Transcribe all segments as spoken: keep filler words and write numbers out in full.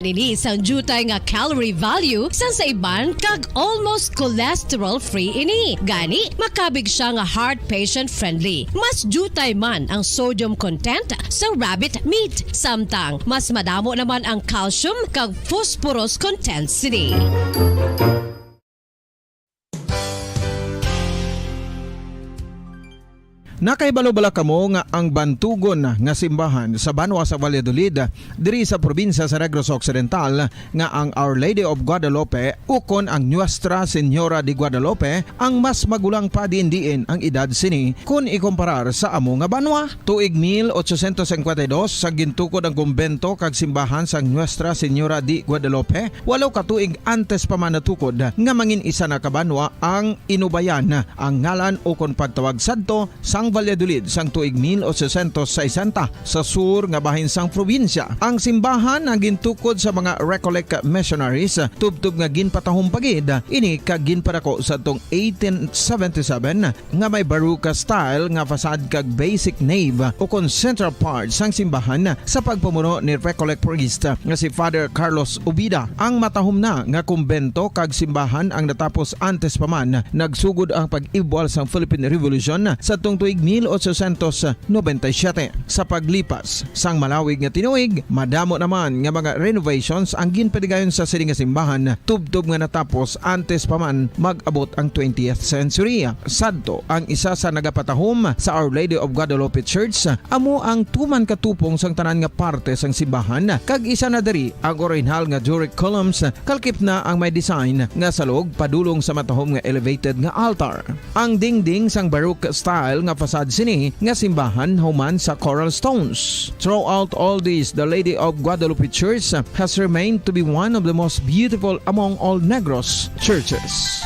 Ini sang diutay nga calorie value sang sa iban kag almost cholesterol-free ini. Gani, makabig siya nga heart patient-friendly. Mas diutay man ang sodium content sa rabbit meat, samtang mas madamo naman ang calcium kag phosphorus content sini. Nakahibalo bala kamo nga ang bantugon nga simbahan sa banwa sa Valladolid, diri sa probinsya sa Negros Occidental, nga ang Our Lady of Guadalupe ukon ang Nuestra Señora de Guadalupe ang mas magulang pa diin-diin ang edad sini kon ikumparar sa amo nga banwa? Tuig mil ochocientos cincuenta y dos sa gintukod ang kumbento kag simbahan sang Nuestra Señora de Guadalupe, walo ka tuig antes pa man natukod nga mangin isa na ka banwa ang Inubayan, ang ngalan ukon pagtawag sadto sang Valladolid sang tuig mil ochocientos sesenta sa sur nga bahin sang probinsya. Ang simbahan ang gintukod sa mga Recollect missionaries, tubtob nga ginpatahom pa gid ini kag ginpadako sadtong eighteen seventy-seven nga may Baroque style nga facade kag basic nave ukon central part sang simbahan sa pagpamuno ni Recollect priest nga si Father Carlos Ubida. Ang matahom na nga kumbento kag simbahan ang natapos antes pa man nagsugod ang pag-ibwal sang Philippine Revolution sa tuig mil ochocientos noventa y siete. Sa paglipas sang malawig nga tinuig, madamo naman nga mga renovations ang ginpadigayon sa sini nga simbahan, tubtob nga natapos antes pa man mag-abot ang twentieth century. Sadto, ang isa sa nagapatahom sa Our Lady of Guadalupe Church amo ang tuman ka tupong sang tanan nga parte sang simbahan, kag isa na diri ang orihinal nga Doric columns, kalkip na ang may design nga salog padulong sa matahom nga elevated nga altar. Ang dingding sang Baroque style nga facade sini nga simbahan human sa coral stones. Throughout all this, the Lady of Guadalupe Church has remained to be one of the most beautiful among all Negros churches.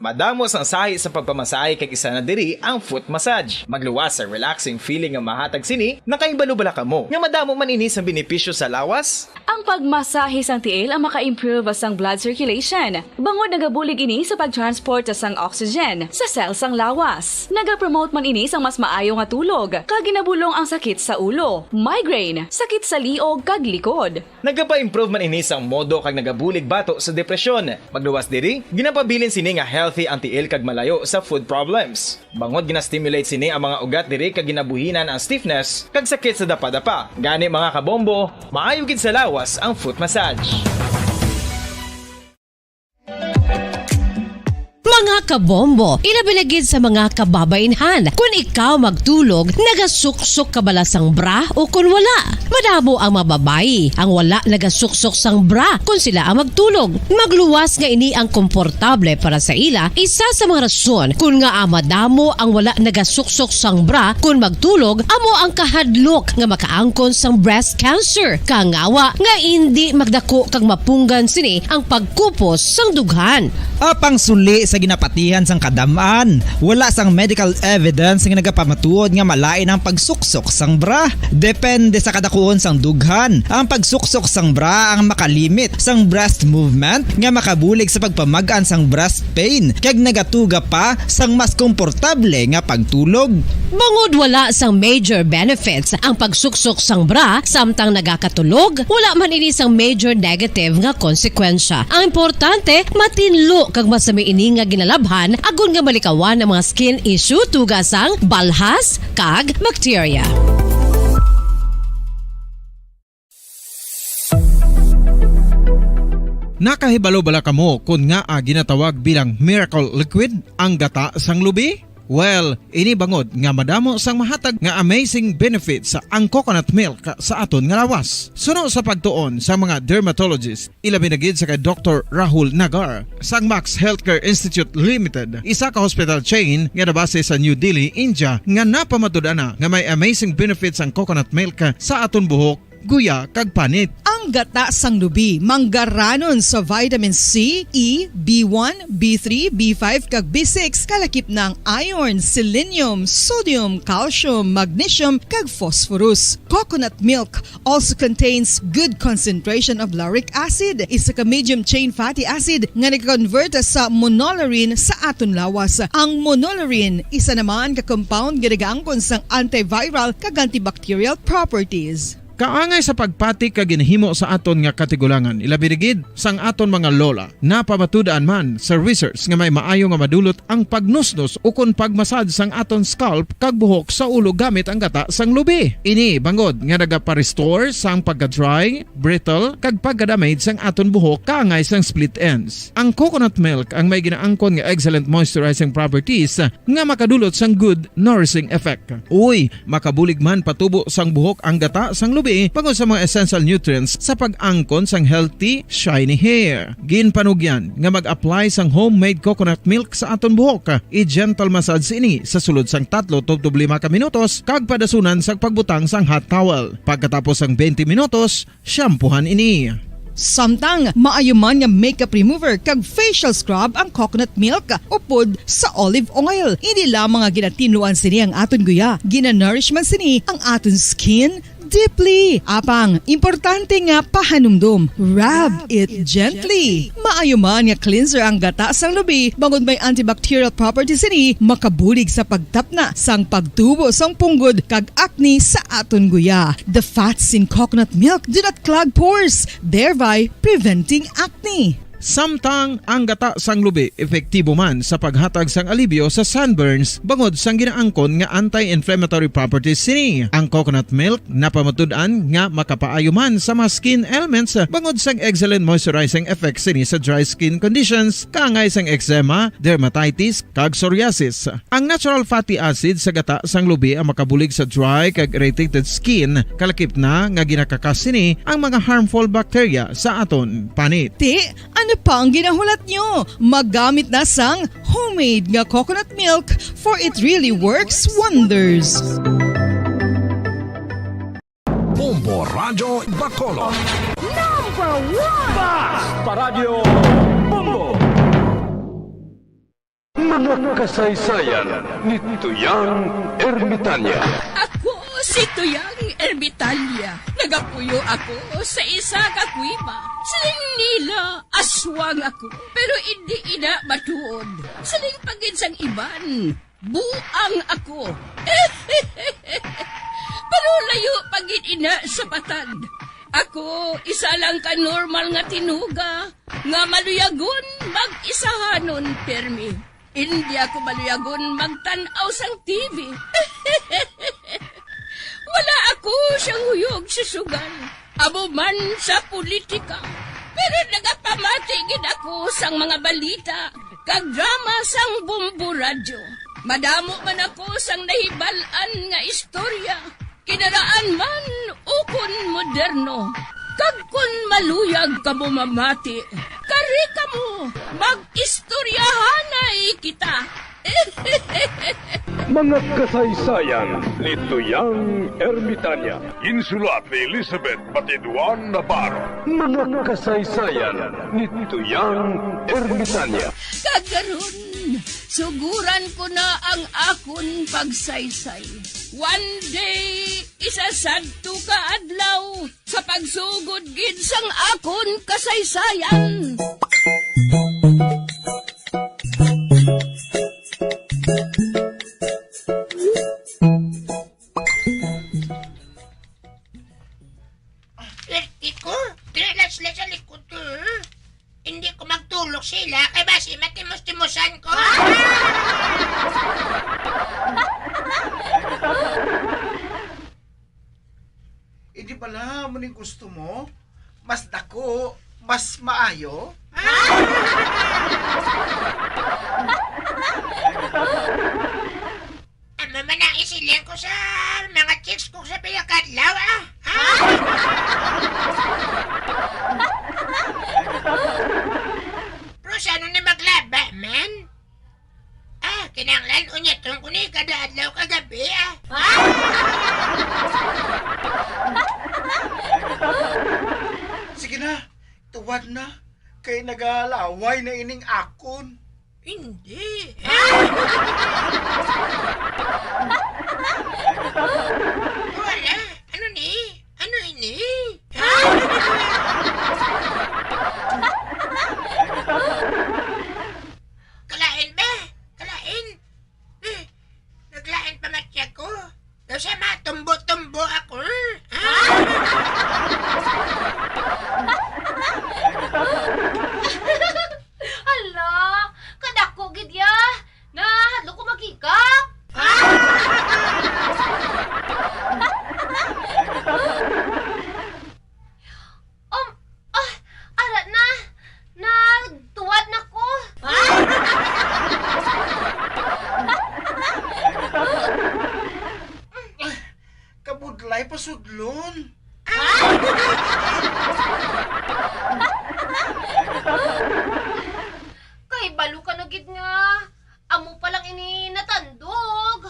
Madamo sang sahi sa pagpamasahe kag isa na diri ang foot massage. Magluwas sa relaxing feeling nga mahatag sini, nakahibalo bala kamo nga madamo man ini sang benepisyo sa lawas? Ang pagmasahe sang tiil ang maka-improve sang blood circulation, bangod nagabulig ini sa pag-transport sang oxygen sa cell sang lawas. Nagapromote man ini sang mas maayo nga tulog, kag ginabulong ang sakit sa ulo, migraine, sakit sa liog kag likod. Nagapa-improve man ini sang modo kag nagabulig bato sa depresyon. Pagluwas diri, ginapabilin sini nga healthy ang tiil kag malayo sa foot problems. Bangod gina-stimulate sini ang mga ugat diri kag ginabuhinan ang stiffness kag sakit sa dapadapa. Gani, mga kabombo, maayo gid sa lawas ang foot massage. Mga kabombo, ilabi na gid sa mga kababainhan, kun ikaw magtulog, nagasuksok ka bala sang bra o kun wala? Madamo ang mga babayi ang wala nagasuksok sang bra kun sila ang magtulog. Magluwas nga ini ang komportable para sa ila, isa sa mga rason kun ngaa madamo ang wala nagasuksok sang bra kun magtulog amo ang kahadlok nga makaangkon sang breast cancer. Kangawa nga indi magdako kag mapunggan sini ang pagkupos sang dughan. Apang suli sa ginapatihan sang kadam-an, wala sang medical evidence nga nagapamatuod nga malain ang pagsuksok sang bra. Depende sa kadakuon sang dughan, ang pagsuksok sang bra ang makalimit sang breast movement nga makabulig sa pagpamag-an sang breast pain kag nagatuga pa sang mas komportable nga pagtulog. Bangod wala sang major benefits ang pagsuksok sang bra samtang nagakatulog, wala man ini sang major negative nga konsekwensya. Ang importante, matinlo kag masami ini nga ginalabhan agod nga malikawan ang mga skin issue tungod sang balhas kag bakterya. Nakahibalo bala kamo kon ngaa ginatawag bilang miracle liquid ang gata sang lubi? Well, ini bangod nga madamo sang mahatag nga amazing benefits ang coconut milk sa aton nga lawas. Suno sa pagtuon sa mga dermatologist, ilabi na gid sa kay Doktor Rahul Nagar sang Max Healthcare Institute Limited, isa ka hospital chain nga nabase sa New Delhi, India, nga napamatud-an na nga may amazing benefits ang coconut milk sa aton buhok, guya, kag panit. Ang Ang gata sang lubi, manggaranon sa vitamin C, E, B one, B three, B five, kag B six, kalakip na ang iron, selenium, sodium, calcium, magnesium, kag phosphorus. Coconut milk also contains good concentration of lauric acid, isa ka medium chain fatty acid nga nag-convert sa monolaurin sa aton lawas. Ang monolaurin, isa naman ka compound nga nagaangkon sang antiviral kag antibacterial properties. Kaangay sa pagpati kag ginahimo sa aton nga katigulangan, ilabi na gid sang aton mga lola. Napamatud-an man sa research nga may maayo nga madulot ang pagnusnos ukon pagmasad sang aton scalp kag buhok sa ulo gamit ang gata sang lubi. Ini bangod nga nagapa-restore sang pagka-dry, brittle, kag pagka-damage sang aton buhok kaangay sang split ends. Ang coconut milk ang may ginaangkon nga excellent moisturizing properties nga makadulot sang good nourishing effect. Uy, makabulig man patubo sang buhok ang gata sang lubi bangod sa mga essential nutrients sa pag-angkon sang healthy, shiny hair. Ginpanugyan nga mag-apply sang homemade coconut milk sa aton buhok. I-gentle massage ini sa sulod sang tatlo tubtob lima ka minutos kag padasunan sang pagbutang sang hot towel. Pagkatapos sang twenty minutos, shampoohan ini. Samtang maayo man nga makeup remover kag facial scrub ang coconut milk upod sa olive oil. Hindi lamang nga ginatinluan sini ang aton guya, ginanourish man sini ang aton skin deeply. Apang, importante nga pahanumdom, rub it gently. Maayo man nga cleanser ang gata sang lubi, bangod may antibacterial properties sini, makabulig sa pagtapna sang pagtubo sang punggod kag acne sa aton guya. The fats in coconut milk do not clog pores, thereby preventing acne. Samtang ang gata sang lubi epektibo man sa paghatag sang alibyo sa sunburns bangod sang ginaangkon nga anti-inflammatory properties sini. Ang coconut milk napamatud-an nga makapaayo man sa mga skin ailments bangod sang excellent moisturizing effects sini sa dry skin conditions, kaangay sang eczema, dermatitis, kag psoriasis. Ang natural fatty acid sa gata sang lubi ang makabulig sa dry kag irritated skin, kalakip na nga ginakakas sini ang mga harmful bacteria sa aton panit. Ti, ano pa ang ginahulat nyo? Maggamit na sang homemade nga coconut milk, for it really works wonders. Bombo Radyo Bacolod. Number one! Basta Radyo Bombo! Mga kasaysayan ni Tuyang Ermitanya. Ako si Tuyang Ermitanya. Nagapuyo ako sa isa ka kuweba. Siling nila, aswang ako. Pero indi ina matuod. Siling pa gid sang iban, buang ako. Pero layo pa gid ina sa patad. Ako, isa lang ka normal nga tinuga nga maluyagon mag-isahanon pirmi. Indi ako maluyagon magtan-aw sang T V. Wala ako siyang huyog sa sugal, amo man sa politika. Pero nagapamati gid ako sang mga balita kag drama sang Bombo Radyo. Madamo man ako sang nahibal-an nga istorya, kinaraan man ukon moderno. Kag kon maluyag kamo mamati, kari kamo, mag-istoryahanay kita. Mga kasaysayan ni Tuyang Ermitanya. Insulat ni Elizabeth Batiduan Navarro. Mga kasaysayan ni Tuyang Ermitanya. Kag karon, suguran ko na ang akon pagsaysay. One day, isa sadto ka adlaw, sa pagsugod gid sang akon kasaysayan. Perti ko, dira lang sila sa likod ko, eh. Hindi ko magtulog sila, kay basi matimos-timosan ko. Hindi pala, amo ning gusto mo? Mas dako, mas maayo? Amo man ang isiling ko sa mga chicks ko sa pila ka adlaw, ah. Ah? Pero sa ano ni maglaba, man? Ah, kinahanglan unyaton ko ni kada adlaw kag gabi, ah. Ah? Kay nagalaway na ining akon. Hindi. Wala. Ano ni? Ano ini? Kalain, be. Kalain. Eh, naglain pa matya ko. Daw siya matumbo-tumbo ako. Hala, kadako gid ya. Nahadlok ko maghikap. Um, ah, ara na. Nagtuwad na ko. Kabudlay pasudlon. Kay balo ka na gid nga amo pa lang ini natandog.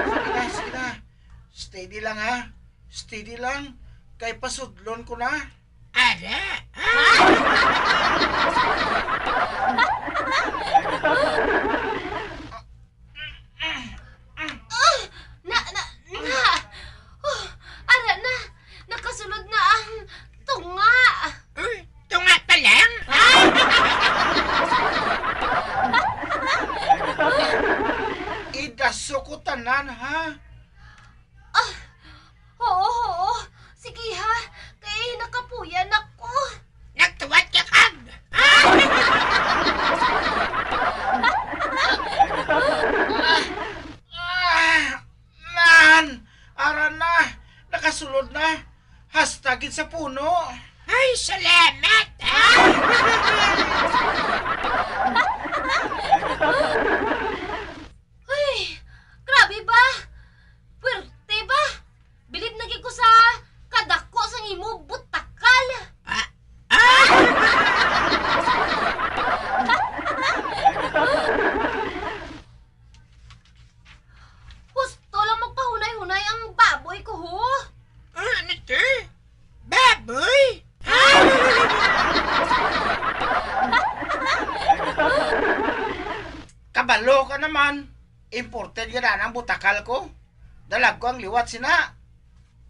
Sige na, sige na. Steady lang, ha? Steady lang. Kay pasudlon ko na. Ara? Ah, na, na, na. Oh, ara na. Nakasulod na ang tunga. Uy, tunga pa lang? Idaso ko tanan, ha? Ah, oo, oo. Sige, ha. Kay nakapuya na ko. Nagtuwad ka kag. Ah! Ah! Nan! Ara na! Nakasulod na! Hasta gid sa puno! Ay, salamat, ha? Ay, grabe ba? Puwerte ba? Bilib na gid ko sa kadako sang imo butakal. Ah, ah! Husto lang magpahunay-hunay ang baboy ko, ho. Ah, ano to? Baboy? Kabalo ka naman. Imported gid ang butakal ko. Dalag ko ang liwat sina.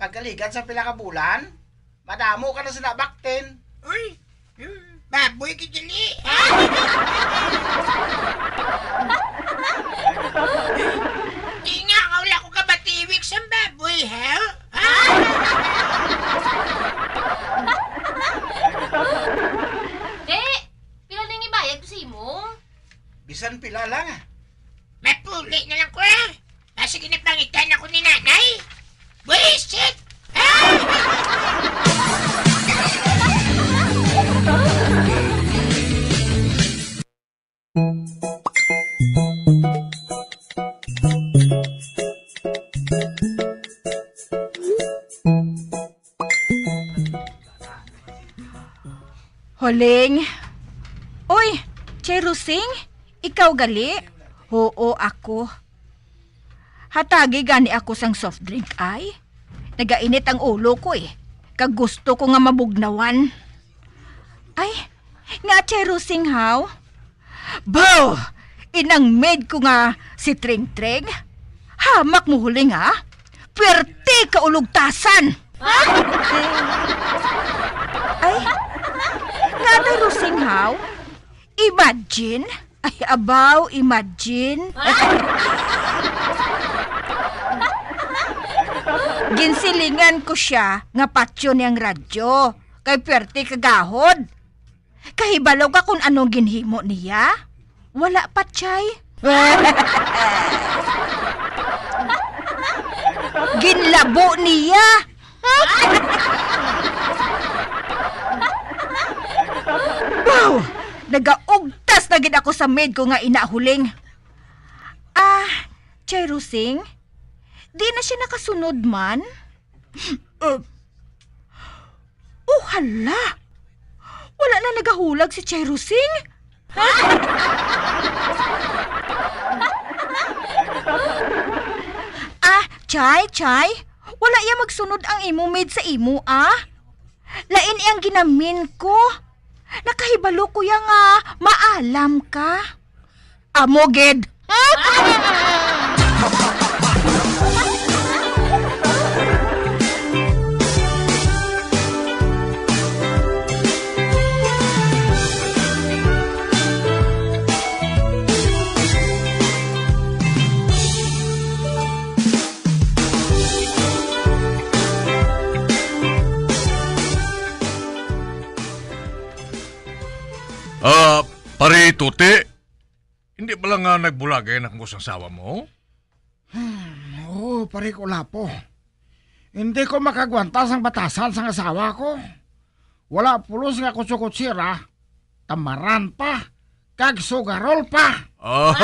Pagkaligan sa pila ka bulan, madamo ka na sina baktin. Uy, hmm, baboy ka dili. Di nga, wala ko kabatiwik sa baboy, ha? Di, pila ning ibayad ko sa imo? Bisan pila lang, ah. Mapuli na lang ko, ah. Basi ginapangitan ako ni nanay. Buwisit! Ah! Huling. Uy, Chay Rosing, ikaw gali? Oo, ako. Hatagi gani ako sang soft drink, ay. Nagainit ang ulo ko, eh. Kag gusto ko nga mabugnawan. Ay, nga Chay Rosing, haw? Baw! Inang maid ko nga si Tring Tring. Hamak mo huling, ha? Pwerte ka ulugtasan! Ay, nga Chay Rosing, haw? Imagine? Ay, abaw, imagine. Ginsilingan ko siya nga patyon niyang radyo, kay pwerte kagahod. Kahibalo ka kung anong ginhimo niya? Wala pa, Chay. Ginlabo niya. Wow! Nagaugtas na gid ako sa maid ko nga ina huling. Ah, Chay Rosing? Di na siya nakasunod man? Uh, oh, hala! Wala na nagahulag si Chay Rosing? Ah, Chay, Chay, Wala iya magsunod ang imo maid sa imo, ah? Lain iyang ginamin ko. Nakahibalo ko iya nga maalam ka. Amo gid. Ah, pare Tuti, hindi ba lang nga nagbulagay na kamo sang asawa mo? Hmm, oo, pare ko, Lapo. Hindi ko makagwanta sang batasan sang asawa ko. Wala pulos nga kutso-kutsira, tamaran pa, kag sugarol pa. Ah.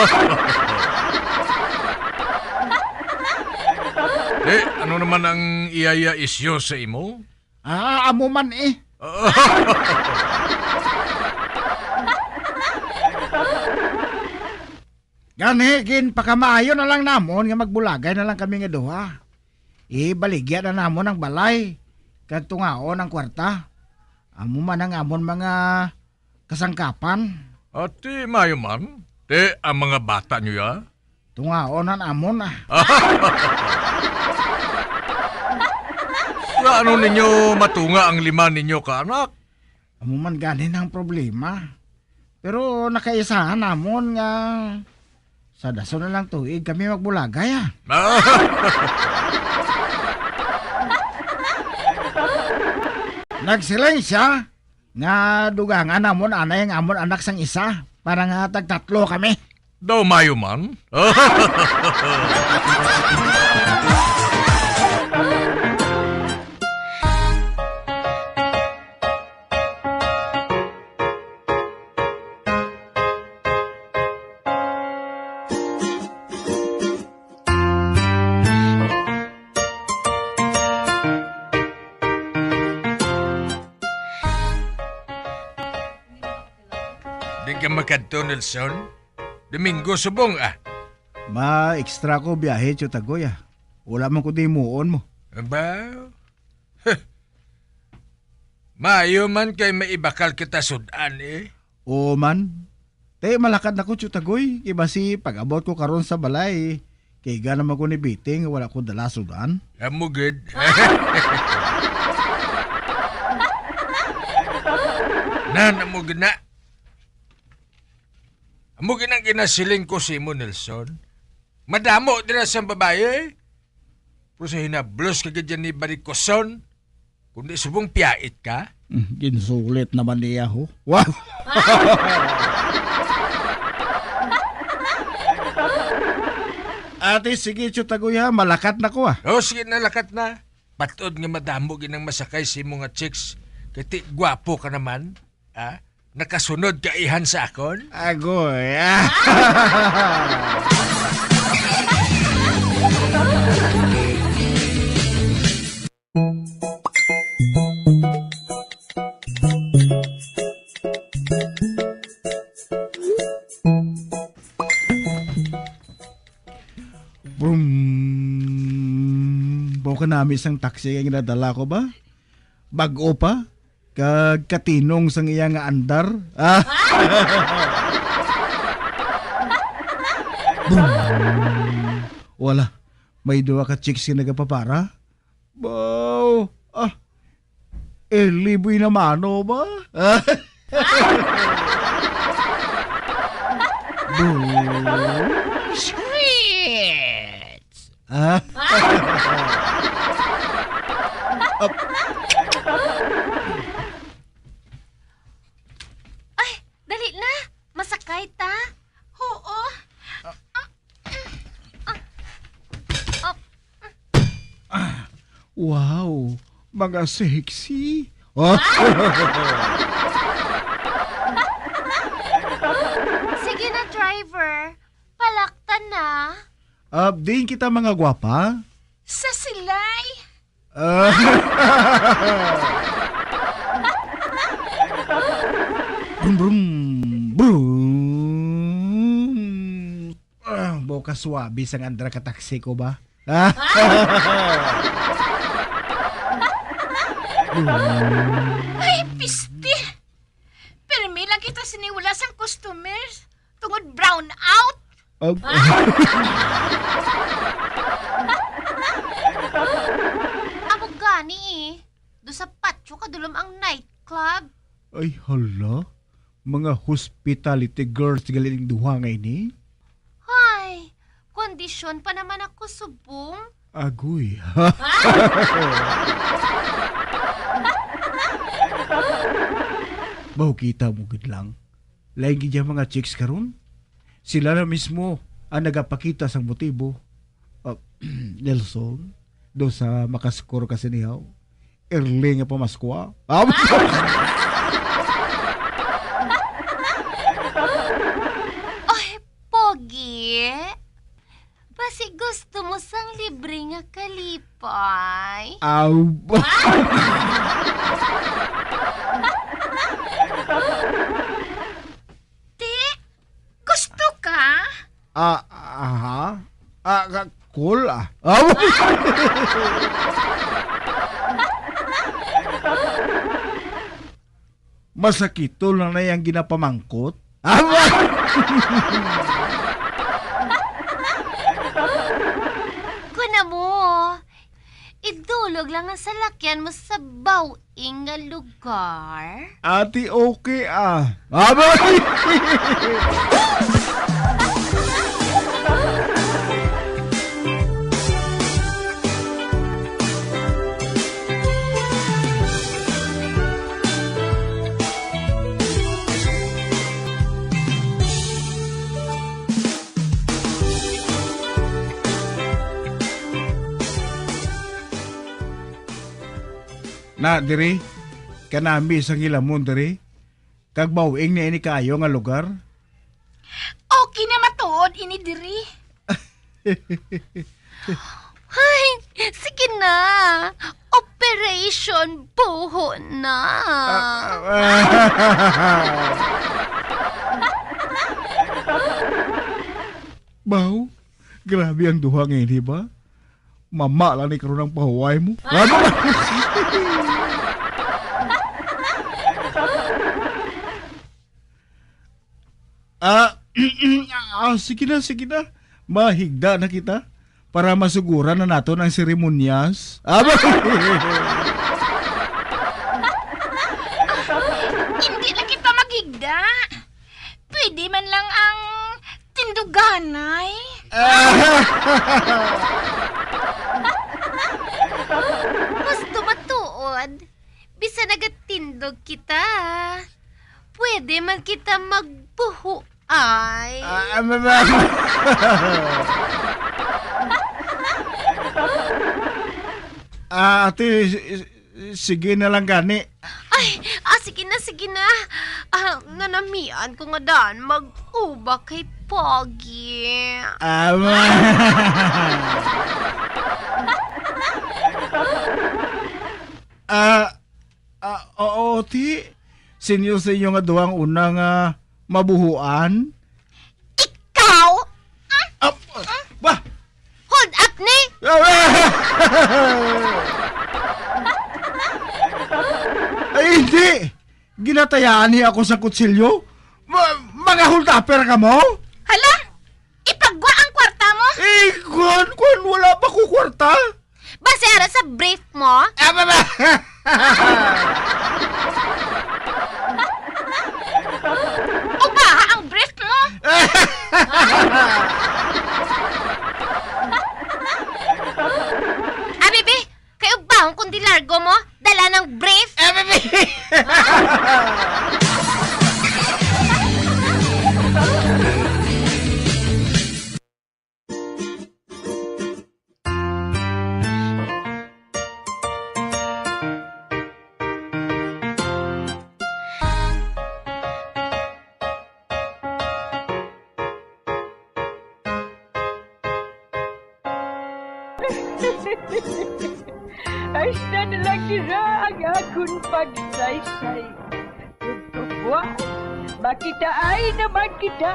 Eh, ano naman ang iya-iya isyu sa imo? Ah, amo man eh. Gani, ginpakamaayo na lang namon nga magbulagay na lang kami nga duha. Ibaligya na namon ang balay, kag tungaon ang kwarta. Amo man ang amon mga kasangkapan. Ati, maayo man. Ti, ang mga bata niyo, ya? Tungaon na namon, ah. Nga ano ninyo matunga ang lima ninyo ka anak? Amo man gani na ang problema. Pero nakaisahan namon nga sa dason na lang tuig kami magbulagay, ah. Nagsiling siya nga dugangan namon anay ang amon anak sang isa para nga tagtatlo kami. Daw maayo man. Di ka makadto, Nelson? Domingo subong, ah. Ma-extra ko biyahe, Tio Tagoy, ah. Wala man ko dimuon mo. Aba? Huh. Maayo man kay may ibakal kita sud-an, eh. Oo man. Tay, malakad na ko, Tio Tagoy. Kay basi pag-abot ko karon sa balay, kay gana man ko ni Biting, wala ko dala sud-an. Amo gid. Nan, amo gid na. Amo gid ang ginasiling ko sa imo, Nelson. Madamo dira sa babayi. Pero sa hinablos ka gid yan ni Barikoson, kundi subong piyait ka. Hmm, ginsulit naman niya, ho. Wow! Ate, sige, Tio Tagoy, ha. Malakat na ko, ah. O, sige na, lakat na. Patod nga madamo ginang masakay sa imo nga chicks. Kay ti gwapo ka naman. Ah, nakasunod ka ihan sa akon? Agoy, ah. Brum. Mao kanami sang taxi nga ginadala ko ba? Bag-o pa? Kag katinong sang iya nga andar. Ah. Boom! Wala. May duha ka chicks nga nagapapara. Baw! Ah. Eli boy na mano ba? Ah. Boom! Sweet! Ah. Ap- Ay, dali na. Masakay ta. Oo. Ah, ah, ah, ah. Ah, wow, mga sexy. Ah. Sige na, driver. Palaktan na. Ah, diin kita, mga gwapa? Sa silay. Ah. Brum, brum, brum. Ah, buka suabe sang andar ka taxi ko ba? Ah. Ay, piste! Pirmi lang kita sini wala sang customers tungod brown out. Ag- Amo gani eh. Do sa patio kadulom ang nightclub. Ay, hala. Mga hospitality girls gali ning duha nga ini. Ay, kondisyon pa naman ako subong. Agoy. Maw kita mo gid lang. Lain gid ang mga chicks karon. Sila na mismo ang nagapakita sang motibo. Ah, Nelson, do sa makaskor ka sinihaw. Early nga pamaskwa. Ah, Oy, Pogi. Basi gusto mo sang libre nga kalipay? Aw. Ti, gusto ka? Ah, aha. Ah, ka-, cool, ah. Aw. Masakito lang na yang ginapamangkot. Awa! Kuna mo, idulog lang ang salakyan mo sa bawing nga lugar. Ati, okay, ah. Awa! Na diri, kanami sang hilamon diri, kag bawing na ini kaayo nga lugar. Okay na matuod ini diri. Ay, sige na. Operation buho na. Ah, ah, ah. Baw, grabe ang duha nga ini ba? Mama lang ni karon ang pahuway mo. Ano ba? Ah, ah, sige na, sige na. Mahigda na kita para masuguran na naton ang seremonyas. Aba! Hindi na kita maghigda. Pwede man lang ang tinduganay. Mas tumatuod. Bisan nagatindog kita, pwede man kita magbuho ay. Ah, ah, ma-, ma-, Ah, ate, s-, s-, sige na lang gani. Ay, ah, sige na, sige na. Ah, nanamian ko nga daan mag-uba kay Pogi. Ah, ma-, Ah, ah, oo, ti. Sinyo sa inyo nga duhang una nga mabuhuan? Ikaw? Ah, ba? Hold up ni! Ay, hindi! Ginatayaan niya ako sa kutsilyo? Ma-, mga hold-upper ka mo? Hala! Ipagwa ang kwarta mo? Eh, kuwan, kuwan, wala pa ko kwarta. Base ara sa brief mo? Ah, ba, ba? Ubaha ang brief mo? Ah, bibi, kay ubahon kung di largo mo, dala ng brief. Ah, bibi! Hasta na lang dira ang akon pagsaysay. Ug buwas, makitaay naman kita.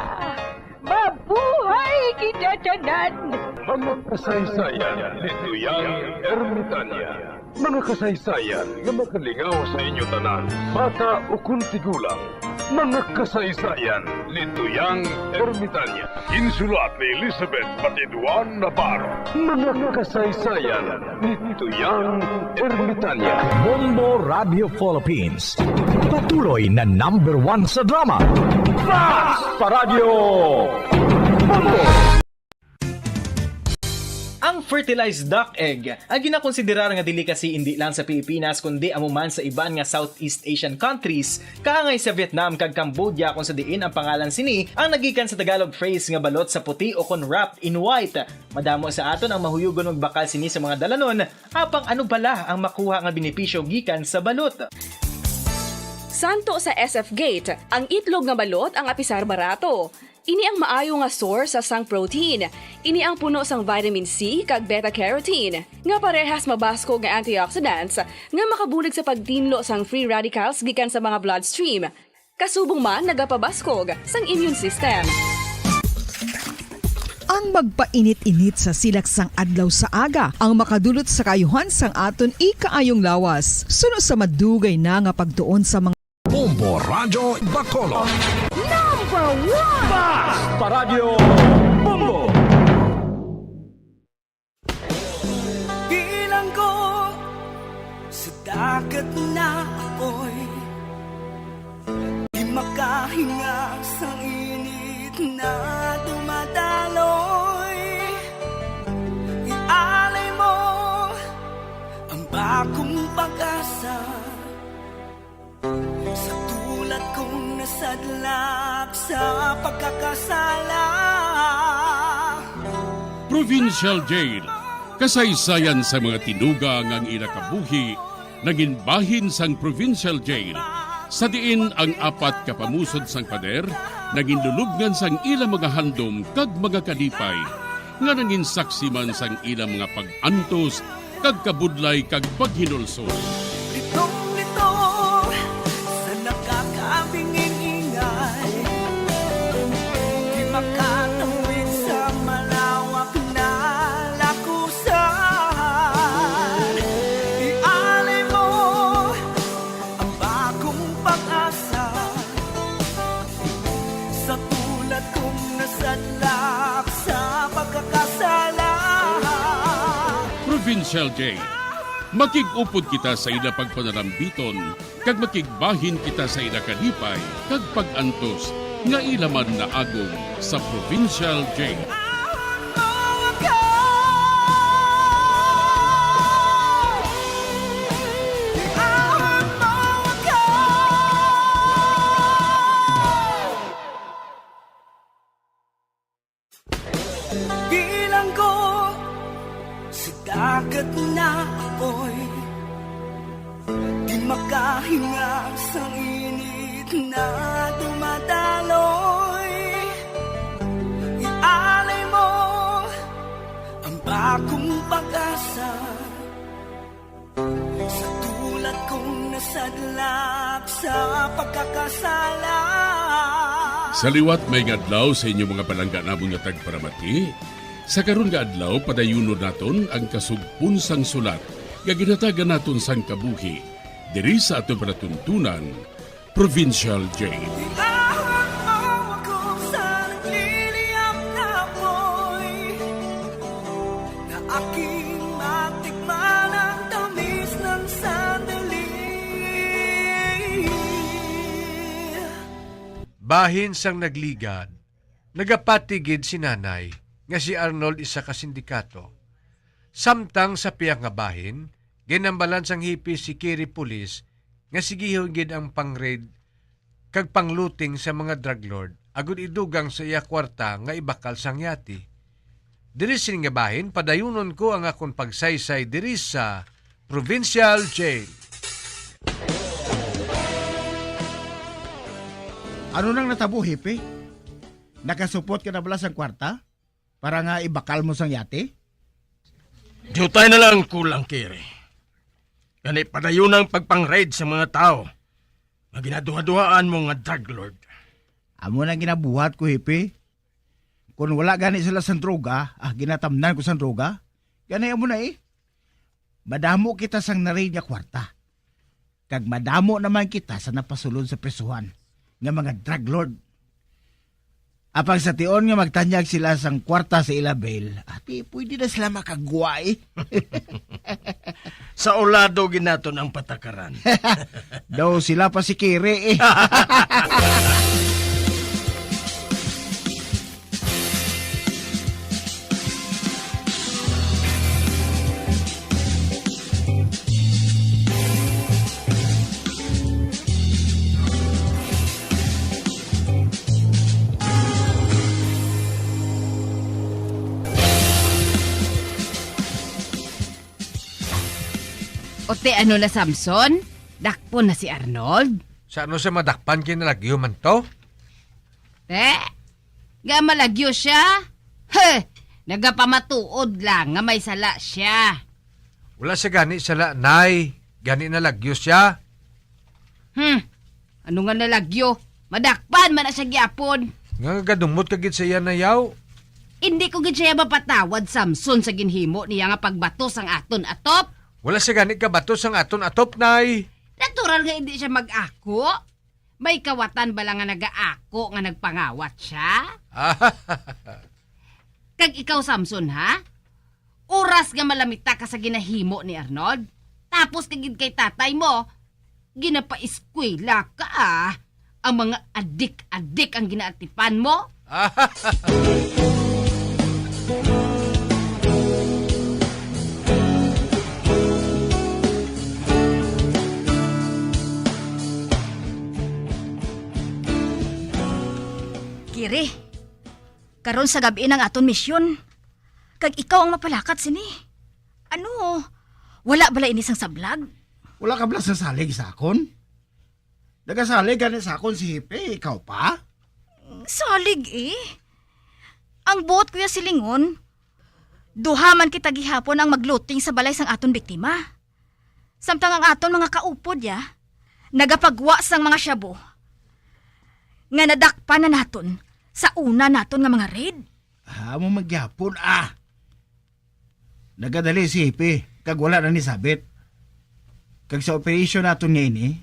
Mabuhay kita tanan! Mga kasaysayan ni Duyang Ermitania. Mga kasaysayan nga makalingaw sa inyo tanan, bata ukon tigulang. Mga kasaysayan ni Tuyang Ermitanya. Ginsulat ni Elizabeth Patiduan Navarro. Mga kasaysayan ni Tuyang Ermitanya. Bombo Radio Philippines, patuloy na number one sa drama. Fast Paradyo Bombo! Ang fertilized duck egg ay ginakonsiderar nga delicacy indi lang sa Pilipinas, kundi amo man sa iban nga Southeast Asian countries, kaangay sa Vietnam kag Cambodia, kung sa diin ang pangalan sini ang nagikan sa Tagalog phrase nga balot sa puti o kon wrapped in white. Madamo sa aton ang mahuyugon magbakal sini sa mga dalanon, apang ano bala ang makuha nga benepisyo gikan sa balot? Santo sa S F Gate, ang itlog nga balot ang apisar barato. Ini ang maayo nga source sa sang protein. Ini ang puno sang vitamin C kag beta carotene, nga parehas mabaskog nga antioxidants nga makabulig sa pagtinlo sang free radicals gikan sa mga bloodstream. Kasubong man nagapabaskog sang immune system. Ang magpainit-init sa silak sang adlaw sa aga ang makadulot sa kaayuhan sang aton ikaayong lawas. Suno sa madugay na nga pagtuon sa mga Bombo Radyo Bacolod. Number one! Fast Paradyo Bombo! Bilanggo sa dagat na apoy, di makahinga sang init na dumadaloy. Ialay mo ang bagong pag-asa. Sa tulad kong nasadlak sa pagkakasala. Provincial Jail, kasaysayan sa mga tinuga nga ang ila kabuhi nangin bahin sang Provincial Jail, sa diin ang apat ka pamusod sang pader nangin lulubngan sang ila mga handom kag mga kalipay, nga nangin saksi man sang ila mga pag-antos kag kabudlay kag paghinulsol. Litong-litong sa nakakabingin-ingay, di makatawid sa malawak na lakusan. Ialay mo ang bagong pag-asa. Sa tulad kong nasadlak sa pagkakasala. Provincial Jail. Makig-upod kita sa ila pagpanarambiton, kag makigbahin kita sa ila kalipay kag pag-antos nga ila man naagom sa Provincial Jail. Bilanggo sa dagat na apoy, di makahinga sang init na dumadaloy. Ialay mo ang bagong pag-asa. Sa tulad kong nasadlak sa pagkakasala. Sa liwat, maayong adlaw sa inyo mga palangga namon nga tagparamati. Sa karon nga adlaw, padayunon naton ang kasugpon sang sulat nga ginhatagan naton sang kabuhi diri sa aton palatuntunan, Provincial Jail. Iahon mo ako sa nagliliyab na apoy, na aking matikman ang tamis ng sandali. Bahin sang nagligad, nagapati gid si nanay nga si Arnold isa ka sindikato. Samtang sa pihak nga bahin, ginambalan sang hepe si Kiri Pulis nga sigihon gid ang pang-raid kag pang-looting sa mga drug lord agod idugang sa iya kwarta nga ibakal sang yati. Diri sini nga bahin, padayunon ko ang akon pagsaysay diri sa Provincial Jail. Ano nang natabo, Hepe? Nakasupot ka na bala sang kwarta para nga ibakal mo sang yate? Diutay na lang kulang, Kiri. Gani padayon ang pagpang-raid sa mga tawo nga ginaduhaduhaan mo nga drug lord. Amo na ginabuhat ko, Hepe. Kung wala gani sila sang droga, ah, ginatamnan ko sang droga. Gani amo na eh. Madamo kita sang na-raid nga kwarta. Kag madamo naman kita sa napasulod sa prisuhan nga mga drug lord. Apang sa tion nga magtanyag sila sang kwarta sa ila bail, ati, pwede na sila makagwa, eh. Sa ulado ginaton ang patakaran. Daw sila pa si Kiri, eh. O ti, ano na, Samson? Dakpon na si Arnold? Sa ano siya madakpan kay nalagyo man to? Te, nga malagyo siya? He! Nagapamatuod lang nga may sala siya. Wala siya gani sala, Nay. Gani nalagyo siya. Hmm. Ano nga nalagyo? Madakpan man na siya gyapon. Nga gadumot ka gid sa iya, Nayaw. Hindi ko gid siya mapatawad, Samson, sa ginhimo niya nga pagbato sang aton atop. Wala siya gani kabato sang aton atop, Nay. Natural nga hindi siya mag-ako. May kawatan bala nga nagaako nga nagpangawat siya? Kag ikaw, Samson, ha? Oras nga malamita ka sa ginahimo ni Arnold, tapos ka gid kay tatay mo, ginapaeskwela ka, ah. Ang mga adik-adik ang ginaatipan mo? Kiri, karon sa gab-i ang aton misyon, kag ikaw ang mapalakat sini. Ano, wala bala ini sang sablag? Wala ka bala sang salig sa akon? Nagasalig gani sa akon si Hepe, ikaw pa? Salig, eh. Ang buot ko ya silingon, duha man kita gihapon ang magluting sa balay sang aton biktima. Samtang ang aton mga kaupod ya, nagapagwa sang mga shabu nga nadakpan na naton sa una naton nga mga raid. Ah, amo man gyapon, ah. Nagadali si Hepe, kag wala na ni sabit. Kag sa operasyon naton nga ini,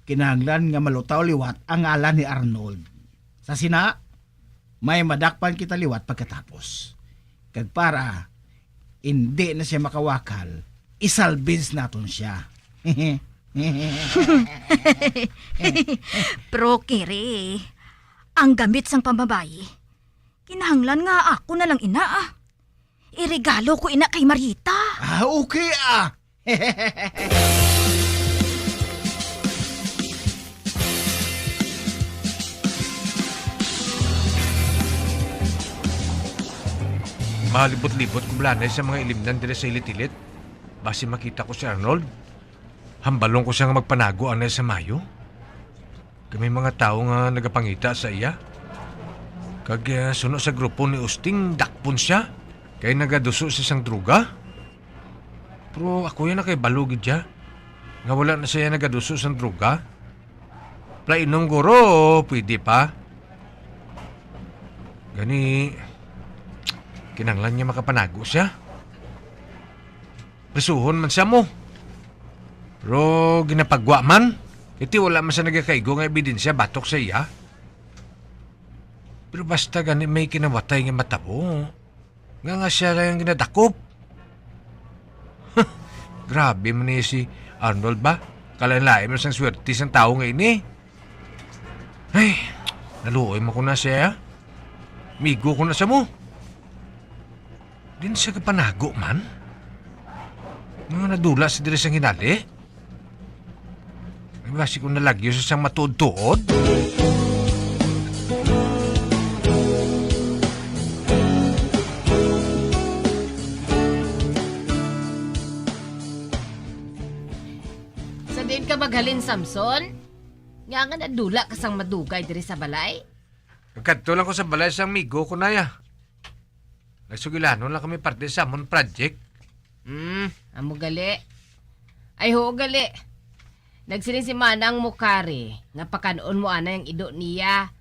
kinahanglan nga malutaw liwat ang ngalan ni Arnold. Sa sina, may madakpan kita liwat pagkatapos. Kag para indi na siya makawakal, isalbis naton siya. Pero, Kiri, ang gamit sang pambabayi, kinahanglan nga ako na lang ina, ah. Iregalo ko ina kay Marita. Ah, okay, ah. Mahalibot-libot ko bala anay sa mga ilimnan diri sa hilit-hilit. Basi makita ko si Arnold. Hambalon ko siya nga magpanago anay sa maayo. Kay may mga tawo nga nagapangita sa iya. Kag, eh, suno sa grupo ni Usting, dakpon siya. Kay nagaduso siya sang droga. Pero ako ya nakahibalo gid ya nga wala na siya nagaduso sang droga. Plainom guro, pwede pa. Gani, kinahanglan nga makapanago siya. Prisuhon man siya mo. Pero ginapagwa man. Kay ti wala man siya nagakaigo nga ebidensya batok sa iya. Pero basta gani may kinawatay nga matabo, nga, nga siya lang ang ginadakop. Grabe man ni si Arnold ba? Kalain-lain man sang swerte sang tawo nga ini. Ay, naluoy man ko na siya. Migo ko na sa mo. Din siya kapanago man? Nga nadula sa diri sang hinali? Ay, basi kung nalagyo sa sang matuod-tuod? Sa diin ka maghalin, Samson? Nga nga nadula ka sang madugay diri sa balay? Nagkadto lang ko sa balay sang amigo ko, Nay, ah. Nagsugilanon lang kami parte sa amon project. Hmm, amo gali. Ay, huo gali. Nagsiling si Manang mo kari nga pakan-on mo anay ang ido niya.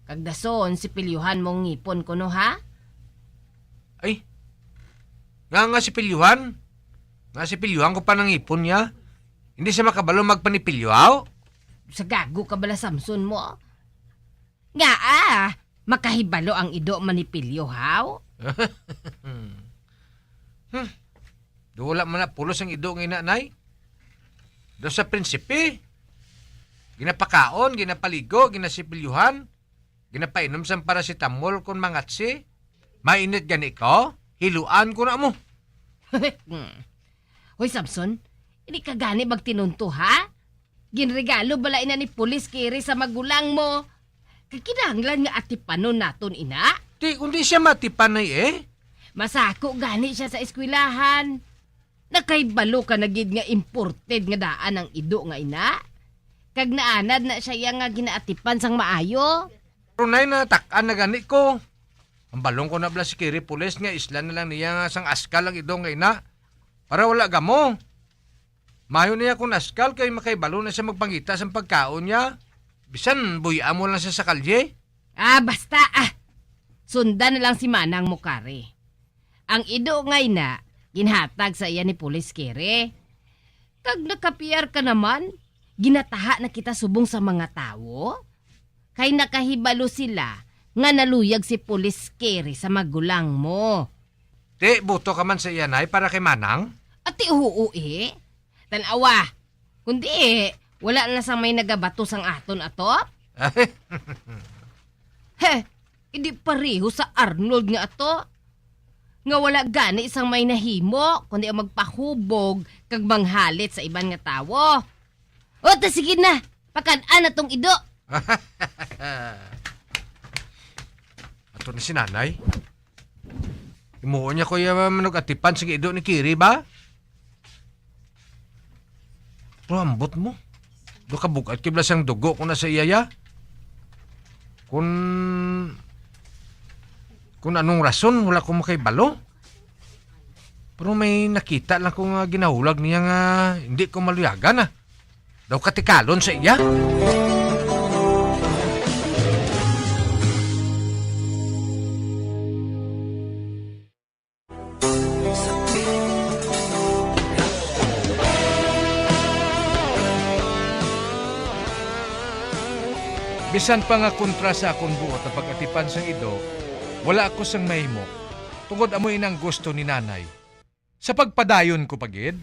Kag dason, sipilyohan mo ang ngipon kuno, ha? Ay, nga nga sipilyohan? Nasipilyohan ko pa nang ipon niya. Hindi siya makabalo magpanipilyo, aw? Sa gago ka bala, Samson mo? Nga, ah, makahibalo ang ido manipilyo, haw? Hmm. Do wala man na pulos ang ido nga ina, nay? Do sa prinsipe. Ginapakaon, ginapaligo, ginasipilyuhan, ginapainom sang paracetamol kon mangatsi. Mainit gani ko, hiluan ko na mo. Hmm. Hoy, Samson, hindi ka gani magtinunto, ha? Ginregalo bala ina ni Pulis Kiri sa magulang mo. Kay kinahanglan nga atipanon naton ina? Ti, kundi siya matipanay eh. Masako gani siya sa eskwelahan. Nakahibalo ka na gid nga imported nga daan ang ido nga ina? Kag naanad na siya iya nga ginaatipan sang maayo? Pero nay, natak-an na gani ko. Ang balong ko na bala si Kiri Pulis nga isla na lang niya nga sang askal ang ido nga ina para wala gamo. Mayo niya kung askal kay makahibalo na siya magpangita sang pagkaon niya. Bisan buy-a mo lang siya sa kalye. Ah, basta, ah. Sunda na lang si manang mo, Kari. Ang ido nga ina, ginhatag sa iya ni Pulis Kiri. Kag nakapiar ka naman, ginataha na kita subong sa mga tawo. Kay nakahibalo sila nga naluyag si Pulis Kiri sa magulang mo. Ti, buto ka man sa iya, nay, para kay manang? Ati, oo, eh. Tan-awa, kundi, wala na sang may nagabato sang aton atop? He, hindi pareho sa Arnold nga ato, nga wala gani sang may nahimo, kundi ang magpahubog kag manghalit sa iban nga tawo. O, ta sige na, pakan-an na tong ido. Ato na si nanay. Himuon niya ko iya manug-atipan sa ido ni Kiri ba? Pero ambot mo. Do kabug-at kibla sang dugo ko na sa iya ya. Kun, kun anong rason, wala ko makahibalo. Pero may nakita lang ko nga ginahulag niya nga hindi ko maluyagan, ah. Daw katikalon sa iya. Bisan pa nga kontra sa akon buot ang pag-atipan sang ido, wala ako sang mahimo, tungod amo inang gusto ni nanay. Sa pagpadayon ko pa gid.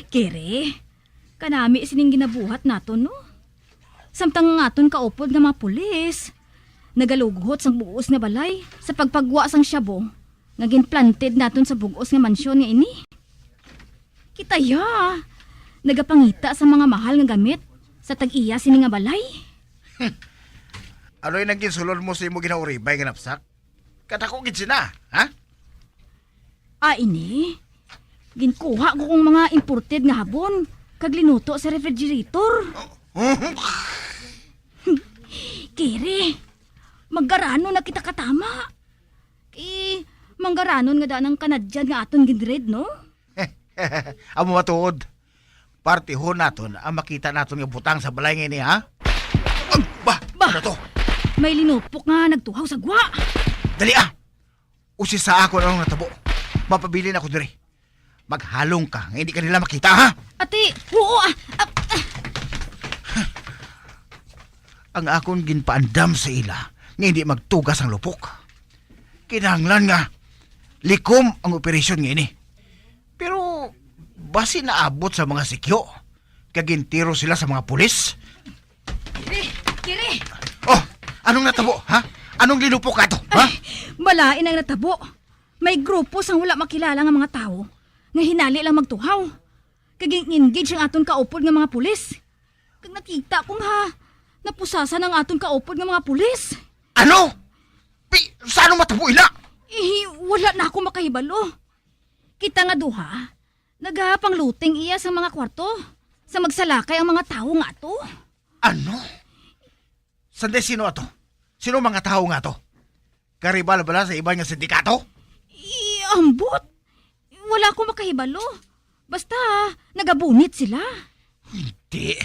Kiri, kanami sining ginabuhat naton, no? Samtang ang aton kaupod nga mga pulis nagalughot sang bug-os nga balay sa pagpagwa sang shabu nga ginplanted naton sa bug-os nga mansyon nga ini. Kita ya, nagapangita sa mga mahal nga gamit sa tag-iya sini nga balay. Ano yung ginsulod mo sa imo ginauribay nga napsak? Kadako gid sina, ha? Ah, ini. Ginkuha ko kong mga imported nga habon kag linuto sa refrigerator. Kiri, maggaranon na kita katama. Kay manggaranon nga daan ang Canadian nga aton ginraid, no? Amo matuod. Partihon naton ang makita naton nga butang sa balay nga ini, ha? Ag, ba? Ba? Ano to? May linupok nga nagtuhaw sa gwa. Dali, ah! Usisa ako anong natabo. Mapabilin ako diri. Maghalong ka nga hindi ka nila makita, ha? Ati, oo, ah, ah, ah. Ang akon ginpaandam sa ila nga hindi magtugas ang lupok. Kinahanglan nga likom ang operasyon nga ini. Pero basi naabot sa mga sikyo, kag gintiro sila sa mga pulis. Kiri, kiri. Oh, anong natabo, ha? Anong linupok ato, ha? Ay, malain ang natabo. May grupo sang wala makilala nga mga tawo nga hinali lang magtuhaw. Kag gin-engage ang aton kaupod nga mga pulis. Kag nakita ko nga napusasan ang aton kaupod nga mga pulis. Ano? Pi-, sa anong matabo ina? Eh, wala na ako makahibalo. Kita nga duha, nagapangluting iya sa mga kwarto sa magsalakay ang mga tawo nga ato. Ano? Sandi, sino ato? Sino mga tawo nga ato? Karibal bala sa iban nga sindikato? Iambot. Wala ko makahibalo. Basta, nagabunit sila. Hindi.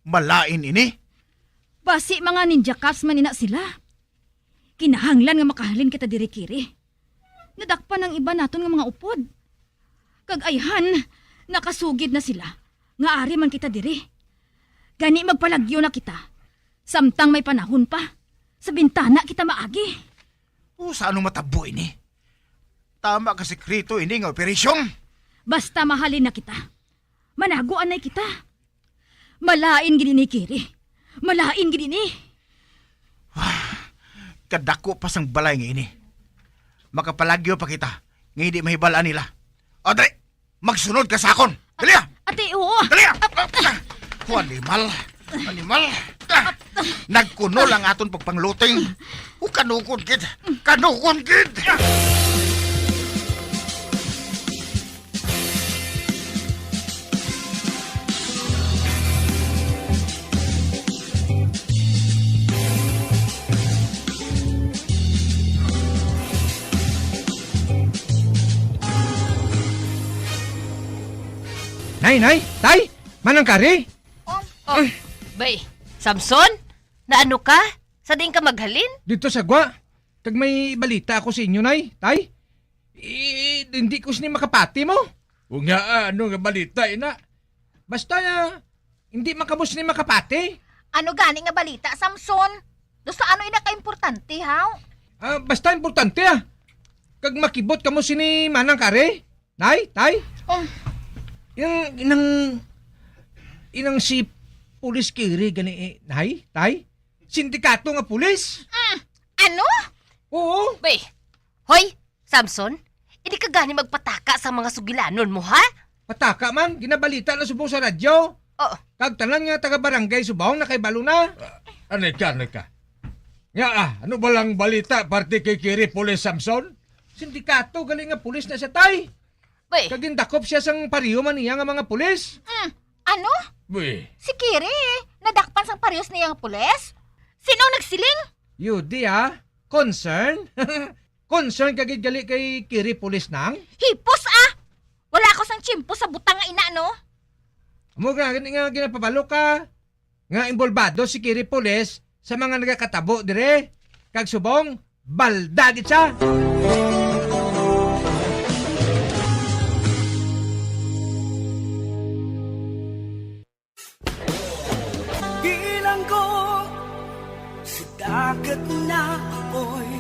Malain ini. Basi mga ninja cops man ina sila. Kinahanglan nga makahalin kita diri, Kiri. Nadakpan ang iban naton nga mga upod. Kag ayhan, nakasugid na sila nga ari man kita diri. Gani magpalagyo na kita, samtang may panahon pa. Sa bintana kita maagi. O, sa ano matabo ini? Tama ka, sekreto ini nga operasyon. Basta mahalin na kita. Manago anay kita. Malain gid ini, Kiri. Malain gid ini. Kadako pa sang balay nga ini. Makapalagyo pa kita nga hindi mahibal-an nila. O, dali, magsunod ka sa akon. Dali, ah! Ate, oo. Dali, ah! Ah, ah, ah. O, animal. Animal. Ah, nagkunol ang aton pagpangluting. O, kanugon gid. Kanugon gid. Nay, nay, tay, manang kari? Oh, oh. Bay, Samson? Naano ka? Sa diin ka maghalin? Dito sa gwa. Kag may balita ako sa inyo, nay, tay. I-, hindi ko sini makapati mo. O nga, ah, ano nga balita, ina? Basta, ah, hindi man kamo sini makapati. Ano gani nga balita, Samson? Do sa ano ina ka importante, haw? Ah, basta importante, ah. Kag makibot kamo sini manang kari? Nay, tay? Oh. Yung inang, inang si Pulis Kiri gani, eh, nay, tay? Sindikato nga pulis? Mm, ano? Oo. Bay, hoy, Samson, hindi ka gani magpataka sa mga sugilanon mo, ha? Pataka man, ginabalita na subong sa radyo. Oh. Kag tanan nga taga-barangay subong nakahibalo na. Ah, ano ka, ano ka? Nga, ah, ano ba lang balita parte kay Kiri Pulis Samson? Sindikato gali nga pulis na siya, tay. Bay. Kag gindakop siya sang pareho man niya nga mga pulis. Mm, ano? Bay. Si Kiri, nadakpan sang pareho niya nga pulis? Sino ang nagsiling? Yudi, ah. Concern? Concern ka gid gali kay Kiri Pulis nang? Hipos, ah! Wala ako sang tiyempo sa butang nga ina, no? Amo nga, gani nga ginapabalo ka nga inbolbado si Kiri Pulis sa mga nagakatabo dire. Kag subong, balda gid siya. Bilanggo sa dagat na apoy,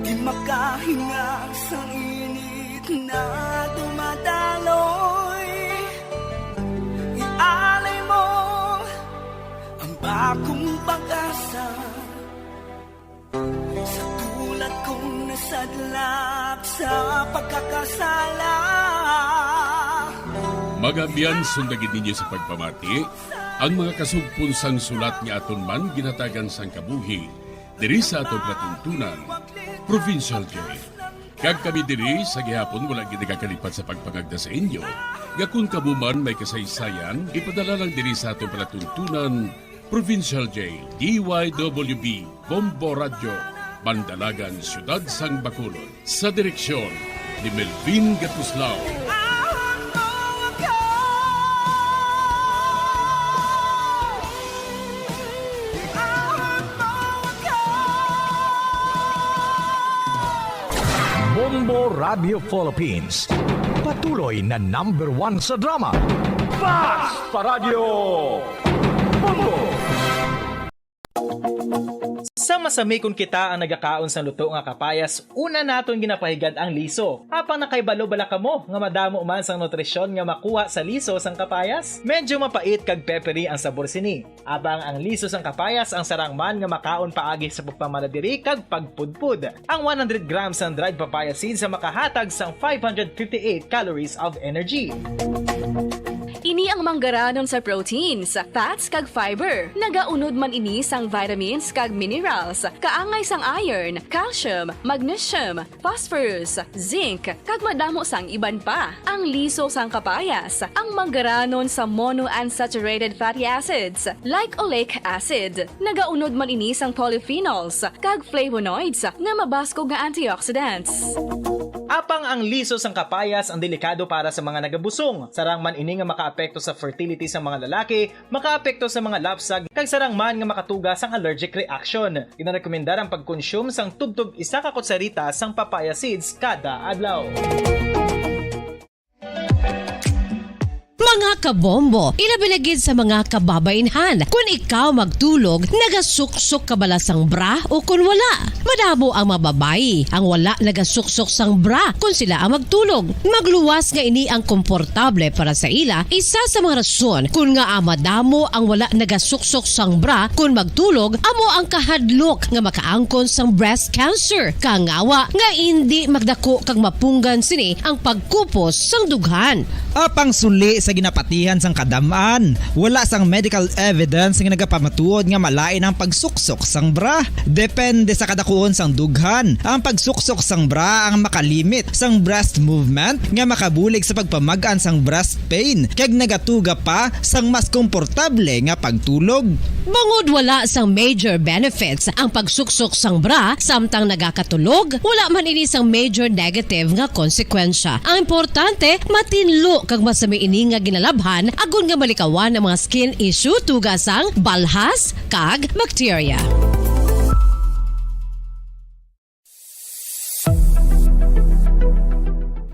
di makahinga sa init na dumadaloy. Ialay mo ang bagong pag-asa. Sa tulad kong nasadlak sa pagkakasala. Mga abyan, sunda gid ninyo sa pagpamati ang mga kasugpon sang sulat nga aton man ginhatagan sang kabuhi diri sa aton palatuntunan, Provincial Jail. Kag kami diri sa gihapon wala gid nagakalipat sa pagpangagda sa inyo nga kon kamo man may kasaysayan, ipadala lang diri sa aton palatuntunan, Provincial Jail, D Y W B, Bombo Radyo, Bandalagan, Siyudad sang Bacolod, sa direksyon ni Melvin Gatuslao. Bombo Radio Philippines, patuloy na number one sa drama. Basta Radyo Bombo! Sa masami kon kita ang nagakaon sang luto nga kapayas, una naton ginapahigad ang liso. Apang nakahibalo bala kamo nga madamo man sang nutrisyon nga makuha sa liso sang kapayas? Medyo mapait kag peppery ang sabor sini. Apang ang liso sang kapayas ang sarang man nga makaon paagi sa pagpamana diri kag pagpudpod. Ang one hundred grams sang dried papaya seeds ang makahatag sang five hundred fifty-eight calories of energy. Ini ang manggaranon sa proteins, fats, kag fiber. Nagaunod man ini sang vitamins kag minerals, kaangay sang iron, calcium, magnesium, phosphorus, zinc, kag madamo sang iban pa. Ang liso sang kapayas, ang manggaranon sa monounsaturated fatty acids, like oleic acid. Nagaunod man ini sang polyphenols kag flavonoids nga mabaskog nga antioxidants. Apang ang liso sang kapayas ang delikado para sa mga nagabusong. Sarang man ini nga makaapekto sa fertility sang mga lalaki, makaapekto sa mga lapsag, kag sarang man nga makatuga sang allergic reaction. Ginarekomendar ang pagkonsume sang tubtob isa ka kutsarita sang papaya seeds kada adlaw. Mga kabombo, ilabi na gid sa mga kababainhan. Kun ikaw magtulog, nagasuksok ka bala sang bra o kun wala? Madamo ang mga babayi ang wala nagasuksok sang bra kun sila ang magtulog. Magluwas nga ini ang komportable para sa ila, isa sa mga rason kun ngaa madamo ang wala nagasuksok sang bra kun magtulog amo ang kahadlok nga makaangkon sang breast cancer. Kangawa nga indi magdako kag mapunggan sini ang pagkupos sang dughan. Apang suli sa ginapatihan sang kadam-an, wala sang medical evidence nga nagapamatuod nga malain ang pagsuksok sang bra. Depende sa kadakuon sang dughan, ang pagsuksok sang bra ang makalimit sang breast movement nga makabulig sa pagpamag-an sang breast pain kag nagatuga pa sang mas komportable nga pagtulog. Bangod wala sang major benefits ang pagsuksok sang bra samtang nagakatulog, wala man ini sang major negative nga konsekwensya. Ang importante, matinlo kag masami ini nga ginalabhan agod nga malikawan ang mga skin issue tuga sang balhas kag bakterya.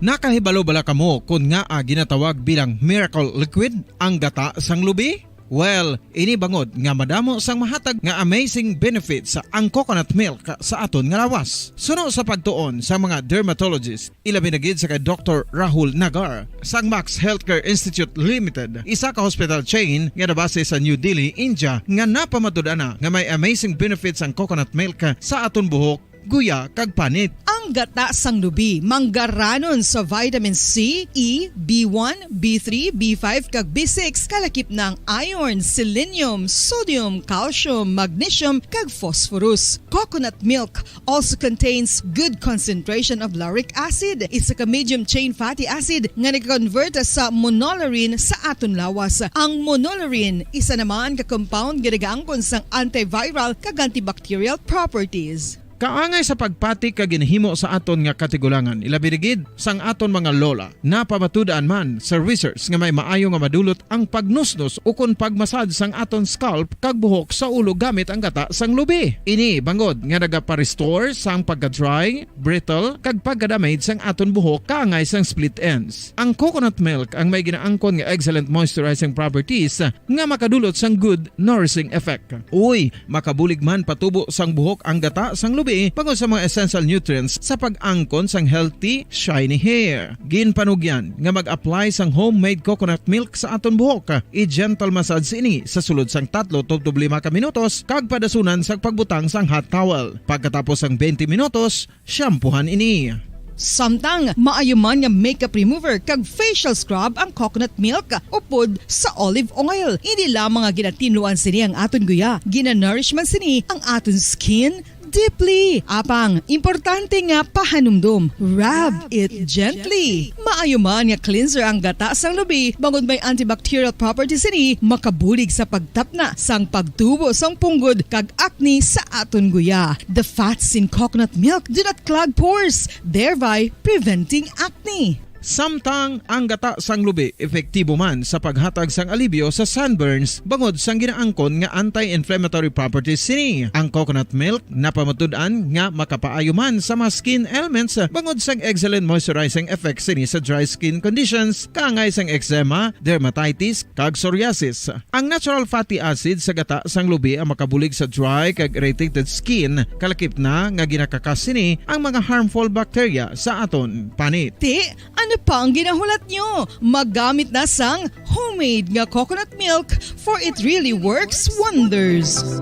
Nakahibalo bala kamo kon ngaa ginatawag bilang miracle liquid ang gata sang lubi? Well, ini bangod nga madamo sang mahatag nga amazing benefits ang coconut milk sa aton nga lawas. Suno sa pagtuon sa mga dermatologist, ilabi na gid sa kay Doktor Rahul Nagar sang Max Healthcare Institute Limited, isa ka hospital chain nga nabase sa New Delhi, India, nga napamatud-an na nga may amazing benefits ang coconut milk sa aton buhok, guya, kag panit. Ang gata sang lubi manggaranon sa vitamin C, E, B one, B three, B five, kag B six, kalakip na ang iron, selenium, sodium, calcium, magnesium, kag phosphorus. Coconut milk also contains good concentration of lauric acid, isa ka medium chain fatty acid nga nagakonvert sa monolaurin sa aton lawas. Ang monolaurin isa naman ka compound nga nagaangkon sang antiviral kag antibacterial properties. Kaangay sa pagpati kag ginahimo sa aton nga katigulangan, ilabi na gid sang aton mga lola. Napamatud-an man sa research nga may maayo nga madulot ang pagnusnos ukon pagmasad sang aton scalp kag buhok sa ulo gamit ang gata sang lubi. Ini bangod nga nagapa-restore sang pagka-dry, brittle, kag pagka-damage sang aton buhok kaangay sang split ends. Ang coconut milk ang may ginaangkon nga excellent moisturizing properties nga makadulot sang good nourishing effect. Uy, makabulig man patubo sang buhok ang gata sang lubi bangod sa mga essential nutrients sa pag-angkon sang healthy, shiny hair. Ginpanugyan nga mag-apply sang homemade coconut milk sa aton buhok. I-gentle massage ini sa sulod sang tatlo tubtob lima ka minutos kag padasunan sang pagbutang sang hot towel. Pagkatapos sang twenty minutos, shampoohan ini. Samtang maayo man nga makeup remover kag facial scrub ang coconut milk upod sa olive oil. Indi lamang nga ginatinluan sini ang aton guya, ginanourish man sini ang aton skin deeply. Apang, importante nga pahanumdom, rub it gently. Maayo man nga cleanser ang gata sang lubi bangod may antibacterial properties sini, makabulig sa pagtapna sang pagtubo sang punggod kag acne sa aton guya. The fats in coconut milk do not clog pores, thereby preventing acne. Samtang ang gata sang lubi epektibo man sa paghatag sang alibyo sa sunburns bangod sang ginaangkon nga anti-inflammatory properties sini. Ang coconut milk napamatud-an nga makapaayo man sa mga skin ailments bangod sang excellent moisturizing effects sini sa dry skin conditions kaangay sang eczema, dermatitis, kag psoriasis. Ang natural fatty acid sa gata sang lubi ang makabulig sa dry kag irritated skin, kalakip na nga ginakakas sini ang mga harmful bacteria sa aton panit. Ti, ano pa ang ginahulat nyo? Maggamit na sang homemade nga coconut milk, for it really works wonders.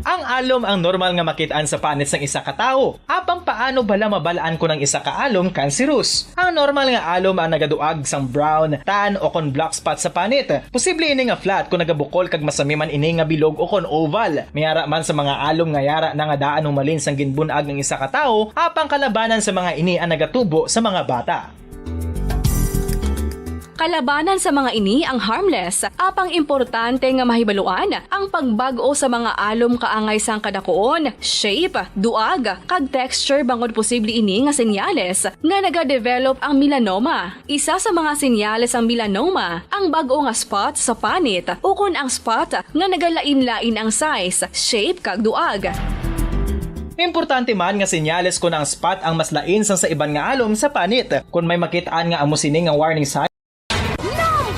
Ang alom ang normal nga makit-an sa panit sang isa ka tawo. Apang paano bala mabal-an kon ang isa ka alom kanserus? Ang normal nga alom ang nagaduag sang brown, tan, o kon black spot sa panit. Posible ini nga flat kon nagabukol kag masami man ini nga bilog o kon oval. May ara man sa mga alom nga yara na nga daan humalin sang ginbun-ag ang isa ka tawo, apang kalabanan sa mga ini ang nagatubo sa mga bata. Kalabanan sa mga ini ang Harmless, apang importante nga mahibaluan ang pagbag-o sa mga alom kaangay sang kadakuon, shape, duag, kag texture bangod posible ini nga senyales nga nagadevelop ang melanoma. Isa sa mga senyales sang melanoma ang bag-o nga spot sa panit ukon ang spot nga nagalain-lain ang size, shape, kag duag. Importante man nga senyales kon ang spot ang mas lain sang sa iban nga alom sa panit. Kon may makit-an nga amo sini nga warning sign,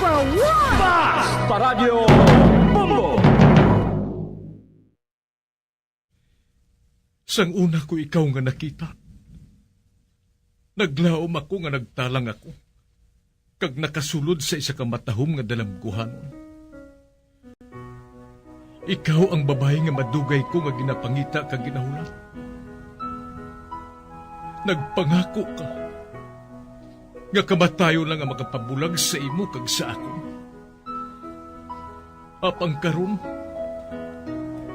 Number one! Basta Radyo Bombo! Sang una ko ikaw nga nakita, naglaom ako nga nagtalang ako, kag nakasulod sa isa ka matahom nga dalamguhanon. Ikaw ang babayi nga madugay ko nga ginapangita kag ginahulat. Nagpangako ka nga kamatayon lang ang makapabulag sa imo kag sa akon. Apang karon,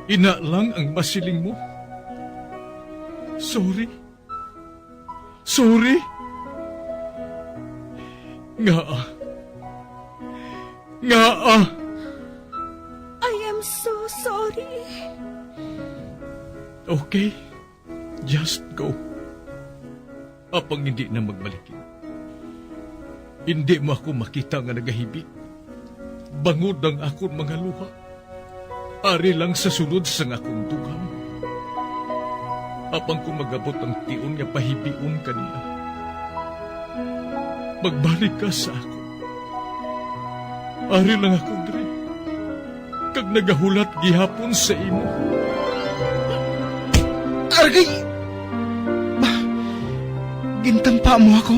ina lang ang masiling mo. Sorry. Sorry. Ngaa? Ngaa? I am so sorry. Okay. Just go. Apang hindi na magbalik. Hindi mo ako makita nga nagahibi. Bangod ang akon mga luha. Ari lang sa sulod sang akon dughan. Apang kon mag-abot ang tion nga pahibion ka niya, magbalik ka sa akon. Ari lang ako diri, kag nagahulat gihapon sa imo. Argay! Ba, gintampa mo ako?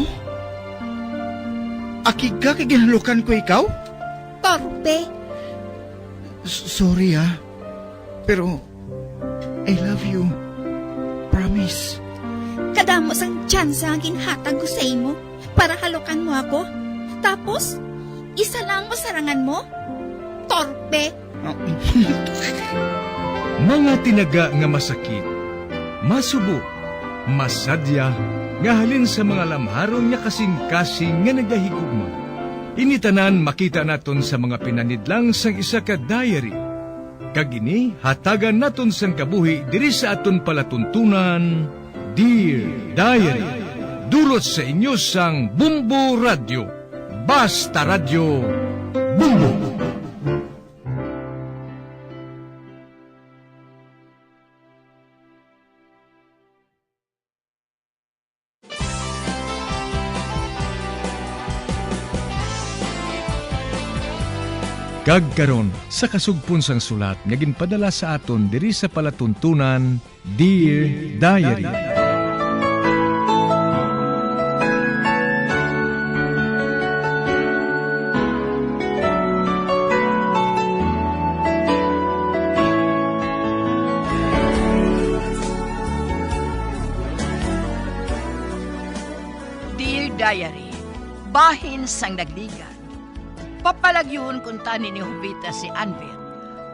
Akig ka kay ginhalukan ko ikaw? Torpe. S-, sorry, ah. Pero, I love you. Promise. Kadamo sang tsansa ang ginhatag ko sa imo para halukan mo ako. Tapos, isa lang mo sarangan mo? Torpe. Mga tinaga nga masakit, masubo, masadya, nga halin sa mga lamharon nga kasing-kasing nga nagahigugma. Ini tanan makita naton sa mga pinanidlang sang isa ka diary. Kag ini hatagan naton sang kabuhi diri sa aton palatuntunan, Dear Diary. Dulot sa inyo sang Bombo Radyo. Basta Radyo, Bombo! Kag karon, sa kasugpon sang sulat nga ginpadala sa aton diri sa palatuntunan, Dear Diary. Dear Diary, bahin sang nagligan. Papalagyuhon kuntani ni Jovita si Anvil,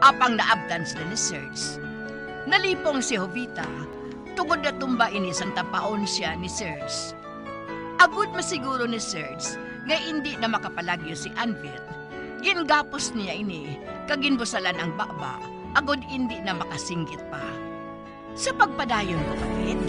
apang naabtan sila ni Serge. Nalipong si Jovita tungod natumba ini sang tapaon sia ni Serge. Agud masiguro ni Serge nga indi na makapalagyo si Anvil, gingapos niya ini kag ginbusalan ang baba agud indi na makasinggit pa. Sa pagpadayon ko, kapatid.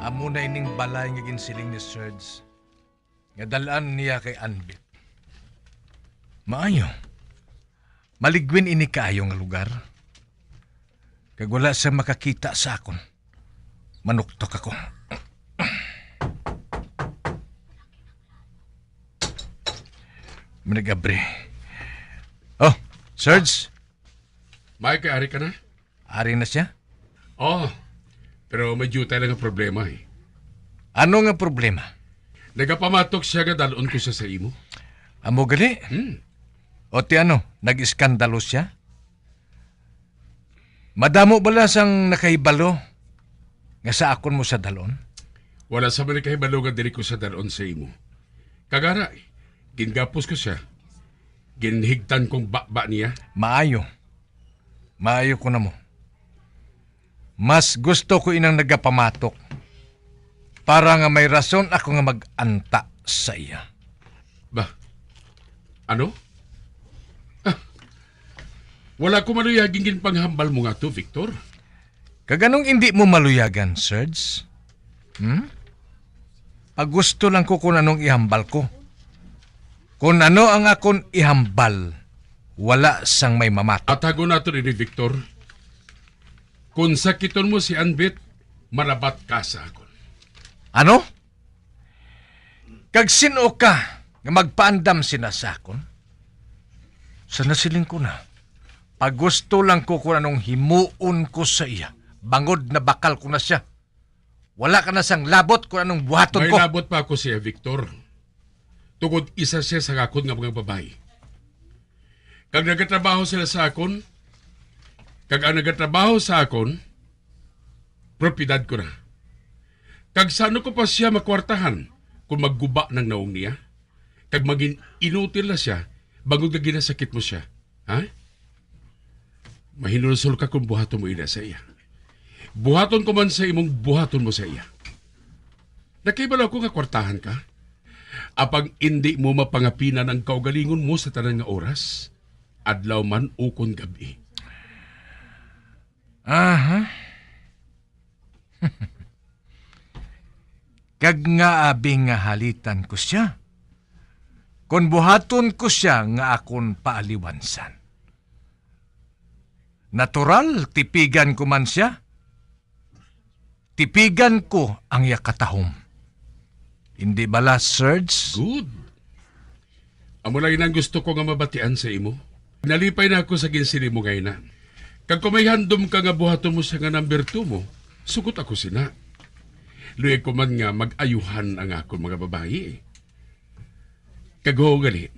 Amo na ining balay nga ginsiling ni Serge nga dal-an niya kay Anvil. Maayo. Maligwin ini kaayo nga lugar. Kag wala sia makakita sa akon. Manuktok ako. Manag-abri. Oh, Serge. Mike, ari ka na? Ari na sia? Oh, pero may diutay lang nga problema, eh. Ano nga problema? Nagapamatok sia nga dal-on ko sia sa imo. Amo gali? Hmm. O ti ano, nag-iskandalo sia? Madamo bala sang nakahibalo nga sa akon mo sia dal-on? Wala sa man kahibalo nga diri ko sa dal-on sa imo. Kag ara, gingapos ko sia. Ginhigtan kong baba niya. Maayo. Maayo ko na mo. Mas gusto ko inang nagapamatok para nga may rason ako nga mag-anta sa iya. Ba? Ano? Ah, wala ko maluyaging ginpanghambal mo nga to, Victor. Kag anong indi mo maluyagan, Serge? Hmm? Pagusto lang ko kung anong ihambal ko. Kung ano ang akon ihambal, wala sang may mamatok. At hago nato ini, Victor. Kung sakiton mo si Anbit, marabat ka sa akon. Ano? Kag sin-o ka nga magpaandam sina sa akon? Sa nasiling ko na, pagusto lang ko kung anong himuon ko sa iya, bangod na bakal ko na sia. Wala ka na sang labot kung anong buhaton May ko. Labot pa ako siya, Victor. Tungod isa siya sa akon nga mga babayi. Kag nagatrabaho sila sa akon, kag ang nagatrabaho sa akon, propiedad ko na. Kag sa ano ko pa siya makwartahan kung magguba nang naong niya? Kag magin inutil na siya, bangod nga ginasakit mo siya. Ha? Mahinulsol ka kung buhaton mo ina sa iya. Buhaton ko man sa imong buhaton mo sa iya. Nakahibalo ako nga kwartahan ka. Apang indi mo mapangapinan ang kaugalingon mo sa tanan nga oras, adlaw man ukon gab-i. Aha. Kag nga abi nga halitan ko sia, kon buhaton ko sia nga akon paaliwansan. Natural, tipigan ko man sia. Tipigan ko ang iya katahom. Hindi bala, Serge? Good. Amo lang inang gusto ko nga mabatian sa imo. Nalipay na ako sa ginsiling mo nga ina. Kag kung may handom ka nga buhaton mo siya nga number two mo, sugot ako sina. Luyag ko man nga mag-ayuhan ang akon mga babayi. Kag huo gali,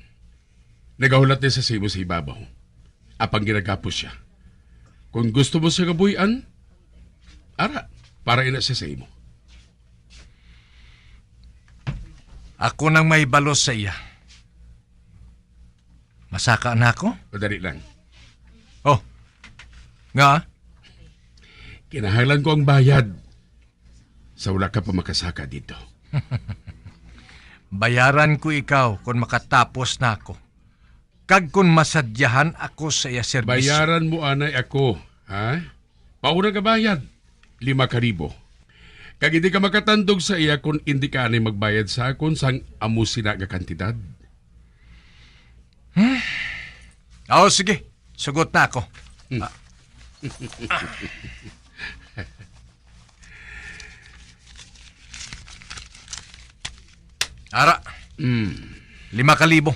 nagahulat na siya sa imo sa ibabaw. Apang ginagapos siya. Kung gusto mo siya nga buy-an, ara, para ina siya sa imo. Ako nang may balos sa iya. Masaka na ako? Madali lang. Oh, nga? Kinahanglan ko ang bayad sa wala ka pa makasaka dito. Bayaran ko ikaw kon makatapos na ako. Kag kon masadyahan ako sa iya serbisyo. Bayaran mo anay ako, ha? Pauna nga bayad, lima ka ribo. Kag hindi ka makatandog sa iya kon hindi ka anay magbayad sa akon sang amo sina nga kantidad. Hmm? Oh, sige. Sugot na ako. Hmm. Ah. Ara. Hmm. Lima ka libo.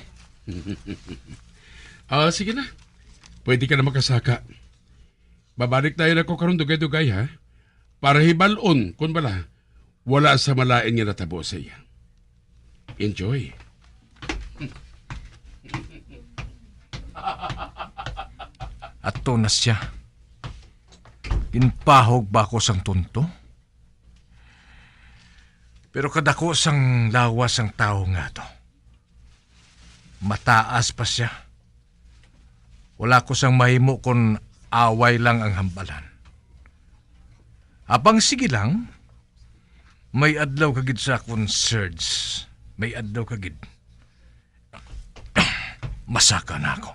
Ah, sige na. Pwede ka na makasaka. Babalik tayo na ko karon dugay-dugay, ha? Para hibalon, kun bala, wala sa malain nga natabo sa iya. Enjoy. Ato na siya. Ginpahog ba ako sang tonto? Pero kadako sang lawas sang tawo nga to. Mataas pa siya. Wala ko sang mahimo kon away lang ang hambalan. Apang sige lang, may adlaw ka gid sa akon, Serge. May adlaw ka gid. Masaka na ako.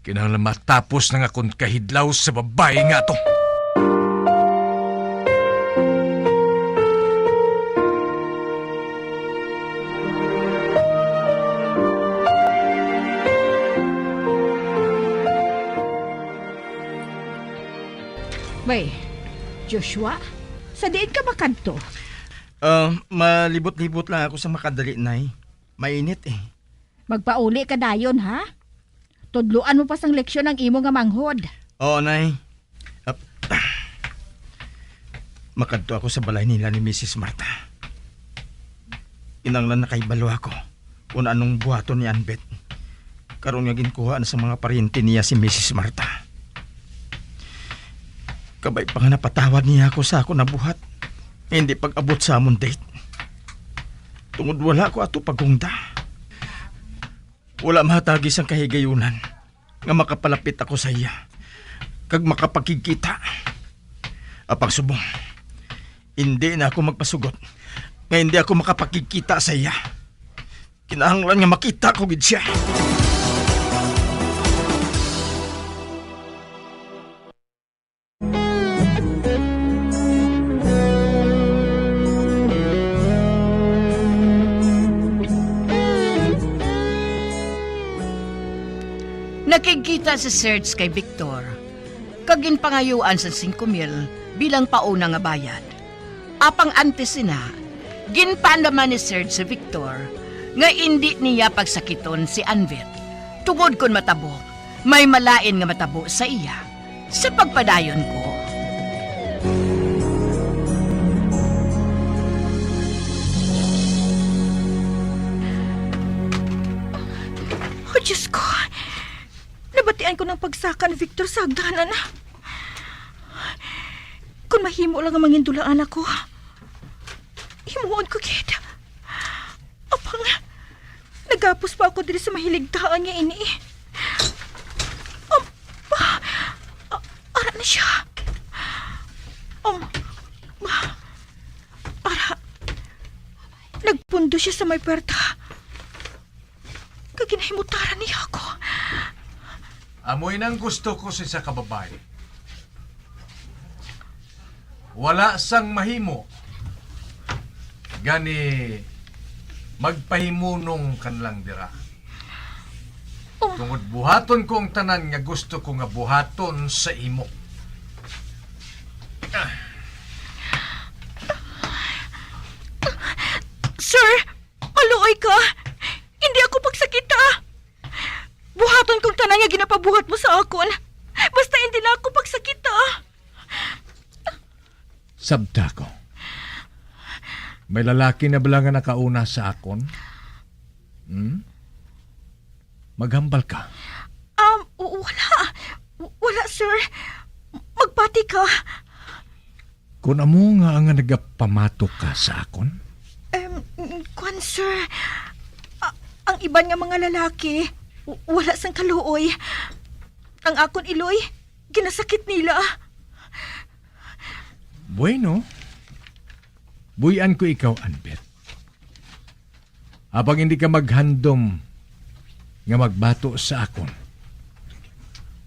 Kinahanglan matapos na nga akon kahidlaw sa babayi nga to. Bay, Joshua, sa diin ka makadto? Ah, malibot-libot lang ako sa makadali, Nay. Mainit eh. Magpauli ka dayon, ha? Tudloan mo pa sang leksyon ang imo nga manghod. Oo, Nay. Ap-, makadto ako sa balay nila ni Misis Martha. Kinahanglan nakahibalo ako kung anong buhaton ni Anbet. Karon nga ginkuha na sa mga paryente niya si Misis Martha. Kabay pa nga napatawad niya ako sa ako nabuhat. nga hindi pag-abot sa amon date. Tungod wala ko ato paghungda. Wala mahatagi sang kahigayunan nga makapalapit ako sa iya kag makapakigkita. Apang subong, hindi na ako magpasugot nga hindi ako makapakigkita sa iya. Kinahanglan nga makita ko gid siya. Nakigkita si Serge kay Victor, kag ginpangayuan sang singko mil bilang pauna nga bayad. Apang antes sina, ginpaandaman ni Serge si Victor nga indi niya pagsakiton si Anvet, tungod kon matabo, may malain nga matabo sa iya. Sa pagpadayon ko. Oh, Diyos ko. Nabatian ko ng pagsaka ni Victor sa hagdanan. Kung mahimo lang nga mangindulaan ako, himuon ko gid. Apang, nagapos pa ako diri sa mahiligdaan nga ini. Um, ah, ah, ara na siya. Um, ah, ara. Nagpundo siya sa may puwerta. Kag ginahimutaran niya ako. Amo inang gusto ko sa isa ka babayi. Wala sang mahimo. Gani, magpahimunong ka na lang dira. Oh. Tungod buhaton ko ang tanan nga gusto ko nga buhaton sa imo. Sir, maluoy ka. Hindi ako pagsakita. Buhaton kong tanan nga ginapabuhat mo sa akon. Basta hindi na ako pagsakita. Sabta ko. May lalaki na bala nga nakauna sa akon? Hmm? Maghambal ka? Um, w- wala. W- Wala, sir. Magpati ka. Kon amo nga ang nagapamato ka sa akon? Em, kwan, sir. A- ang iban nga mga lalaki, w- wala sang kaluoy. Ang akon iloy, ginasakit nila. Bueno, buy-an ko ikaw, Anbet. Apang hindi ka maghandom nga magbato sa akon.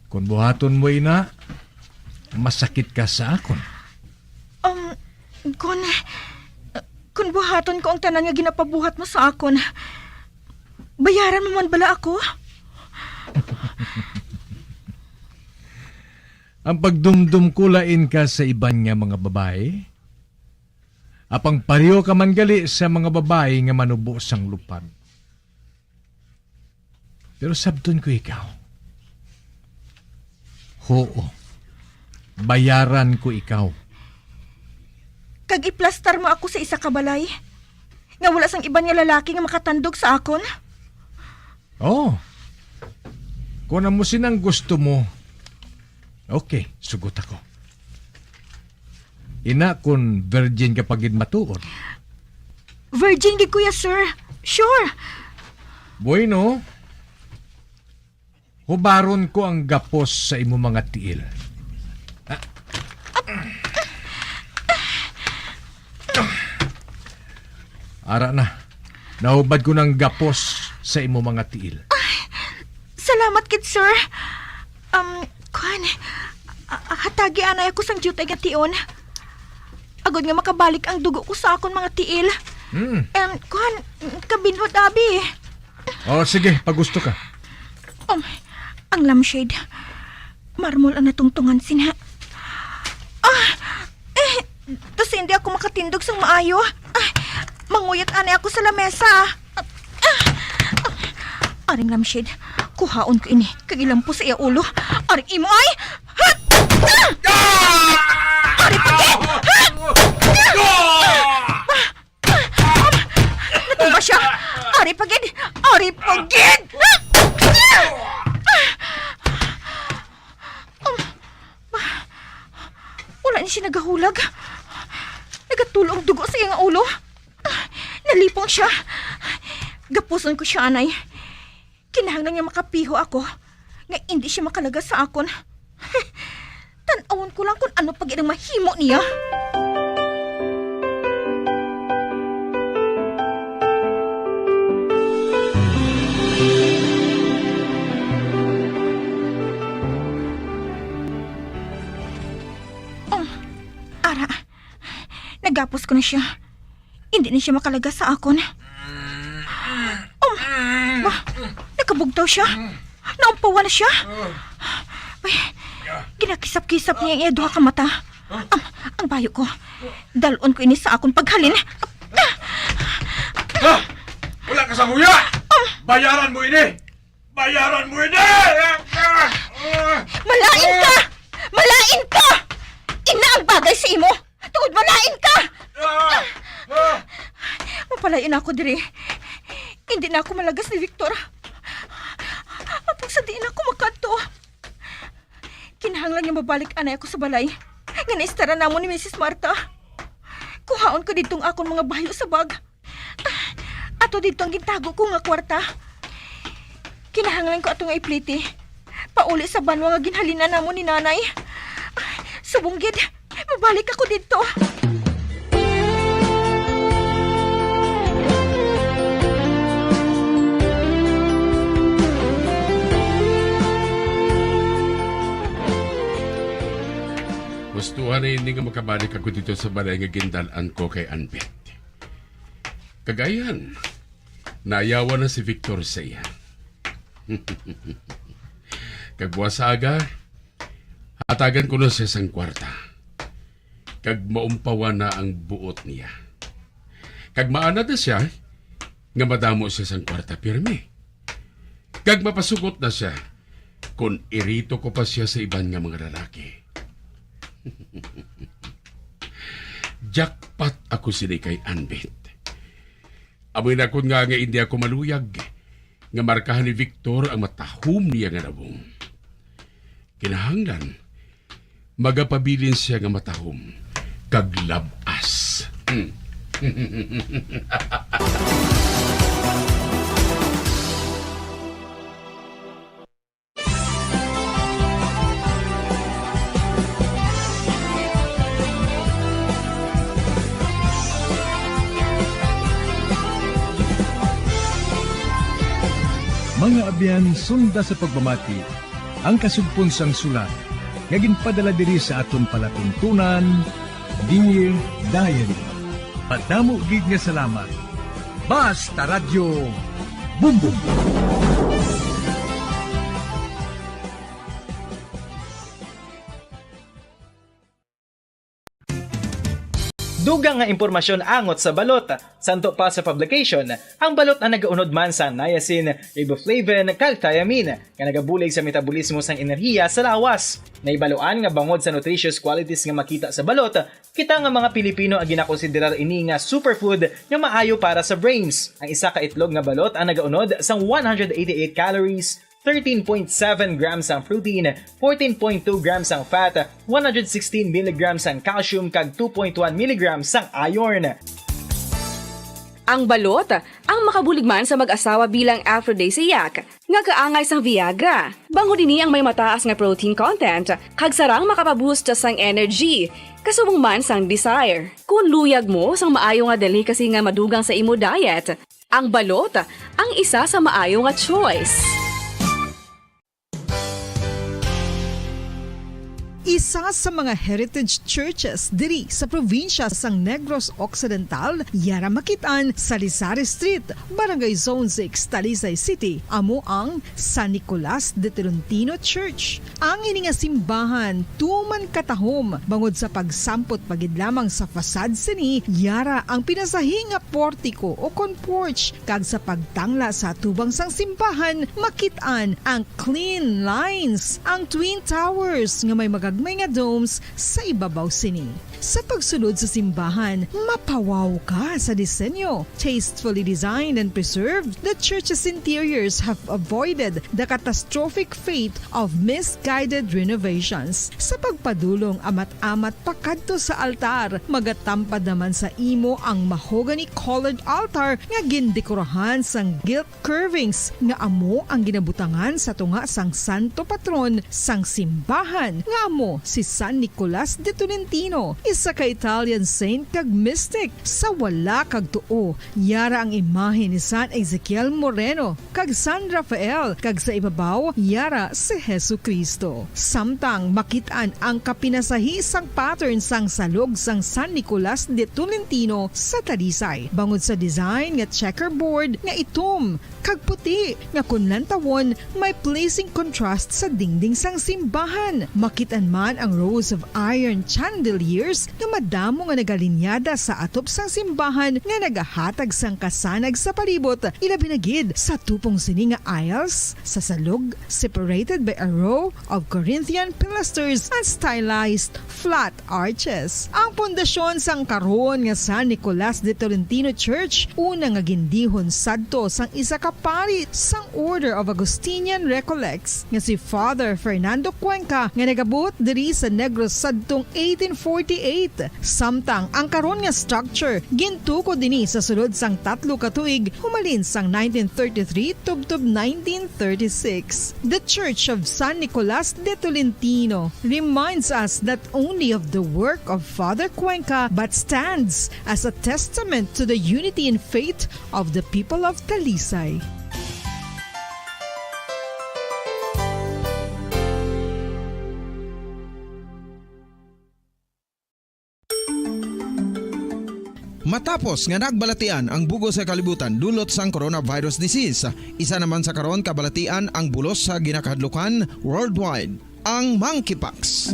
Kon buhaton mo ina, masakit ka sa akon. Um, kun, kun buhaton ko ang tanan nga ginapabuhat mo sa akon, bayaran mo man bala ako? Ang pagdumdom ko lain ka sa iban nga mga babayi, apang pareho ka man gali sa mga babayi nga manubo sang lupad. Pero sabton ko ikaw. Huo, bayaran ko ikaw. Kag iplastar mo ako sa isa ka balay nga wala sang iban nga lalaki nga makatandog sa akon? Oh, kung amo sinang gusto mo, okay, sugot ako. Ina, kun virgin ka pa gid matuod. Virgin gid, kuya, sir. Sure. Bueno, hubaron ko ang gapos sa imo mga tiil. Ah. Ara na. Nahubad ko ng gapos sa imo mga tiil. Salamat gid, sir. Um, kwan, a- a- hatagi anay ako sang diutay nga tion. Agod nga makabalik ang dugo ko sa akon mga tiil. Hmm. Em, kwan, kabinhod, abi. Oh, sige, pagusto ka. Um, ang lampshade. Marmol ang natungtungan sina. Ah! Eh, tas hindi ako makatindog sang maayo. Ah, manguyat anay ako sa lamesa. Ah! Aring lampshade, kuhaon ko ini kag ilampo sa iya ulo. Aring imo ay! Ha! Ah! Ari pa gid! Ha! Natumba siya! Ari pa gid! Ari pa gid! Wala ni siya nagahulag. Nagat Tulo ang dugo sa iyang ulo. Ah, nalipong siya. Gapuson ko siya, anay. Kinahanglan nga makapiho ako nga indi siya makalagas sa akon. Tan-awon ko lang kung ano pa gid ang mahimo niya. Oh, ara, nagapos ko na siya. Hindi na siya makalagas sa akon. Um, ba, nakabugtaw siya. Naumpawan na siya. Ay, ginakisap-kisap niya ang iya duha ka mata. Ang, ang bayo ko. Dalon ko ini sa akon paghalin. Ah! Wala ka sa buya! Bayaran mo ini! Bayaran mo ini! Ah! Ah! Malain ka! Malain ka! Ina ang bagay sa imo! Tungod malain ka! Ah! Ah! Mapalayo na ako diri. Hindi na ako malagas ni Victor. Apang sa diin ako makadto? Kinahanglan nga mabalik anay ako sa balay nga naistara namon ni Misis Marta. Kuhaon ko didto ang akon mga bayo sa bag. Ato didto ang gintago ko nga kwarta. Kinahanglan ko ato nga ipliti. Pauli sa banwa nga ginhalinan namon ni Nanay. Subong gid, mabalik ako didto. Gustuhan na ini nga makabalik ako didto sa balay nga gindal-an ko kay Anbet. Kag ayhan, nayawan na si Victor sa iya. Kag buas sa aga, hatagan ko na siya sang kwarta, kag maumpawan na ang buot niya. Kag maanad na siya nga madamo siya sang kwarta pirmi, kag mapasugot na siya kon irito ko pa siya sa iban nga mga lalaki. Jackpot ako sini kay Anbit. Amoy nakon nga, nga indi ako maluyag nga markahan ni Victor ang matahom niya nga nawong. Kinahanglan, magapabilin siya nga matahom kag lab-as. Hmm. Mga abyan, sunda sa pagpamati ang kasugpon sang sulat nga ginpadala diri sa aton palatuntunan, Dear Diary. Madamo gid nga salamat. Basta Radyo Bumbong. Dugang nga impormasyon angot sa balot. Santo pa sa publication, ang balot ang nagaunod man sa niacin, riboflavin, kag thiamine, nga nagabulig sa metabolismo sang enerhiya sa lawas. Nahibaluan nga bangod sa nutritious qualities nga makita sa balot, kita nga mga Pilipino ang ginakonsiderar ini nga superfood nga maayo para sa brains. Ang isa ka itlog nga balot ang nagaunod sang one hundred eighty-eight calories, thirteen point seven grams ang protein, fourteen point two grams ang fat, one hundred sixteen milligrams ang calcium, kag two point one milligrams ang iron. Ang balot ang makabulig man sa mag-asawa bilang aphrodisiac, nga kaangay sang Viagra. Bangod ini ang may mataas nga protein content, kag sarang makapaboost sang energy, kasubong man sang desire. Kung luyag mo sang maayo nga delicacy nga madugang sa imo diet, ang balot ang isa sa maayo nga choice. Isa sa mga heritage churches diri sa probinsya sang Negros Occidental, yara makit-an sa Lizares Street, Barangay Zone six, Talisay City, amo ang San Nicolas de Tolentino Church. Ang ini nga simbahan tuman katahom bangod sa pagsampot pa gid lamang sa facade sini, yara ang pinasahi nga portiko o kon porch, kag sa pagtangla sa atubang sang simbahan, makit-an ang clean lines, ang twin towers nga may magagmay nga domes sa ibabaw sini. Sa pagsulod sa simbahan, mapawaw ka sa disenyo. Tastefully designed and preserved, the church's interiors have avoided the catastrophic fate of misguided renovations. Sa pagpadulong amat-amat pakadto sa altar, magatampad naman sa imo ang mahogany-colored altar nga gindekorahan sang gilt curvings nga amo ang ginabutangan sa tunga sang santo patron sang simbahan, nga amo si San Nicolas de Tolentino, isa ka Italian saint kag mystic. Sa wala kag tuo, yara ang imahe ni San Ezekiel Moreno kag San Rafael, kag sa ibabaw yara si Jesu-Cristo. Samtang makit-an ang kapinasahi sang pattern sang salog sang San Nicolas de Tolentino sa Talisay, bangod sa design nga checkerboard nga itom kag puti, nga kon lantawon, may pleasing contrast sa dingding sang simbahan. Makit-an man ang rows of iron chandeliers nga madamo nga nagalinyada sa atop sang simbahan nga nagahatag sang kasanag sa palibot, ilabi na gid sa tupong sini nga aisles sa salog, separated by a row of Corinthian pilasters and stylized flat arches. Ang pundasyon sang karon nga San Nicolas de Tolentino Church, una nga gindihon sadto sang isa ka pari sang Order of Augustinian Recollects nga si Father Fernando Cuenca, nga nagabot diri sa Negros sadtong eighteen forty-eight. Samtang ang karon nga structure gintukod ini sa sulod sang tatlo ka tuig, humalin sang nineteen thirty-three tubtob nineteen thirty-six. The Church of San Nicolas de Tolentino reminds us not only of the work of Father Cuenca, but stands as a testament to the unity in faith of the people of Talisay. Matapos nga nagbalatian ang bug-os nga kalibutan dulot sang coronavirus disease, isa naman sa karon kabalatian ang bulos sa ginakahadlukan worldwide, ang monkeypox.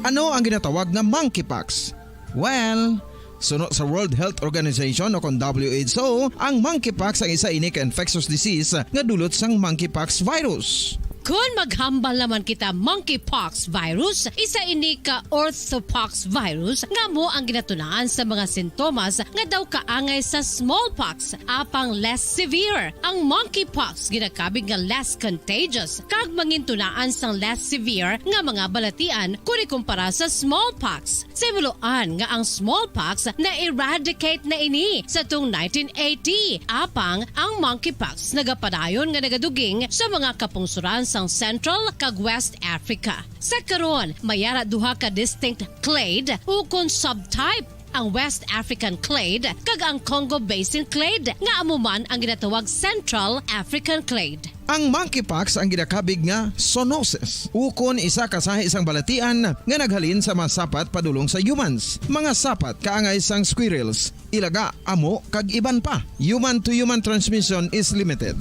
Ano ang ginatawag nga monkeypox? Well, suno sa World Health Organization o kon W H O, ang monkeypox ang isa ini ka infectious disease nga dulot sang monkeypox virus. Kon maghambal naman kita monkeypox virus, isa ini ka orthopox virus nga amo ang ginatunaan sa mga sintomas nga daw kaangay sa smallpox, apang less severe. Ang monkeypox ginakabig nga less contagious kag mangintunaan sang less severe nga mga balatian kon ikumpara sa smallpox. Sa himuloan nga ang smallpox na-eradicate na ini sa tong nineteen eighty, apang ang monkeypox nagapadayon nga nagaduging sa mga kapungsoran sang Central kag West Africa. Sa karon, may ara duha ka distinct clade ukon subtype, ang West African clade kag ang Congo Basin clade, nga amo man ang ginatawag Central African clade. Ang monkeypox ang ginakabig nga zoonosis, ukon isa ka sahi sang balatian nga naghalin sa mga sapat padulong sa humans, mga sapat kaangay sang squirrels, ilaga, amo, kag iban pa. Human-to-human transmission is limited.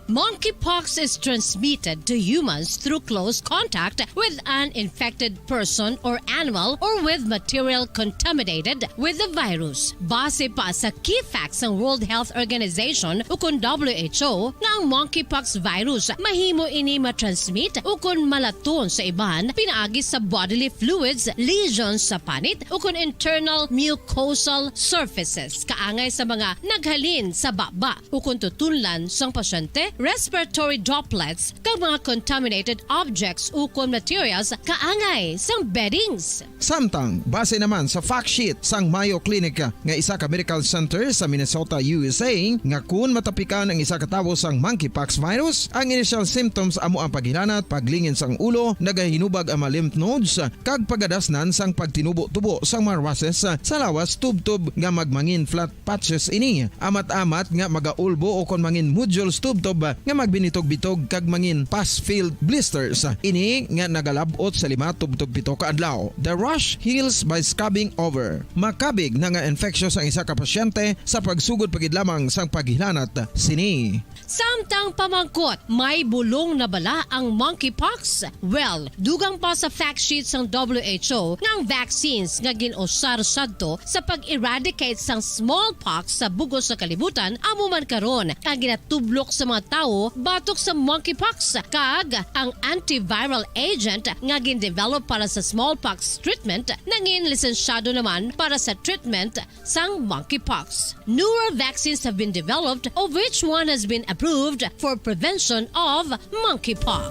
Monkeypox is transmitted to humans through close contact with an infected person or animal or with material contaminated with the virus. Base pa sa key facts sang World Health Organization ukon W H O nga ang monkeypox virus mahimo ini matransmit ukon malaton sa iban pinaagi sa bodily fluids, lesions sa panit ukon internal mucosal surfaces kaangay sa mga naghalin sa baba ukon tutunlan sang pasyente, respiratory droplets, kag mga contaminated objects ukon materials kaangay sang beddings. Samtang, base naman sa fact sheet sang Mayo Clinic nga isa ka medical center sa Minnesota, U S A, nga kun matapikan ang isa ka tawo sang monkeypox virus, ang initial symptoms amo ang paghilanat, paglingin sang ulo, nagahinubag ang mga lymph nodes, kag pagadasnan sang pagtinubo-tubo sang mga rushes sa lawas tubtob nga magmangin flat patches ini, amat-amat nga magaulbo ukon mangin nodules tubtob nga magbinitog-bitog kag mangin pus-filled blisters. Ini nga nagalab-ot sa lima tubtob pito ka adlaw. The rash heals by scabbing over. Makabig na nga infectious ang isa ka pasyente sa pagsugod pa gid lamang sang paghilanat sini. Samtang pamangkot, may bulong na bala ang monkeypox? Well, dugang pa sa fact sheet sang W H O nga ang vaccines nga gin-usar sadto sa pag-eradicate sang smallpox sa bug-os nga kalibutan amo man karon ang ginatublok sa mga tawo batok sa monkeypox, kag ang antiviral agent nga gin-develop para sa smallpox treatment nangin lisensyado naman para sa treatment sang monkeypox. Newer vaccines have been developed, of which one has been approved for prevention of monkeypox.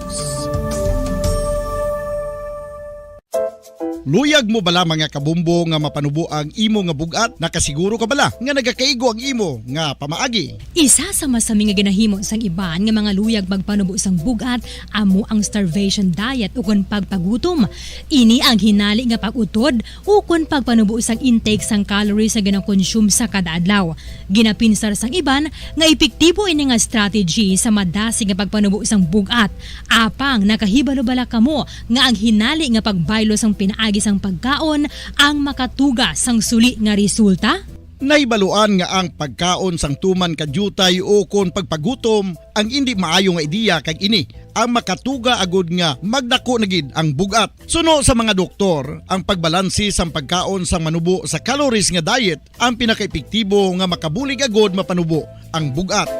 Luyag mo bala, mga kabombo, nga mapanubo ang imo nga bug-at? Nakasiguro ka bala nga nagakaigo ang imo nga pamaagi? Isa sa masami nga ginahimo sang iban nga mga luyag magpanubo sang bug-at amo ang starvation diet ukon pagpagutom. Ini ang hinali nga pag-utod ukon pagpanubo sang intake sang calories nga ginakonsume sa kada adlaw. Ginapinsar sang iban nga epektibo ini nga strategy sa madasig nga pagpanubo sang bug-at. Apang nakahibalo bala kamo nga ang hinali nga pagbaylo sang pinaagi sang pagkaon ang makatuga sang suli nga resulta? Nahibaluan nga ang pagkaon sang tuman ka diutay ukon pagpagutom ang indi maayo nga ideya, kag ini ang makatuga agud nga magdako na gid ang bug-at. Suno sa mga doktor, ang pagbalanse sang pagkaon sang manubo sa calories nga diet ang pinakaepektibo nga makabulig agud mapanubo ang bug-at.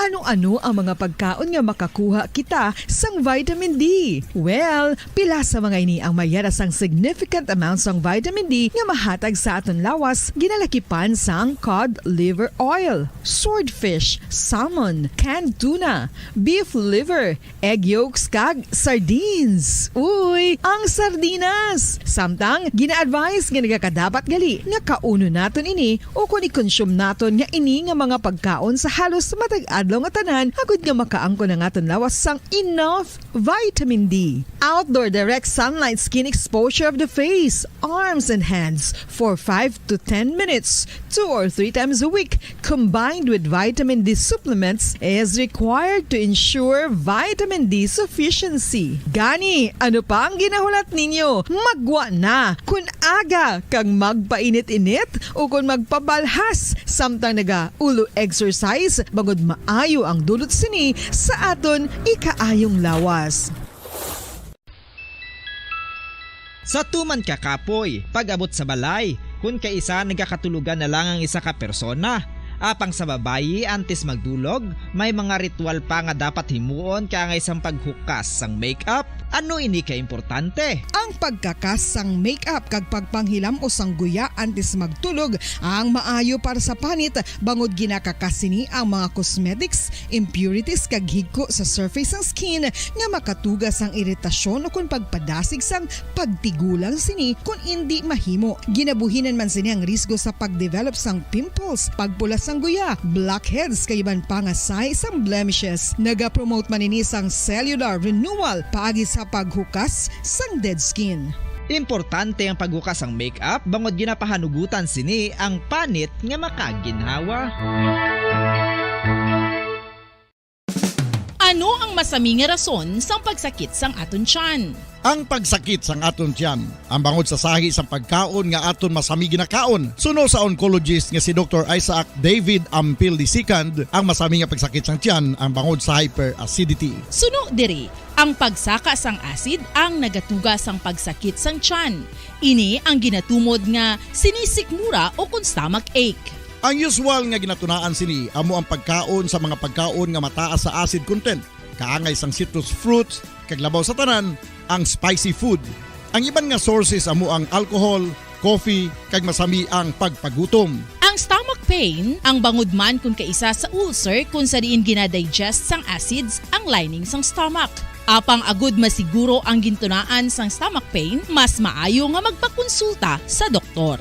Ano-ano ang mga pagkaon nga makakuha kita sang vitamin D? Well, pila sa mga ini ang mayara sang significant amount sang vitamin D nga mahatag sa aton lawas, ginalakipan sang cod liver oil, swordfish, salmon, canned tuna, beef liver, egg yolks, kag sardines. Uy, ang sardinas! Samtang gina-advise nga nagakadapat gali nga kaunon naton ini ukon i-consume naton nga ini nga mga pagkaon sa halos matag adlaw nga tanan, agud nga makaangkon ang aton lawas sang enough vitamin D. Outdoor direct sunlight skin exposure of the face, arms, and hands for five to ten minutes, two or three times a week, combined with vitamin D supplements, is required to ensure vitamin D sufficiency. Gani, ano pa ang ginahulat ninyo? Maggwa na! Kun aga kag magpainit-init ukon magpabalhas samtang naga-ulo exercise, bangod maayo ang dulot sini sa aton ikaayong lawas. Sa tuman ka kapoy, pag-abot sa balay, kun kaisa nagakatulogan na lang ang isa ka persona. Apang sa babayi, antes magdulog, may mga ritual pa nga dapat himuon kaangay sang paghukas sang makeup. Ano ini ka importante? Ang pagkakas sang makeup kag pagpanghilam-os sang guya antes magtulog ang maayo para sa panit, bangod ginakakas sini ang mga cosmetics, impurities, kag higko sa surface sang skin nga makatuga sang iritasyon ukon pagpadasig sang pagtigulang sini kon indi mahimo. Ginabuhinan man sini ang risgo sa pagdevelop sang pimples, pagpula sang guya, blackheads, kag iban pa nga sahi sang blemishes. Nagapromote man ini sang cellular renewal paagi sa paghukas sang dead skin. Importante ang paghukas sang makeup bangod ginapahanugutan sini ang panit nga makaginhawa. Ano ang masami nga rason sang pagsakit sang aton tiyan? Ang pagsakit sang aton tiyan, ang bangod sa sahi sang pagkaon nga aton masami ginakaon, suno sa oncologist nga si Doktor Isaac David Ampil the second, ang masami nga pagsakit sang tiyan ang bangod sa hyperacidity. Suno diri, ang pagsaka sang acid ang nagatuga sang pagsakit sang tiyan. Ini ang ginatumod nga sinisikmura ukon stomach ache. Ang usual nga ginatunaan sini amo ang pagkaon sa mga pagkaon nga mataas sa acid content, kaangay sang citrus fruits, kag labaw sa tanan, ang spicy food. Ang iban nga sources amo ang alcohol, coffee, kag masami ang pagpagutom. Ang stomach pain, ang bangod man kun kaisa sa ulcer kun sa diin ginadigest sang acids ang lining sang stomach. Apang agud masiguro ang gintunaan sang stomach pain, mas maayo nga magpakonsulta sa doktor.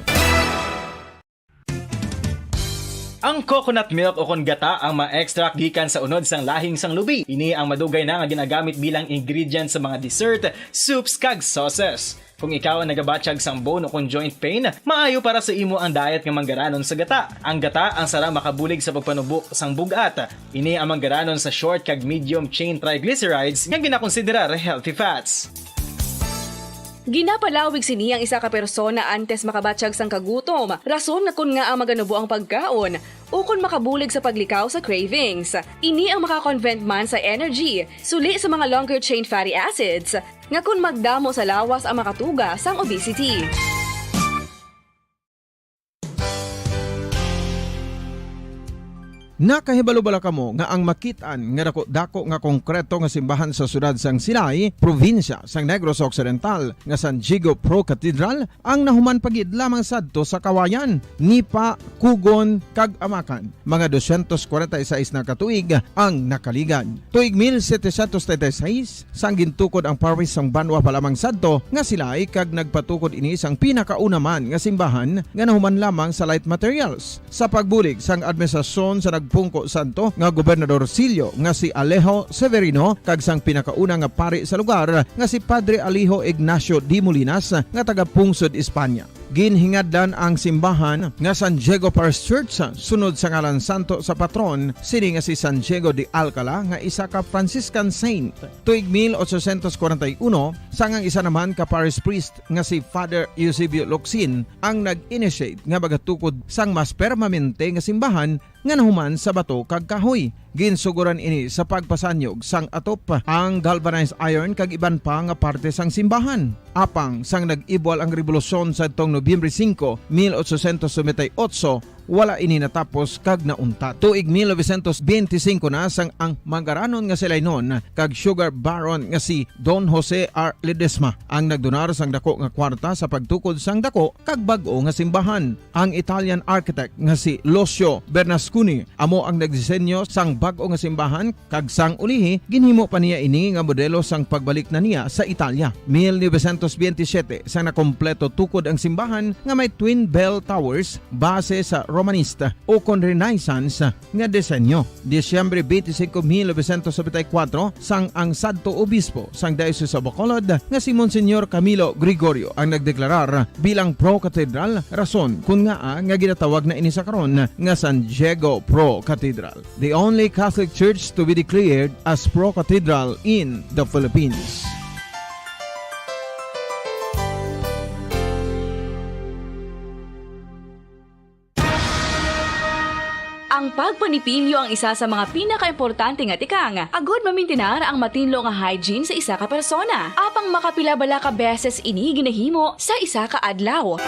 Ang coconut milk ukon gata ang ma-extract gikan sa unod sang lahing sang lubi. Ini ang madugay na nga ginagamit bilang ingredient sa mga dessert, soups, kag sauces. Kung ikaw ang nagabatyag sang bone ukon joint pain, maayo para sa imo ang diet nga manggaranon sa gata. Ang gata ang sarang makabulig sa pagpanubo sang bug-at. Ini ang manggaranon sa short kag medium chain triglycerides nga ginakonsiderar healthy fats. Ginapalawig sini ang isa ka persona antes makabatyag sang kagutom, rason na kon ngaa maganubo ang pagkaon, ukon makabulig sa paglikaw sa cravings. Ini ang makakonvert man sa energy, suli sa mga longer chain fatty acids, nga kon magdamo sa lawas ang makatuga sang obesity. Nakahibalo bala kamo nga ang makit-an nga dako-dako nga konkreto nga simbahan sa siyudad sang Silay, probinsya sang Negros Occidental, nga San Diego Pro Cathedral, ang nahuman pa gid lamang sadto sa kawayan, nipa, kugon, kag amakan? Mga dosyentos kwarenta y seis na ka tuig ang nakaligad. Tuig mil setecientos treinta y seis, sang gintukod ang parish sang banwa pa lamang sadto nga Silay, kag nagpatukod ini sang pinakauna man nga simbahan nga nahuman lamang sa light materials. Sa pagbulig sang administrasyon sa nagpungko sadto nga Gobernador Sillo nga si Alejo Severino kag sang pinakauna nga pari sa lugar nga si Padre Alejo Ignacio de Molinas nga taga-pungsod Espanya. Ginhingadlan ang simbahan nga San Diego Parish Church sunod sa ngalan santo sa patron sini nga si San Diego de Alcala nga isa ka Franciscan saint. Tuig mil ochocientos kwarenta y uno, sang ang isa naman ka parish priest nga si Father Eusebio Locsin ang nag-initiate nga magatukod sang mas permanente nga simbahan nga nahuman sa bato kag kahoy. Ginsugoran ini sa pagpasanyog sang atop, ang galvanized iron kag iban pa nga parte sang simbahan. Apang sang nag-ibwal ang rebolusyon sadtong Nobyembre singko, mil ochocientos noventa y ocho, wala ini natapos kag nauntat. Tuig mil novecientos benti singko na sang ang mangaranon nga si Lainon kag sugar baron nga si Don Jose R. Ledesma ang nagdonar sang dako nga kwarta sa pagtukod sang dako kag bag-o nga simbahan. Ang Italian architect nga si Lucio Bernasconi amo ang nagdisenyo sang bag-o nga simbahan, kag sang ulihi, ginhimo pa niya ini nga modelo sang pagbalik na niya sa Italia. Mil novecientos benti siyete, sang nakompleto tukod ang simbahan nga may twin bell towers base sa Romanista o kon Renaissance nga disenyo. Disyembre twenty-five, mil novecientos setenta y cuatro, sang ang sadto obispo sang Diocese of Bacolod nga si Monsignor Camilo Gregorio ang nagdeklarar bilang pro-cathedral, rason kon ngaa nga ginatawag na ini sa karon nga San Diego Pro Cathedral, the only Catholic church to be declared as pro-cathedral in the Philippines. Ang pagpanipilyo ang isa sa mga pinakaimportante nga tikang agod mamintinar ang matinlo nga hygiene sa isa ka persona. Apang makapila bala ka beses ini ginahimo sa isa ka adlaw?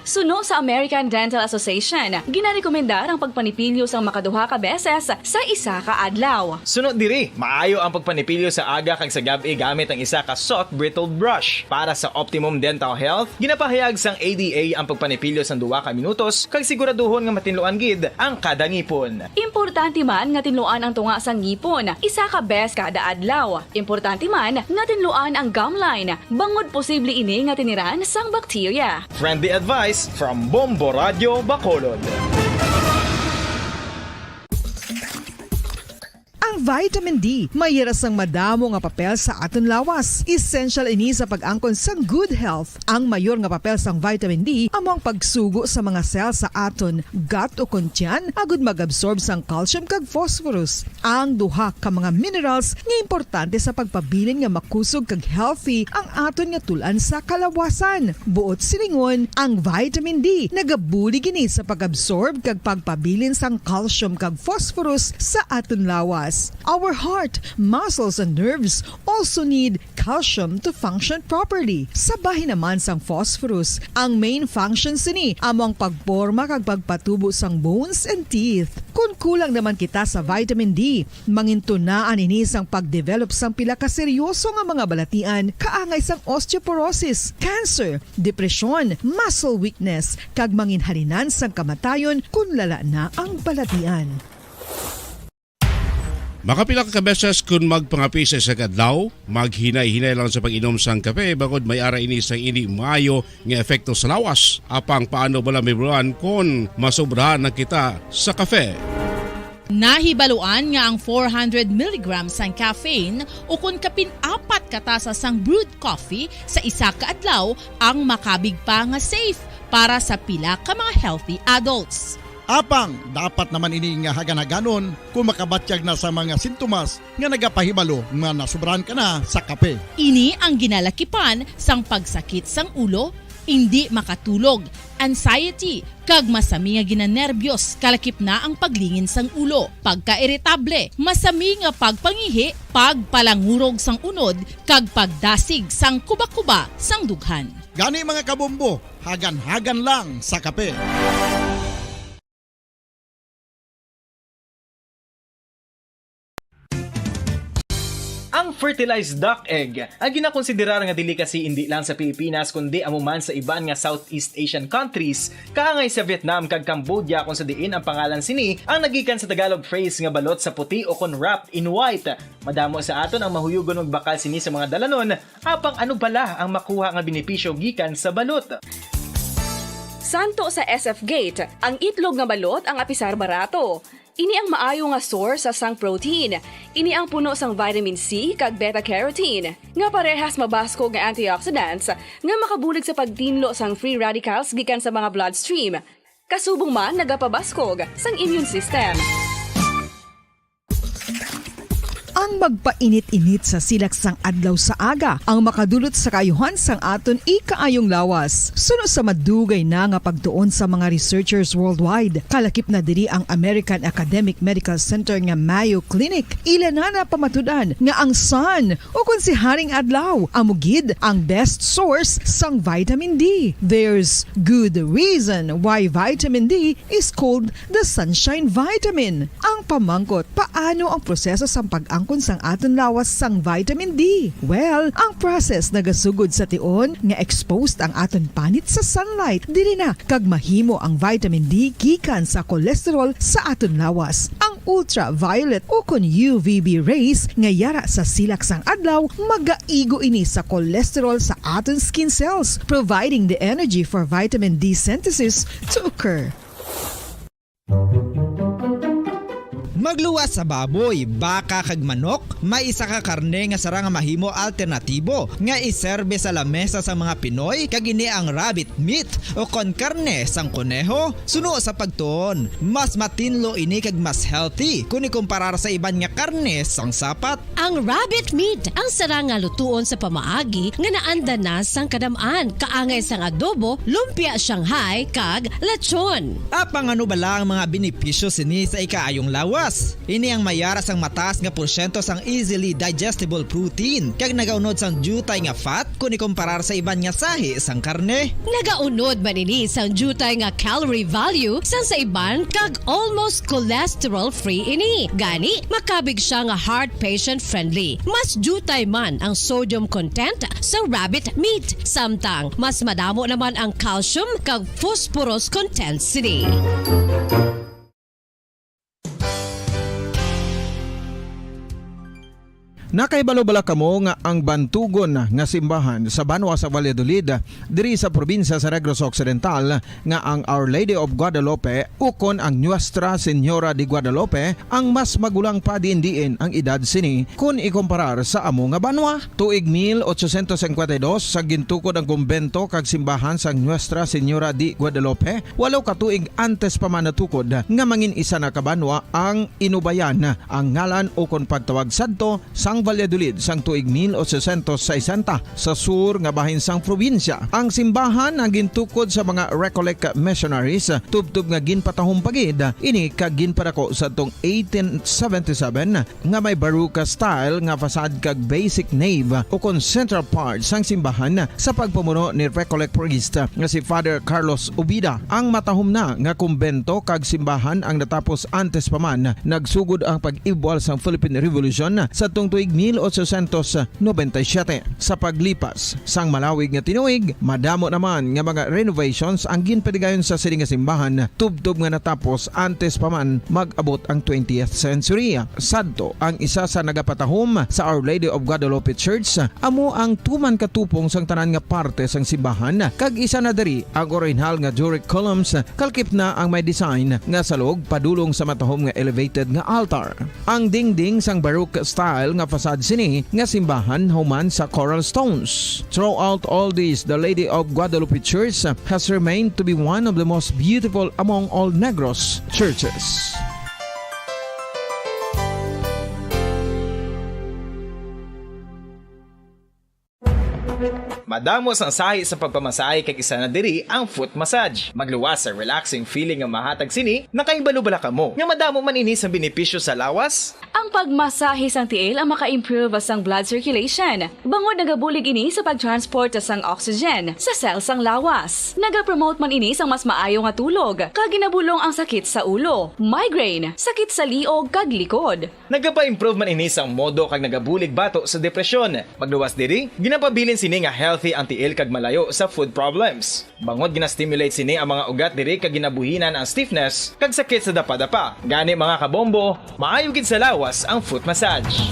Suno sa American Dental Association, ginarekomendar ang pagpanipilyo sang makaduha ka beses sa isa ka adlaw. Suno diri, maayo ang pagpanipilyo sa aga kag sa gab-i gamit ang isa ka soft bristled brush. Para sa optimum dental health, ginapahayag sang A D A ang pagpanipilyo sang duha ka minutos kag siguraduhon nga matinluan gid ang kada ngipon. Importante man nga tinluan ang tunga sang ngipon isa ka bes kada adlaw. Importante man nga tinluan ang gum line, bangod posible ini nga tiniran sang bakterya. Friendly advice from Bombo Radio Bacolod. Ang vitamin D may hira sang madamo nga papel sa aton lawas. Essential ini sa pag-angkon sang good health. Ang mayor nga papel sang vitamin D amo ang pagsugo sa mga cell sa aton gut o kon tiyan agud mag-absorb sang calcium kag phosphorus, ang duha ka mga minerals nga importante sa pagpabilin nga makusog kag healthy ang aton nga tul-an sa kalawasan. Buot silingon, ang vitamin D nagabulig ini sa pag-absorb kag pagpabilin sang calcium kag phosphorus sa aton lawas. Our heart, muscles, and nerves also need calcium to function properly. Sa bahin naman sang phosphorus, ang main function sini amo ang pagporma kag pagpatubo sang bones and teeth. Kon kulang naman kita sa vitamin D, mangintunaan ini sang pagdevelop sang pila ka seryoso nga mga balatian, kaangay sang osteoporosis, cancer, depresyon, muscle weakness, kag manginhalinan sang kamatayon kon lala na ang balatian. Makapila ka beses kon magpangape sa isa ka adlaw, maghinay-hinay lang sa pag-inom sang kape, bangod may ara ini sang indi maayo nga epekto sa lawas. Apang paano bala mahibaluan kon masobrahan na kita sa kape? Nahibaluan nga ang four hundred milligrams sang caffeine ukon kapin apat ka tasa sang brewed coffee sa isa ka adlaw ang makabig pa nga safe para sa pila ka mga healthy adults. Apang dapat naman ini nga hagan-haganon kon makabatyag na sa mga sintomas nga nagapahibalo nga nasobrahan ka na sa kape. Ini ang ginalakipan sang pagsakit sang ulo, indi makatulog, anxiety, kag masami nga ginanerbiyos, kalakip na ang paglingin sang ulo, pagkairitable, masami nga pagpangihi, pagpalangurog sang unod, kag pagdasig sang kubakuba sang dughan. Gani, mga kabombo, hagan-hagan lang sa kape. Ang fertilized duck egg, ang ginakonsiderar nga delicacy indi lang sa Pilipinas kundi amo man sa iban nga Southeast Asian countries, kaangay sa Vietnam kag Cambodia, kung sa diin ang pangalan sini ang nagikan sa Tagalog phrase nga balot sa puti o kon wrapped in white. Madamo sa aton ang mahuyugon magbakal sini sa mga dalanon, apang ano bala ang makuha nga benepisyo gikan sa balot? Santo sa S F Gate, ang itlog nga balot ang apisar barato. Ini ang maayo nga source sa sang protein. Ini ang puno sang vitamin C kag beta carotene, nga parehas mabaskog nga antioxidants nga makabulig sa pagtinlo sang free radicals gikan sa mga bloodstream. Kasubong man nagapabaskog sang immune system. Ang magpainit-init sa silak sang adlaw sa aga ang makadulot sa kaayuhan sang aton ikaayong lawas. Suno sa madugay na nga pagtuon sa mga researchers worldwide, kalakip na diri ang American Academic Medical Center nga Mayo Clinic, ila na napamatud-an nga ang sun, ukon si Haring Adlaw, amo gid ang best source sang vitamin D. There's good reason why vitamin D is called the sunshine vitamin. Ang pamangkot, paano ang proseso sang pag-angkon sang aton lawas sang vitamin D? Well, ang process nagasugod sa tion nga exposed ang aton panit sa sunlight. Diri na kag mahimo ang vitamin D gikan sa cholesterol sa aton lawas. Ang ultraviolet ukon U V B rays nga yara sa silak sang adlaw magaigo ini sa cholesterol sa aton skin cells, providing the energy for vitamin D synthesis to occur. Magluwas sa baboy, baka, kag manok, may isa ka karne nga sarang nga mahimo alternatibo nga iserbe sa lamesa sa mga Pinoy, kag ini ang rabbit meat, o kon karne sang koneho. Suno sa pagtuon, mas matinlo ini kag mas healthy kon ikumparar sa iban nga karne sang sapat. Ang rabbit meat ang sarang nga lutuon sa pamaagi nga naanda na sang kadam-an, kaangay sang adobo, lumpia Shanghai, kag lechon. Apang ano bala ang mga benepisyo sini sa ikaayong lawas? Ini ang mayara sang mataas nga porsyento sang easily digestible protein, kag nagaunod sang diutay nga fat kon ikumparar sa iban nga sahi sang karne. Nagaunod man ini sang diutay nga calorie value sang sa iban, kag almost cholesterol-free ini. Gani, makabig sia nga heart patient-friendly. Mas diutay man ang sodium content sa rabbit meat, samtang mas madamo naman ang calcium kag phosphorus content sini. Nakahibalo bala kamo nga ang bantugon nga simbahan sa banwa sa Valladolid, diri sa probinsya sa Negros Occidental, nga ang Our Lady of Guadalupe ukon ang Nuestra Señora de Guadalupe ang mas magulang pa diin-diin ang edad sini kon ikumparar sa amo nga banwa? Tuig mil ochocientos cincuenta y dos sa gintukod ang kumbento kag simbahan sang Nuestra Señora de Guadalupe, walo ka tuig antes pa man natukod nga mangin isa na ka banwa ang Inubayan, ang ngalan ukon pagtawag sadto sang Valladolid sang tuig mil ochocientos sesenta sa sur nga bahin sang probinsya. Ang simbahan ang gintukod sa mga Recollect missionaries, tubtob nga ginpatahom pa gid ini kag ginpadako sadtong eighteen seventy-seven, nga may Baroque style nga facade kag basic nave ukon central part sang simbahan sa pagpamuno ni Recollect priest nga si Father Carlos Ubida. Ang matahom na nga kumbento kag simbahan ang natapos antes pa man nagsugod ang pag-ibwal sang Philippine Revolution sadtong tuig mil ochocientos noventa y siete. Sa paglipas sang malawig nga tinuig, madamo naman nga mga renovations ang ginpatigayon sa sini nga simbahan, tubtob nga natapos antes pa man mag-abot ang twentieth century. Sadto ang isa sa nagapatahom sa Our Lady of Guadalupe Church, amo ang tuman ka tupong sang tanan nga parte sang simbahan, kag isa na diri ang orihinal nga Doric columns, kalakip na ang may design nga salog padulong sa matahom nga elevated nga altar. Ang dingding sang Baroque style nga facade sini nga simbahan human sa coral stones. Throughout all these, the Lady of Guadalupe Church has remained to be one of the most beautiful among all Negros churches. Madamo sang sahi sa pagpamasahe, kag isa na diri ang foot massage. Magluwas sa relaxing feeling nga mahatag sini. Nakahibalo bala kamo nga madamo man ini sang benepisyo sa lawas? Ang pagmasahe sang tiil ang maka-improve sang blood circulation, bangod nagabulig ini sa pag-transport sang oxygen sa cell sang lawas. Nagapromote man ini sang mas maayo nga tulog, kag ginabulong ang sakit sa ulo, migraine, sakit sa liog, kag likod. Nagapa-improve man ini sang modo kag nagabulig bato sa depresyon. Magluwas diri, ginapabilin sini nga healthy ang tiil kag malayo sa foot problems. Bangod gina-stimulate sini ang mga ugat diri kag ginabuhinan ang stiffness kag sakit sa dapadapa. Gani, mga kabombo, maayo gid sa lawas ang foot massage.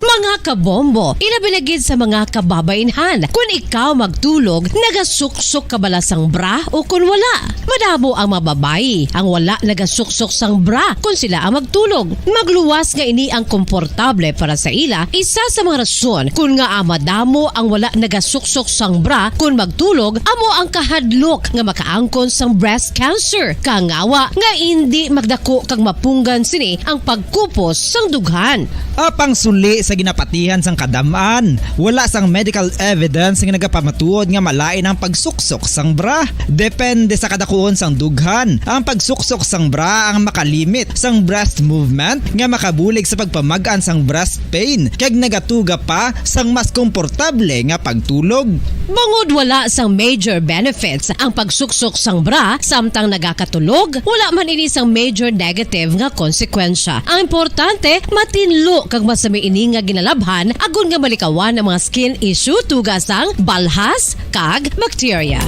Mga kabombo, ilabi na gid sa mga kababainhan, kun ikaw magtulog, nagasuksok ka bala sang bra o kun wala? Madamo ang mga babayi ang wala nagasuksok sang bra kun sila ang magtulog. Magluwas nga ini ang komportable para sa ila. Isa sa mga rason kun ngaa madamo ang wala nagasuksok sang bra kun magtulog amo ang kahadlok nga makaangkon sang breast cancer, kangawa nga indi magdako kag mapunggan sini ang pagkupos sang dughan. Apang suli sa ginapatihan sang kadam-an, wala sang medical evidence nga nagapamatuod nga malain ang pagsuksok sang bra. Depende sa kadakuon sang dughan, ang pagsuksok sang bra ang makalimit sang breast movement nga makabulig sa pagpamag-an sang breast pain kag nagatuga pa sang mas komportable nga pagtulog. Bangod wala sang major benefits ang pagsuksok sang bra samtang nagakatulog, wala man ini sang major negative nga konsekwensya. Ang importante, matinlo kag masami ini nga ginalabhan agod nga malikawan ang mga skin issue tuga sang balhas kag bakterya.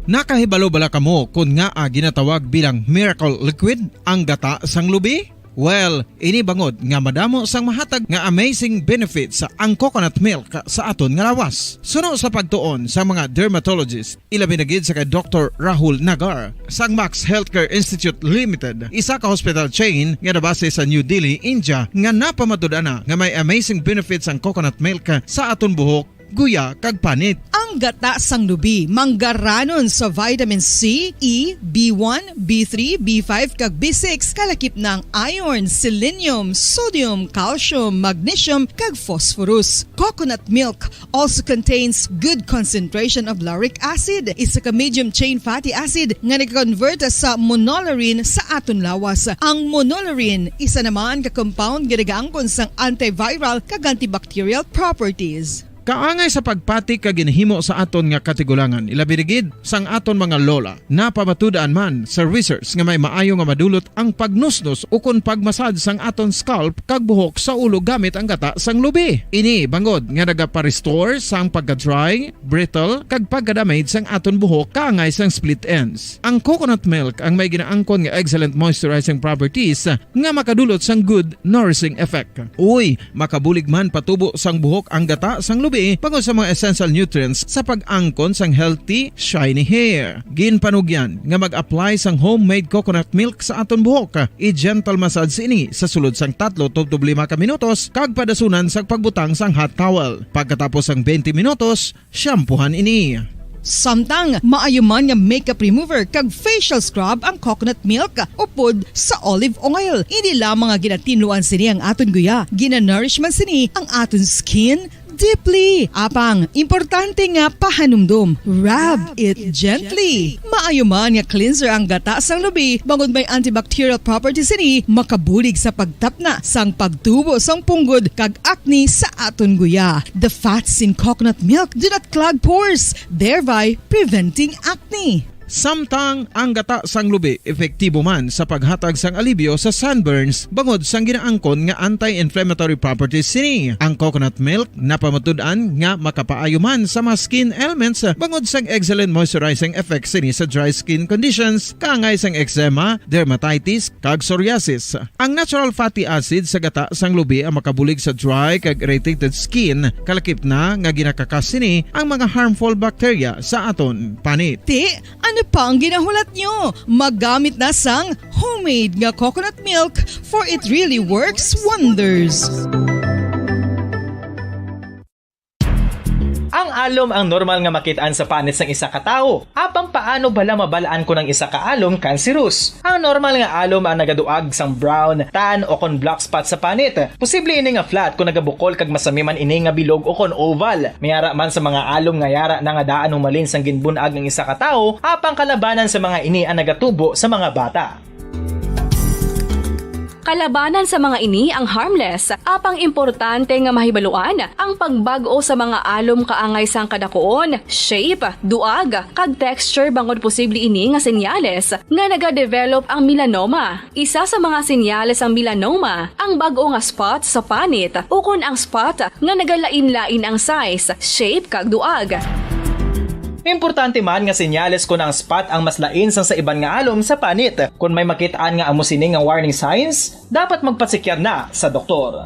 Nakahibalo bala kamo kon ngaa ginatawag bilang miracle liquid ang gata sang lubi? Well, ini bangod nga madamo sang mahatag nga amazing benefits ang coconut milk sa aton nga lawas. Suno sa pagtuon sa mga dermatologist, ilabi na gid sa kay Doktor Rahul Nagar sang Max Healthcare Institute Limited, isa ka hospital chain nga nabase sa New Delhi, India, nga napamatud-an na nga may amazing benefits ang coconut milk sa aton buhok, guya, kag panit. Ang gata sang lubi manggaranon sa vitamin C, E, B one, B three, B five, kag B six, kalakip na ang iron, selenium, sodium, calcium, magnesium, kag phosphorus. Coconut milk also contains good concentration of lauric acid, isa ka medium chain fatty acid nga nag-convert sa monolaurin sa aton lawas. Ang monolaurin, isa naman ka compound nga nagaangkon sang antiviral kag antibacterial properties. Kaangay sa pagpati kag ginhimo sa aton nga katigulangan, ilabi na gid sang aton mga lola. Napamatud-an man sa research nga may maayo nga madulot ang pagnusnos ukon pagmasad sang aton scalp kag buhok sa ulo gamit ang gata sang lubi. Ini bangod nga nagapa-restore sang pagka-dry, brittle, kag pagka-damage sang aton buhok kaangay sang split ends. Ang coconut milk ang may ginaangkon nga excellent moisturizing properties nga makadulot sang good nourishing effect. Uy, makabulig man patubo sang buhok ang gata sang lubi bangod sa mga essential nutrients sa pag-angkon sang healthy, shiny hair. Ginpanugyan nga mag-apply sang homemade coconut milk sa aton buhok. I-gentle massage ini sa sulod sang tatlo tubtob lima ka minutos kag padasunan sang pagbutang sang hot towel. Pagkatapos sang twenty minutos, shampoohan ini. Samtang maayo man nga makeup remover kag facial scrub ang coconut milk upod sa olive oil. Hindi lamang nga ginatinluan sini ang aton guya, ginanourish man sini ang aton skin deeply. Apang, importante nga pahanumdom, rub it gently. Maayo man nga cleanser ang gata sang lubi, bangod may antibacterial properties sini, makabulig sa pagtapna sang pagtubo sang punggod kag acne sa aton guya. The fats in coconut milk do not clog pores, thereby preventing acne. Samtang ang gata sang lubi epektibo man sa paghatag sang alibyo sa sunburns bangod sang ginaangkon nga anti-inflammatory properties sini. Ang coconut milk napamatud-an nga makapaayo man sa mga skin ailments bangod sang excellent moisturizing effects sini sa dry skin conditions, kaangay sang eczema, dermatitis, kag psoriasis. Ang natural fatty acid sa gata sang lubi ang makabulig sa dry kag irritated skin, kalakip na nga ginakakas sini ang mga harmful bacteria sa aton panit. Ti, ano pa ang ginahulat nyo? Magamit na sang homemade nga coconut milk, for it really works wonders. Ang alom ang normal nga makit-an sa panit sang isa ka tawo. Apang paano bala mabal-an kon ang isa ka alom kanserus? Ang normal nga alom ang nagaduag sang brown, tan, o kon black spot sa panit. Posible ini nga flat kon nagabukol kag masami man ini nga bilog o kon oval. May ara man sa mga alom nga yara na nga daan humalin sang ginbun-ag ang isa ka tawo, apang kalabanan sa mga ini ang nagatubo sa mga bata. Kalabanan sa mga ini ang harmless, apang importante nga mahibaluan ang pagbag-o sa mga alom kaangay sang kadakuon, shape, duag, kag texture, bangod posible ini nga senyales nga nagadevelop ang melanoma. Isa sa mga senyales sang melanoma ang bag-o nga spot sa panit ukon ang spot nga nagalain-lain ang size, shape, kag duag. Importante man nga senyales kon ang spot ang mas lain sang sa iban nga alom sa panit. Kon may makit-an nga amo sini nga warning signs, dapat magpasekyar na sa doktor.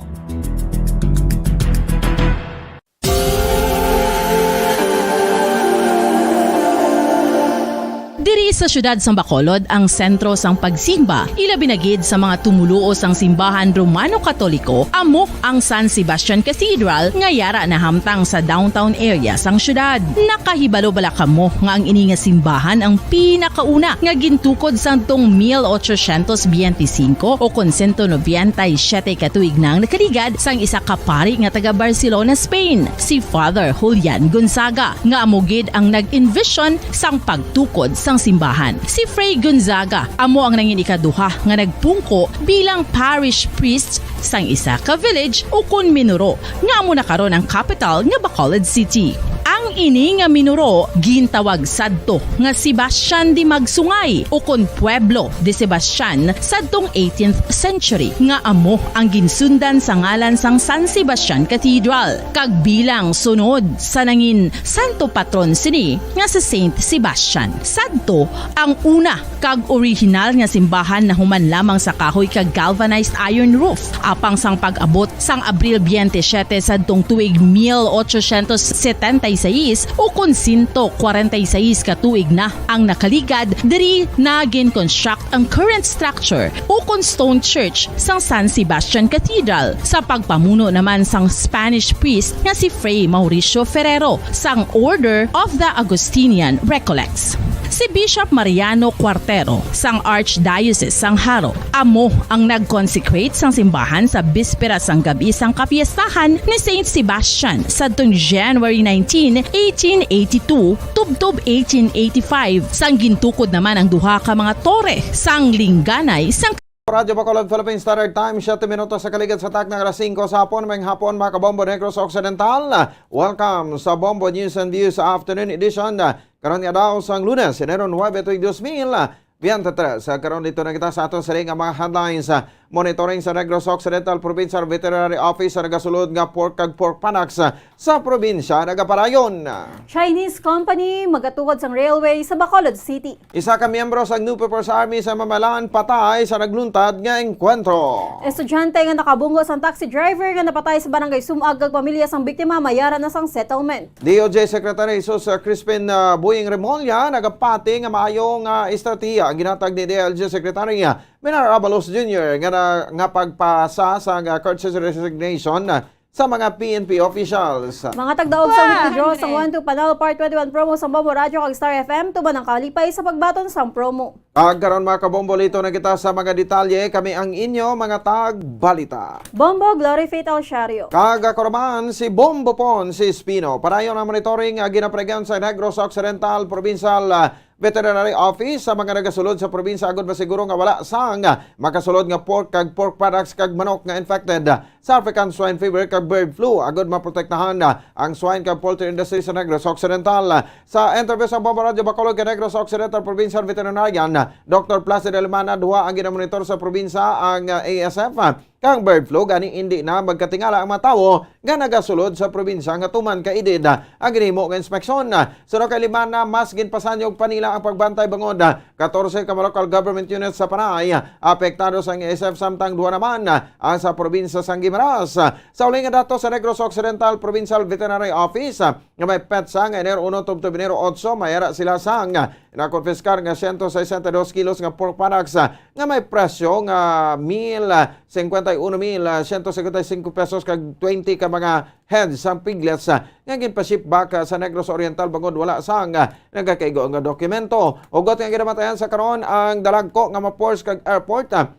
Diri sa siyudad sang Bacolod ang sentro sang pagsimba, ilabi na gid sa mga tumuluo sang simbahan Romano Katoliko, amo ang San Sebastian Cathedral nga yara nahamtang sa downtown area sang siyudad. Nakahibalo bala kamo nga ang ini nga simbahan ang pinakauna nga gintukod sadtong mil ochocientos biyente singko o kon sento nobenta y siyete ka tuig na ang nakaligad sang isa ka pari nga taga Barcelona, Spain, si Father Julian Gonzaga, nga amo gid ang nag-envision sang pagtukod sang simbahan. Si Fray Gonzaga amo ang nangin ikaduha nga nagpungko bilang parish priest sang isa ka village ukon minuro nga amo na karon ang kapital nga Bacolod City. Ang ini nga minuro gintawag sadto nga Sebastian de Magsungay ukon Pueblo de Sebastian sadtong eighteenth century, nga amo ang ginsundan sa ngalan sang San Sebastian Cathedral, kag bilang sunod sa nangin santo patron sini nga si Saint Sebastian. Sadto ang una kag orihinal nga simbahan nahuman lamang sa kahoy kag galvanized iron roof. Apang sang pag-abot sang Abril biyente siyete sadtong tuig mil ochocientos setenta y seis, ukon sento kwarenta y seis ka tuig na ang nakaligad, diri na gin-construct ang current structure ukon stone church sang San Sebastian Cathedral, sa pagpamuno naman sang Spanish priest nga si Fray Mauricio Ferrero sang Order of the Augustinian Recollects. Si Bishop Mariano Cuartero sang Archdiocese sang Jaro amo ang nag-consecrate sang simbahan sa bispera sang gab-i sang kapiestahan ni Saint Sebastian sadtong January nineteen, eighteen eighty-two, tubtob eighteen eighty-five, sang gintukod naman ang duha ka mga tore sang lingganay sang Radyo Bacolod Philippine Standard Time, siyete minutos sa kaligad sa takna nga alas singko sa hapon. Maayong hapon, mga kabombo, Negros Occidental. Welcome sa Bombo News and Views Afternoon Edition. Karon nga daw sang Lunes, Enero nuebe, tuig dos mil biyente tres. Karon dito na kita sa aton sari nga mga headlines. Monitoring sa Negros Occidental Provincial Veterinary Office sa nagasulod nga pork kag pork products sa probinsya nagapadayon. Chinese company magatukod sang railway sa Bacolod City. Isa ka miyembro sang New People's Army sa Mamalan patay sa nagluntad nga engkwentro. Estudyante nga nakabunggo sang taxi driver nga napatay sa Barangay Sumag kag pamilya sang biktima mayara na sang settlement. D O J Secretary Jesus Crispin, ah, Boying Remulla nagapati nga maayo nga estratehiya ang ginhatag ni D I L G Secretary, ah, Bernard Abalos Junior nga na, nga pagpasa sang, ah, courtesy resignation, ah, sa mga P N P officials. Mga tagdaog sa Weekly Draw sang One Two Panalo Part twenty-one promo sang Bombo Radyo kag Star F M, tuman ang kalipay sa pagbaton sang promo. Kag karon, mga kabombo, lito na kita sa mga detalye. Kami ang inyo mga tagbalita. Bombo Glory Faith Alciario. Kag ako naman si Bombo Pon, si Espino. Padayon ang monitoring, ah, ginapregan sa Negros Occidental Provincial, ah, Veterinary Office sa mga nagasulod sa probinsya agud masiguro nga wala sang makasulod nga pork kag pork products kag manok nga infected sa African swine fever kag bird flu, agud maprotektahan ang swine kag poultry industry sa Negros Occidental. Sa interview sa Bombo Radyo Bacolod kay Negros Occidental Provincial Veterinarian Doctor Placido Limana, duha ang ginamonitor sa probinsya ang, ah, A S F kang bird flu, gani indi na magkatingala ang mga tawo nga nagasulod sa probinsya nga tuman kaedad ang ginhimo nga inspeksyon. Suno kay Limana, mas ginpasanyog pa nila ang pagbantay bangod katorse ka mga local government units sa Panay apektado sang A S F, samtang duha naman ang sa probinsya sang Guimaras. Sa uli nga datos sa Negros Occidental Provincial Veterinary Office, nga may petsa nga Enero uno tubtob Enero otso, mayara sila sang nakonpiskar nga siyento sesenta y dos kilos nga pork products, ah, nga may presyo nga mil cincuenta y uno mil ciento cincuenta y cinco pesos kag twenty ka mga heads sang piglets, ah, nga ginpa-ship back, ah, sa Negros Oriental bangod wala sang, ah, nagakaigo nga dokumento. Hugot nga ginamatayan sa karon ang dalagko nga ma-force kag airport, ah,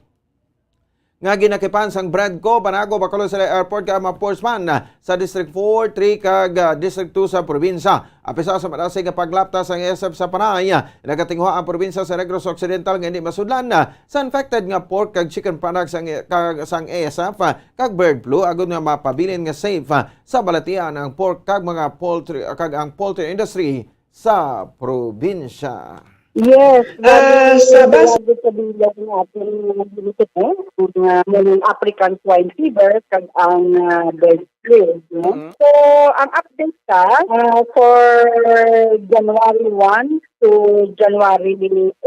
nga ginakipan sang BREDCO, Banago, Bacolod City Airport, kag ma-force man, ah, sa District four, three, kag, ah, District two sa probinsya. Apisa sa madasig nga paglapta sang S F sa Panay, ah, nagatinguha ang probinsya sa Negros Occidental nga hindi masudlan, ah, sa infected nga pork kag chicken products sang, kag, sang S F, ah, kag bird flu, agud nga mapabilin nga safe, ah, sa balatian ang pork kag mga poultry, kag ang poultry industry sa probinsya. Yes, bali, Ah, sa bas- dalawa sa bilang nga ating mga helicopter, ang, ah, ang African swine fever kag ang, ah, bird flu, no? Mhm. So, ang update ka, ah, for January one to January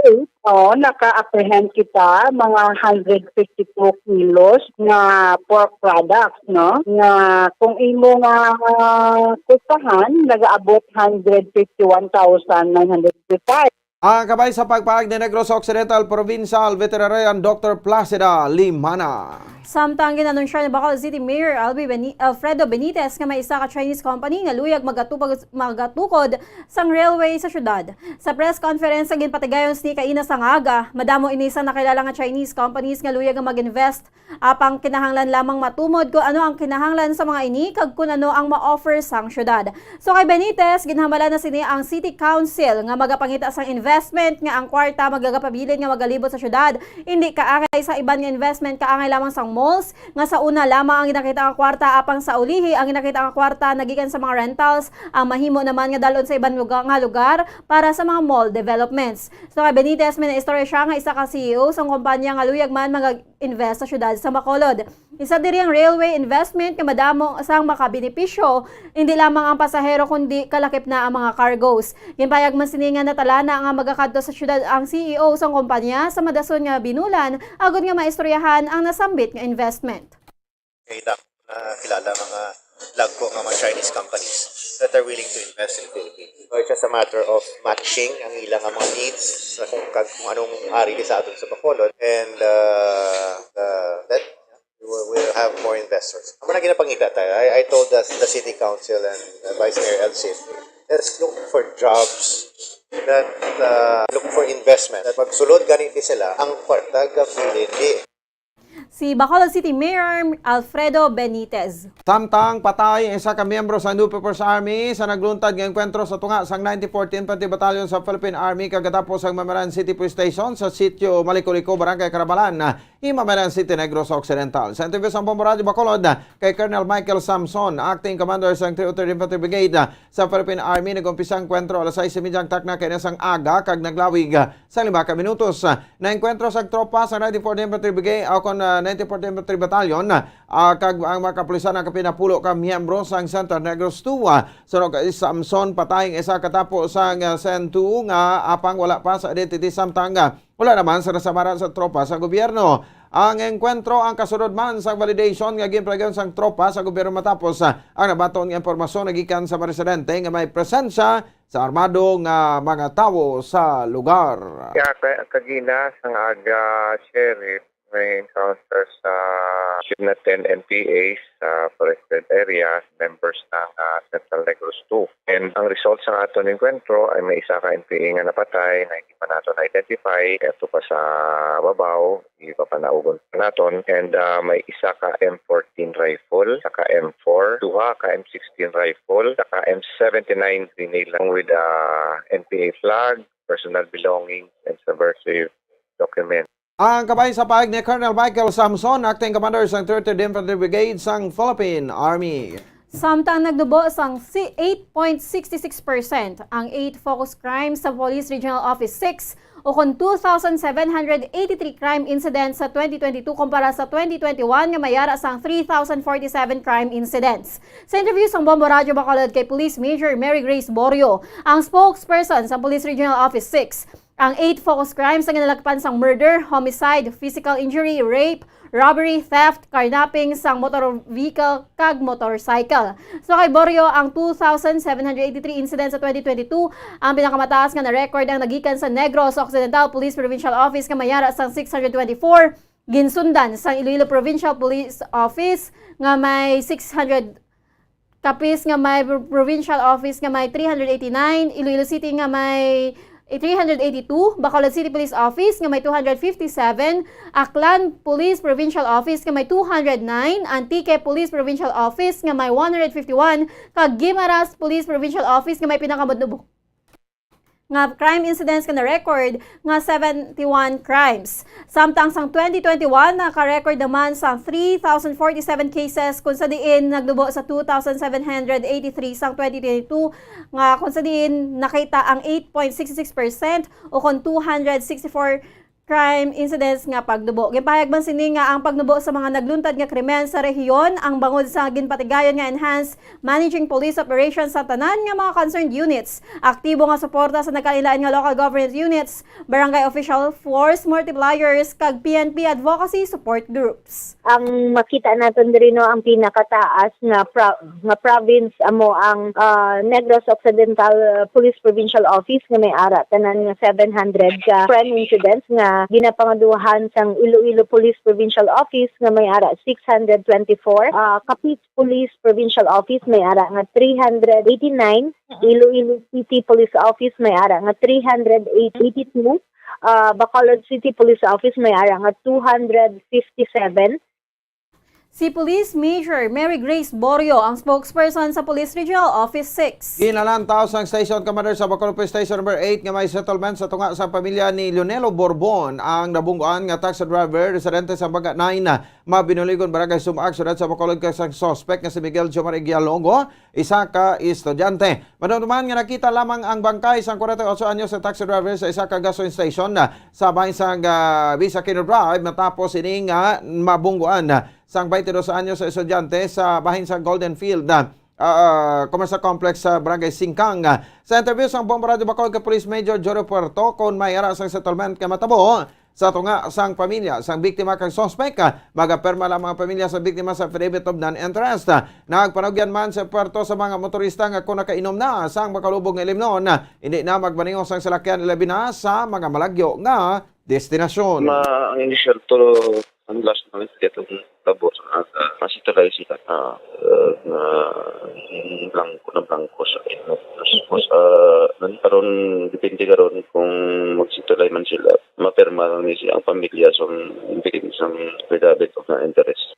eight, oh, naka-apprehend kita mga hundred fifty-two kilos nga pork products, no? Nga kung imo nga, ah, kustahan, nagaabot hundred fifty-one thousand nine hundred fifty-five. Ang kabay sa pagpahayag ni Negros Occidental Provincial Veterinarian Doctor Placida Limana. Samtang gin-anunsyo ni Bacolod City Mayor L B Beni-, Alfredo Benitez nga may isa ka Chinese company nga luyag magatupag-, magatukod sang railway sa syudad. Sa press conference nga ginpatigayon sini kaina sang aga, madamo ini sang nakilala nga Chinese companies nga luyag nga mag-invest. Apang kinahanglan lamang matumod kon ano ang kinahanglan sa mga ini kag kon ano ang ma-offer sang syudad. So kay Benitez, ginhambala na sini ang City Council nga magapangita sang investment nga ang kwarta magagapabilin nga magalibot sa syudad. Indi kaangay sa iban nga investment, kaangay lamang sang malls nga sa una lamang ang ginakita nga kwarta, apang sa ulihi ang ginakita nga kwarta nagikan sa mga rentals ang mahimo naman nga dalon sa iban luga-, nga lugar para sa mga mall developments. So kay Benitez, may naistorya siya nga isa ka C E O sang kumpanya nga luyag man mag-invest sa syudad sa Bacolod. Isa diri ang railway investment nga madamo sang makabenepisyo, hindi lamang ang pasahero kundi kalakip na ang mga cargos. Ginpahayag man sini nga natalana nga magakadto sa syudad ang C E O sang kumpanya sa madason nga binulan agud nga maistoryahan ang nasambit nga investment. Kay dako na kilala mga lagko nga mga Chinese companies that are willing to invest in Philippines. So it's just a matter of matching ang ila nga mga needs sa kung, kag kung anong ari di sa aton sa Bacolod. And, uh, uh, that we will, we'll have more investors. Amo na ginapangita tayo. I, I told the, the city council and, uh, Vice Mayor Elcin, let's look for jobs that, uh, look for investment. That magsulod gani di sila, ang kwarta gabilin di. Si Bacolod City Mayor Alfredo Benitez. Samtang patay ang isa ka miyembro sa New People's Army sa nagluntad nga engkwentro sa tunga sang ninety-fourth Infantry Battalion sa Philippine Army kagatapos sang Mamaran City Police Station sa sitio Maliko-Liko, Barangay Carabalan, Mamaran City, Negros Occidental. Sa interview sang Bombo Radyo Bacolod kay Colonel Michael Samson, Acting Commander sang three oh third Infantry Brigade sa Philippine Army, nag-umpisa ang engkwentro alas sais y media ang takna kaina sang aga kag naglawig sa lima ka minutos. Naengkwentro sa tropa sa ninety-fourth Infantry Brigade, o kon, ah, ninety-fourth Infantry Battalion, ah, kag ang mga kapulisan ang kapinapulo ka miyembro sang Center Negros two. Ah, suno kay Samson, patay ang isa katapo sang, ah, Sen two nga apang wala pa sa identity, samtang, ah, wala naman sa nasamaran sa tropa sa gobyerno. Ang engkwentro ang kasunod man sang validation nga ginpalagihan sang tropa sa gobyerno matapos, ah, ang nabaton nga impormasyon nagikan sa mga residente nga may presensya sa armado nga mga tawo sa lugar. Kaya ka-, kagina sang aga, Sheriff, may encounter sa Unit ten N P A sa forested area, members ng, ah, Central Negros two. And ang result sa aton engkwentro ay may isa ka N P A nga napatay na hindi pa naton na-identify. Ato pa sa babaw, ipapanaugon pa naton. And, ah, may isa ka M fourteen rifle, saka M four, duha ka M sixteen rifle, saka M seventy-nine grenade lang with, ah, N P A flag, personal belongings, and subversive documents. Ang kabay sa pahayag ni Colonel Michael Samson, Acting Commander sang third Infantry Brigade sang Philippine Army. Samtang nagnubo sang si eight point six six percent ang eight focus crimes sa Police Regional Office six, o kon two thousand seven hundred eighty-three crime incidents sa twenty twenty-two kumpara sa twenty twenty-one nga may ara sang three thousand forty-seven crime incidents. Sa interview sang Bombo Radyo Bacolod kay Police Major Mary Grace Borio, ang spokesperson sa Police Regional Office six, ang eight focus crimes nga ginalakpan sang murder, homicide, physical injury, rape, robbery, theft, carnapping sang motor vehicle kag motorcycle. So kay Borio, ang two thousand seven hundred eighty-three incidents sa twenty twenty-two, ang pinakamataas nga na-record ang nagikan sa Negros Occidental Police Provincial Office nga may ara sang six hundred twenty-four, Ginsundan sang Iloilo Provincial Police Office nga may six hundred, Capiz nga may pro-, provincial office nga may three hundred eighty-nine, Iloilo City nga may three hundred eighty-two, Bacolod City Police Office nga may two hundred fifty-seven, Aklan Police Provincial Office nga may two hundred nine, Antique Police Provincial Office nga may one hundred fifty-one, kag Guimaras Police Provincial Office nga may pinakamudubo nga crime incidents nga na-record nga seventy-one crimes. Samtang sang twenty twenty-one, naka-record naman sang three thousand forty-seven cases, kung sa diin nagnubo sa two thousand seven hundred eighty-three sang twenty twenty-two, nga kung sa diin nakita ang eight point six six percent o kon two hundred sixty-four crime incidents nga pagnubo. Ginpahayag man sini nga ang pagnubo sa mga nagluntad nga krimen sa rehiyon ang bangod sa ginpatigayon nga enhanced managing police operations sa tanan nga mga concerned units, aktibo nga suporta sa nagkalain-lain nga local government units, barangay official force multipliers, kag P N P advocacy support groups. Ang makita naton diri, no, ang pinakataas nga pro-, nga province amo ang, ah, Negros Occidental, ah, Police Provincial Office nga may ara tanan nga seven hundred ka crime incidents nga ginapangaduhan sang Iloilo Police Provincial Office nga may ara six hundred twenty-four, ah, Capiz Police Provincial Office may ara nga three hundred eighty-nine, Iloilo City Police Office may ara nga three hundred eighty-two, ah, Bacolod City Police Office may ara nga two hundred fifty-seven. Si Police Major Mary Grace Borio ang spokesperson sa Police Regional Office six. Ginalantaw sang Station Commander sa Bacolod Police Station Number eight nga may settlement sa tunga sa pamilya ni Leonelo Borbon ang nabungguan nga taxi driver residente sa Baga nine, Mabinuligon, Barangay Sumaag, Syudad sa Bacolod, kag sang suspect nga si Miguel Jomar Igialongo, isa ka estudyante. Madumduman nga nakita lamang ang bangkay sang forty-eight anyos nga taxi driver sa isa ka gasoline station, ah, sa bahin sang, ah, Bisakino Drive matapos ini nga mabungguan, ah, sang twenty-two anyos nga estudyante sa bahin sa Golden Field, ah, ah, Commercial Complex sa Barangay Singkang. Ah, sa interview sang Bombo Radyo Bacolod kay Police Major Jory Puerto, kon may ara sang settlement nga matabo, sa tunga sang pamilya sang biktima kag suspek, ah, magapirma lamang ang pamilya sa biktima sa affidavit of non-interest. Ah, nagpanugyan man sa Puerto sa mga motorista nga kung nakainom na sang makalubog nga ilimnon, ah, hindi na magmaneho sang salakyan, ilabi na sa mga malagyo nga destinasyon. Ma-, ang initial to, ang last na ito, itong tabo sa aga, masitulay sila, ah, eh, na, mm, blanco na blanco sa inyo. Tapos, ah, nan-, karon, depende karon kung magsitulay man sila, mapirma lang ni ang pamilya sa bigyan sang affidavit of non-interest.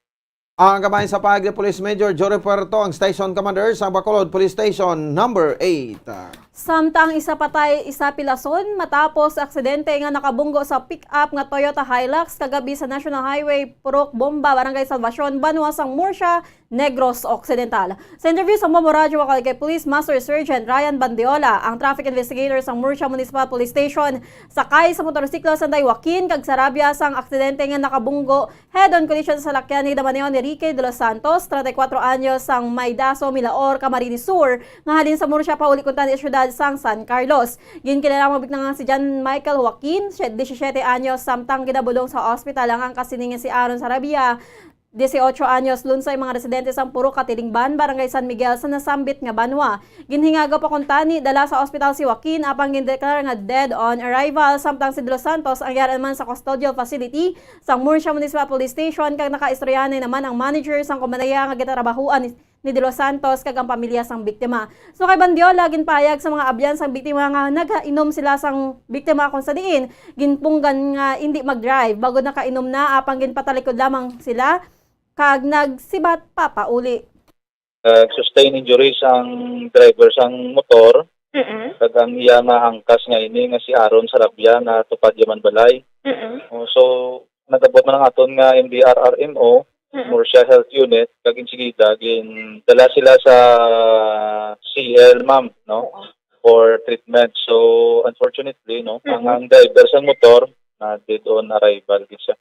Ang kabahin sa pahayag ni Police Major Jory Puerto, ang Station Commander sa Bacolod Police Station Number eight. Samtang isa patay, isa pilason matapos aksidente nga nakabunggo sa pick-up nga Toyota Hilux kagabi sa National Highway, Purok Bomba, Barangay Salvacion, banwa sang Murcia, Negros Occidental. Sa interview sa Bombo Radyo Bacolod kay Police Master Sergeant Ryan Bandiola, ang traffic investigator sang Murcia Municipal Police Station, sakay sa motorsiklo sanday Joaquin kag Sarabia sang aksidente nga nakabunggo head-on collision sa salakyan nga ginamaneho ni Ricky de los Santos, treinta y cuatro anyos, sang may Daso, Milaor, Camarines Sur, nga halin sa Murcia pauli kuntani sa siyudad sang San Carlos. Ginkilala ang mga biktima nga si John Michael Joaquin, siye-, disisiete anyos, samtang ginabulong sa ospital ang angkas sini nga si Aaron Sarabia, dieciocho anyos, lunsay mga residente sang Purok Katilingban, Barangay San Miguel, sa nasambit nga banwa. Ginhingagaw pa kuntani dala sa ospital si Joaquin, apang gindeklara nga dead on arrival, samtang si De Los Santos ang yara naman sa custodial facility sang Murcia Municipal Police Station, kag nakaistoryahanay naman ang manager sang kumpanya nga ginatrabahoan ni, ni De Los Santos kag ang pamilya sang biktima. So, kay Bandiola, ginpahayag sa mga abyan sang biktima nga nagainom sila sang biktima, kung sa diin ginpunggan nga indi mag-drive bag-o nakainom na, apang ginpatalikod lamang sila kag nagsibat papauli. Nag-sustain injuries ang driver sang motor, Mm-mm. kag ang iya nga angkas nga ini nga si Aaron Sarabia natupad ya man balay. Mm-mm. Oh, so, nag-abot man ang aton nga M D R R M O, Mm-mm. Murcia Health Unit, kag insigida gindala sila sa C L, ma'am, no? Oo. For treatment. So, unfortunately, no, ang, Mm-mm. ang driver sang motor na dead on arrival gid siya.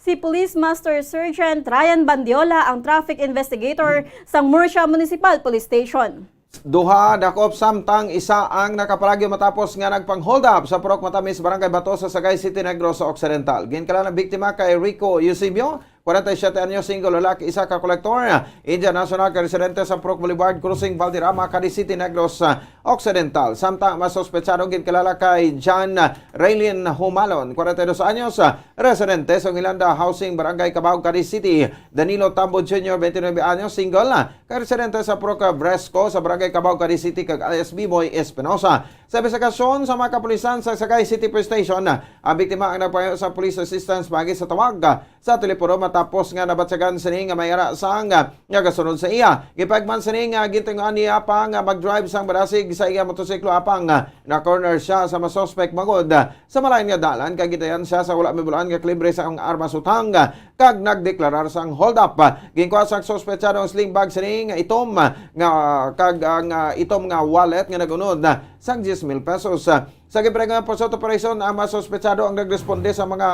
Si Police Master Sergeant Ryan Bandiola ang traffic investigator sang Murcia Municipal Police Station. Duha dakop samtang isa ang nakapalagyo matapos nga nagpang-hold up sa Purok Matamis, Barangay Bato sa Sagay City, Negros Occidental. Ginkilala ang biktima kay Rico Eusebio, kwarenta y siyete anyos, single lalaki, isa ka kolektor, Indian national, ka residente sa Purok Boulevard Crossing, Valderrama, Cadiz City, Negros, ah, Occidental. Samtang ang mga suspetsado ginkilala kay John Raylin Humalon, kwarenta y dos anyos, residente sa Ungilanda Housing, Barangay Cabao, Cadiz City, Danilo Tambo Junior, twenty-nine anyos, single, kag residente sa Purok Fresco sa Barangay Cabao, Cadiz City, kag alias Biboy Espinosa. Sa imbestigasyon sa mga kapulisan sa Sagay City Police Station, ang biktima ang nagpangayo sa police assistance paagi sa tawag sa telepono matapos nga nabatyagan sini nga may ara sang nga gasunod sa iya. Gipahayag man sini nga gintinguhaan niya pa nga mag-drive sang barasig sa iya motosiklo apang na-corner siya sa mga suspect bangod sa malain nga dalan kag gitayan siya sa wala mahibaluan nga kalibre sang armas utang kag nagdeklarar sang hold up. Ginkuha sang suspetsado ang sling bag sini nga itom nga kag ang ah, itom nga wallet nga nag-unod sang diyes mil pesos. Sa gipareho nga pursuit operation, ang mga suspetsado ang nagresponde sa mga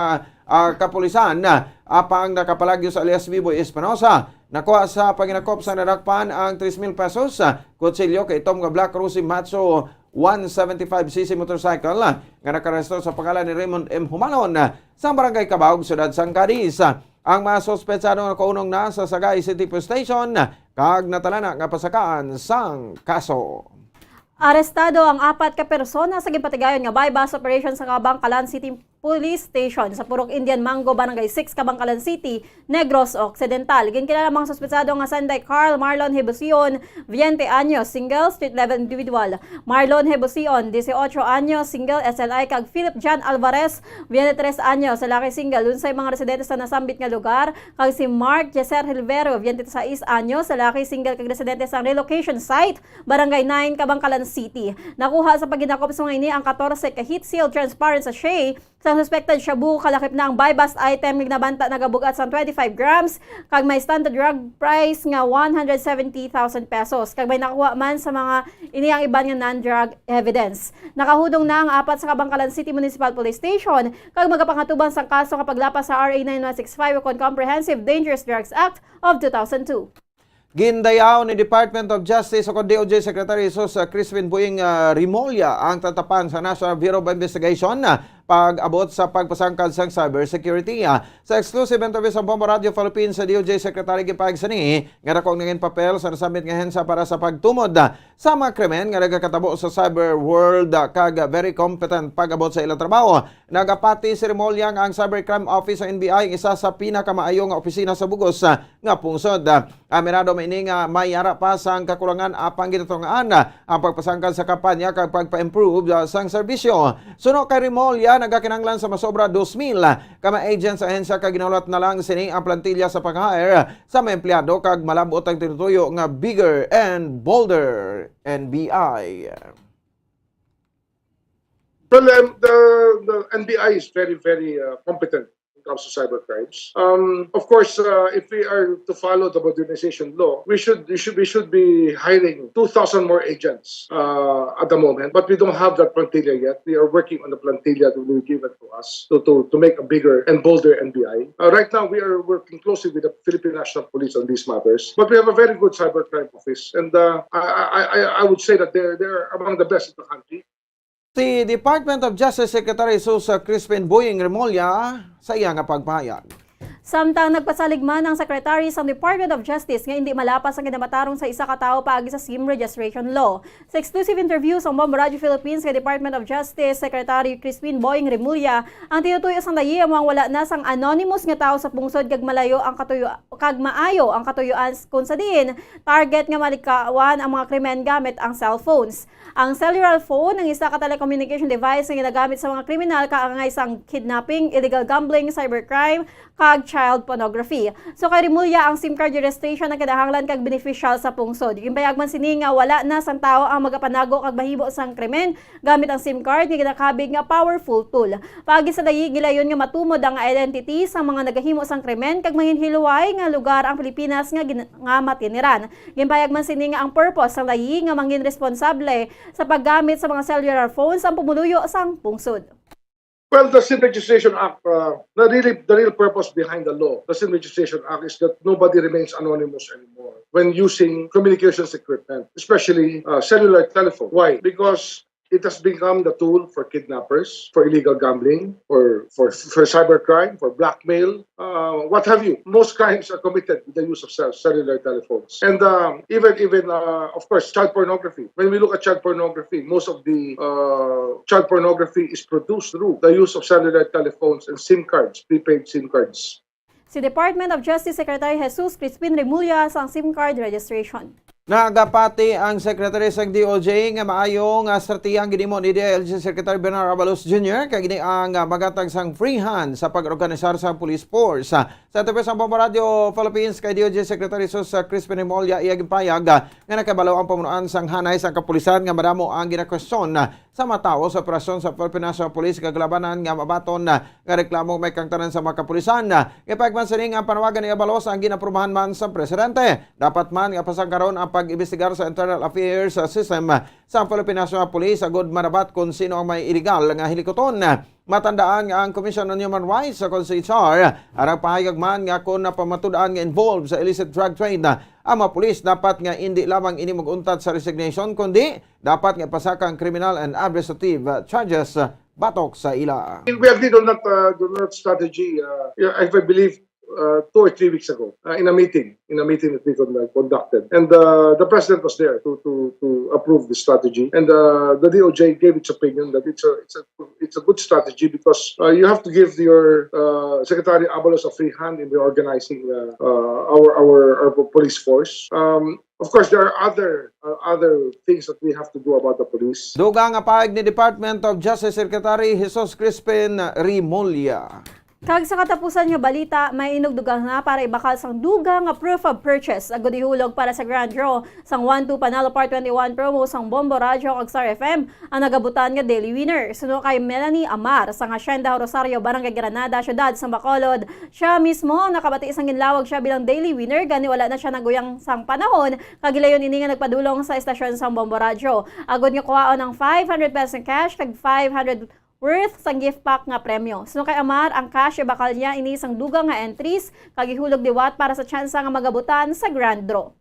ah, kapulisan, ah, apang nakapalagyo sa alias Biboy Espinosa. Nakuha sa paghinakop sa nadakpan ang tres mil pesos, ah, kutsilyo kay itom nga Black Rosy Macho one seventy-five C C motorcycle, ah, nga nakarehisto sa pangalan ni Raymond M. Humalon, ah, sa Barangay Cabaog, Siyudad sang Cadiz. Ang mga suspetsado nakaunong na sa Sagay City Police Station kag natalana nga pasakaan sang kaso. Arestado ang apat ka persona sa ginpatigayon nga buy-bust operation sa Kabankalan City Police Station sa Purok Indian Mango, Barangay six, Kabankalan City, Negros Occidental. Ginkilala ang mga suspetsado nga Sanday Carl Marlon Hebusion, veinte anyos, single, street level individual. Marlon Hebusion, dieciocho anyos, single, S L I, kag Philip John Alvarez, veintitrés anyos, lalaki, single, dun sa mga residente sa nasambit nga lugar, kag si Mark Yeser Hilvero, veintiséis anyos, lalaki, single, kag residente sa relocation site, Barangay nine, Kabankalan City. Nakuha sa paghinakop sa mga ini ang katorse ka heat-sealed transparent sachet. Sang suspected shabu, kalakip na ang buy-bust item nga ginabanta nagabug-at sang twenty-five grams, kag may standard drug price nga one hundred seventy thousand pesos. Kag may nakuha man sa mga ini ang iban nga non-drug evidence. Nakahudong na ang apat sa Kabankalan City Municipal Police Station, kag magapangatubang sang kaso nga paglapas sa R A nine one six five ukon Comprehensive Dangerous Drugs Act of two thousand two. Gindayaw ni Department of Justice o D O J Secretary Jesus, uh, Crispin Boying, uh, Remulla ang tatapan sa National Bureau of Investigation, uh, pag-abot sa pagpasangkad sang cybersecurity. Uh, sa exclusive interview sa Bombo Radio Philippines sa D O J Secretary, gipahayag sini nga dako ang nangin papel sa nasambit nga ahensya para sa pagtumod, uh, sa mga krimen nga nagakatabo sa cyber world, uh, kag very competent pag-abot sa ilang trabaho. Nagapati si Remulla nga ang Cybercrime Office sa N B I ang isa sa pinakamaayo nga opisina sa bugos, uh, nga pungsod. Aminado man ini nga may ara pa sang kakulangan apang ginatungaan ang pagpasangkad sa kampanya kag pagpa-improve sang serbisyo. Suno kay Remulla, nagakinahanglan sa masobra dos mil ka mga agents sa ahensya kag ginahulat na lang sini ang plantilla sa pag-hire sa mga empleyado kag malab-ot ang tinutuyo nga bigger and bolder N B I. Well, um, the, the N B I is very, very uh, competent when it comes to cyber crimes. Um, of course, uh, if we are to follow the modernization law, we should we should we should be hiring two thousand more agents uh, at the moment, but we don't have that plantilla yet. We are working on the plantilla that will be given to us to, to, to make a bigger and bolder N B I. Uh, right now, we are working closely with the Philippine National Police on these matters, but we have a very good cybercrime office, and uh, I, I, I, I would say that they're, they're among the best in the country. Si Department of Justice Secretary Susa Crispin Boying Remulla sa iya nga pagpahayag. Samtang nagpasalig man ang Secretary sang Department of Justice nga indi malapas ang kinamatarong sa isa ka tawo paagi sa SIM registration law. Sa exclusive interview sa Bombo Radio Philippines kay Department of Justice Secretary Crispin Boying Remulla, ang tinutuyo sang layi amo ang wala na sang anonymous nga tawo sa pungsod kag malayo ang katuyo kag maayo ang katuyuan s- kung sa diin target nga malikawan ang mga krimen gamit ang cellphones. Ang cellular phone ang isa ka telecommunication device nga ginagamit sa mga kriminal kaangay sang kidnapping, illegal gambling, cybercrime, kag child pornography. So kay Remulla, ang SIM card registration ang kinahanglan kag beneficial sa pungsod. Ginpahayag man sini nga wala na sang tawo ang magapanago kag mahimo sang krimen gamit ang SIM card nga ginakabig nga powerful tool. Paagi sa layi, gilayon nga matumod ang identity sa mga nagahimo sang krimen kag manginhilway nga lugar ang Pilipinas nga gin- nga matiniran. Ginpahayag man sini nga ang purpose sang layi nga mangin responsable sa paggamit sa mga cellular phones ang pumuluyo sang pungsod. Well, the SIM Registration Act, uh, the, really, the real purpose behind the law, the SIM Registration Act, is that nobody remains anonymous anymore when using communications equipment, especially uh, cellular telephone. Why? Because it has become the tool for kidnappers, for illegal gambling, for, for, for cybercrime, for blackmail, uh, what have you. Most crimes are committed with the use of cell, cellular telephones. And um, even, even uh, of course, child pornography. When we look at child pornography, most of the uh, child pornography is produced through the use of cellular telephones and SIM cards, prepaid SIM cards. Si Department of Justice Secretary Jesus Crispin Remulla sang SIM card registration. Nagapati ang Secretary sang D O J nga maayo nga estratehiya ang ginhimo ni D I L G Secretary Bernard Abalos Junior kag ini ang ah, magatag sang free hand sa pag-organisar sa police force. Sa T V sa Bombo Radio Philippines kay D O J Secretary Jesus ah, Crispin Remulla iya ginpayag ah, nga nakabalo ang pamunuan sang hanay sang kapulisan nga madamo ang ginakwestiyon ah, sa mga tawo sa operasyon sa Philippine National Police kag labanan nga mabaton ah, nga reklamo may kangtanan sa mga kapulisan. Nga pagman sining ang panawagan ni Abalos ang ginaprubahan man sa presidente. Dapat man nga pasangkaron ang pag-imbestigar sa internal affairs sa system sa Philippine National Police agud manabat kon sino ang may illegal nga hilikuton. Matandaan nga ang Commission on Human Rights sa C H R ang nagpahayag man nga kon napamatud-an nga involved sa illicit drug trade ang mga pulis, dapat nga indi lamang ini mag-untat sa resignation kundi dapat nga ipasaka ang criminal and administrative charges batok sa ila. We agreed on that, uh, on that strategy, uh, I I believe, uh, two or three weeks ago, uh, in a meeting, in a meeting that we con- conducted. And uh, the president was there to, to, to approve the strategy. And uh, the D O J gave its opinion that it's a, it's a, it's a good strategy because uh, you have to give your uh, Secretary Abalos a free hand in reorganizing uh, uh, our, our, our police force. Um, of course, there are other uh, other things that we have to do about the police. Dugang nga pahayag ni Department of Justice Secretary Jesus Crispin Remulla. Kag sa katapusan nga balita, may inugdugang na para ibakal sang dugang nga proof of purchase agud ihulog para sa grand draw sang one two Panalo Part twenty-one promo sang Bombo Radyo kag Star F M ang nagabutan nga daily winner. Suno kay Melanie Amar sang Hacienda Rosario, Barangay Granada, Syudad sang Bacolod, siya mismo ang nakabati sang ginlawag siya bilang daily winner gani wala na siya naguyang sang panahon kag gilayon ini nga nagpadulong sa estasyon sang Bombo Radyo agud nga kuhaon ang five hundred pesos nga cash kag five hundred worth sang gift pack nga premyo. Suno kay Amar, ang cash ibakal niya ini sang dugang nga entries kag ihulog liwat para sa tsansa nga magabutan sa grand draw.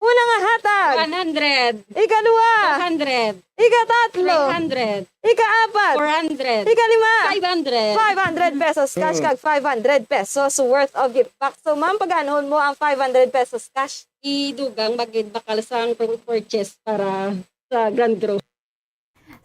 Una nga hatag, one hundred, ikaduha, two hundred, ikatatlo, three hundred, ikaapat, four hundred, ikalima, five hundred. Five hundred pesos cash kag five hundred pesos worth of gift pack. So, ma'am, pag-anhon mo ang five hundred pesos cash? Idugang magid bakal sang purchase para sa grand draw.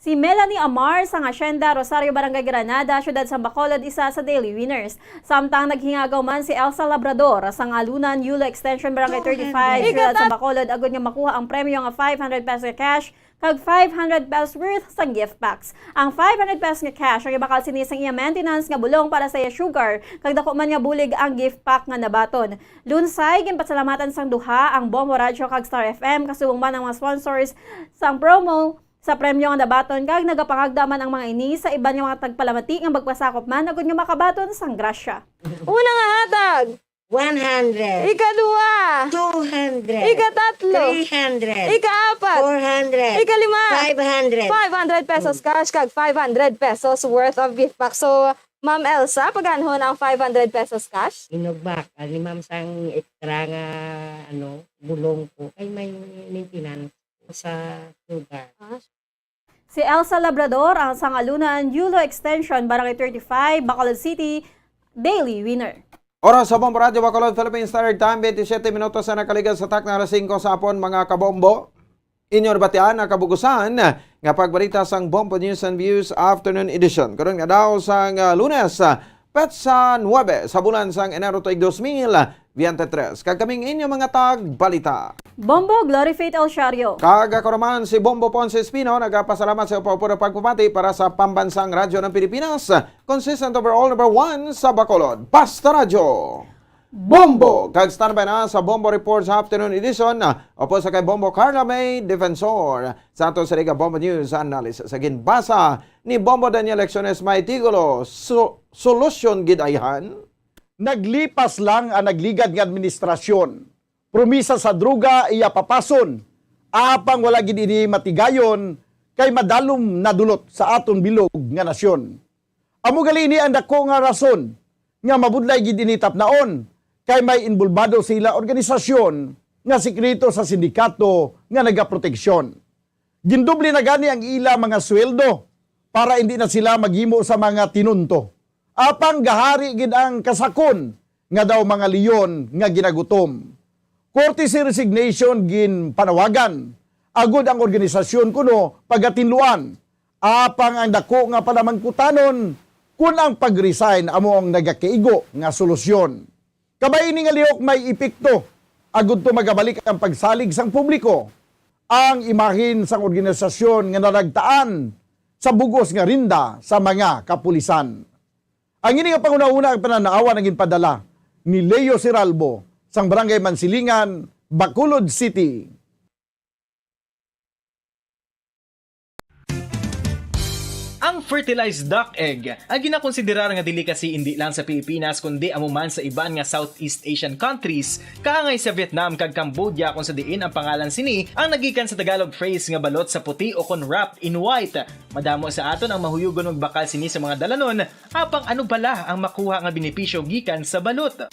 Si Melanie Amar sang Hacienda Rosario, Barangay Granada, Siyudad sang Bacolod, isa sa daily winners. Samtang naghingagaw man si Elsa Labrador sang Alunan, Yulo Extension, Barangay thirty-five, Siyudad sang Bacolod, agud nga makuha ang premyo nga five hundred pesos nga cash kag five hundred pesos worth sang gift packs. Ang five hundred pesos nga cash ang ibakal sini sang iya maintenance nga bulong para sa iya sugar, kag dako man nga bulig ang gift pack nga nabaton. Lunsay, ginpasalamatan sang duha ang Bombo Radyo kag Star F M, kasubong man ang mga sponsors sang promo sa premyo nga nabaton, kag nagapangagda man ang mga ini sa iban nga mga tagpalamati nga magpasakop man agud nga makabaton sang grasya. Una nga hatag, One hundred, ikaduha, two hundred, ikatatlo, three hundred, ikaapat, four hundred, ikalima, five hundred. Five hundred pesos cash kag five hundred pesos worth of gift pack. So, Ma'am Elsa, pag-anhon ang five hundred pesos cash? Inugbak, ani ma'am sang extra nga ano, bulong ko kay may maintenance sa sugar. Si Elsa Labrador, ang sang Alunan, Yulo Extension, Barangay thirty-five, Bacolod City, daily winner. Oras sa Bombo Radyo Bacolod, Philippine Standard Time, twenty-seven minutos na nakaligas sa takna alas singko sa hapon, mga kabombo. Inyo nabatian ang kabugusan nga pagbalita sang Bombo News and Views Afternoon Edition. Karon nga daw sang ah, Lunes, ah, petsa nuebe sa bulan sang Enero tuig dos mil biyente tres. Kag kaming inyo mga tagbalita. Bombo Glory Faith El Shario. Kag ako naman si Bombo Ponce Espino, nagapasalamat sa upapura pagpamati para sa Pambansang Radyo ng Pilipinas, consistent overall number one sa Bacolod. Basta Radyo! Bombo! Kag standby na sa Bombo Report sa Afternoon Edition, upod sa kay Bombo Carla May Defensor. Sa ato sa Liga Bombo News Analysis, sa ginbasa ni Bombo Daniel Lecciones may titulo, Su- Solusyon Gid Ayhan? Naglipas lang ang nagligad nga administrasyon. Promisa sa droga iya papason, apang wala gid ini matigayon kay madalom nadulot sa aton bilog nga nasyon. Amo gali ini ang dako nga rason nga mabudlay gid ini tapnaon kay may inbolbado sa ila organisasyon nga sikreto sa sindikato nga nagaproteksyon. Gindoble na gani ang ila mga sweldo para indi na sila maghimo sa mga tinunto. Apang gahari gid ang kasakon nga daw mga leon nga ginagutom. Courtesy resignation ginpanawagan, agud ang organisasyon kuno pagatinluan. Apang ang dako nga panamangkutanon kun ang pag-resign amo ang nagakaigo nga solusyon. Kabay ini nga lihok may epekto, agud to magabalik ang pagsalig sang publiko. Ang imahin sang organisasyon nga naragtaan sa bug-os nga rinda sa mga kapulisan. Ang ini nga panghunahuna ang panan-awan ang ginpadala ni Leo Siralbo sang Barangay Mansilingan, Bacolod City. Ang fertilized duck egg ay ginakonsiderar nga delicacy indi lang sa Pilipinas kundi amo man sa iban nga Southeast Asian countries, kaangay sa Vietnam kag Cambodia, kung sa diin ang pangalan sini ang nagikan sa Tagalog phrase nga balot sa puti o kon wrapped in white. Madamo sa aton ang mahuyugon magbakal sini sa mga dalanon, apang ano bala ang makuha nga benepisyo gikan sa balot?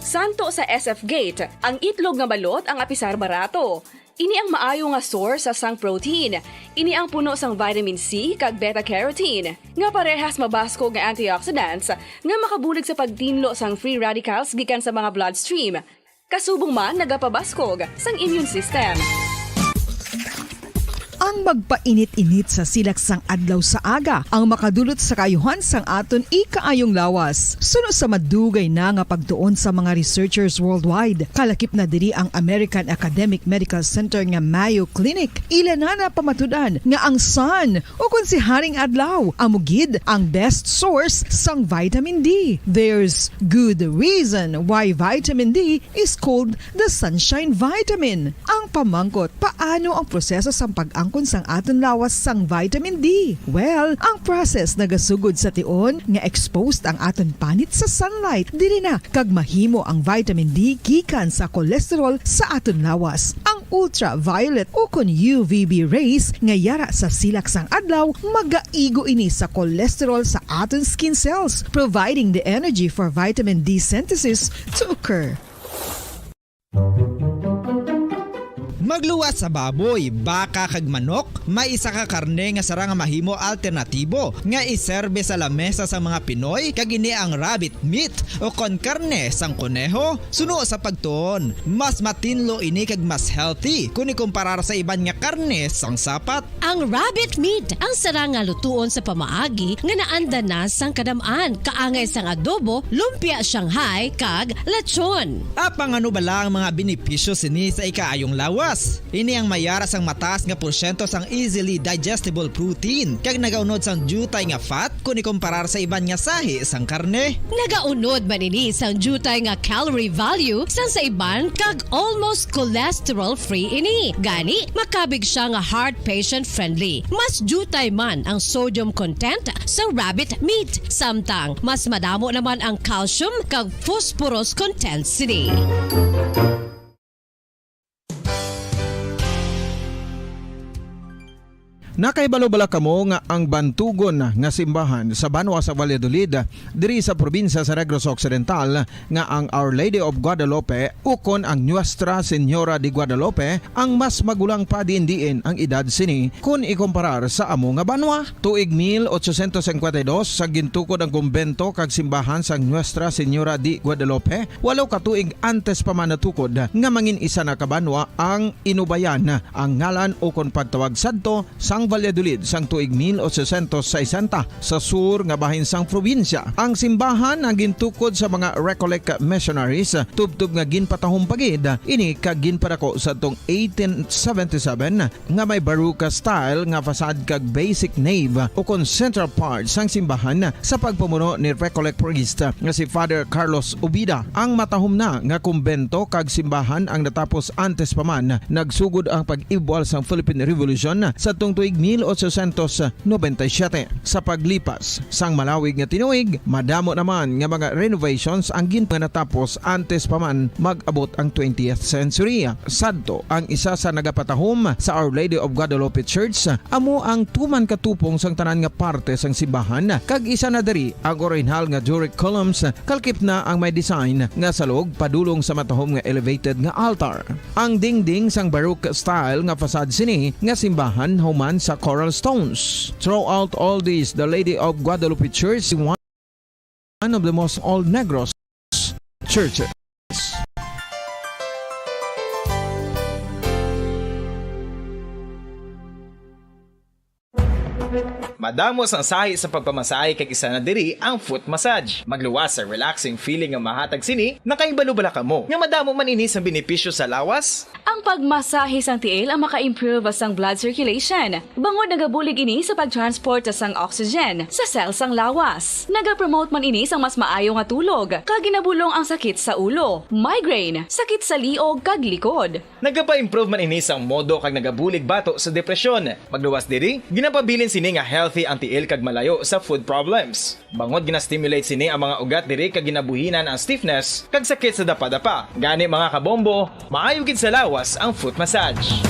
Santo sa S F Gate, ang itlog nga balot ang apisar barato. Ini ang maayo nga source sang protein. Ini ang puno sang vitamin C kag beta-carotene, nga parehas mabaskog nga antioxidants nga makabulig sa pagtinlo sang free radicals gikan sa mga bloodstream. Kasubong man nagapabaskog sang immune system. Ang magpainit-init sa silak sang adlaw sa aga ang makadulot sa kaayuhan sang aton ikaayong lawas. Suno sa madugay na nga pagtuon sa mga researchers worldwide, kalakip na diri ang American Academic Medical Center nga Mayo Clinic. Ila na napamatud-an nga ang sun, o kon si Haring Adlaw, amo gid ang best source sang vitamin D. There's good reason why vitamin D is called the sunshine vitamin. Ang pamangkot, paano ang proseso sang pag-angkon sang aton lawas sang vitamin D? Well, ang process nagasugod sa tion nga exposed ang aton panit sa sunlight. Diri na kag mahimo ang vitamin D gikan sa cholesterol sa aton lawas. Ang ultraviolet o kon U V B rays nga yara sa silak sang adlaw, magaigo ini sa cholesterol sa aton skin cells, providing the energy for vitamin D synthesis to occur. Magluwas sa baboy, baka kag manok, may isa ka karne nga sarang nga mahimo alternatibo nga iserbe sa lamesa sang mga Pinoy, kag ini ang rabbit meat o kon karne sang koneho. Suno sa pagtuon, mas matinlo ini kag mas healthy kon ikumparar sa iban nga karne sang sapat. Ang rabbit meat ang sarang nga lutuon sa pamaagi nga naanda na sang kadam-an, kaangay sang adobo, lumpia Shanghai, kag lechon. Apang ano bala ang mga benepisyo sini sa ikaayong lawas? Ini ang mayara sang mataas nga porsyento sang easily digestible protein kag nagaunod sang diutay nga fat kon ikumparar sa iban nga sahi sang karne. Nagaunod man ini sang diutay nga calorie value sang sa iban kag almost cholesterol-free ini. Gani, makabig siya nga heart patient-friendly. Mas diutay man ang sodium content sa rabbit meat, samtang mas madamo naman ang calcium kag phosphorus content sini. Nakahibalo bala kamo nga ang bantugon nga simbahan sa banwa sa Valladolid, diri sa probinsya sa Negros Occidental, nga ang Our Lady of Guadalupe ukon ang Nuestra Señora de Guadalupe ang mas magulang pa diin-diin ang edad sini kon ikomparar sa amo nga banwa? Tuig mil ochocientos cincuenta y dos sa gintukod ang kumbento kag simbahan sang Nuestra Señora de Guadalupe, walo ka tuig antes pa man natukod nga mangin isa na ka banwa ang Inubayan. Ang ngalan ukon pagtawag sadto sang Valladolid sang tuig mil ochocientos sesenta sa sur nga bahin sang probinsya. Ang simbahan ang gintukod sa mga Recollect missionaries tubtob nga ginpatahom pa gid ini kag ginpadako sadtong eighteen seventy-seven nga may Baroque style nga facade kag basic nave ukon central part sang simbahan sa pagpamuno ni Recollect priest nga si Father Carlos Ubida. Ang matahom na nga kumbento kag simbahan ang natapos antes pa man nagsugod ang pag-ibwal sang Philippine Revolution sadtong tuig mil ochocientos noventa y siete. Sa paglipas sang malawig nga tinuig, madamo naman nga mga renovations ang gin-, nga natapos antes pa man mag-abot ang twentieth century. Sadto, ang isa sa nagapatahom sa Our Lady of Guadalupe Church amo ang tuman katupong sang tanan nga parte sang simbahan, kag isa na diri ang orihinal nga Doric columns, kalkip na ang may design nga salog padulong sa matahom nga elevated nga altar. Ang dingding sang Baroque style nga facade sini nga simbahan human sa coral stones. Throughout all this, the Lady of Guadalupe Church is one of the most old Negros churches. Madamo sang sahi sa pagpamasahe, kag isa na diri ang foot massage. Magluwas sa relaxing feeling nga mahatag sini. Nakahibalo bala kamo nga madamo man ini sang benepisyo sa lawas? Ang pagmasahe sang tiil ang maka-improve sang blood circulation, bangod nagabulig ini sa pag-transport sang oxygen sa cell sang lawas. Nagapromote man ini sang mas maayo nga tulog, kag ginabulong ang sakit sa ulo, migraine, sakit sa liog, kag likod. Nagapa-improve man ini sang modo kag nagabulig bato sa depresyon. Magluwas diri, ginapabilin sini nga healthy ang tiil kag malayo sa foot problems. Bangod gina-stimulate sini ang mga ugat diri kag ginabuhinan ang stiffness kag sakit sa dapadapa. Gani, mga kabombo, maayo gid sa lawas ang foot massage.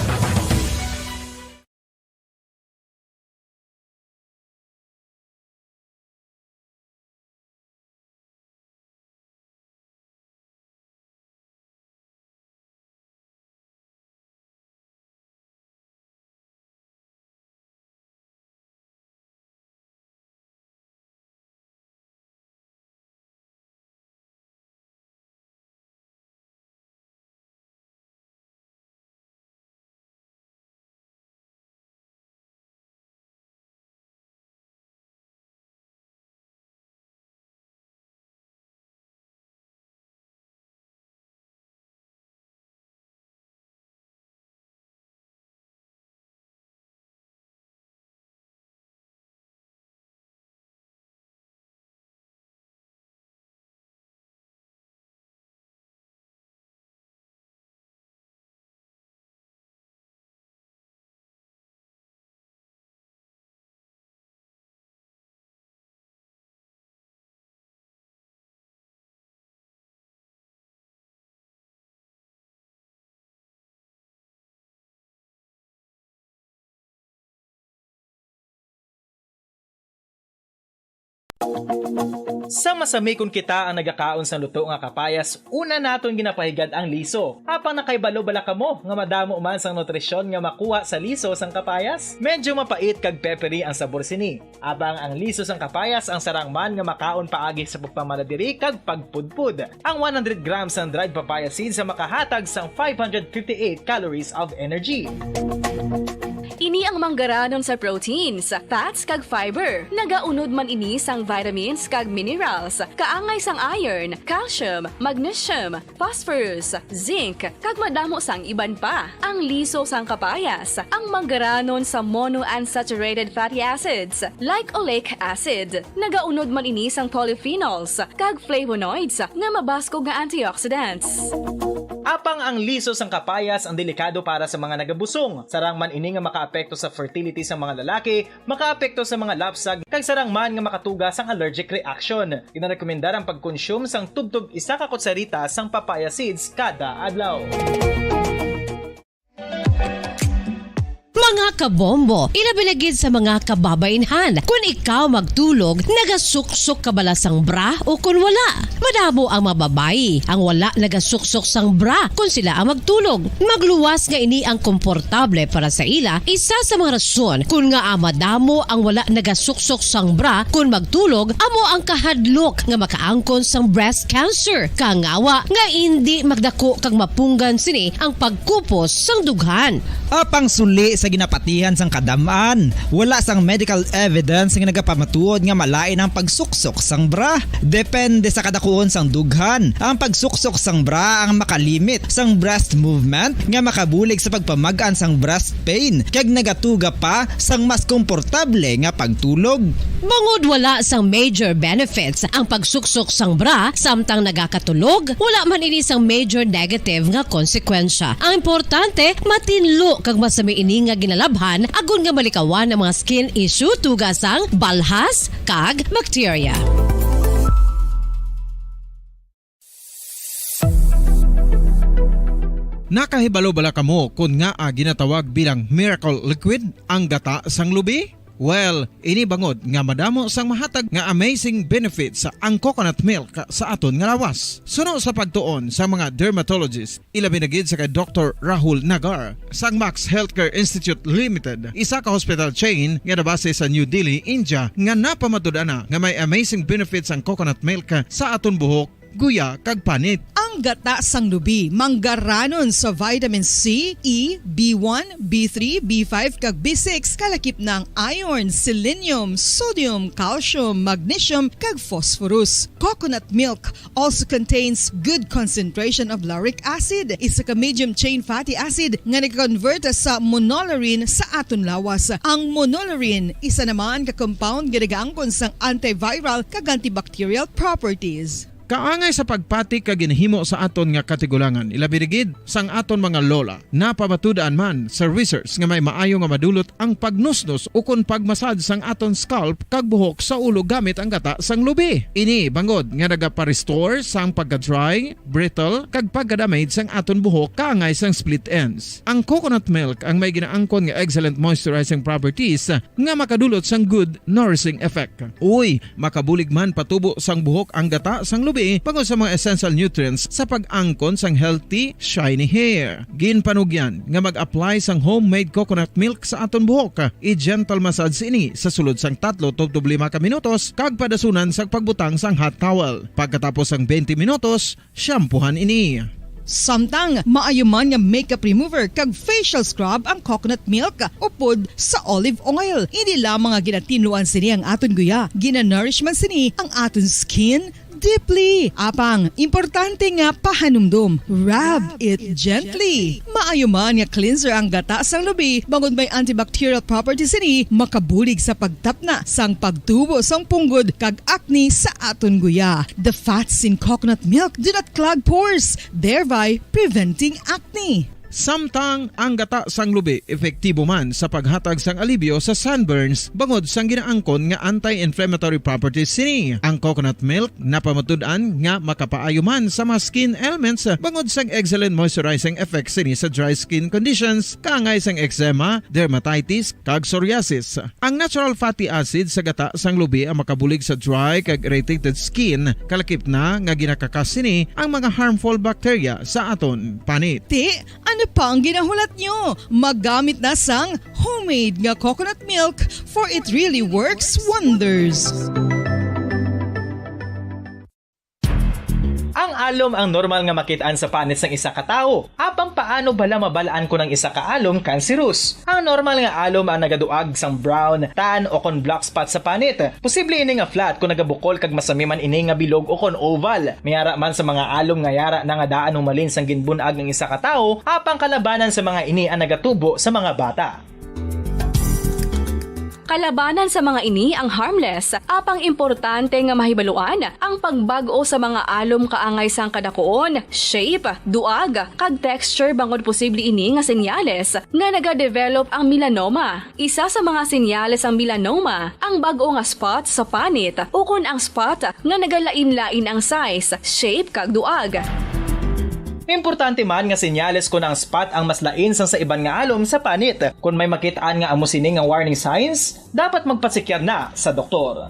Sa masamikon kita ang nagakaon sang luto nga kapayas, una naton ginapahigad ang liso. Apang nakahibalo bala kamo nga madamo man sang nutrisyon nga makuha sa liso sang kapayas? Medyo mapait kag peppery ang sabor sini. Apang ang liso sang kapayas ang sarang man nga makaon paagi sa pagpamala diri kag pagpudpod. Ang one hundred grams sang dried papaya seeds ang makahatag sang five hundred fifty-eight calories of energy. Ini ang manggaranon sa proteins, fats, kag fiber. Nagaunod man ini sang vitamins kag minerals, kaangay sang iron, calcium, magnesium, phosphorus, zinc, kag madamo sang iban pa. Ang liso sang kapayas, ang manggaranon sa monounsaturated fatty acids, like oleic acid. Nagaunod man ini sang polyphenols kag flavonoids nga mabaskog nga antioxidants. Apang ang liso sang kapayas ang delikado para sa mga nagabusong. Sarang man ini nga makaapekto sa fertility sang mga lalaki, makaapekto sa mga lapsag, kag sarang man nga makatuga sang allergic reaction. Ginarekomendar ang pagkonsume sang tubtob isa ka kutsarita sang papaya seeds kada adlaw. Mga kabombo, ilabi na gid sa mga kababaynhan, kun ikaw magtulog, nagasuksok ka bala sang bra o kun wala? Madamo ang mga babayi ang wala nagasuksok sang bra kun sila ang magtulog. Magluwas nga ini ang komportable para sa ila, isa sa mga rason kun ngaa madamo ang wala nagasuksok sang bra kun magtulog amo ang kahadlok nga makaangkon sang breast cancer, kangawa nga indi magdako kag mapunggan sini ang pagkupos sang dughan. Apang suli sa ginapatihan sang kadam-an, wala sang medical evidence nga nagapamatuod nga malain ang pagsuksok sang bra. Depende sa kadakuon sang dughan, ang pagsuksok sang bra ang makalimit sang breast movement nga makabulig sa pagpamag-an sang breast pain, kag nagatuga pa sang mas komportable nga pagtulog. Bangod wala sang major benefits ang pagsuksok sang bra samtang nagakatulog, wala man ini sang major negative nga konsekwensya. Ang importante, matinlo kag masami ini nga ginalabhan agod nga malikawan ang mga skin issue tungod sang balhas kag bakterya. Nakahibalo bala kamo kon ngaa ginatawag bilang miracle liquid ang gata sang lubi? Well, ini bangod nga madamo sang mahatag nga amazing benefits ang coconut milk sa aton nga lawas. Suno sa pagtuon sa mga dermatologist, ilabi na gid sa kay Doktor Rahul Nagar sang Max Healthcare Institute Limited, isa ka hospital chain nga nabase sa New Delhi, India, nga napamatud-an na nga may amazing benefits ang coconut milk sa aton buhok, guya, kag panit. Ang gata sang lubi manggaranon sa vitamin C, E, B one, B three, B five, kag B six, kalakip na ang iron, selenium, sodium, calcium, magnesium, kag phosphorus. Coconut milk also contains good concentration of lauric acid, isa ka medium chain fatty acid nga nag-convert sa monolaurin sa aton lawas. Ang monolaurin, isa naman ka compound nga nagaangkon sang antiviral kag antibacterial properties. Kaangay sa pagpati kag ginhimo sa aton nga katigulangan, ilabi na gid sang aton mga lola. Napamatud-an man sa research nga may maayo nga madulot ang pagnusnos ukon pagmasad sang aton scalp kag buhok sa ulo gamit ang gata sang lubi. Ini bangod nga nagapa-restore sang pagka-dry, brittle, kag pagka-damage sang aton buhok kaangay sang split ends. Ang coconut milk ang may ginaangkon nga excellent moisturizing properties nga makadulot sang good nourishing effect. Uy, makabulig man patubo sang buhok ang gata sang lubi bangod sa mga essential nutrients sa pag-angkon sang healthy, shiny hair. Ginpanugyan nga mag-apply sang homemade coconut milk sa aton buhok. I-gentle massage ini sa sulod sang tatlo tubtob lima ka minutos kag padasunan sa pagbutang sang hot towel. Pagkatapos sang twenty minutos, shampoohan ini. Samtang maayo man nga makeup remover kag facial scrub ang coconut milk upod sa olive oil. Hindi lamang nga ginatinluan sini ang aton guya, ginanourish man sini ang aton skin deeply. Apang, importante nga pahanumdom, rub it gently. Maayo man nga cleanser ang gata sang lubi, bangod may antibacterial properties sini, makabulig sa pagtapna sang pagtubo sang punggod kag acne sa aton guya. The fats in coconut milk do not clog pores, thereby preventing acne. Samtang ang gata sang lubi epektibo man sa paghatag sang alibyo sa sunburns bangod sang ginaangkon nga anti-inflammatory properties sini. Ang coconut milk napamatud-an nga makapaayo man sa mga skin ailments bangod sang excellent moisturizing effects sini sa dry skin conditions, kaangay sang eczema, dermatitis, kag psoriasis. Ang natural fatty acid sa gata sang lubi ang makabulig sa dry kag irritated skin, kalakip na nga ginakakas sini ang mga harmful bacteria sa aton panit. Ti, ano pa ang ginahulat nyo? Magamit na sang homemade nga coconut milk, for it really works wonders. Ang alom ang normal nga makit-an sa panit sang isa ka tawo. Apang paano bala mabal-an kon ang isa ka alom kanseros? Ang normal nga alom ang nagaduag sang brown, tan, o kon black spot sa panit. Posible ini nga flat kon nagabukol kag masami man ini nga bilog o kon oval. May ara man sa mga alom nga yara na nga daan humalin sang ginbun-ag ang isa ka tawo, apang kalabanan sa mga ini ang nagatubo sa mga bata. Kalabanan sa mga ini ang harmless, apang importante nga mahibaluan ang pagbag-o sa mga alom kaangay sang kadakuon, shape, duag, kag texture, bangod posible ini nga senyales nga nagadevelop ang melanoma. Isa sa mga senyales sang melanoma ang bag-o nga spot sa panit ukon ang spot nga nagalain-lain ang size, shape, kag duag. Importante man nga senyales kon ang spot ang mas lain sang sa iban nga alom sa panit. Kon may makit-an nga amo sini nga warning signs, dapat magpasekyar na sa doktor.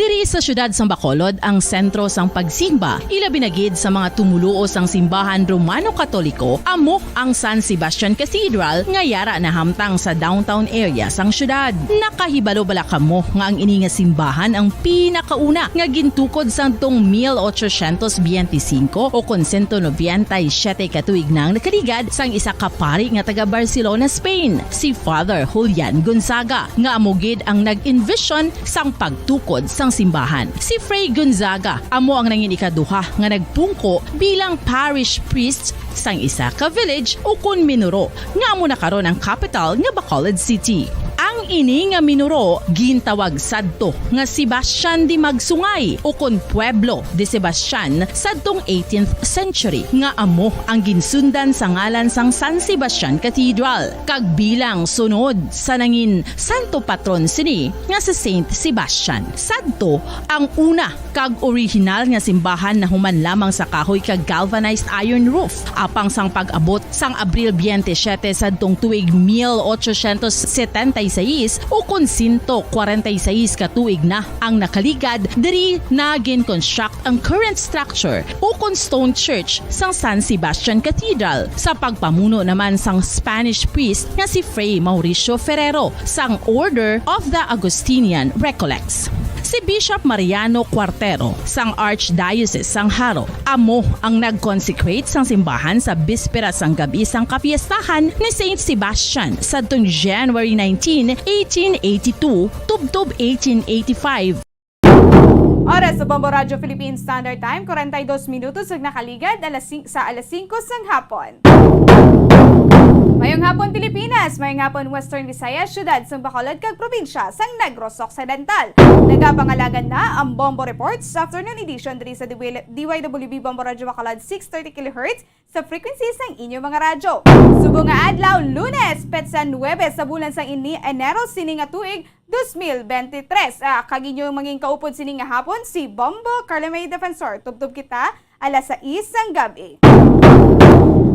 Diri sa siyudad sang Bacolod ang sentro sang pagsimba, ilabi na gid sa mga tumoluo sang simbahan Romano-Katoliko, amo ang San Sebastian Cathedral nga yara nahamtang sa downtown area sang siyudad. Nakahibalo bala kamo nga ang ini nga simbahan ang pinakauna nga gintukod sadtong mil ochocientos biyente singko o kon sento nobenta y siyete ka tuig na ang nakaligad sang isa ka pari nga taga Barcelona, Spain, si Father Julian Gonzaga, nga amo gid ang nag-envision sang pagtukod sang simbahan. Si Fray Gonzaga amo ang nangin ikaduha nga nagpungko bilang parish priest sang isa ka village ukon minuro nga amo na karon ang kapital nga Bacolod City. Ang Ini nga minuro gintawag sadto nga Sebastian de Magsungay ukon Pueblo de Sebastian sadtong eighteenth century, nga amo ang ginsundan sa ngalan sang San Sebastian Cathedral, kag bilang sunod sa nangin santo patron sini nga si Saint Sebastian. Sadto ang una kag orihinal nga simbahan nahuman lamang sa kahoy kag galvanized iron roof, apang sang pag-abot sang Abril twenty-seven sadtong tuig mil ochocientos setenta y seis, ukon sento kwarenta y seis ka tuig na ang nakaligad, diri na gin-construct ang current structure ukon stone church sang San Sebastian Cathedral, sa pagpamuno naman sang Spanish priest nga si Fray Mauricio Ferrero sang Order of the Augustinian Recollects. Si Bishop Mariano Cuartero sang Archdiocese sang Jaro amo ang nag-consecrate sang simbahan sa bispera sang gab-i sang kapiestahan ni Saint Sebastian sadtong January nineteen, eighteen eighty-two, tubtob eighteen eighty-five. Oras sa Bombo Radyo Philippine Standard Time, forty-two minutos ang nakaligad alas sing-, sa alas singko sang hapon. Mayong hapon, Pilipinas! Mayong hapon, Western Visayas, siyudad sang Bacolod kag probinsya sang Negros Occidental. Nagapangalagan na ang Bombo Report sa afternoon edition diri sa D Y W B Bombo Radyo Bacolod, six thirty kilohertz sa frequency sang inyo mga radyo. Subong nga adlaw, Lunes, petsa nuebe sa bulan sang ini, Enero, sini nga tuig, dos mil bente tres. Ah, kag inyong mangin kaupod sini nga hapon, si Bombo Carlo May Defensor. Tubtob kita alas sais sang gab-i.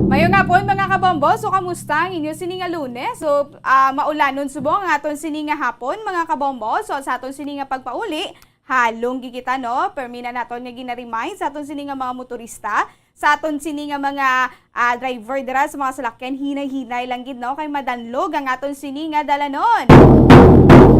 Mayong hapon, mga kabombo. So, kamusta ang inyo sini nga Lunes? So, ah, maulanon subong ang aton sini nga hapon, mga kabombo. So, sa aton sini nga pagpauli, halong gid kita, no? Permi na naton nga gina-remind sa aton sini nga mga motorista, sa aton sini nga mga, ah, driver dira sa mga salakyan, hinay-hinay lang gid, no? Kay madanlog ang aton sini nga dalanon.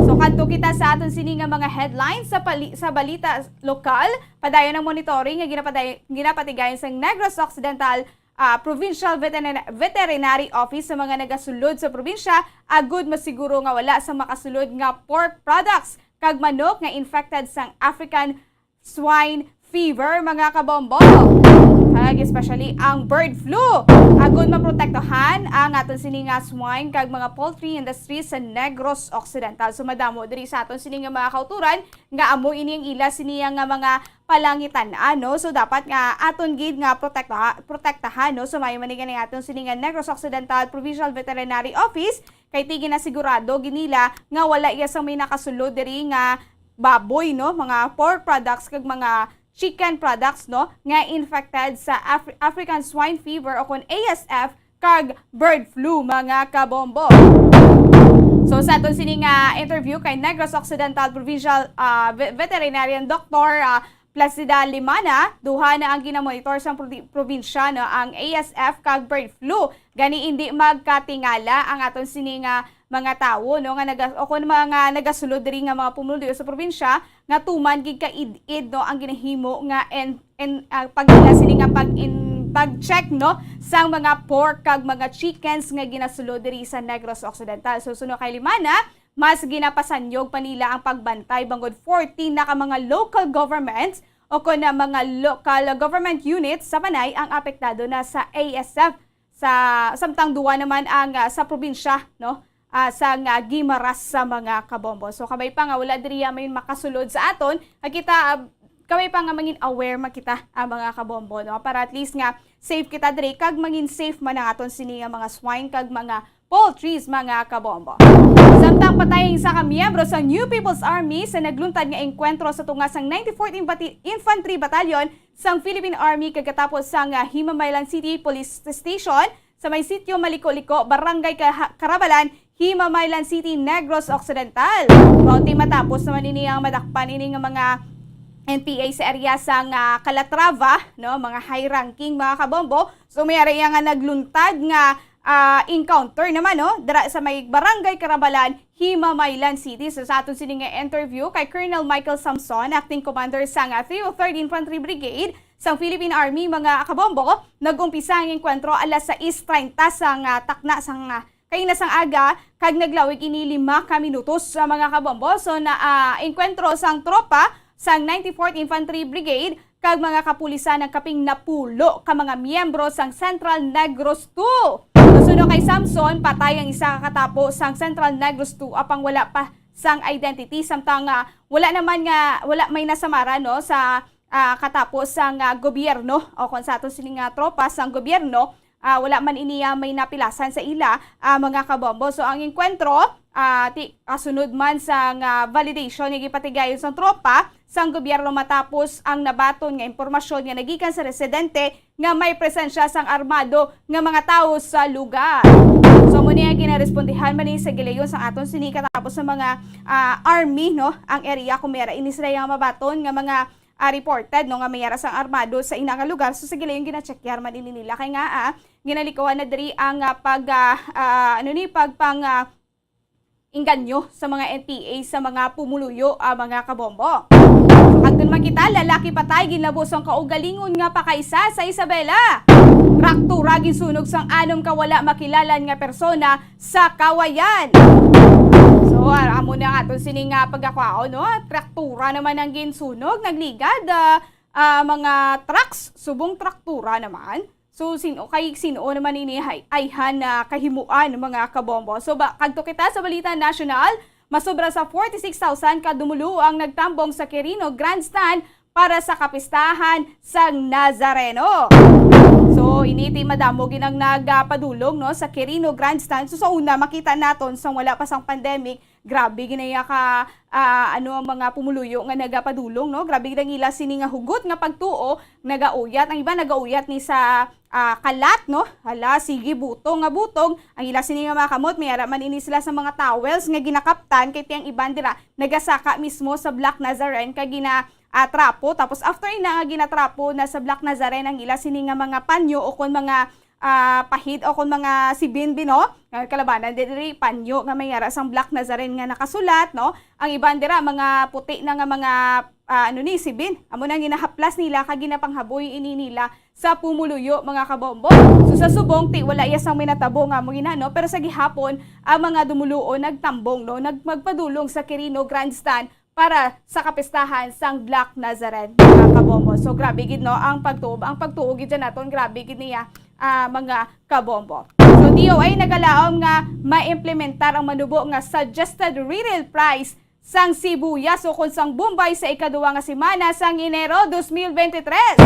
So, kadto kita sa aton sini nga mga headlines sa pali-, sa balita lokal. Padayon ang monitoring nga ginapaday-, ginapatigayon sa Negros Occidental, ah, Provincial Veterina-, Veterinary Office sa mga nagasulod sa probinsya, agud masiguro nga wala sang makasulod nga pork products kag manok nga infected sang African swine fever, mga kabombo. Kag especially ang bird flu. Agud maprotektahan ang aton sini nga swine kag mga poultry industry sa Negros Occidental. So, madamo diri sa aton sini nga mga kauturan nga amo ini ang ila sini nga mga palangitan-an, no? So, dapat nga aton gid nga protekta-, protektahan, no? So, maayo man ni gani aton sini nga Negros Occidental Provincial Veterinary Office, kay ti ginasigurado gid nila nga wala iya sang may nakasulod diri nga baboy, no? Mga pork products kag mga chicken products, no, nga infected sa Af-, African Swine Fever o kon A S F kag bird flu, mga kabombo. So, sa aton sini nga interview kay Negros Occidental Provincial, ah, Ve-, Veterinarian Doctor, ah, Placida Limana, duha na ang ginamonitor sang probi-, probinsya, no, ang A S F kag bird flu. Gani, indi magkatingala ang aton sini nga mga tawo, no, nga naga-, o kon mga nagasulod diri nga mga pumuluyo sa probinsya, nga tuman gid ka id-id, no, ang ginahimo nga en-, en-, ah, pag-, sini nga pag-in-, pag-check, no, sang mga pork kag mga chickens nga ginasulod diri sa Negros Occidental. So, suno kay Limana, mas ginapasanyog pa nila ang pagbantay bangod fourteen na ka mga local governments o kon na mga local government units sa Panay ang apektado na sa A S F, sa, samtang duwa naman ang, ah, sa probinsya, no, ah, sang, ah, Guimaras, sa mga kabombo. So, kabay pa nga wala diri, ah, may makasulod sa aton, ah, kita, ah, kabay pa nga mangin aware man kita, ah, mga kabombo, no, para at least nga safe kita diri kag mangin safe man ang aton sini nga mga swine kag mga poultries, mga kabombo. Samtang patay ang isa ka miyembro sa New People's Army sa nagluntad nga engkwentro sa tunga sang ninety-fourth Infantry, Infantry Battalion sang Philippine Army kagkatapos sang, ah, Himamaylan City Police Station sa may Sitio Maliko-liko, Barangay Kaha-, Carabalan, Himamaylan City, Negros Occidental. Kaunti matapos naman ini ang madakpan ini nga mga N P A sa area sang, ah, Calatrava, no, mga high ranking, mga kabombo. So, may area nga nagluntad nga, ah, encounter naman, no, dira sa may Barangay Carabalan, Himamaylan City. So, sa aton sini nga interview kay Colonel Michael Samson, acting commander sang, ah, three oh third Infantry Brigade sang Philippine Army, mga kabombo, nag-umpisa ang engkwentro alas sais treinta sang, ah, takna sang, ah, kaina sang aga, kag naglawig ini lima ka minutos, ah, mga kabombo. So, na, ah, engkwentro sang tropa sang ninety-fourth Infantry Brigade kag mga kapulisan ang kaping napulo ka mga miyembro sang Central Negros two. Sa No, kay Samson, patay ang isa ka katapo sang Central Negros two, apang wala pa sang identity, samtang, ah, wala naman nga, wala may nasamaran, no, sa, ah, katapo sang, ah, gobyerno o kung sa aton sini nga tropa sang gobyerno, ah, wala man ini, ah, may napilasan sa ila, ah, mga kabombo. So, ang engkwentro, ah, ti-, kasunod man sang, ah, validation nga gipatigayon sang tropa sang gobyerno matapos ang nabaton nga impormasyon nga nagikan sa residente nga may presensya sang armado nga mga tawo sa lugar. So, amo ni ang ginarespondihan man ni sa gilayon sang aton sini katapos sa mga, ah, army, no, ang area kung may ara ini sila nga mabaton nga mga, ah, reported, no, nga may ara sang armado sa ina nga lugar. So, sa gilayon ginacheckar man ini nila kay nga, ah, ginalikuhan na diri ang, ah, pag, ah, ah, ano ni, pagpang, ah, inganyo sa mga N P A sa mga pumuluyo, ah, mga kabombo. Hagtun man kita, lalaki patay ginlabo sang kaugalingon nga pakaisa sa Isabela. Traktura ginsunog sang anom ka wala makilalan nga persona sa Kawayan. So, ah, amo na ang aton sini nga pagkakwaon, no? Traktura naman ang ginsunog, nagligad, ah, ah, mga trucks, subong traktura naman. So, sin-o kay sin-o naman ini hay-, ayhan na kahimuan, mga kabombo? So, ba, kadto kita sa balita nasyonal, masobra sa forty-six thousand ka dumuluo ang nagtambong sa Quirino Grandstand para sa kapistahan sang Nazareno. So, ini ti madamo gid ang nagapadulong, no, sa Quirino Grandstand. So, sa una, makita naton sa wala pa sang pandemic, grabe gid na iya ka, ah, ano, ang mga pumuluyo nga nagapadulong, no? Grabe gid ang ila sini nga hugot nga pagtuo, nagauyat. Ang iba nagauyat ni sa, ah, kalat, no? Hala, sige, butong nga butong. Ang ila sini nga mga kamot, may ara man ini sila sa mga towels nga ginakaptan, kay ti ang iban dira nagasaka mismo sa Black Nazarene kag gina, ah, trapo. Tapos after ina nga ginatrapo na sa Black Nazarene ang ila sini nga mga panyo o kon mga, ah, pahid o kon mga sibin, bino, nga kalabanan diri panyo nga may ara sang Black Nazarene nga nakasulat, no? Ang iban dira mga puti na nga mga, ah, ano ni, sibin. Amo na ang ginahaplas nila kag ginapanghaboy ini nila sa pumuluyo, mga kabombo. So, sa subong, ti wala iya sang minatabo nga amo gina, no? Pero sa gihapon, ang mga dumuluon nagtambong, no? Nag-, magpadulong sa Quirino Grandstand para sa kapistahan sang Black Nazarene, mga kabombo. So, grabe gid, no, ang pagtuo. Ang pagtuo gid dyan naton, grabe gid niya, ah, mga kabombo. So, D O A nagalaom nga maimplementar ang manubo nga suggested retail price sang sibuyas ukon sang bombay sa ikaduwa nga semana sang Enero dos mil bente tres.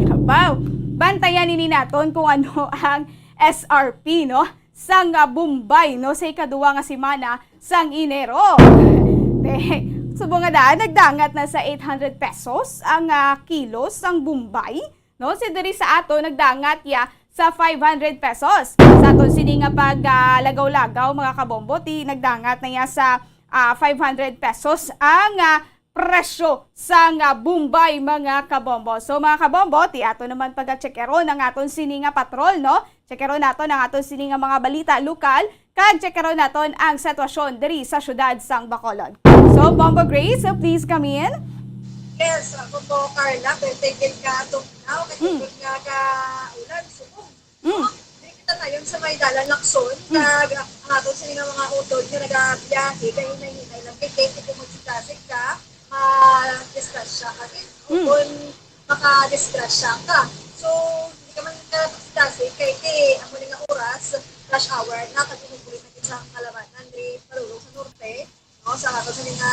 Kapaw, bantayan ini naton kung ano ang S R P, no? Sang, ah, bombay, no, sa ikaduwa nga semana sang Enero. Te, subong nga daan, nagdangat na sa eight hundred pesos ang, ah, kilo sang bombay, no? Si diri sa ato, nagdangat ya sa five hundred pesos. Sa aton sini nga pag, ah, lagaw-lagaw, mga kabombo, ti nagdangat na ya sa, ah, five hundred pesos ang, ah, presyo sang, ah, bombay, mga kabombo. So, mga kabombo, ti ato naman pag-checkeron ang aton sini nga patrol, no? Checkeron naton ang aton sini nga mga balita lokal, kag checkeron naton ang sitwasyon diri sa siyudad sang Bacolod. So, Bombo Grace, please come in. Yes, ako po, Carla, pero tigil ka tugnaw, Mm. katungod nga ka ulan, subong. Mm. Diri kita tayon sa may dalan Lacson, Mm. kag ang aton sini nga mga utod nga nagabiyahe, kay hinay-hinay lang, kay kay kung magsitasig ka, madisgrasya ka gid. Mm. Kung makadisgrasya ka. So, hindi ka man ka magsitasig, kay ti, amo ni nga oras, rush hour na, kag inubuhi na gid sa kalabanan, diri, padulong sa norte, no, sa ato sa mga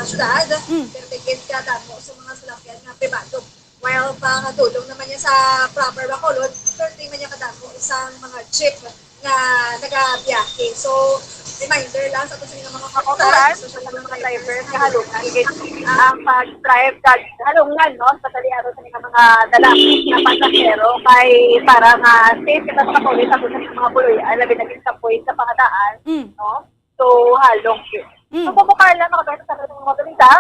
syudad, Mm. pero tigil ka damo sa mga salakyan nga pribado. While pakadulong naman niya sa proper Bacolod, thirty man niya kadamo isang mga jeep nga nagabiyahe. So, reminder lang sa ato sa mga Mga kautoran, especially sa mga mga drivers, kahalungan gid ang pag-drive kag halungan, no, especially ato sa mga, mga dala nga pasahero, kay para nga safe kita sa pag-uwi sa ato sa mga puloy-an, labi na gid sa point sa pangadaan, Mm. no? So, halong gid. Mm. So, Bombo Carla, makabalik sa ato sa mga balita,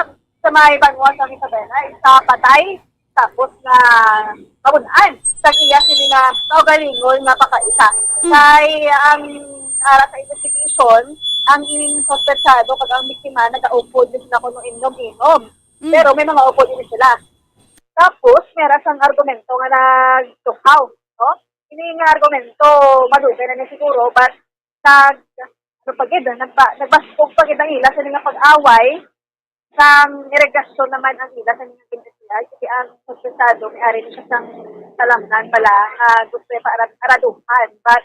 sa may banwa sa Isabela, isa patay, tapos nga mabun-an sa iya sini nga kaugalingon nga pakaisa. Mm. Kay ang ara sa investigation, ang ining suspetsado kag ang biktima nagaupod din sila kuno inom-inom. Mm. Pero may mga upod din sila. Tapos, may ara sang argumento nga nagtukaw, no? Ini nga argumento, madugay na ni siguro, but nag, ano pa gid, nagba-, nagbaskog pa gid ang ila sa nga pag-away. Sang irigasyon naman ang ila sa mga ginatian, kasi ang suspetsado may ari na siya sang talamnan pala nga gusto niya pa arad-, araduhan. But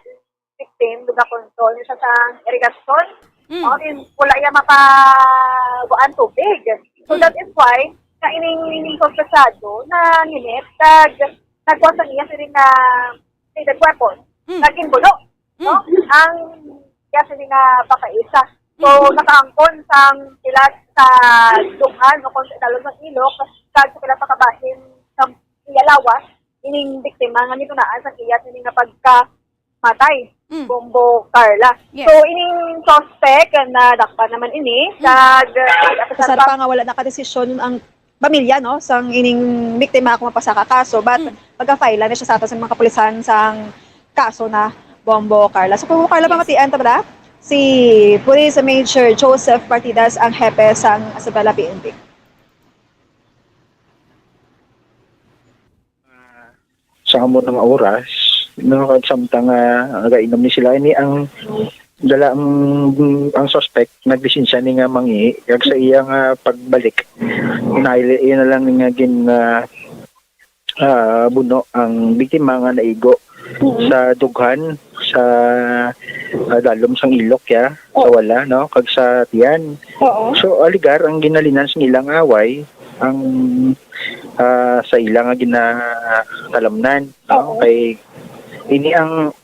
victim, lugakonton siya sa irigasyon. Mm. Oh, in, wala iya mapabuan tubig. So, Mm. that is why, na ining, ining konfesado na nginit, kag nagkuha sa iya sini nga, sini weapon, Mm. naging bulo, no? Mm. Ang iya sini nga pakaisa. So, Mm. nakaangkon sang kilat sa dughan o kung sa idalom sang ilok, kag sa pila pa kabahin sa iya lawas, ining biktima nga gitunaan sa iya sini nga pagkamatay, Mm. Bombo Carla. Yes. So, ining suspect, nadakpan naman ini, Mm. kag, uh, Kasar pa nga wala nakadesisyon ang pamilya, no, sang ining biktima kung mapasaka kaso, but Mm. pagka-file na siya sa ato sa mga kapulisan sang kaso na Bombo Carla. So, Bombo Carla, Yes. pamatian ta ba? Si Police Major Joseph Partidas ang hepe sang Isabela P N P. Sa amo nga oras, no, kag samtang, ah, nagainom ni sila, ini ang dala ang, ang suspect naglisensya ni nga mangihi, kag sa iya nga pagbalik, naili iya na lang ni nga gin, ah, ah, buno ang biktima nga naigo Mm. sa dughan, sa, ah, dalom sang ilok, ya, sa Oo. wala, no, kag sa tiyan. Oo. So, alegar ang ginhalinan sa ilang away, ang, ah, sa ila nga ginatalamnan, no? Oo. Kay ini ang,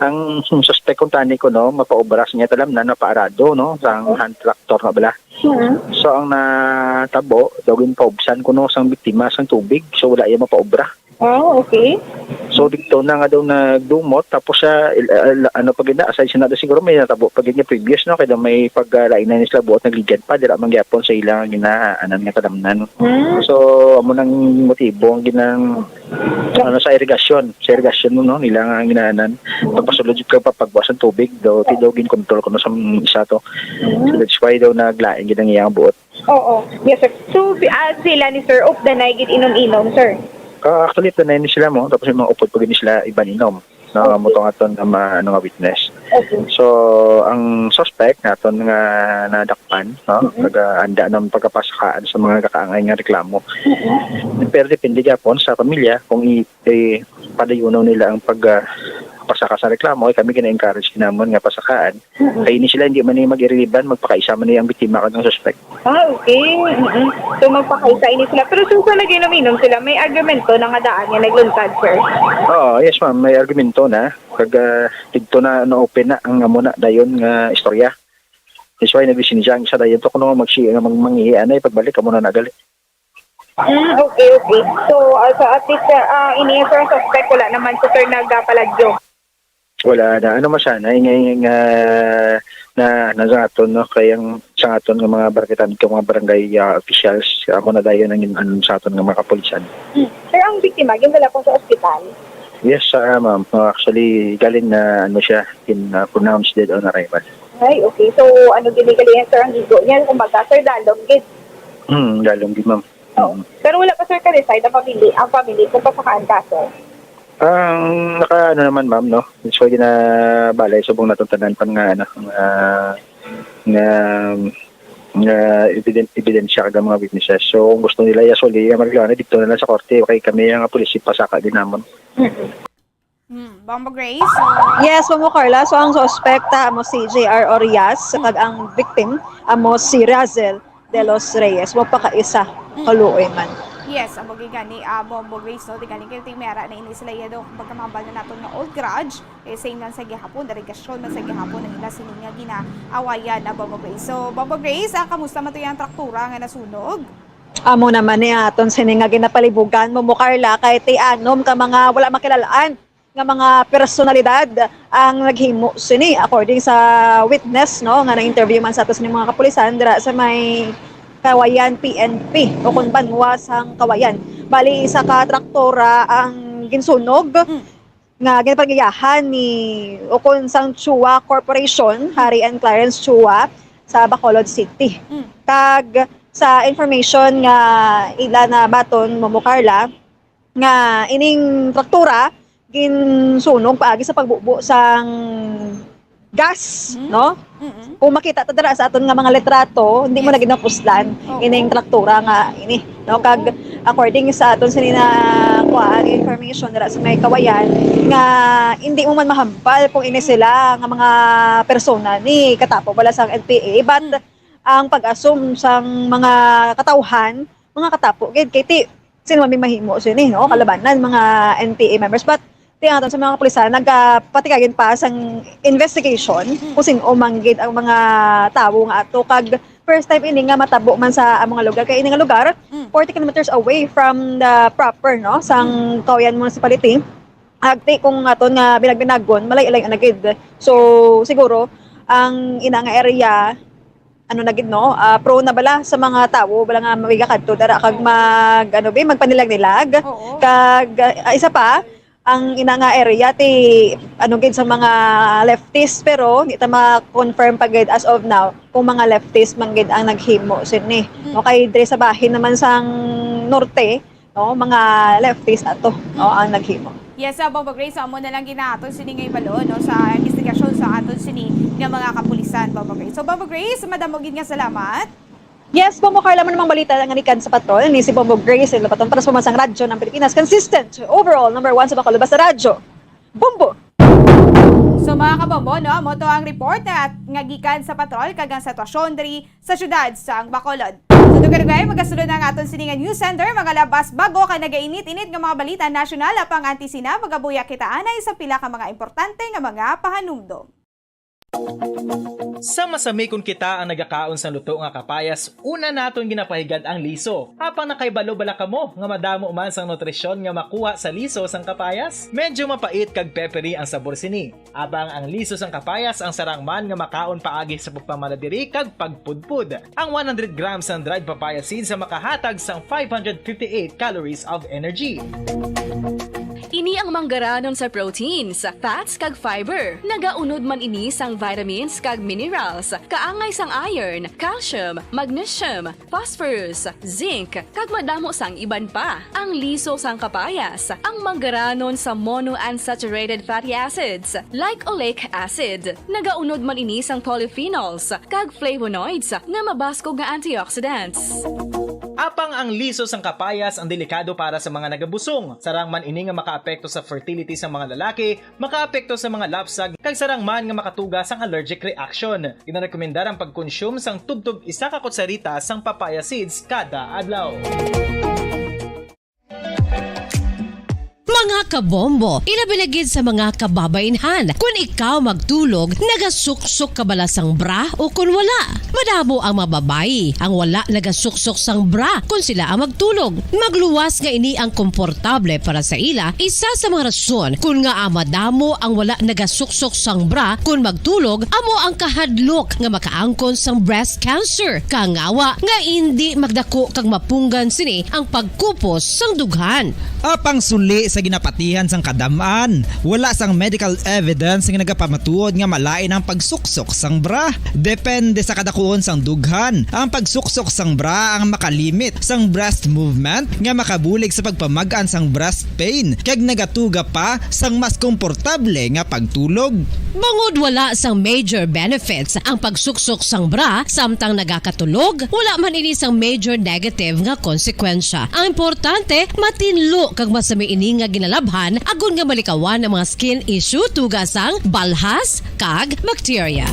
ang suspek kuno, no, mapaobra sa iya talamnan, mapaarado, no, sang Oo. hand tractor nga bala. Mm. So, ang natabo, daw ginpaubsan kuno sang biktima sang tubig, so wala iya mapaobra. Oh, okay. So, didto na nga daw nagdumot, tapos siya, il-, il-, ano pa gid na, aside siya na daw siguro may natabo pa gid nga previous, no? Kay daw may pagkalain na ni sila buot, nagligad pa, dira man gyapon sa ilang ginaanan nga talamnan. Hmm. So, amo nang motibo ang ginang, ano, sa irigasyon, sa irigasyon mo, no? Nila nga ginaanan. Pagpasulod ka, papagbuas ang tubig, daw, ti daw ginkontrol ko no sa isa to. So, Hmm. that's why daw naglain gid ang iyang buot. Oo. Yes, sir. So, bi-, ah, sila ni Sir Op, danay gid inom-inom, sir? Ah, actually, danay ni sila mo. Tapos yung mga upod pa gid ni sila, iban inom. No, Amo to nga aton nga ma-, ano nga witness. Okay. So, ang suspect naton nga nadakpan, no, Mm-mm. nagahanda ng pagkapasakaan sa mga kakaangay nga reklamo. Mm-mm. Pero depende gyapon sa pamilya kung i-, i-, padayunon nila ang pag, ah, pasaka sa reklamo. Kay kami gina-encourage kinamon nga pasakaan. Mm-mm. Kay ini sila hindi man ni mag-iriliban, magpakaisa man ni ang biktima kag ang suspect. Ah, okay. Mm-mm. So, magpakaisa ini sila. Pero since na nag-inom-inom sila, may argumento na nga daan nga nagluntad, sir? Oo, yes, ma'am. May argumento na. Kag, ah, didto na na-open na ang amo na dayon nga istorya. That's why nag-message ang isa dayon to kuno mag-, mag-, mangihi anay pagbalik amo na nagali. Mm, okay, okay. So, ah, so at least, ah, ah, ini, sir, ang suspect, wala naman sa, sir, nagapalagyo. Wala na. Ano man sana, ingay nga na, na sa aton, no? Kay ang sa aton nga mga barangay, mga barangay, ah, officials, ako na dayon ang, ano, sa aton nga mga kapulisan. Hmm. Sir, ang biktima, gindala po sa ospital? Yes, ah, ma'am. Ah, actually, galing na, ano siya, in, ah, pronounced dead on arrival. Ay, okay. So, ano, ginigalingan, sir, ang gigo niya? Kumbaga, sir, dalom gid. Hmm, dalom gid, ma'am. Oo. Mm. Pero wala pa, sir, ka-decide ang pamili-, ang family kung pasakaan ka, sir? Ang naka, ano naman, ma'am, no? So, ginabalay subong naton tanan pan nga, ano, nga, nga, nga ebiden-, ebidensya kag mga witnesses. So, kung gusto nila, usually, ang marijuana, dito na lang sa korte. Okay, kami, ang pulis, ipasaka din namon. Mm-mm. Hmm, Bombo Grace? Yes, Ma'am Carla. So, ang suspect ta amo si J R Orias, kag ang victim amo si Razel de los Reyes. Wa pa ka isa, Mm. kaluoy man. Yes, amo gid gani, ah, Bombo Grace, no? Tingali kay ting may ara na ini sila iya daw, pagkamambal na naton nga old grudge, eh, same lang sa gihapon, dirigasyon man sa gihapon ang ila sini nga ginaawayan na Bombo Grace. So, Bombo Grace, ah, kamusta man to yung traktura nga nasunog? Amo naman ni aton sini nga ginapalibugan, Ma'am Carla, kay ti anom ka mga wala makilalaan nga mga personalidad ang naghimo sini, according sa witness, no, nga na-interview man sa ato sini mga kapulisan dira sa may Kawayan P N P o kon banwa sang Kawayan. Bali, isa ka traktora ang ginsunog Mm. nga ginapangiyahan ni o kon sang Chua Corporation, Harry and Clarence Chua sa Bacolod City. Mm. Kag sa information nga ila nabaton, Ma'am Carla, nga ining traktura ginsunog paagi sa pagbubo sang gas, Hmm? no? Mm-mm. Kung makita ta dira sa aton nga mga litrato, hindi mo Yes. na ginapuslan Oo. ining traktura nga ini, no? Kag Oo. according sa aton sini nga kuha ang information dira sa may Kawayan nga hindi mo man mahambal kung ini sila nga mga persona ni katapo bala sang N P A, but ang pag-assume sang mga katawhan, mga katapo gid kay ti sino man may mahimo sini, no? Kalabanan mga N P A members, but ti ang aton sa mga kapulisan nagapatigayon pa sang investigation kung sin-o man gid ang mga tawo nga ato, kag first time ini nga matabo man sa among lugar, kay ini nga lugar forty kilometers away from the proper, no, sang Cauyan Municipality. Agti kung aton nga binagbinagon, malay-alay na gid. So siguro ang ina nga area, ano na gid, no, ah, prone na bala sa mga tawo bala nga magakadto dara kag mag, ano, bi, magpanilag-nilag. Oo. Kag ah, isa pa, ang ina nga area ti, ano gid, sa mga leftist, pero di ta ma-confirm pa gid as of now kung mga leftist man gid ang naghimo sini. No, kay dre sa bahin naman sang norte, no, mga leftist ato, no, ang naghimo. Yes, uh, Bombo Grace, amo na lang ginaton sini nga ibalo, no, sa investigasyon sa aton sini nga mga kapulisan, Bombo Grace. So, Bombo Grace, madamo gid nga salamat. Yes, Bombo Carla, mo namang balita nga nikan sa patrol ni si Bombo Grace Lobaton para sa Pamansang Radyo ng Pilipinas. Consistent, overall, number one sa Bacolod. Basta Radyo, Bombo! So, mga kabombo, no, mo to ang report na nga gikan sa patrol kag ang sitwasyon diri sa siyudad sang Bacolod. So, dugay-dugay, magasulod na ang aton sini nga news center, mga labas bago kag nagainit-init nga mga balita nasyonal apang antisina, magabuya kita anay sa pila ka mga importante nga mga pahanumdom. Sa masamikon kita ang nagakaon sang luto nga kapayas, una naton ginapahigad ang liso. Apang nakahibalo bala kamo nga madamo man sang nutrisyon nga makuha sa liso sang kapayas? Medyo mapait kag peppery ang sabor sini. Apang ang liso sang kapayas ang sarang man nga makaon paagi sa pagpamala diri kag pagpudpod. Ang one hundred grams sang dried papaya seeds ang makahatag sang five hundred fifty-eight calories of energy. Ini ang manggaranon sa proteins, fats, kag fiber. Nagaunod man ini sang vitamins kag minerals, kaangay sang iron, calcium, magnesium, phosphorus, zinc, kag madamo sang iban pa. Ang liso sang kapayas, ang manggaranon sa monounsaturated fatty acids, like oleic acid. Nagaunod man ini sang polyphenols kag flavonoids nga mabaskog nga antioxidants. Apang ang liso sang kapayas ang delikado para sa mga nagabusong. Sarang man ini nga makaapekto sa fertility sa mga lalaki, makaapekto sa mga lapsag, kag sarang man nga makatuga sang allergic reaction. Ginarekomendar ang pagkonsume sang tubtob isa ka kutsarita sang papaya seeds kada adlaw. Mga kabombo, ilabi na gid sa mga kababainhan, kun ikaw magtulog, nagasuksok ka bala sang bra o kun wala? Madamo ang mga babayi ang wala nagasuksok sang bra kun sila ang magtulog. Magluwas nga ini ang komportable para sa ila. Isa sa mga rason kun ngaa madamo ang wala nagasuksok sang bra kun magtulog amo ang kahadlok nga makaangkon sang breast cancer, kangawa nga indi magdako kag mapunggan sini ang pagkupos sang dughan. Apang suli sa ginapatihan sang kadam-an, wala sang medical evidence nga nagapamatuod nga malain ang pagsuksok sang bra. Depende sa kadakuon sang dughan, ang pagsuksok sang bra ang makalimit sang breast movement nga makabulig sa pagpamag-an sang breast pain kag nagatuga pa sang mas komportable nga pagtulog. Bangod wala sang major benefits ang pagsuksok sang bra samtang nagakatulog, wala man ini sang major negative nga konsekwensya. Ang importante, matinlo kag masami ini nga ginalabhan agod nga malikawan ang mga skin issue tuga sang balhas kag bakterya.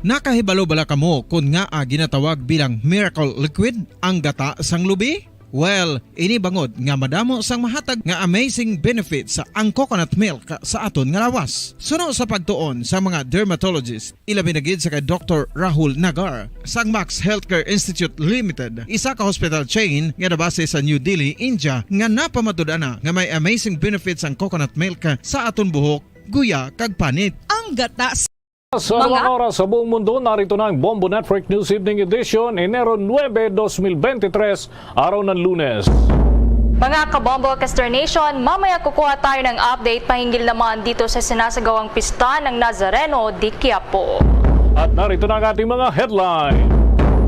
Nakahibalo bala kamo kon ngaa ginatawag bilang miracle liquid ang gata sang lubi? Well, ini bangod nga madamo sang mahatag nga amazing benefits ang coconut milk sa aton nga lawas. Suno sa pagtuon sa mga dermatologist, ilabi na gid sa kay Doktor Rahul Nagar sang Max Healthcare Institute Limited, isa ka hospital chain nga nabase sa New Delhi, India, nga napamatud-an na nga may amazing benefits ang coconut milk sa aton buhok, guya, kag panit. Ang gata sa Mga mga oras sa buong mundo, narito na ang Bombo Network News Evening Edition, Enero nuebe, dos mil bente tres, araw ng Lunes. Mga kabombo, Kester Nation, mamaya kukuha tayo ng update pahinggil naman dito sa sinasagawang pista ng Nazareno de Quiapo. At narito na ang ating mga headline.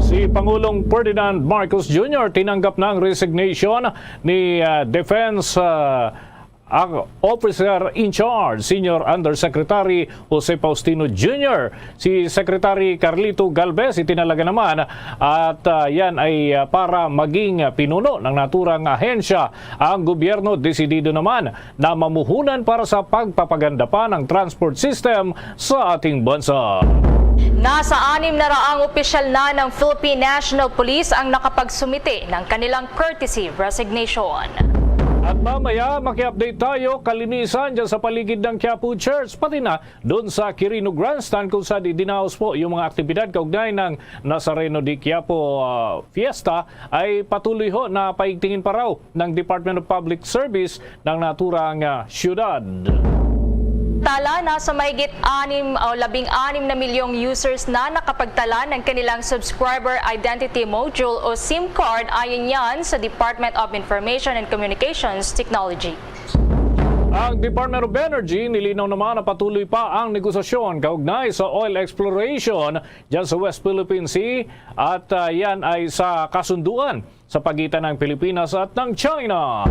Si Pangulong Ferdinand Marcos Junior tinanggap na ang resignation ni, ah, Defense, ah, ang Officer in Charge, Senior Undersecretary Jose Faustino Junior. Si Secretary Carlito Galvez itinalaga naman at, ah, yan ay, ah, para maging pinuno ng naturang ahensya. Ang gobyerno desidido naman na mamuhunan para sa pagpapaganda pa ng transport system sa ating bansa. Nasa anim na raang opisyal na ng Philippine National Police ang nakapagsumite ng kanilang courtesy resignation. At mamaya, maki-update tayo, kalinisan dyan sa paligid ng Quiapo Church, pati na doon sa Quirino Grandstand, kung saan idinaos po yung mga aktibidad kaugnay ng Nazareno de Quiapo, ah, Fiesta, ay patuloy ho na paigtingin pa raw ng Department of Public Service ng naturang, ah, syudad. Tala, nasa mahigit anim o labing anim na milyong users na nakapagtala ng kanilang Subscriber Identity Module o SIM card, ayon yan sa Department of Information and Communications Technology. Ang Department of Energy nilinaw naman na patuloy pa ang negosasyon kaugnay sa oil exploration dyan sa West Philippine Sea at, ah, yan ay sa kasunduan sa pagitan ng Pilipinas at ng China.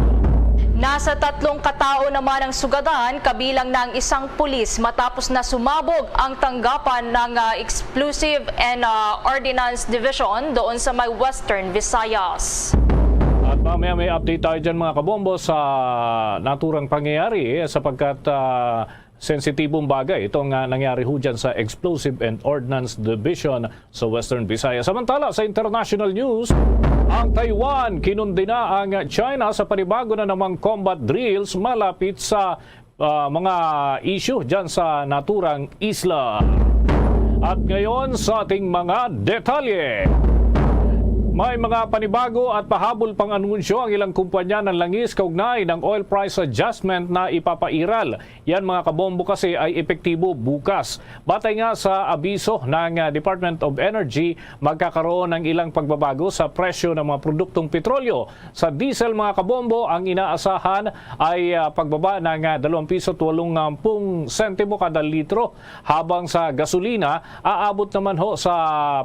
Nasa tatlong katao naman ang sugadan, kabilang na ang isang pulis, matapos na sumabog ang tanggapan ng, ah, Explosive and, ah, Ordnance Division doon sa may Western Visayas. At mamaya may update tayo dyan, mga kabombo, sa naturang pangyayari, eh, sapagkat, ah, sensitibong bagay itong, ah, nangyari ho dyan sa Explosive and Ordnance Division sa Western Visayas. Samantala, sa international news, ang Taiwan kinundina ang China sa panibago na namang combat drills malapit sa, ah, mga issue dyan sa naturang isla. At ngayon sa ating mga detalye. May mga panibago at pahabol pang anunsyo ang ilang kumpanya ng langis kaugnay ng oil price adjustment na ipapairal. Yan, mga kabombo, kasi ay epektibo bukas. Batay nga sa abiso ng, ah, Department of Energy, magkakaroon ng ilang pagbabago sa presyo ng mga produktong petrolyo. Sa diesel, mga kabombo, ang inaasahan ay, ah, pagbaba ng, ah, dalawang piso at walong sentimo kada litro, habang sa gasolina, aabot naman ho sa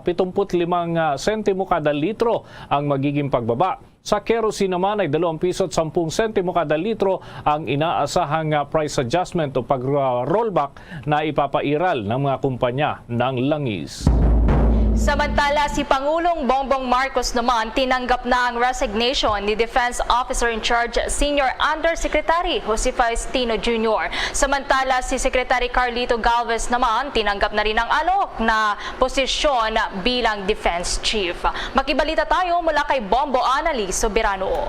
pitumpu't limang, ah, sentimo kada litro ang magiging pagbaba. Sa kerosene naman ay dalawang piso at sampung sentimo kada litro ang inaasahang, ah, price adjustment o pag-rollback na ipapairal ng mga kumpanya ng langis. Samantala, si Pangulong Bongbong Marcos naman tinanggap na ang resignation ni Defense Officer in Charge Senior Undersecretary Jose Faustino Junior. Samantala, si Secretary Carlito Galvez naman tinanggap na rin ang alok na posisyon bilang Defense Chief. Makibalita tayo mula kay Bombo Anali Soberano.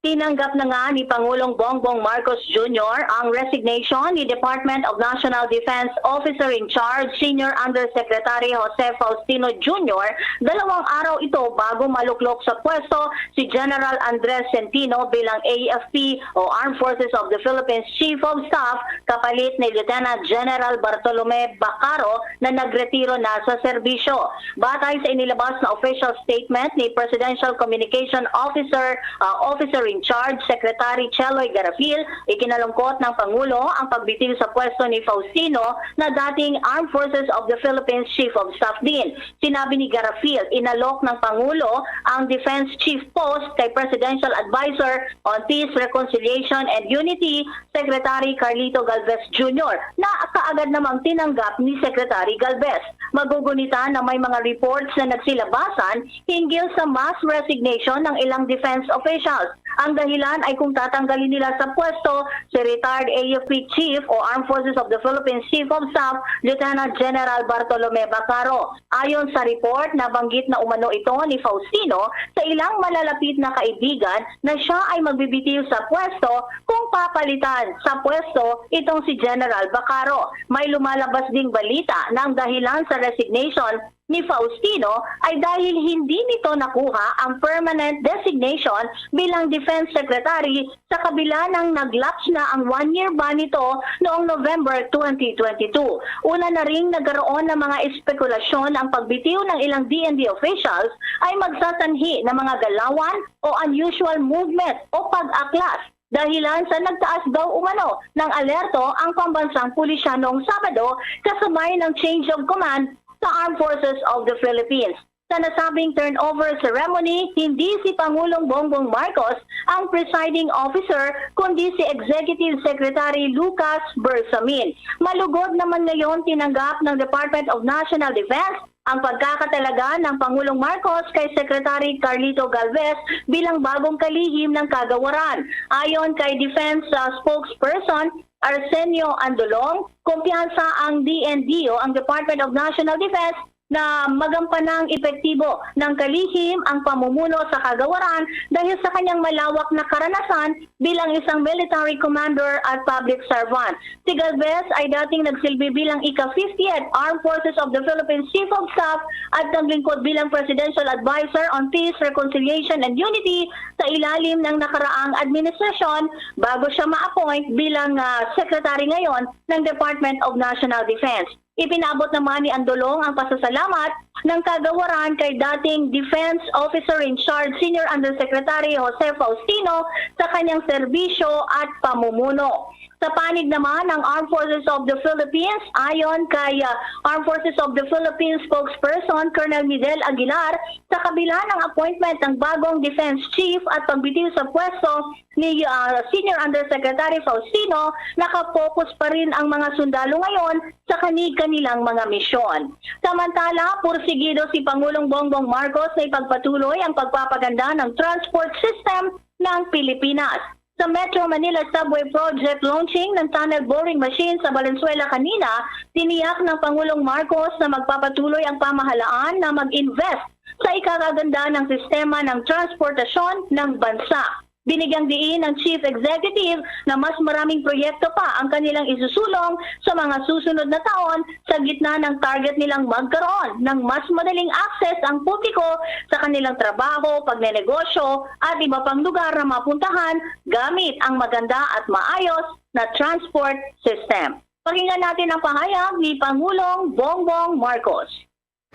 Tinanggap na nga ni Pangulong Bongbong Marcos Junior ang resignation ni Department of National Defense Officer in Charge Senior Undersecretary Jose Faustino Junior dalawang araw ito bago maluklok sa pwesto si General Andres Centino bilang A F P o Armed Forces of the Philippines Chief of Staff kapalit ni Lieutenant General Bartolome Bacaro na nagretiro na sa serbisyo. Batay sa inilabas na official statement ni Presidential Communication Officer, ah, Officer in Charge Secretary Cheloy Garafil, ikinalungkot ng Pangulo ang pagbitiw sa pwesto ni Faustino na dating Armed Forces of the Philippines Chief of Staff din. Sinabi ni Garafil, inalok ng Pangulo ang Defense Chief post kay Presidential Advisor on Peace, Reconciliation, and Unity, Secretary Carlito Galvez Junior, na kaagad namang tinanggap ni Secretary Galvez. Magugunita na may mga reports na nagsilabasan hinggil sa mass resignation ng ilang defense officials. Ang dahilan ay kung tatanggalin nila sa pwesto si retired A F P Chief o Armed Forces of the Philippines Chief of Staff, Lieutenant General Bartolome Bacaro. Ayon sa report, nabanggit na umano ito ni Faustino sa ilang malalapit na kaibigan na siya ay magbibitiw sa pwesto kung papalitan sa pwesto itong si General Bacaro. May lumalabas ding balita na ang dahilan sa resignation ni Faustino ay dahil hindi nito nakuha ang permanent designation bilang Defense Secretary sa kabila ng nag-lapse na ang one-year ban nito noong November twenty twenty-two. Una na ring nagkaroon ng mga espekulasyon ang pagbitiw ng ilang D N D officials ay magsasanhi ng mga galawan o unusual movement o pag-aklas dahilan sa nagtaas daw umano ng alerto ang pambansang pulisya noong Sabado, kasabay ng change of command sa Armed Forces of the Philippines. Sa nasabing turnover ceremony, hindi si Pangulong Bongbong Marcos ang presiding officer, kundi si Executive Secretary Lucas Bersamin. Malugod naman ngayon tinanggap ng Department of National Defense ang pagkakatalaga ng Pangulong Marcos kay Secretary Carlito Galvez bilang bagong kalihim ng kagawaran. Ayon kay Defense, uh, Spokesperson Arsenio Andolong, kumpiyansa ang D N D o ang Department of National Defense na magampanang epektibo ng kalihim ang pamumuno sa kagawaran dahil sa kanyang malawak na karanasan bilang isang military commander at public servant. Si Galvez ay dating nagsilbi bilang ika-fiftieth Armed Forces of the Philippines Chief of Staff at naglingkod bilang Presidential Advisor on Peace, Reconciliation, and Unity sa ilalim ng nakaraang administrasyon bago siya ma-appoint bilang, ah, secretary ngayon ng Department of National Defense. Ipinabot naman ni Andolong ang pasasalamat ng kagawaran kay dating Defense Officer in Charge Senior Undersecretary Jose Faustino sa kanyang serbisyo at pamumuno. Sa panig naman ng Armed Forces of the Philippines, ayon kay, uh, Armed Forces of the Philippines spokesperson Colonel Miguel Aguilar, sa kabila ng appointment ng bagong defense chief at pagbitiw sa pwesto ni, uh, Senior Undersecretary Faustino, nakapokus pa rin ang mga sundalo ngayon sa kani-kanilang mga misyon. Samantala, pursigido si Pangulong Bongbong Marcos na ipagpatuloy ang pagpapaganda ng transport system ng Pilipinas. Sa Metro Manila Subway Project launching ng tunnel boring machine sa Valenzuela kanina, tiniyak ng Pangulong Marcos na magpapatuloy ang pamahalaan na mag-invest sa ikakaganda ng sistema ng transportasyon ng bansa. Binigyang diin ng Chief Executive na mas maraming proyekto pa ang kanilang isusulong sa mga susunod na taon sa gitna ng target nilang magkaroon ng mas madaling access ang publiko sa kanilang trabaho, pagnenegosyo, at iba pang lugar na mapuntahan gamit ang maganda at maayos na transport system. Pakinggan natin ang pahayag ni Pangulong Bongbong Marcos.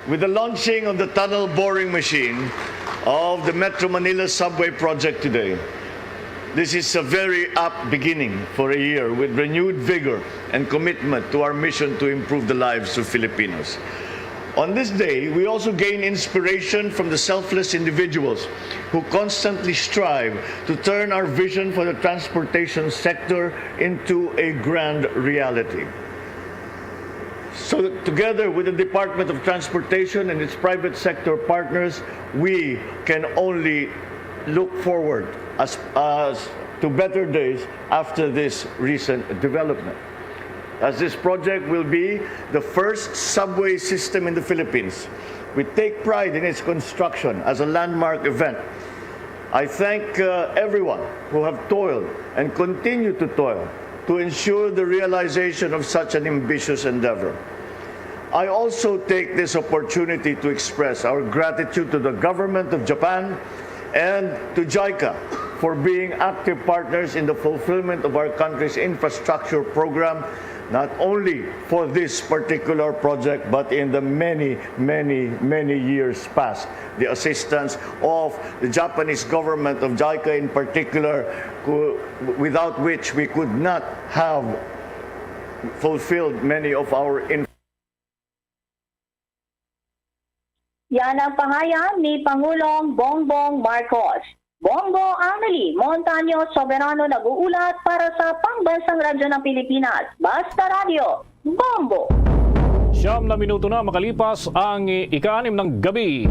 With the launching of the tunnel boring machine of the Metro Manila Subway project today, this is a very apt beginning for a year with renewed vigor and commitment to our mission to improve the lives of Filipinos. On this day, we also gain inspiration from the selfless individuals who constantly strive to turn our vision for the transportation sector into a grand reality. So, together with the Department of Transportation and its private sector partners, we can only look forward as, as to better days after this recent development. As this project will be the first subway system in the Philippines, we take pride in its construction as a landmark event. I thank, uh, everyone who have toiled and continue to toil to ensure the realization of such an ambitious endeavor. I also take this opportunity to express our gratitude to the government of Japan and to JICA for being active partners in the fulfillment of our country's infrastructure program, not only for this particular project, but in the many, many, many years past. The assistance of the Japanese government, of JICA in particular, who, without which we could not have fulfilled many of our in- Yan ang pahayag ni Pangulong Bongbong Marcos. Bongo Amelie Montaño Soberano nag-uulat para sa Pambansang Radyo ng Pilipinas, Basta Radyo, Bombo! Siyam na minuto na makalipas ang ikaanim ng gabi.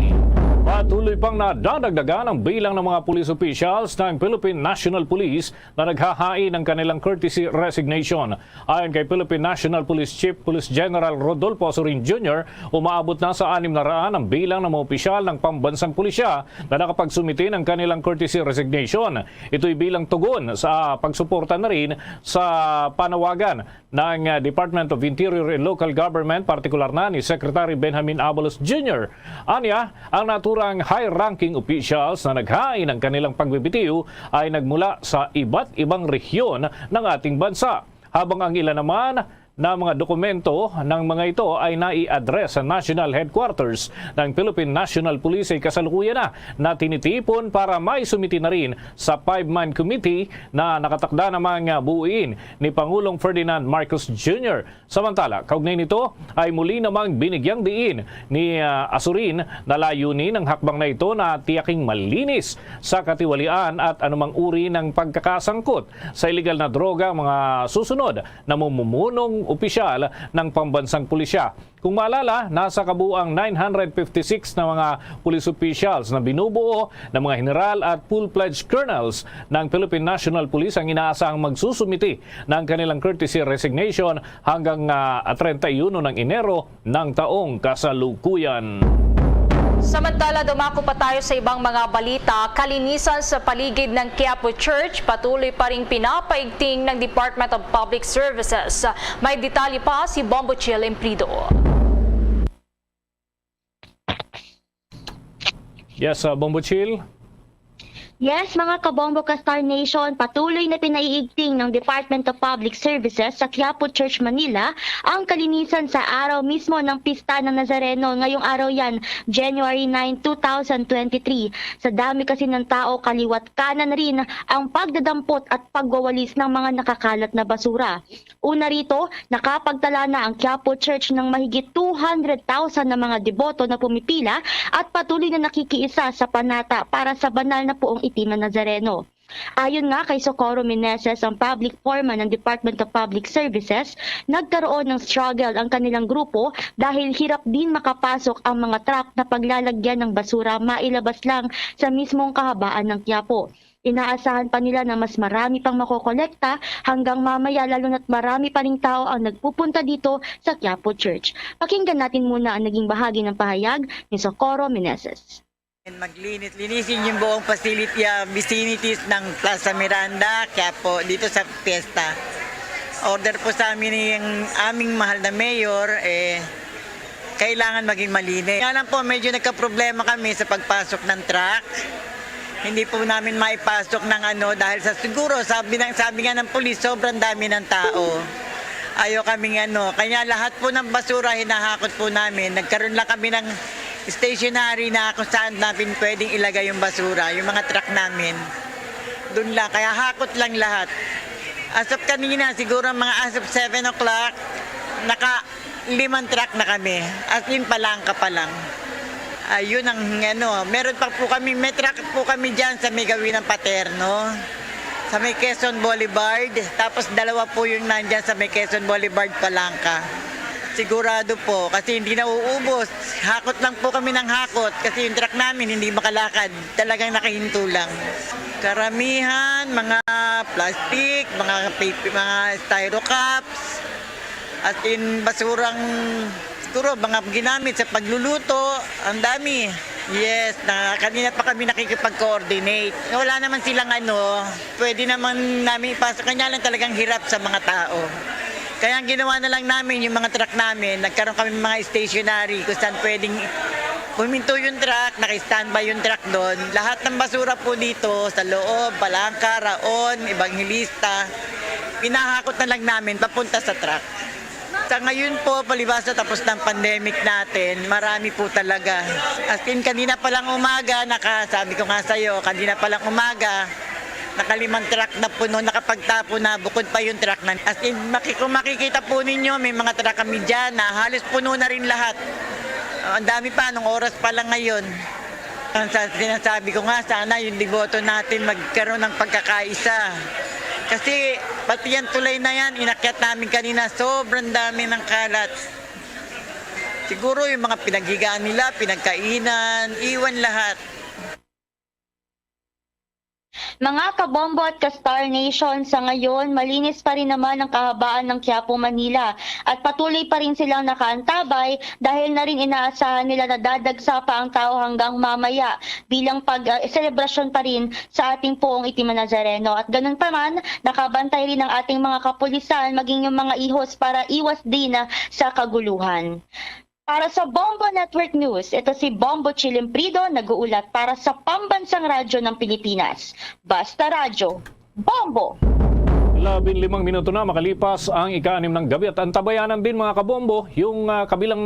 Patuloy pang nadadagdagan ang bilang ng mga police officials ng Philippine National Police na naghahain ng kanilang courtesy resignation. Ayon kay Philippine National Police Chief Police General Rodolfo Azurin Junior, umaabot na sa anim na raan ang bilang ng mga opisyal ng pambansang pulisya na nakapagsumite ng kanilang courtesy resignation. Ito'y bilang tugon sa pagsuporta na rin sa panawagan ng, ah, Department of Interior and Local Government, partikular na ni Secretary Benjamin Abalos Junior. Anya, ang naturang high-ranking officials na naghain ng kanilang pagbibitiw ay nagmula sa iba't ibang rehiyon ng ating bansa, habang ang ilan naman na mga dokumento ng mga ito ay nai-address sa National Headquarters ng Philippine National Police ay kasalukuyan na, na tinitipon para maisumiti na rin sa five-man committee na nakatakda namang buuin ni Pangulong Ferdinand Marcos Junior. Samantala, kaugnay nito ay muli namang binigyang diin ni, ah, Azurin na layunin ng hakbang na ito na tiyaking malinis sa katiwalian at anumang uri ng pagkakasangkot sa iligal na droga ang mga susunod na mumumunong opisyal ng pambansang pulisya. Kung maalala, nasa kabuang nine hundred fifty-six na mga police officials na binubuo ng mga general at full-fledged colonels ng Philippine National Police ang inaasahang magsusumiti ng kanilang courtesy resignation hanggang, ah, treinta y uno ng Enero ng taong kasalukuyan. Samantala, dumako pa tayo sa ibang mga balita. Kalinisan sa paligid ng Quiapo Church patuloy pa ring pinapaigting ng Department of Public Services. May detalye pa si Bombo Chill Imprido. Yes, uh, Bombo Chill. Yes, mga kabombo ka Star Nation, patuloy na pinaiigting ng Department of Public Services sa Quiapo Church, Manila ang kalinisan sa araw mismo ng pista ng Nazareno. Ngayong araw yan, January nine, two thousand twenty-three. Sa dami kasi ng tao, kaliwat kanan rin ang pagdadampot at pagwawalis ng mga nakakalat na basura. Una rito, nakapagtala na ang Quiapo Church ng mahigit two hundred thousand na mga deboto na pumipila at patuloy na nakikiisa sa panata para sa banal na puong itim na Nazareno. Ayon nga kay Socorro Meneses, ang public foreman ng Department of Public Services, nagkaroon ng struggle ang kanilang grupo dahil hirap din makapasok ang mga truck na paglalagyan ng basura mailabas lang sa mismong kahabaan ng Quiapo. Inaasahan pa nila na mas marami pang makokolekta hanggang mamaya, lalo na't marami pa ring tao ang nagpupunta dito sa Quiapo Church. Pakinggan natin muna ang naging bahagi ng pahayag ni Socorro Meneses. Maglinis, linisin yung buong facility, ah, vicinities ng Plaza Miranda, Quiapo, dito sa Fiesta. Order po sa amin ng aming mahal na mayor, eh, kailangan maging malinis. Kaya lang po, medyo nagkaproblema kami sa pagpasok ng truck. Hindi po namin maipasok ng ano, dahil sa siguro, sabi, ng, sabi nga ng pulis, sobrang dami ng tao. Ayaw kaming ano, kaya lahat po ng basura hinahakot po namin. Nagkaroon lang kami ng stationary na kung saan namin pwedeng ilagay yung basura, yung mga truck namin. Doon lang, kaya hakot lang lahat. As of kanina, siguro mga as of seven o'clock, naka limang truck na kami. As in, palangka pa lang. Ayun ang ano, meron pa po kami, may truck po kami dyan sa may gawin ng Paterno. Sa may Quezon Boulevard. Tapos dalawa po yung nandyan sa may Quezon Boulevard, palangka. Sigurado po, kasi hindi na uubos. Hakot lang po kami ng hakot kasi yung truck namin hindi makalakad. Talagang nakahinto lang. Karamihan, mga plastic, mga paper, mga styro cups, as in basurang, siguro, mga ginamit sa pagluluto, ang dami. Yes, na kanina pa kami nakikipag-coordinate. Wala naman silang ano, pwede naman namin ipasok. Kanya lang talagang hirap sa mga tao. Kaya ang ginawa na lang namin, yung mga truck namin, nagkaroon kami mga stationary kung saan pwedeng huminto yung truck, naka-standby yung truck doon. Lahat ng basura po dito, sa loob, palangka, raon, evangelista, pinahakot na lang namin papunta sa truck. Sa ngayon po, palibasa tapos ng pandemic natin, marami po talaga. As in, kanina pa lang umaga, naka, sabi ko nga sa'yo, kanina pa lang umaga, nakalimang truck na puno, nakapagtapo na, bukod pa yung truck na. As in, maki-, kung makikita po ninyo, may mga truck kami dyan na halos puno na rin lahat. Ang dami pa, anong oras pa lang ngayon. Ang sa, sinasabi ko nga, sana yung deboto natin magkaroon ng pagkakaisa. Kasi pati yung tulay na yan, inakyat namin kanina, sobrang dami ng kalat. Siguro yung mga pinaghigaan nila, pinagkainan, iwan lahat. Mga kabombo at ka-Star Nation, sa ngayon, malinis pa rin naman ang kahabaan ng Quiapo, Manila at patuloy pa rin silang nakaantabay dahil na rin inaasahan nila na dadagsa pa ang tao hanggang mamaya bilang pag, ah, selebrasyon pa rin sa ating puong itim na Nazareno. At ganun pa man, nakabantay rin ang ating mga kapulisan, maging yung mga ihos para iwas din, ah, sa kaguluhan. Para sa Bombo Network News, ito si Bombo Chilimprido, nag-uulat para sa Pambansang Radyo ng Pilipinas. Basta Radyo, Bombo! Labing limang minuto na makalipas ang ika-anim ng gabi at antabayanan din, mga kabombo, yung, ah, kabilang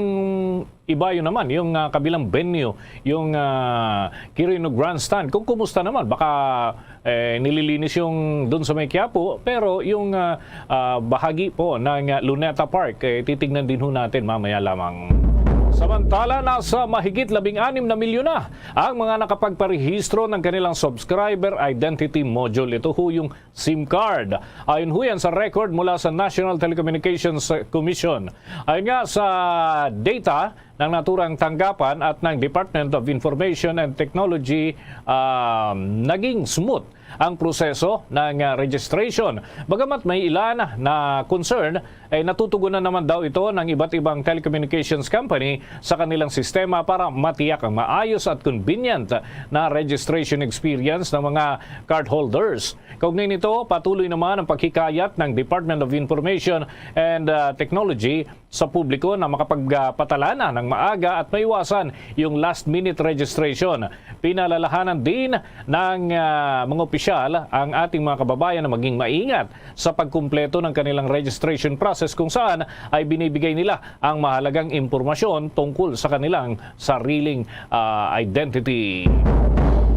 ibayo naman, yung, ah, kabilang venue, yung, ah, Quirino Grandstand. Kung kumusta naman, baka, eh, nililinis yung dun sa may Quiapo, pero yung, ah, ah, bahagi po ng, ah, Luneta Park, eh, titignan din ho natin mamaya lamang. Samantala, nasa mahigit labing anim na milyon na ang mga nakapagparehistro ng kanilang subscriber identity module. Ito ho yung SIM card. Ayon ho yan sa record mula sa National Telecommunications Commission. Ayon nga sa data ng naturang tanggapan at ng Department of Information and Technology, um, naging smooth ang proseso ng, uh, registration. Bagamat may ilan na concern, ay natutugunan naman daw ito ng iba't ibang telecommunications company sa kanilang sistema para matiyak ang maayos at convenient na registration experience ng mga cardholders. Kaugnay nito, patuloy naman ang paghikayat ng Department of Information and, uh, Technology sa publiko na makapagpatalana ng maaga at maiwasan yung last-minute registration. Pinalalahanan din ng, ah, mga opisyal ang ating mga kababayan na maging maingat sa pagkumpleto ng kanilang registration process, kung saan ay binibigay nila ang mahalagang impormasyon tungkol sa kanilang sariling, ah, identity.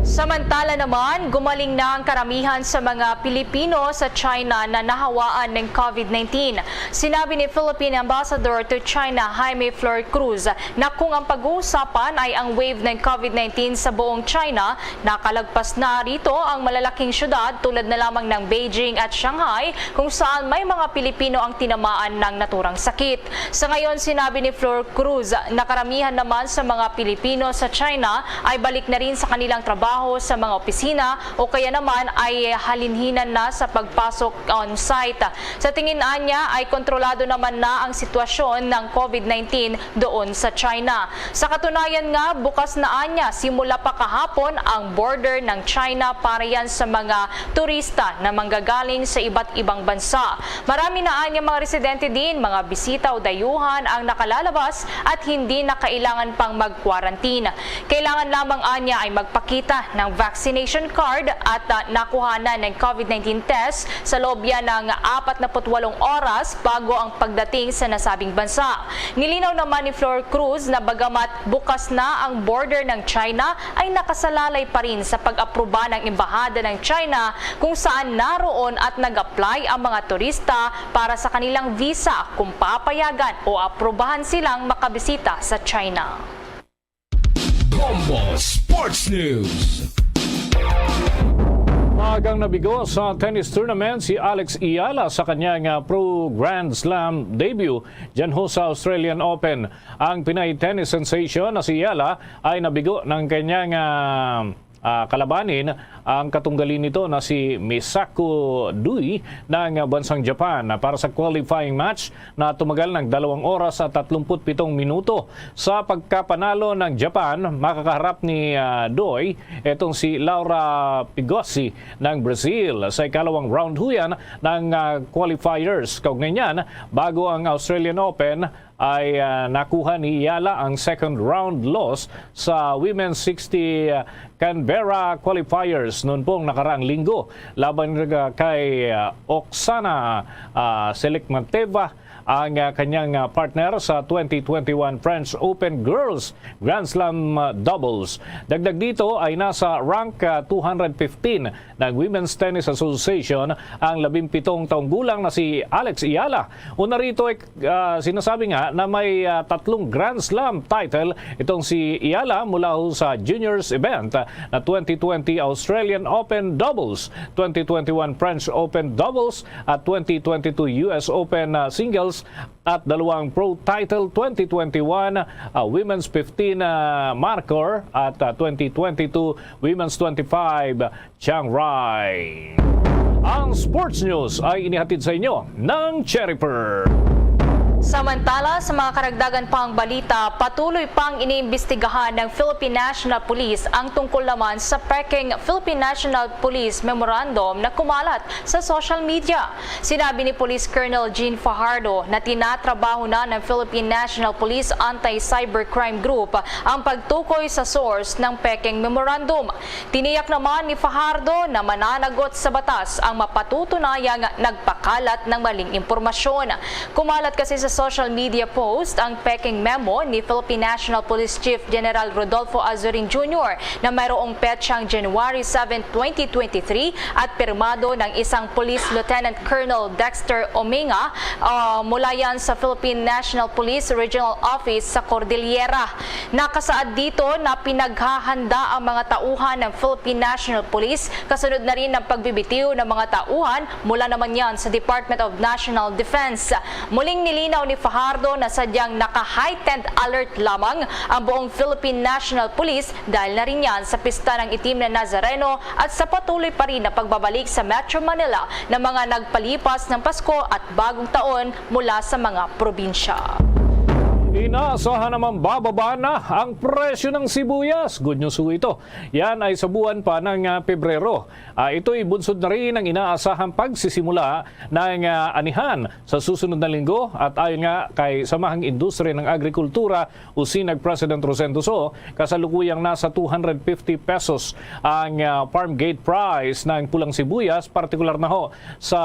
Samantala naman, gumaling na ang karamihan sa mga Pilipino sa China na nahawaan ng COVID nineteen. Sinabi ni Philippine Ambassador to China, Jaime Flor Cruz, na kung ang pag-uusapan ay ang wave ng COVID nineteen sa buong China, nakalagpas na rito ang malalaking syudad tulad na lamang ng Beijing at Shanghai, kung saan may mga Pilipino ang tinamaan ng naturang sakit. Sa ngayon, sinabi ni Flor Cruz na karamihan naman sa mga Pilipino sa China ay balik na rin sa kanilang trabaho sa mga opisina o kaya naman ay halinhinan na sa pagpasok on-site. Sa tingin anya ay kontrolado naman na ang sitwasyon ng COVID nineteen doon sa China. Sa katunayan nga, bukas na anya simula pa kahapon ang border ng China para yan sa mga turista na manggagaling sa iba't ibang bansa. Marami na anya mga residente din, mga bisita o dayuhan ang nakalalabas at hindi na kailangan pang mag-quarantine. Kailangan lamang anya ay magpakita ng vaccination card at, ah, nakuhanan ng COVID nineteen test sa loob yan ng apat na put walong oras bago ang pagdating sa nasabing bansa. Nilinaw naman ni Flor Cruz na bagamat bukas na ang border ng China, ay nakasalalay pa rin sa pag-aproba ng Embahada ng China kung saan naroon at nag-apply ang mga turista para sa kanilang visa kung papayagan o aprobahan silang makabisita sa China. Bombo Sports News. Maagang nabigo sa tennis tournament si Alex Eala sa kanyang, ah, Pro Grand Slam debut dyan ho sa Australian Open. Ang Pinay tennis sensation na si Eala ay nabigo ng kanyang, ah, ah, kalabanin, ang katunggalin nito na si Misako Dui ng bansang Japan para sa qualifying match na tumagal ng dalawang oras at tatlumput pitong minuto. Sa pagkapanalo ng Japan, makakaharap ni, ah, Doi itong si Laura Pigossi ng Brazil. Sa ikalawang round ho yan ng, ah, qualifiers. Kaugnay niyan, bago ang Australian Open, ay, ah, nakuha ni Eala ang second round loss sa Women's sixty Canberra qualifiers noon pong nakaraang linggo laban, ah, kay, ah, Oksana, ah, Selikmateva, ang, ah, kanyang, ah, partner sa twenty twenty-one French Open Girls Grand Slam, ah, Doubles. Dagdag dito ay nasa rank, ah, two hundred fifteen ng Women's Tennis Association ang labing pitong taong gulang na si Alex Eala. Una rito ay, ah, sinasabi nga na may, ah, tatlong Grand Slam title itong si Eala mula ho sa juniors event, ah, na twenty twenty Australian Open Doubles, twenty twenty-one French Open Doubles, at twenty twenty-two U S Open, ah, Singles, at dalawang Pro Title twenty twenty-one, ah, Women's fifteen, ah, Markhor, at, ah, twenty twenty-two Women's twenty-five Chiang Rai. Ang sports news ay inihatid sa inyo ng Cherry Pearl. Samantala, sa mga karagdagan pang balita, patuloy pang iniimbestigahan ng Philippine National Police ang tungkol naman sa pekeng Philippine National Police Memorandum na kumalat sa social media. Sinabi ni Police Colonel Jean Fajardo na tinatrabaho na ng Philippine National Police Anti-Cybercrime Group ang pagtukoy sa source ng pekeng memorandum. Tiniyak naman ni Fajardo na mananagot sa batas ang mapatutunayang nagpakalat ng maling impormasyon. Kumalat kasi sa social media post ang peking memo ni Philippine National Police Chief General Rodolfo Azurin Junior na mayroong petsang January seven, twenty twenty-three at pirmado ng isang Police Lieutenant Colonel Dexter Ominga, ah, mula yan sa Philippine National Police Regional Office sa Cordillera. Nakasaad dito na pinaghahanda ang mga tauhan ng Philippine National Police kasunod na rin ng pagbibitiw ng mga tauhan mula naman yan sa Department of National Defense. Muling nilinaw ni Fajardo na sadyang naka-heightened alert lamang ang buong Philippine National Police dahil na rin yan sa pista ng Itim na Nazareno at sa patuloy pa rin na pagbabalik sa Metro Manila ng mga nagpalipas ng Pasko at Bagong Taon mula sa mga probinsya. Inaasahan naman bababa na ang presyo ng sibuyas. Good news po ito. Yan ay sa buwan pa ng, ah, Pebrero. Ah, ito'y bunsod na rin ang inaasahang pagsisimula ng, ah, anihan sa susunod na linggo. At ayon nga kay Samahang Industriya ng Agrikultura, o SINAG President Rosendo So, kasalukuyang nasa two hundred fifty pesos ang, ah, farm gate price ng pulang sibuyas, partikular na ho sa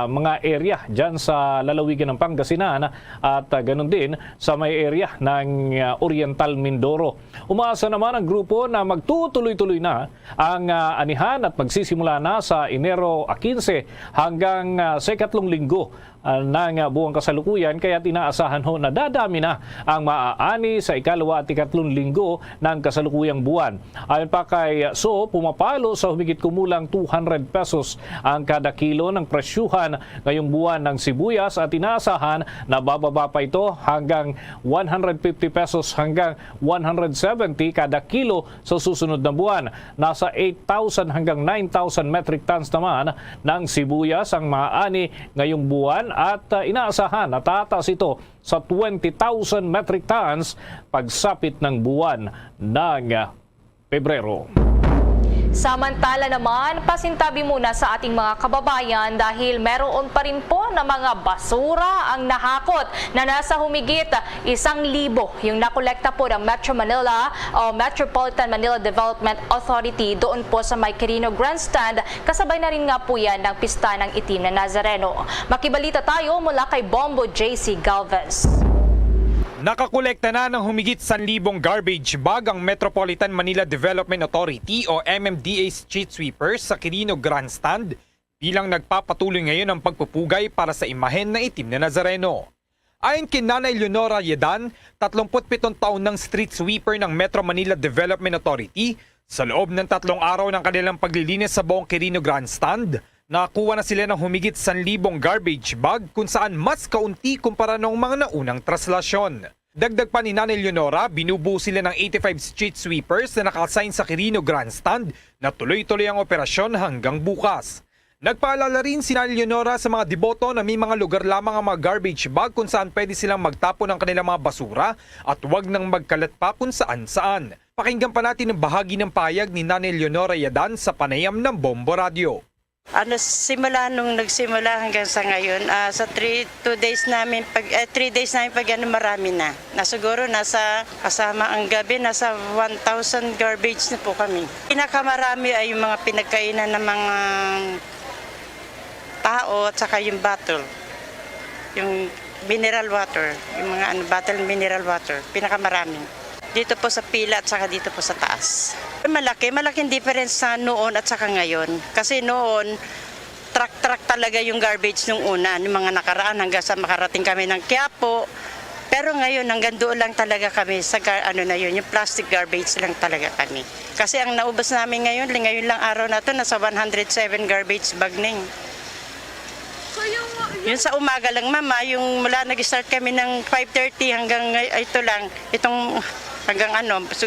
mga area dyan sa lalawigan ng Pangasinan at, ah, ganun din sa may area ng, ah, Oriental Mindoro. Umaasa naman ang grupo na magtutuloy-tuloy na ang, ah, anihan at magsisimula na sa Enero quince hanggang, ah, sa ikatlong linggo, ah, ng, ah, buwang kasalukuyan, kaya inaasahan ho na dadami na ang maaani sa ikalwa at ikatlong linggo ng kasalukuyang buwan. Ayon pa kay So, pumapalo sa humigit kumulang two hundred pesos ang kada kilo ng presyuhan ngayong buwan ng sibuyas at inaasahan na bababa pa ito hanggang one hundred fifty pesos hanggang one hundred seventy kada kilo sa susunod na buwan. Nasa eight thousand hanggang nine thousand metric tons naman ng sibuyas ang maaani ngayong buwan at, ah, inaasahan na tataas ito sa twenty thousand metric tons pagsapit ng buwan ng, ah, Pebrero. Samantala naman, pasintabi muna sa ating mga kababayan dahil meron pa rin po na mga basura ang nahakot na nasa humigit isang libo yung nakolekta po ng Metro Manila o Metropolitan Manila Development Authority doon po sa may Quirino Grandstand, kasabay na rin nga po yan ng pista ng Itim na Nazareno. Makibalita tayo mula kay Bombo J C Galvez. Nakakolekta na ng humigit sanlibong garbage bag ang Metropolitan Manila Development Authority o M M D A street sweepers sa Quirino Grandstand bilang nagpapatuloy ngayon ang pagpupugay para sa imahen ng Itim na Nazareno. Ayon kay Nanay Leonora Yedan, tatlumpu't pitong taon ng street sweeper ng Metro Manila Development Authority, sa loob ng tatlong araw ng kanilang paglilinis sa buong Quirino Grandstand, nakakuha na sila ng humigit sanlibong garbage bag kung saan mas kaunti kumpara noong mga naunang traslasyon. Dagdag pa ni Nanay Leonora, binubuo sila ng eighty-five street sweepers na naka-assign sa Quirino Grandstand na tuloy-tuloy ang operasyon hanggang bukas. Nagpaalala rin si Nanay Leonora sa mga deboto na may mga lugar lamang ang mga garbage bag kung saan pwede silang magtapon ng kanilang mga basura at huwag nang magkalat pa kung saan-saan. Pakinggan pa natin ang bahagi ng pahayag ni Nanay Leonora Yadan sa panayam ng Bombo Radio. Ano, simula nung nagsimula hanggang sa ngayon, ah, sa three, two days namin pag, eh, three days namin pag ano, marami na. Na siguro nasa, kasama ang gabi, nasa one thousand garbage na po kami. Pinakamarami ay yung mga pinagkainan ng mga tao at saka yung bottle, yung mineral water, yung mga ano, bottle mineral water, pinakamarami. Dito po sa pila at saka dito po sa taas. Malaki, malaking difference sa noon at saka ngayon. Kasi noon, truck-truck talaga yung garbage nung una, nung mga nakaraan hanggang sa makarating kami ng Quiapo. Pero ngayon, hanggang doon lang talaga kami sa gar-, ano na yun, yung plastic garbage lang talaga kami. Kasi ang naubos namin ngayon, ngayon lang araw na to, nasa one hundred seven garbage bag na yun. So, yung, yung Yung sa umaga lang, mama, yung mula nag-start kami ng five thirty hanggang ngay-, ito lang, itong hanggang ano, so,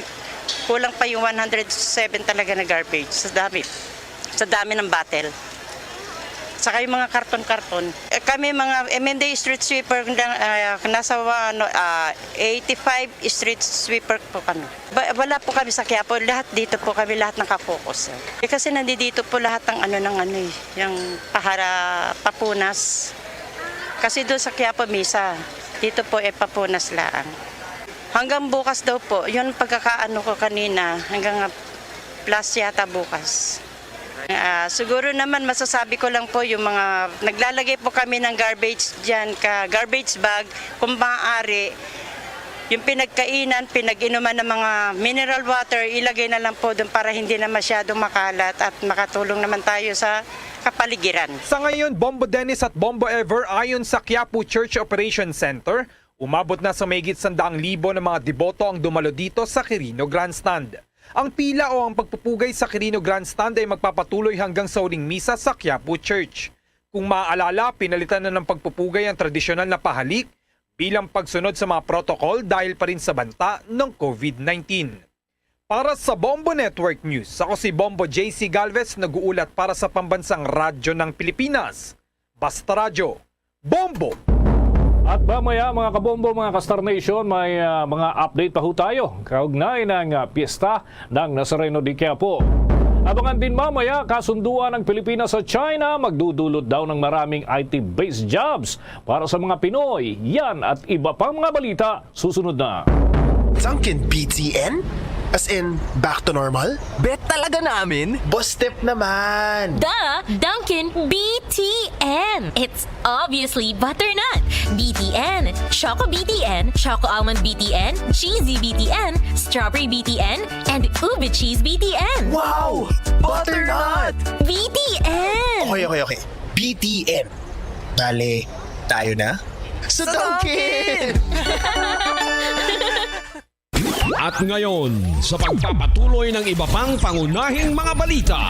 kulang pa yung one hundred seven talaga na garbage. Sa dami. Sa dami ng bottle. Saka yung mga karton-karton. Eh, kami mga M M D A street sweeper, ah, nasa, ano, ah, eighty-five street sweeper po kami. Ba-, wala po kami sa Quiapo, lahat dito po kami lahat nakafocus, eh. Eh, kasi nandito po lahat ng ano, ng ano, eh, yung pahara, papunas. Kasi doon sa Quiapo, misa. Dito po, eh, papunas laang. Hanggang bukas daw po, yun pagkakaano ko kanina, hanggang, ah, plus yata bukas. Ah, siguro naman masasabi ko lang po yung mga naglalagay po kami ng garbage diyan ka garbage bag, kung maaari, yung pinagkainan, pinag-inuman ng mga mineral water, ilagay na lang po doon para hindi na masyadong makalat at makatulong naman tayo sa kapaligiran. Sa ngayon, Bombo Dennis at Bombo Ever, ayon sa Quiapo Church Operation Center, umabot na sa mahigit sandaang libo ng mga deboto ang dumalo dito sa Quirino Grandstand. Ang pila o ang pagpupugay sa Quirino Grandstand ay magpapatuloy hanggang sa huling misa sa Quiapo Church. Kung maaalala, pinalitan na ng pagpupugay ang tradisyonal na pahalik bilang pagsunod sa mga protocol dahil pa rin sa banta ng COVID nineteen. Para sa Bombo Network News, ako si Bombo J C Galvez, nag-uulat para sa Pambansang Radyo ng Pilipinas. Basta Radyo, Bombo! At mamaya, mga kabombo, mga ka-Star Nation, may, ah, mga update pa ho tayo kaugnay ng, ah, piyesta ng Nazareno de Quiapo. Abangan din mamaya, kasunduan ng Pilipinas sa China, magdudulot daw ng maraming I T-based jobs para sa mga Pinoy. Yan at iba pang mga balita, susunod na. Dunkin B T N? As in, back to normal? Bet talaga namin? Boss Step naman! Da, Dunkin B T N. It's obviously butternut. B T N, Choco B T N, Choco Almond B T N, Cheesy B T N, Strawberry B T N, and Ube Cheese B T N. Wow! Butternut! B T N! Okay, okay, okay. B T N. Bale, tayo na? Sa Dunkin! At ngayon, sa pagpapatuloy ng iba pang pangunahing mga balita.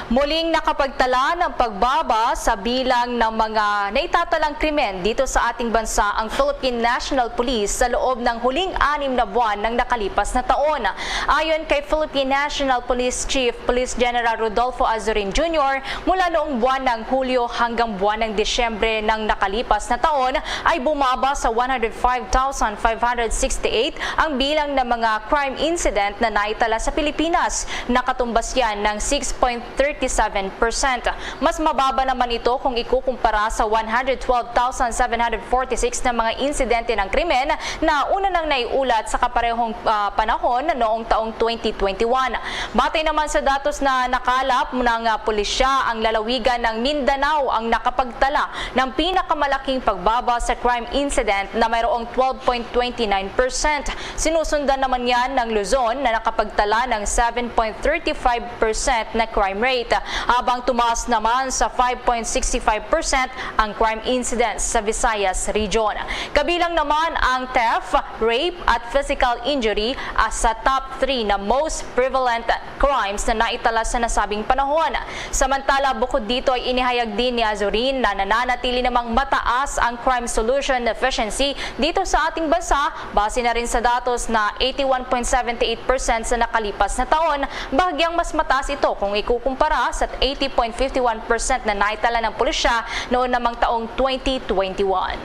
Muling nakapagtala ng pagbaba sa bilang ng mga naitatalang krimen dito sa ating bansa ang Philippine National Police sa loob ng huling anim na buwan ng nakalipas na taon. Ayon kay Philippine National Police Chief Police General Rodolfo Azurin Junior, mula noong buwan ng Hulyo hanggang buwan ng Disyembre ng nakalipas na taon ay bumaba sa one hundred five thousand five hundred sixty-eight ang bilang ng mga crime incident na naitala sa Pilipinas. Nakatumbas yan ng six point thirty-seven percent. Mas mababa naman ito kung ikukumpara sa one hundred twelve thousand seven hundred forty-six na mga insidente ng krimen na una nang naiulat sa kaparehong, ah, panahon noong taong twenty twenty-one. Batay naman sa datos na nakalap ng, ah, pulisya, ang lalawigan ng Mindanao ang nakapagtala ng pinakamalaking pagbaba sa crime incident na mayroong twelve point twenty nine percent. Sinusundan naman yan ng Luzon na nakapagtala ng seven point thirty five percent na crime rate, habang tumaas naman sa five point six five percent ang crime incidents sa Visayas Region. Kabilang naman ang theft, rape, at physical injury as sa top three na most prevalent crimes na naitala sa nasabing panahon. Samantala, bukod dito ay inihayag din ni Azurin na nananatili namang mataas ang crime solution efficiency dito sa ating bansa, base na rin sa datos na eighty-one point seventy-eight percent sa nakalipas na taon. Bahagyang mas mataas ito kung ikukumpara sa eighty point fifty-one percent na naitala ng pulisya noon namang taong twenty twenty-one.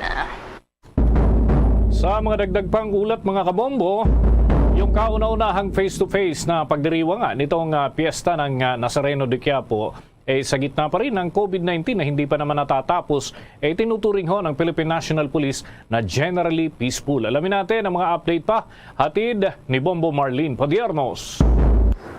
Sa mga dagdag pang ulat, mga kabombo, yung kauna-unahang face-to-face na pagdiriwang nga nitong, ah, piyesta ng, ah, Nazareno de Quiapo, eh, sa gitna pa rin ng COVID nineteen na hindi pa naman natatapos, eh, tinuturing ho ng Philippine National Police na generally peaceful. Alamin natin ang mga update pa, hatid ni Bombo Marlene Padiernos.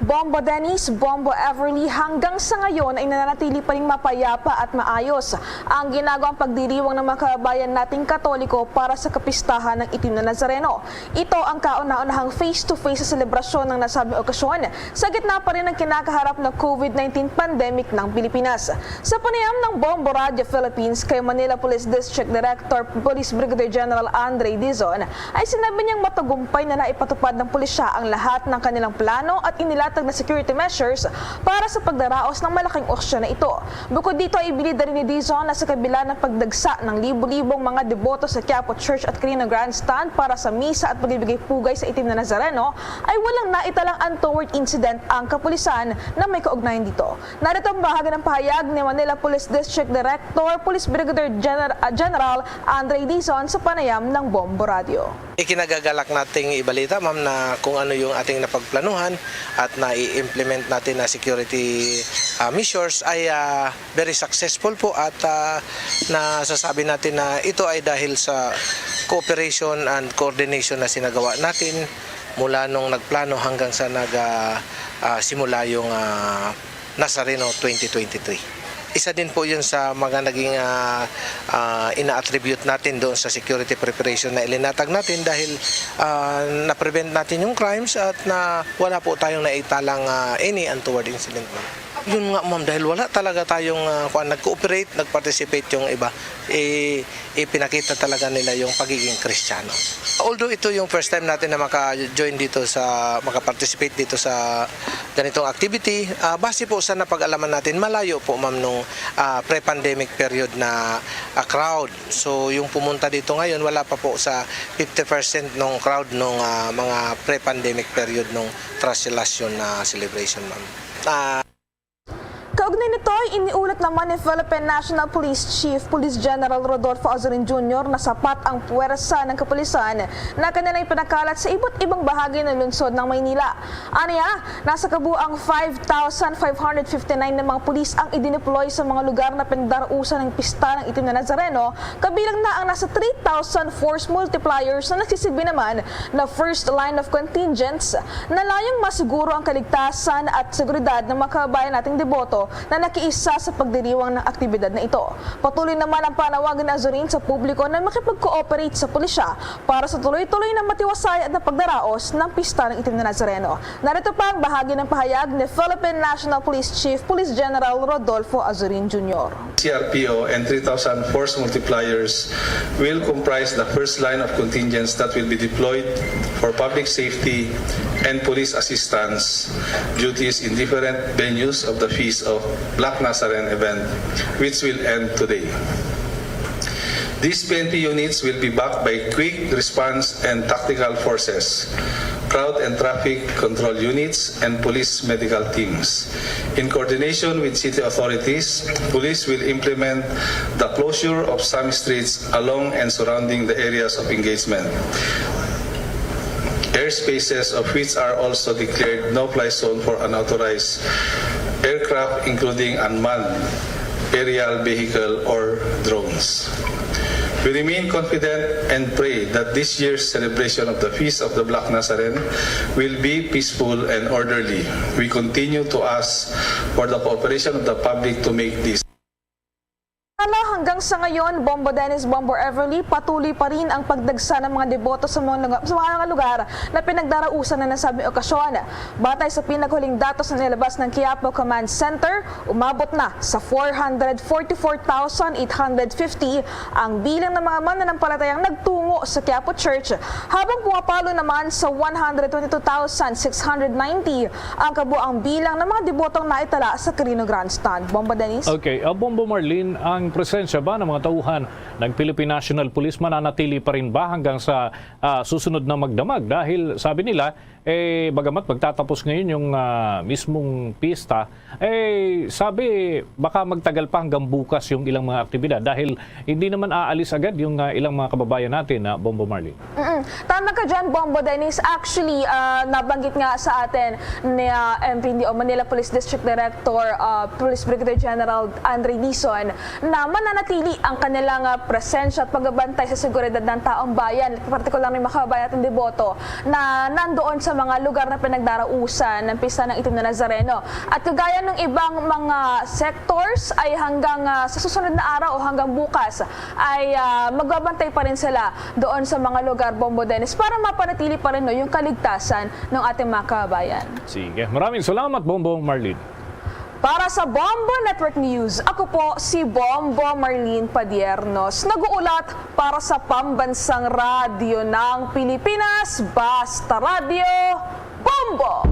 Bombo Dennis, Bombo Everly, hanggang sa ngayon ay nananatili pa ring mapayapa at maayos ang ginagawang pagdiriwang ng mga kababayan nating Katoliko para sa kapistahan ng Itim na Nazareno. Ito ang kauna-unahang face-to-face sa selebrasyon ng nasabing okasyon sa gitna pa rin ng kinakaharap na COVID nineteen pandemic ng Pilipinas. Sa panayam ng Bombo Radio Philippines kay Manila Police District Director Police Brigadier General Andre Dizon, ay sinabi niyang matagumpay na naipatupad ng pulisya ang lahat ng kanilang plano at inilatag na security measures para sa pagdaraos ng malaking oksyon na ito. Bukod dito, ibinida rin ni Dizon na sa kabila ng pagdagsa ng libo-libong mga deboto sa Quiapo Church at Quirino Grandstand para sa misa at pagbibigay pugay sa Itim na Nazareno, ay walang naitalang untoward incident ang kapulisan na may kaugnayan dito. Narito ang bahagi ng pahayag ni Manila Police District Director, Police Brigadier Gener-, ah, General Andre Dizon sa panayam ng Bombo Radio. Ikinagagalak nating ibalita, ma'am, na kung ano yung ating napagplanuhan at na-i-implement natin na security, ah, measures ay, ah, very successful po at, ah, nasasabi natin na ito ay dahil sa cooperation and coordination na sinagawa natin mula nung nagplano hanggang sa nag, ah, ah, simula yung, ah, Nazareno twenty twenty-three. Isa din po yun sa mga naging, ah, ah, ina-attribute natin doon sa security preparation na ilinatag natin dahil, ah, na-prevent natin yung crimes at na wala po tayong naitalang, ah, any untoward incident, ma'am. Yun nga, ma'am, dahil wala talaga tayong, ah, kuwan, nag-cooperate, nag-participate yung iba. Eh, ipinakita talaga nila yung pagiging Kristiyano. Although ito yung first time natin na maka-join dito sa, maka-participate dito sa ganitong activity, ah, base po sa napag-alaman natin, malayo po, ma'am, nung, ah, pre-pandemic period na, ah, crowd. So, yung pumunta dito ngayon, wala pa po sa fifty percent nung crowd nung, ah, mga pre-pandemic period nung Traslasyon na celebration, ma'am. Ah, Kaugnay nito, iniulat naman ni Philippine National Police Chief Police General Rodolfo Azurin Junior na sapat ang puwersa ng kapulisan na kanilang ipinakalat sa iba't ibang bahagi ng lungsod ng Maynila. Aniya, nasa kabuang five thousand five hundred fifty-nine na mga pulis ang idineploy sa mga lugar na pinagdarausan ng pista ng Itim na Nazareno, kabilang na ang nasa three thousand force multipliers na nagsisilbi naman na first line of contingents na layong masiguro ang kaligtasan at seguridad ng mga kababayan nating deboto na nakiisa sa pagdiriwang ng aktibidad na ito. Patuloy naman ang panawagan ni Azurin sa publiko na makipag-cooperate sa pulisya para sa tuloy-tuloy na matiwasay at na pagdaraos ng pista ng Itim na Nazareno. Narito pa ang bahagi ng pahayag ni Philippine National Police Chief Police General Rodolfo Azurin Junior. C R P O and three thousand force multipliers will comprise the first line of contingents that will be deployed for public safety and police assistance duties in different venues of the Feast of Black Nazarene event, which will end today. These P N P units will be backed by quick response and tactical forces, crowd and traffic control units, and police medical teams. In coordination with city authorities, police will implement the closure of some streets along and surrounding the areas of engagement, airspaces of which are also declared no-fly zone for unauthorized aircraft, including unmanned aerial vehicle or drones. We remain confident and pray that this year's celebration of the Feast of the Black Nazarene will be peaceful and orderly. We continue to ask for the cooperation of the public to make this Samantala, hanggang sa ngayon, Bombo Dennis, Bombo Everly, patuloy pa rin ang pagdagsa ng mga deboto sa mga lugar, sa mga lugar na pinagdarausan ng nasabing okasyon. Batay sa pinaghuling datos na nilabas ng Quiapo Command Center, umabot na sa four hundred forty-four thousand eight hundred fifty ang bilang ng mga mananampalatayang nagtungo sa Quiapo Church, habang pumapalo naman sa one hundred twenty-two thousand six hundred ninety ang kabuang bilang ng mga debotong naitala sa Quirino Grandstand. Bombo Dennis? Okay, ah, Bombo Marlene, ang presensya ba ng mga tauhan ng Philippine National Police mananatili pa rin ba hanggang sa, ah, susunod na magdamag? Dahil sabi nila, eh, bagamat magtatapos ngayon yung, ah, mismong pista, eh, sabi, baka magtagal pa hanggang bukas yung ilang mga aktibidad dahil hindi naman aalis agad yung, ah, ilang mga kababayan natin, ah, Bombo Marlene. Mm-mm. Tama ka dyan, Bombo Dennis. Actually, ah, nabanggit nga sa atin ni, ah, M P N D O Manila Police District Director, ah, Police Brigadier General Andre Dizon na mananatili ang kanilang, ah, presensya at pagbabantay sa seguridad ng taong bayan, partikular ng mga kababayan natin deboto na nandoon sa mga lugar na pinagdarausan ng Pista ng Itim na Nazareno. At kagaya ng ibang mga sectors ay hanggang, ah, sa susunod na araw o hanggang bukas ay, ah, magbabantay pa rin sila doon sa mga lugar, Bombo Dennis, para mapanatili pa rin, no, yung kaligtasan ng ating mga kababayan. Sige. Maraming salamat, Bombo Marlene. Para sa Bombo Network News, ako po si Bombo Marlene Padiernos, nag-uulat para sa Pambansang Radyo ng Pilipinas, Basta Radyo, Bombo!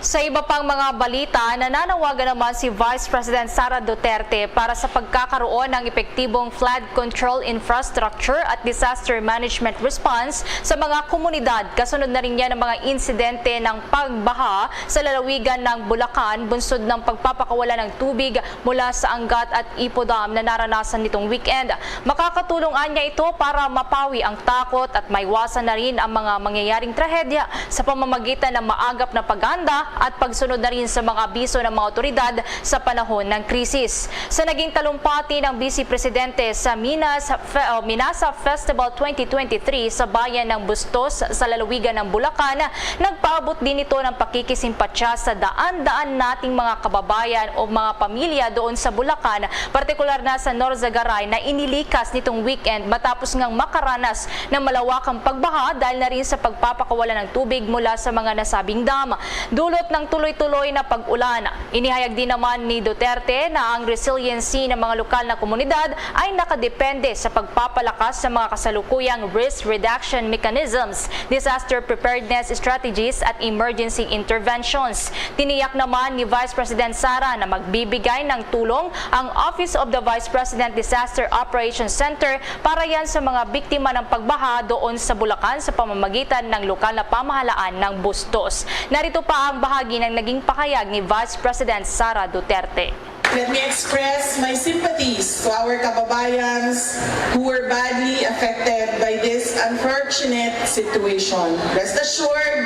Sa iba pang mga balita, nananawagan naman si Vice President Sara Duterte para sa pagkakaroon ng epektibong flood control infrastructure at disaster management response sa mga komunidad. Kasunod na rin yan ang mga insidente ng pagbaha sa lalawigan ng Bulacan, bunsod ng pagpapakawala ng tubig mula sa Angat at Ipo Dam na naranasan nitong weekend. Makakatulong anya ito para mapawi ang takot at maiwasan na rin ang mga mangyayaring trahedya sa pamamagitan ng maagap na paghanda at pagsunod na rin sa mga abiso ng mga otoridad sa panahon ng krisis. Sa naging talumpati ng Vice Presidente sa Minas Fe-, oh, Minasa Festival twenty twenty-three sa bayan ng Bustos sa lalawigan ng Bulacan, nagpaabot din ito ng pakikisimpatya sa daan-daan nating mga kababayan o mga pamilya doon sa Bulacan, partikular na sa Norzagaray, na inilikas nitong weekend matapos ngang makaranas ng malawakang pagbaha dahil na rin sa pagpapakawala ng tubig mula sa mga nasabing dam. Dulot ng tuloy-tuloy na pag-ulan. Inihayag din naman ni Duterte na ang resiliency ng mga lokal na komunidad ay nakadepende sa pagpapalakas sa mga kasalukuyang risk reduction mechanisms, disaster preparedness strategies at emergency interventions. Tiniyak naman ni Vice President Sara na magbibigay ng tulong ang Office of the Vice President Disaster Operations Center para yan sa mga biktima ng pagbaha doon sa Bulacan sa pamamagitan ng lokal na pamahalaan ng Bustos. Narito pa ang bahagi ng naging pahayag ni Vice President Sara Duterte. Let me express my sympathies to our kababayans who were badly affected by this unfortunate situation. Rest assured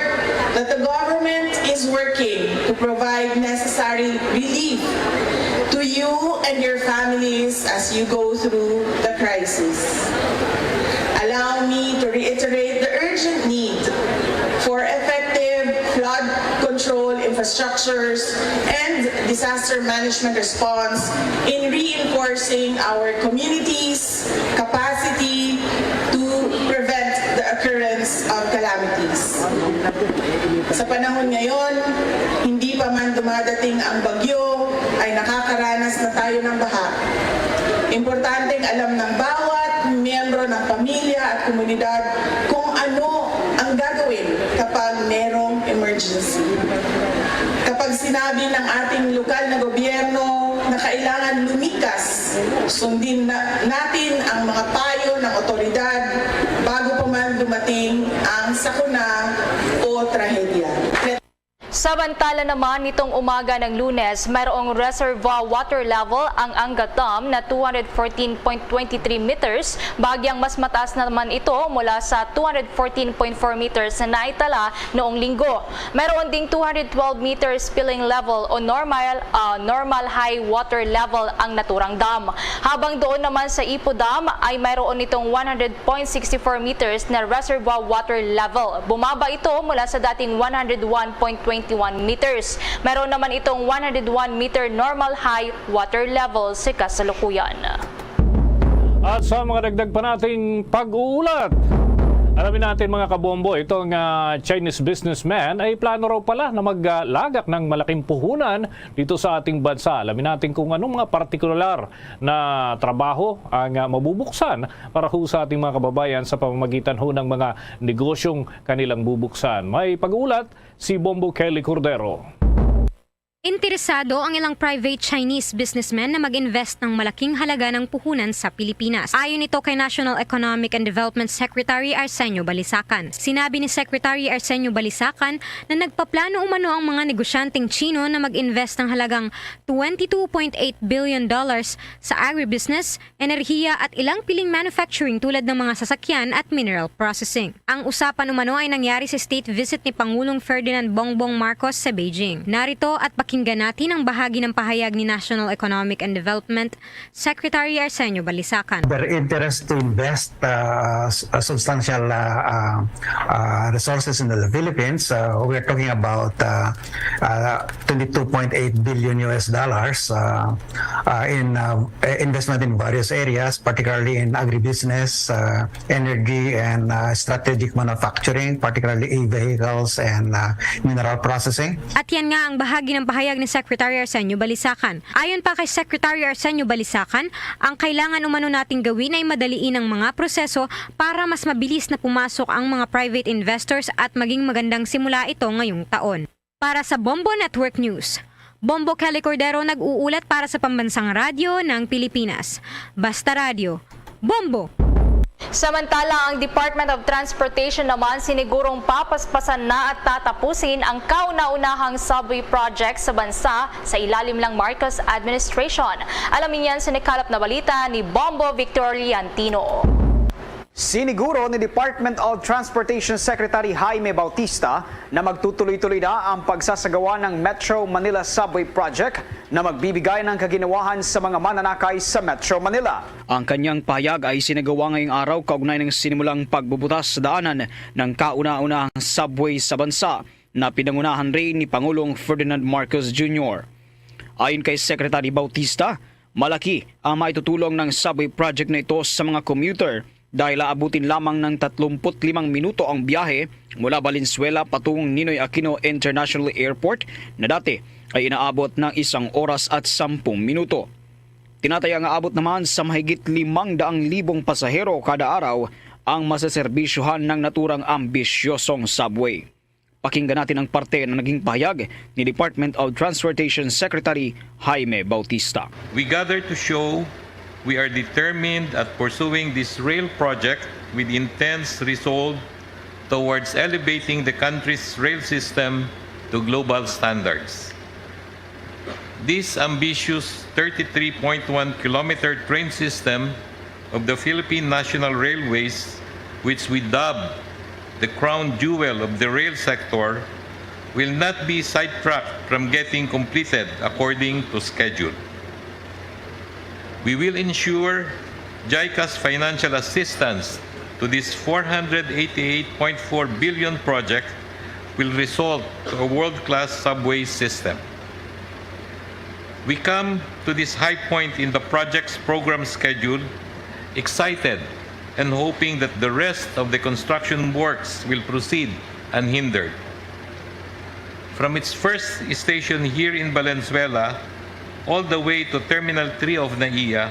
that the government is working to provide necessary relief to you and your families as you go through the crisis. Allow me to reiterate the urgent need for effective flood control infrastructures and disaster management response in reinforcing our communities' capacity to prevent the occurrence of calamities. Sa panahon ngayon, hindi pa man dumadating ang bagyo, ay nakakaranas na tayo ng baha. Importanteng alam ng bawat miyembro ng pamilya at komunidad kung ano ang gagawin kapag merong emergency. Kapag sinabi ng ating lokal na gobyerno na kailangan lumikas, sundin na, natin ang mga payo ng otoridad bago pa man dumating ang sakuna o trahedya. Samantala naman, nitong umaga ng Lunes, mayroong reservoir water level ang Angat Dam na two hundred fourteen point twenty three meters. Bahagyang mas mataas naman ito mula sa two hundred fourteen point four meters na naitala noong Linggo. Mayroon ding two hundred twelve meters spilling level o normal, ah, normal high water level ang naturang dam. Habang doon naman sa Ipo Dam ay mayroon itong one hundred point six four meters na reservoir water level. Bumaba ito mula sa dating one hundred one point twenty one meters. Mayroon naman itong one hundred one meter normal high water level sa kasalukuyan. At sa mga dagdag pa nating pag-uulat, alamin natin, mga kabombo, itong, ah, Chinese businessman ay plano raw pala na maglagak ng malaking puhunan dito sa ating bansa. Alamin natin kung anong mga partikular na trabaho ang, ah, mabubuksan para ho sa ating mga kababayan sa pamamagitan ho ng mga negosyong kanilang bubuksan. May pag-uulat si Bombo Kelly Cordero. Interesado ang ilang private Chinese businessmen na mag-invest ng malaking halaga ng puhunan sa Pilipinas. Ayon ito kay National Economic and Development Secretary Arsenio Balisacan. Sinabi ni Secretary Arsenio Balisacan na nagpaplano umano ang mga negosyanteng Chino na mag-invest ng halagang twenty two point eight billion dollars sa agribusiness, enerhiya at ilang piling manufacturing tulad ng mga sasakyan at mineral processing. Ang usapan umano ay nangyari sa state visit ni Pangulong Ferdinand Bongbong Marcos sa Beijing. Narito at pakinggan natin ang bahagi ng pahayag ni National Economic and Development Secretary Arsenio Balisacan. Their interest to invest, uh, s-, uh, substantial, uh, uh, uh, resources in the Philippines. Uh, we're talking about, uh, uh, twenty-two point eight billion U S dollars, uh, uh, in, uh, investment in various areas, particularly in agribusiness, uh, energy, and, uh, strategic manufacturing, particularly e-vehicles and, uh, mineral processing. At yan nga ang bahagi ng pahayag ni Secretary Arsenio Balisacan. Ayon pa kay Secretary Arsenio Balisacan, ang kailangan umano nating gawin ay madaliin ang mga proseso para mas mabilis na pumasok ang mga private investors at maging magandang simula ito ngayong taon. Para sa Bombo Network News, Bombo Kelly Cordero nag-uulat para sa Pambansang Radyo ng Pilipinas. Basta Radyo, Bombo! Samantala, ang Department of Transportation naman sinigurong papaspasan na at tatapusin ang kauna-unahang subway project sa bansa sa ilalim ng Marcos administration. Alamin yan sa nakalap na balita ni Bombo Victor Liantino. Siniguro ni Department of Transportation Secretary Jaime Bautista na magtutuloy-tuloy na ang pagsasagawa ng Metro Manila Subway Project na magbibigay ng kaginawahan sa mga mananakay sa Metro Manila. Ang kanyang pahayag ay isinagawa ngayong araw kaugnay ng sinimulang pagbubutas sa daanan ng kauna-unahang subway sa bansa na pinangunahan rin ni Pangulong Ferdinand Marcos Junior. Ayon kay Secretary Bautista, malaki ang maitutulong ng subway project na ito sa mga commuter dahil aabutin lamang ng tatlumpu't limang minuto ang biyahe mula Valenzuela patungong Ninoy Aquino International Airport na dati ay inaabot ng isang oras at sampung minuto. Tinataya nga abot naman sa mahigit limang daang libong pasahero kada araw ang maseserbisyohan ng naturang ambisyosong subway. Pakinggan natin ang parte na naging pahayag ni Department of Transportation Secretary Jaime Bautista. We gather to show we are determined at pursuing this rail project with intense resolve towards elevating the country's rail system to global standards. This ambitious thirty-three point one kilometer train system of the Philippine National Railways, which we dub the crown jewel of the rail sector, will not be sidetracked from getting completed according to schedule. We will ensure JICA's financial assistance to this four hundred eighty-eight point four billion project will result to a world-class subway system. We come to this high point in the project's program schedule excited and hoping that the rest of the construction works will proceed unhindered. From its first station here in Valenzuela all the way to Terminal three of NAIA,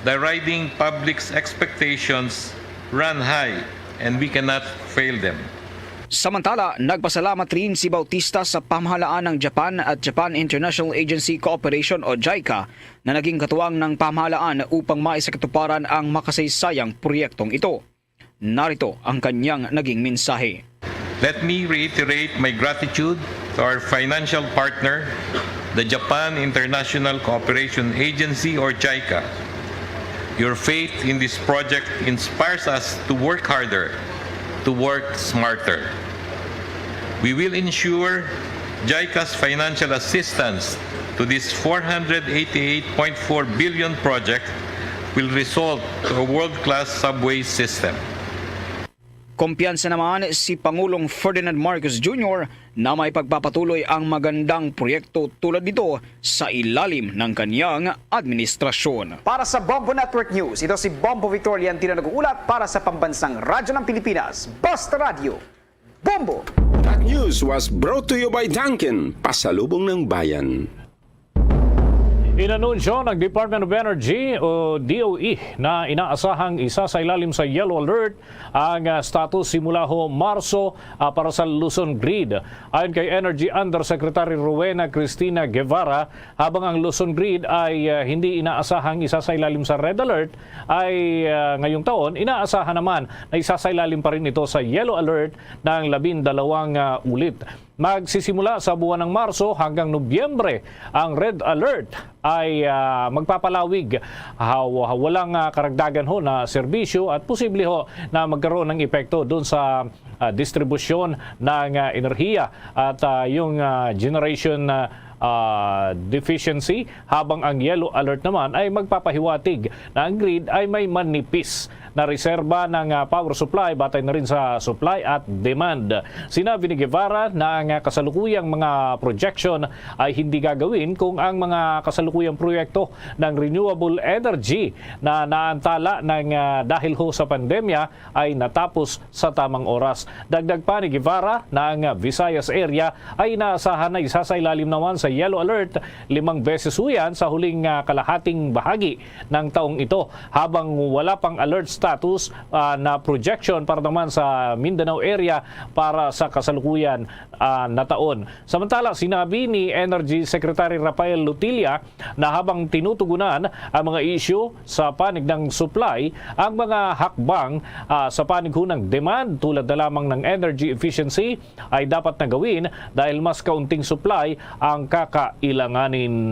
the riding public's expectations run high and we cannot fail them. Samantala, nagpasalamat rin si Bautista sa pamahalaan ng Japan at Japan International Agency Cooperation o JICA na naging katuwang ng pamahalaan upang maisakatuparan ang makasaysayang proyektong ito. Narito ang kanyang naging mensahe. Let me reiterate my gratitude to our financial partner, the Japan International Cooperation Agency or JICA. Your faith in this project inspires us to work harder, to work smarter. We will ensure JICA's financial assistance to this four hundred eighty-eight point four billion project will result to a world-class subway system. Kumpiyansa naman si Pangulong Ferdinand Marcos Junior na may pagpapatuloy ang magandang proyekto tulad nito sa ilalim ng kanyang administrasyon. Para sa Bombo Network News, ito si Bombo Victor Liantino nag-uulat para sa Pambansang Radyo ng Pilipinas, Basta Radyo, Bombo! That news was brought to you by Dunkin, Pasalubong ng Bayan. Inanunsyo ng Department of Energy o D O E na inaasahang isasailalim sa yellow alert ang ah, status simula ho Marso ah, para sa Luzon Grid. Ayon kay Energy Undersecretary Rowena Cristina Guevara, habang ang Luzon Grid ay ah, hindi inaasahang isasailalim sa red alert, ay ah, ngayong taon inaasahan naman na isasailalim pa rin ito sa yellow alert ng labindalawang ah, ulit. Magsisimula sa buwan ng Marso hanggang Nobyembre ang red alert ay ah, magpapalawig. Ah, wa- walang ah, karagdagan ho na serbisyo at posible ho na magkaroon ng epekto doon sa ah, distribusyon ng ah, enerhiya at ah, yung ah, generation ah, ah, deficiency, habang ang yellow alert naman ay magpapahiwatig na ang grid ay may manipis na reserba ng ah, power supply batay na rin sa supply at demand. Sinabi ni Guevara na ang ah, kasalukuyang mga projection ay hindi gagawin kung ang mga kasalukuyang proyekto ng renewable energy na naantala ng ah, dahil ho sa pandemya ay natapos sa tamang oras. Dagdag pa ni Guevara na ang ah, Visayas area ay inaasahan na isasailalim naman sa yellow alert limang beses huyan sa huling, ah, kalahating bahagi ng taong ito, habang wala pang alert status, ah, na projection para naman sa Mindanao area para sa kasalukuyan, ah, na taon. Samantala, sinabi ni Energy Secretary Rafael Lotilla na habang tinutugunan ang mga isyu sa panig ng supply, ang mga hakbang, ah, sa panig ho ng demand tulad na lamang ng energy efficiency ay dapat na gawin dahil mas kaunting supply ang kakailanganin.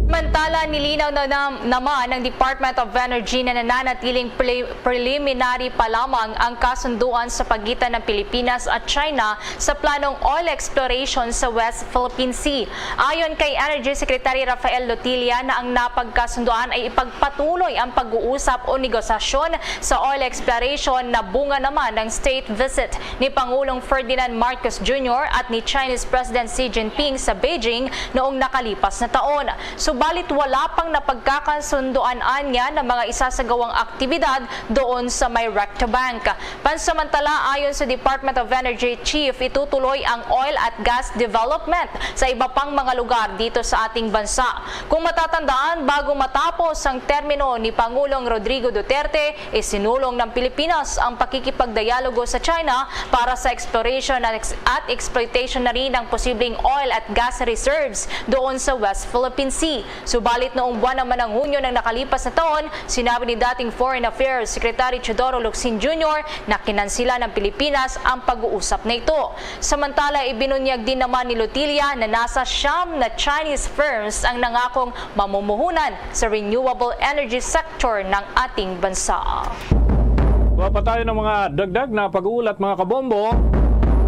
Samantala, nilinaw na nam- naman ng Department of Energy na nananatiling pre- preliminary pa lamang ang kasunduan sa pagitan ng Pilipinas at China sa planong oil exploration sa West Philippine Sea. Ayon kay Energy Secretary Rafael Lotilla na ang napagkasunduan ay ipagpatuloy ang pag-uusap o negosasyon sa oil exploration na bunga naman ng state visit ni Pangulong Ferdinand Marcos Junior at ni Chinese President Xi Jinping sa Beijing noong nakalipas na taon. Subalit wala pang napagkakasunduan anya ng mga isasagawang aktibidad doon sa may Rectobank. Pansamantala, ayon sa Department of Energy Chief, itutuloy ang oil at gas development sa iba pang mga lugar dito sa ating bansa. Kung matatandaan, bago matapos ang termino ni Pangulong Rodrigo Duterte, isinulong ng Pilipinas ang pakikipagdialogo sa China para sa exploration at ex- at exploitation na rin ng posibleng oil at gas reserves doon sa West Philippine Sea. Subalit noong buwan naman ng Hunyo ng nakalipas na taon, sinabi ni dating Foreign Affairs Secretary Teodoro Locsin Junior na kinansila ng Pilipinas ang pag-uusap na ito. Samantala, ibinunyag din naman ni Lotilla na nasa siyam na Chinese firms ang nangakong mamumuhunan sa renewable energy sector ng ating bansa. Kuha pa tayo ng mga dagdag na pag-uulat, mga kabombo.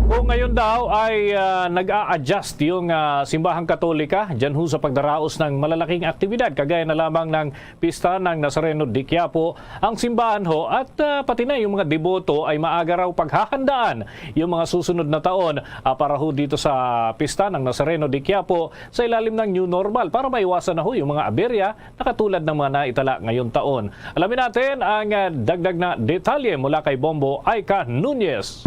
Kung ngayon daw ay, ah, nag-a-adjust yung, ah, simbahang Katolika dyan ho sa pagdaraos ng malalaking aktibidad, kagaya na lamang ng pista ng Nazareno de Quiapo, ang simbahan ho at, ah, pati na yung mga deboto ay maaga raw paghahandaan yung mga susunod na taon, ah, para ho dito sa pista ng Nazareno de Quiapo sa ilalim ng new normal para maiwasan na ho yung mga aberya na katulad ng mga naitala ngayon taon. Alamin natin ang, ah, dagdag na detalye mula kay Bombo Aika Nunez.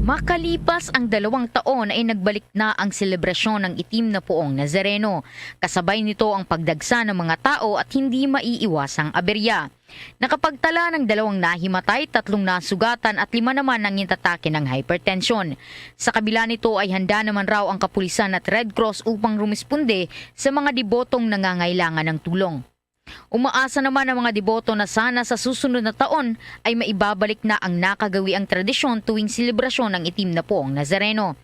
Makalipas ang dalawang taon ay nagbalik na ang selebrasyon ng Itim na Puong Nazareno. Kasabay nito ang pagdagsa ng mga tao at hindi maiiwasang aberya. Nakapagtala ng dalawang nahimatay, tatlong nasugatan at lima naman ang inatake ng hypertension. Sa kabila nito ay handa naman raw ang kapulisan at Red Cross upang rumisponde sa mga debotong nangangailangan ng tulong. Umaasa naman ang mga deboto na sana sa susunod na taon ay maibabalik na ang nakagawiang tradisyon tuwing selebrasyon ng Itim na Puong Nazareno.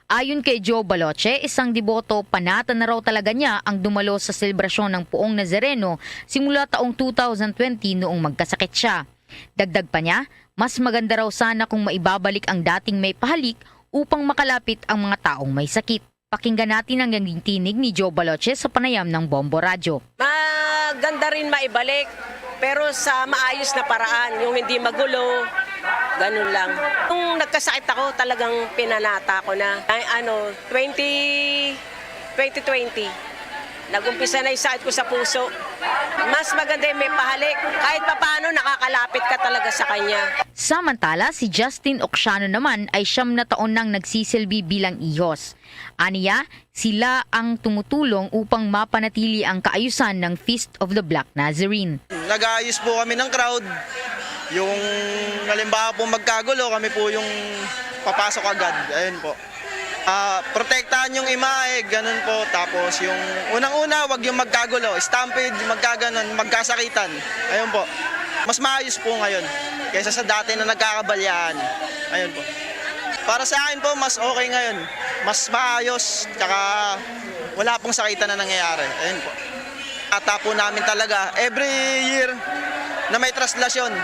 Ayon kay Joe Baloche, isang deboto, panata na raw talaga niya ang dumalo sa selebrasyon ng Puong Nazareno simula taong two thousand twenty noong magkasakit siya. Dagdag pa niya, mas maganda raw sana kung maibabalik ang dating may pahalik upang makalapit ang mga taong may sakit. Pakinggan natin ang naging tinig ni Joe Baloche sa panayam ng Bombo Radyo. Maganda rin maibalik, pero sa maayos na paraan, yung hindi magulo, ganun lang. Nung nagkasakit ako, talagang pinanata ko na. Ay, ano, twenty, twenty twenty, nag-umpisa na yung sakit ko sa puso. Mas maganda yung may pahalik. Kahit papaano, nakakalapit ka talaga sa kanya. Samantala, si Justin Oxiano naman ay siyam na taon nang nagsisilbi bilang ihos. Aniya, sila ang tumutulong upang mapanatili ang kaayusan ng Feast of the Black Nazarene. Nag-aayos po kami ng crowd. Yung halimbawa po magkagulo, kami po yung papasok agad. Ayun po. Ah, protektahan yung imahe, ganun po. Tapos yung unang-una, wag yung magkagulo. Stampede, magkaganon, magkasakitan. Ayun po. Mas maayos po ngayon kaysa sa dati na nagkakabalyaan. Ayun po. Para sa akin po, mas okay ngayon. Mas maayos, tsaka wala pong sakitan na nangyayari. Ayun po. Ata po namin talaga, every year na may traslasyon.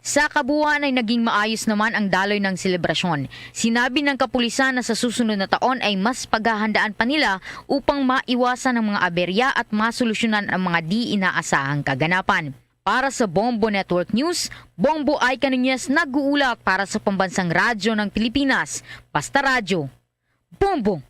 Sa kabuuan ay naging maayos naman ang daloy ng selebrasyon. Sinabi ng kapulisan na sa susunod na taon ay mas paghahandaan pa nila upang maiwasan ang mga aberya at masolusyonan ang mga di inaasahang kaganapan. Para sa Bombo Network News, Bombo Aika Nunez nag-uulat para sa Pambansang Radyo ng Pilipinas, Basta Radyo. Bombo!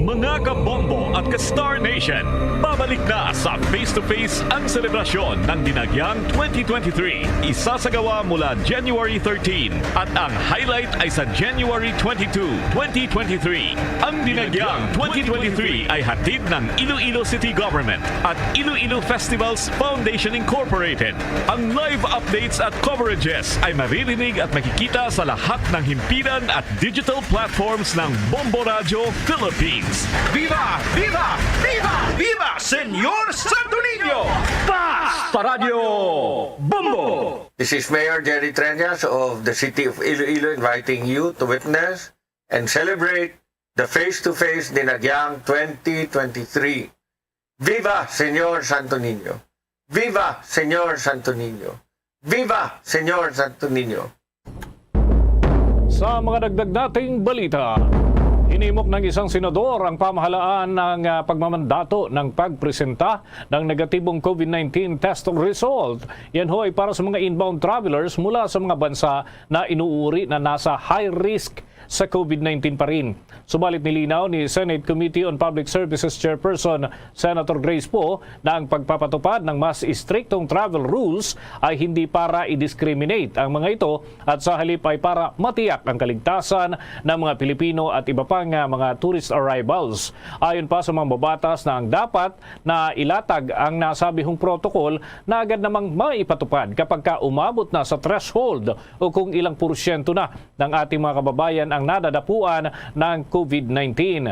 Mga kabombo at ka-Star Nation, babalik na sa Face to Face ang selebrasyon ng Dinagyang twenty twenty-three. Isasagawa mula January thirteen at ang highlight ay sa January twenty-two, twenty twenty-three. Ang Dinagyang twenty twenty-three ay hatid ng Iloilo City Government at Iloilo Festivals Foundation Incorporated. Ang live updates at coverages ay maririnig at makikita sa lahat ng himpilan at digital platforms ng Bombo Radyo Philippines. Viva! Viva! Viva! Viva Señor Santo Niño! Basta Radyo Bombo! This is Mayor Jerry Treñas of the City of Iloilo inviting you to witness and celebrate the Face to Face Dinagyang twenty twenty-three. Viva Señor Santo Niño! Viva Señor Santo Niño! Viva Señor Santo Niño! Sa mga dagdag nating balita, hinimok ng isang senador ang pamahalaan ng, ah, pagmamandato ng pagpresenta ng negatibong COVID nineteen test result. Yan ho ay para sa mga inbound travelers mula sa mga bansa na inuuri na nasa high risk sa COVID nineteen pa rin. Subalit, nilinaw ni Senate Committee on Public Services Chairperson Senator Grace Poe na ang pagpapatupad ng mas istriktong travel rules ay hindi para i-discriminate ang mga ito at sa halip ay para matiyak ang kaligtasan ng mga Pilipino at iba pang, ah, mga tourist arrivals. Ayon pa sa mambabatas na ang dapat na ilatag ang nasabihong protocol na agad namang maipatupad kapag ka umabot na sa threshold o kung ilang porsyento na ng ating mga kababayan ang nadadapuan ng COVID nineteen.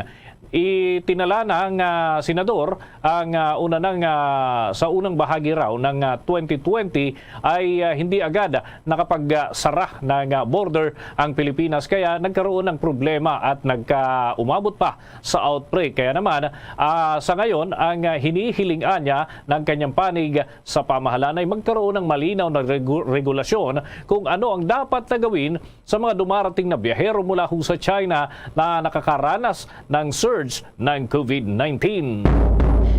Itinala ng, ah, senador ang, ah, una nang, ah, sa unang bahagi raw ng, ah, twenty twenty ay, ah, hindi agad nakapagsara ng, ah, border ang Pilipinas, kaya nagkaroon ng problema at nagka-, umabot pa sa outbreak. Kaya naman, ah, sa ngayon, ang, ah, hinihiling niya ng kanyang panig sa pamahalaan ay magkaroon ng malinaw na regu-, regulasyon kung ano ang dapat na gawin sa mga dumarating na biyahero mula ho sa China na nakakaranas ng surge ng COVID nineteen.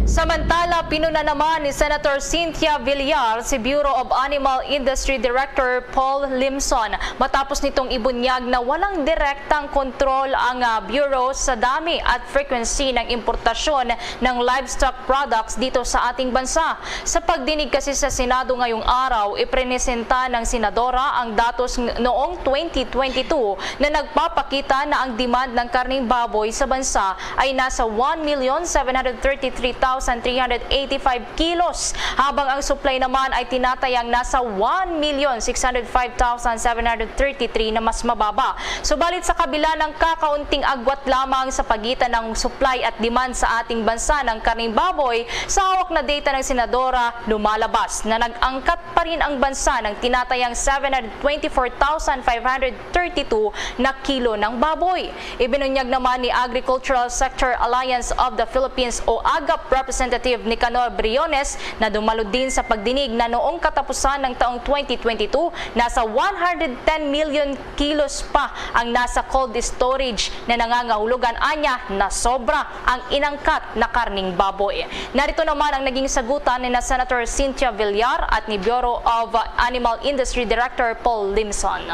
Samantala, pinuna naman ni Senator Cynthia Villar si Bureau of Animal Industry Director Paul Limson matapos nitong ibunyag na walang direktang kontrol ang, ah, Bureau sa dami at frequency ng importasyon ng livestock products dito sa ating bansa. Sa pagdinig kasi sa Senado ngayong araw, iprenesenta ng senadora ang datos ng noong twenty twenty-two na nagpapakita na ang demand ng karneng baboy sa bansa ay nasa one million seven hundred thirty-three thousand three hundred eighty-five kilos, habang ang supply naman ay tinatayang nasa one million six hundred five thousand seven hundred thirty-three na mas mababa. Subalit, sa kabila ng kakaunting agwat lamang sa pagitan ng supply at demand sa ating bansa ng karneng baboy, sa hawak na data ng senadora, lumalabas na nag-angkat pa rin ang bansa ng tinatayang seven hundred twenty-four thousand five hundred thirty-two na kilo ng baboy. Ibinunyag naman ni Agricultural Sector Alliance of the Philippines o AGAP Representative Nicanor Briones na dumalo din sa pagdinig na noong katapusan ng taong twenty twenty-two, nasa one hundred ten million kilos pa ang nasa cold storage na nangangahulugan anya na sobra ang inangkat na karning baboy. Narito naman ang naging sagutan ni na Senator Cynthia Villar at ni Bureau of Animal Industry Director Paul Limson.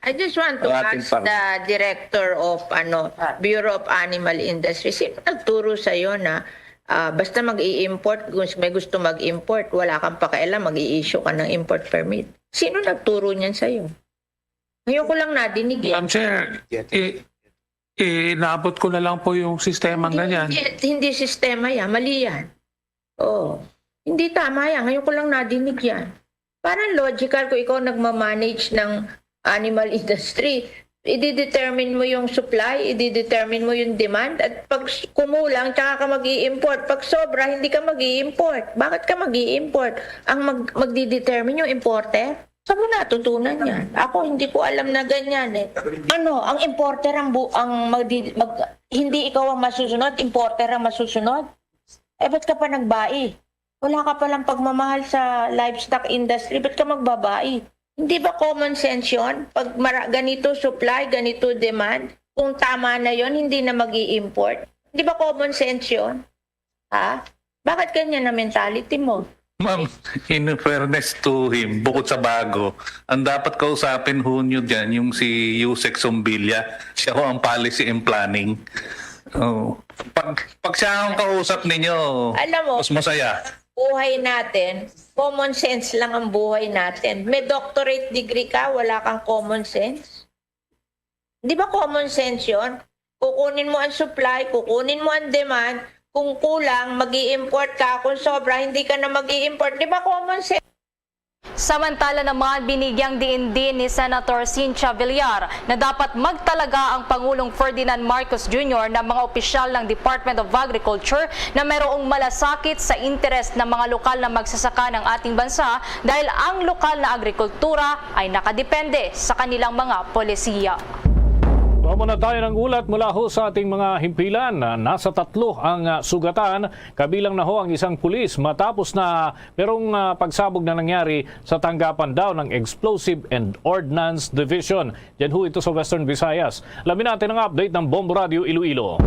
I just want to Ang ating ask pang- the director of, ano, Bureau of Animal Industry, sino nagturo sa'yo na, ah, basta mag-i-import, kung may gusto mag-import, wala kang pakialam, mag-i-issue ka ng import permit? Sino nagturo niyan sa'yo? Ngayon ko lang nadinig yan. Madam Chair, i-, inaabot ko na lang po yung sistemang Hindi, ganyan. hindi, hindi sistema yan. Mali yan. Oo. Hindi tama yan. Ngayon ko lang nadinig yan. Parang logical kung ikaw nagmamanage ng animal industry. I-determine mo yung supply, i-determine mo yung demand, at pag s-, kumulang, tsaka ka mag-i-import. Pag sobra, hindi ka mag-i-import. Bakit ka mag-i-import? Ang mag-, magdidetermine yung importer? Saan mo natutunan yan? Ako, hindi ko alam na ganyan eh. Ano, ang importer ang bu-, ang magdi-, mag-, hindi ikaw ang masusunod, importer ang masusunod? Eh, ba't ka pa nagbai? Wala ka palang pagmamahal sa livestock industry, ba't ka magbabai? Hindi ba common sense yun? Pag mara-, ganito supply, ganito demand, kung tama na yon, hindi na mag-i-import. Hindi ba common sense yun? Ha? Bakit ganyan na mentality mo? Ma'am, in fairness to him, bukod sa bago, ang dapat kausapin ho nyo dyan, yung si Usec Sombilia, siya ho ang policy and planning. Oh. Pag, pag siya ang kausap ninyo, Alam mo, mas masaya. Buhay natin, common sense lang ang buhay natin. May doctorate degree ka, wala kang common sense. Di ba common sense yon? Kukunin mo ang supply, kukunin mo ang demand. Kung kulang, mag import ka. Kung sobra, hindi ka na mag import. Di ba common sense? Samantala naman, binigyang diin din ni Senator Cynthia Villar na dapat magtalaga ang Pangulong Ferdinand Marcos Junior ng mga opisyal ng Department of Agriculture na mayroong malasakit sa interes ng mga lokal na magsasaka ng ating bansa dahil ang lokal na agrikultura ay nakadepende sa kanilang mga polisiya. Mao na tayo ng ulat mula ho sa ating mga himpilan. Nasa tatlo ang ah, sugatan, kabilang na ho ang isang pulis matapos na merong ah, pagsabog na nangyari sa tanggapan daw ng Explosive and Ordnance Division. Diyan ho ito sa Western Visayas. Alamin natin ang update ng Bombo Radio Iloilo.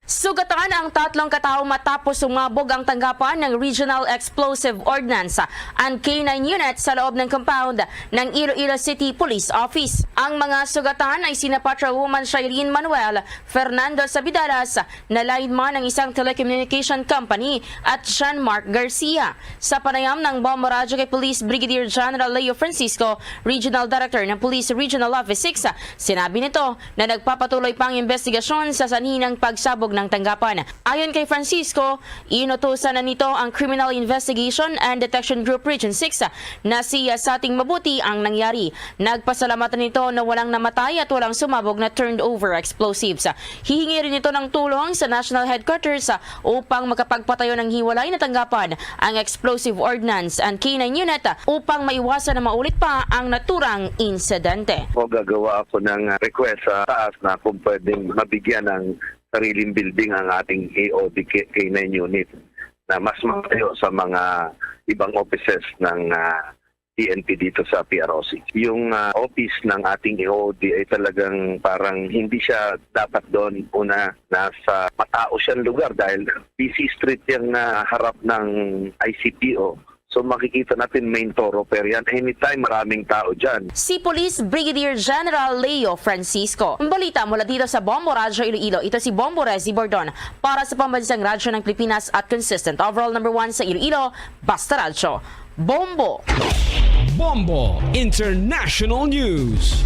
Sugatan ang tatlong katao matapos sumabog ang tanggapan ng Regional Explosive Ordnance and K nine Unit sa loob ng compound ng Iloilo City Police Office. Ang mga sugatan ay sina Patrolwoman Shireen Manuel, Fernando Sabidalas, na lineman ng isang telecommunication company, at Sean Mark Garcia. Sa panayam ng Bombo Radyo kay Police Brigadier General Leo Francisco, Regional Director ng Police Regional Office six, sinabi nito na nagpapatuloy pa ang investigasyon sa sanhi ng pagsabog ng tanggapan. Ayon kay Francisco, inutusan na nito ang Criminal Investigation and Detection Group Region six na siyasating mabuti ang nangyari. Nagpasalamat nito na walang namatay at walang sumabog na turned over explosives. Hihingi rin ito ng tulong sa National Headquarters upang makapagpatayo ng hiwalay na tanggapan ang explosive ordnance and K nine unit upang maiwasan na maulit pa ang naturang insidente. O gagawa ako ng ah, request sa taas na kung pwedeng mabigyan ng sariling building ang ating A O D K nine unit na mas malayo sa mga ibang offices ng ah, P N P dito sa P R O C. Yung ah, office ng ating A O D ay talagang parang hindi siya dapat doon. Una, nasa matao siyang lugar dahil busy street yung ah, harap ng I C P O. So makikita natin main thoroughfare yan. Anytime maraming tao dyan. Si Police Brigadier General Leo Francisco. Ang balita mula dito sa Bombo Radyo Iloilo. Ito si Bombo Rezi Bordon para sa Pambansang Radyo ng Pilipinas at consistent overall number one sa Iloilo, Basta Radyo. Bombo! Bombo International News.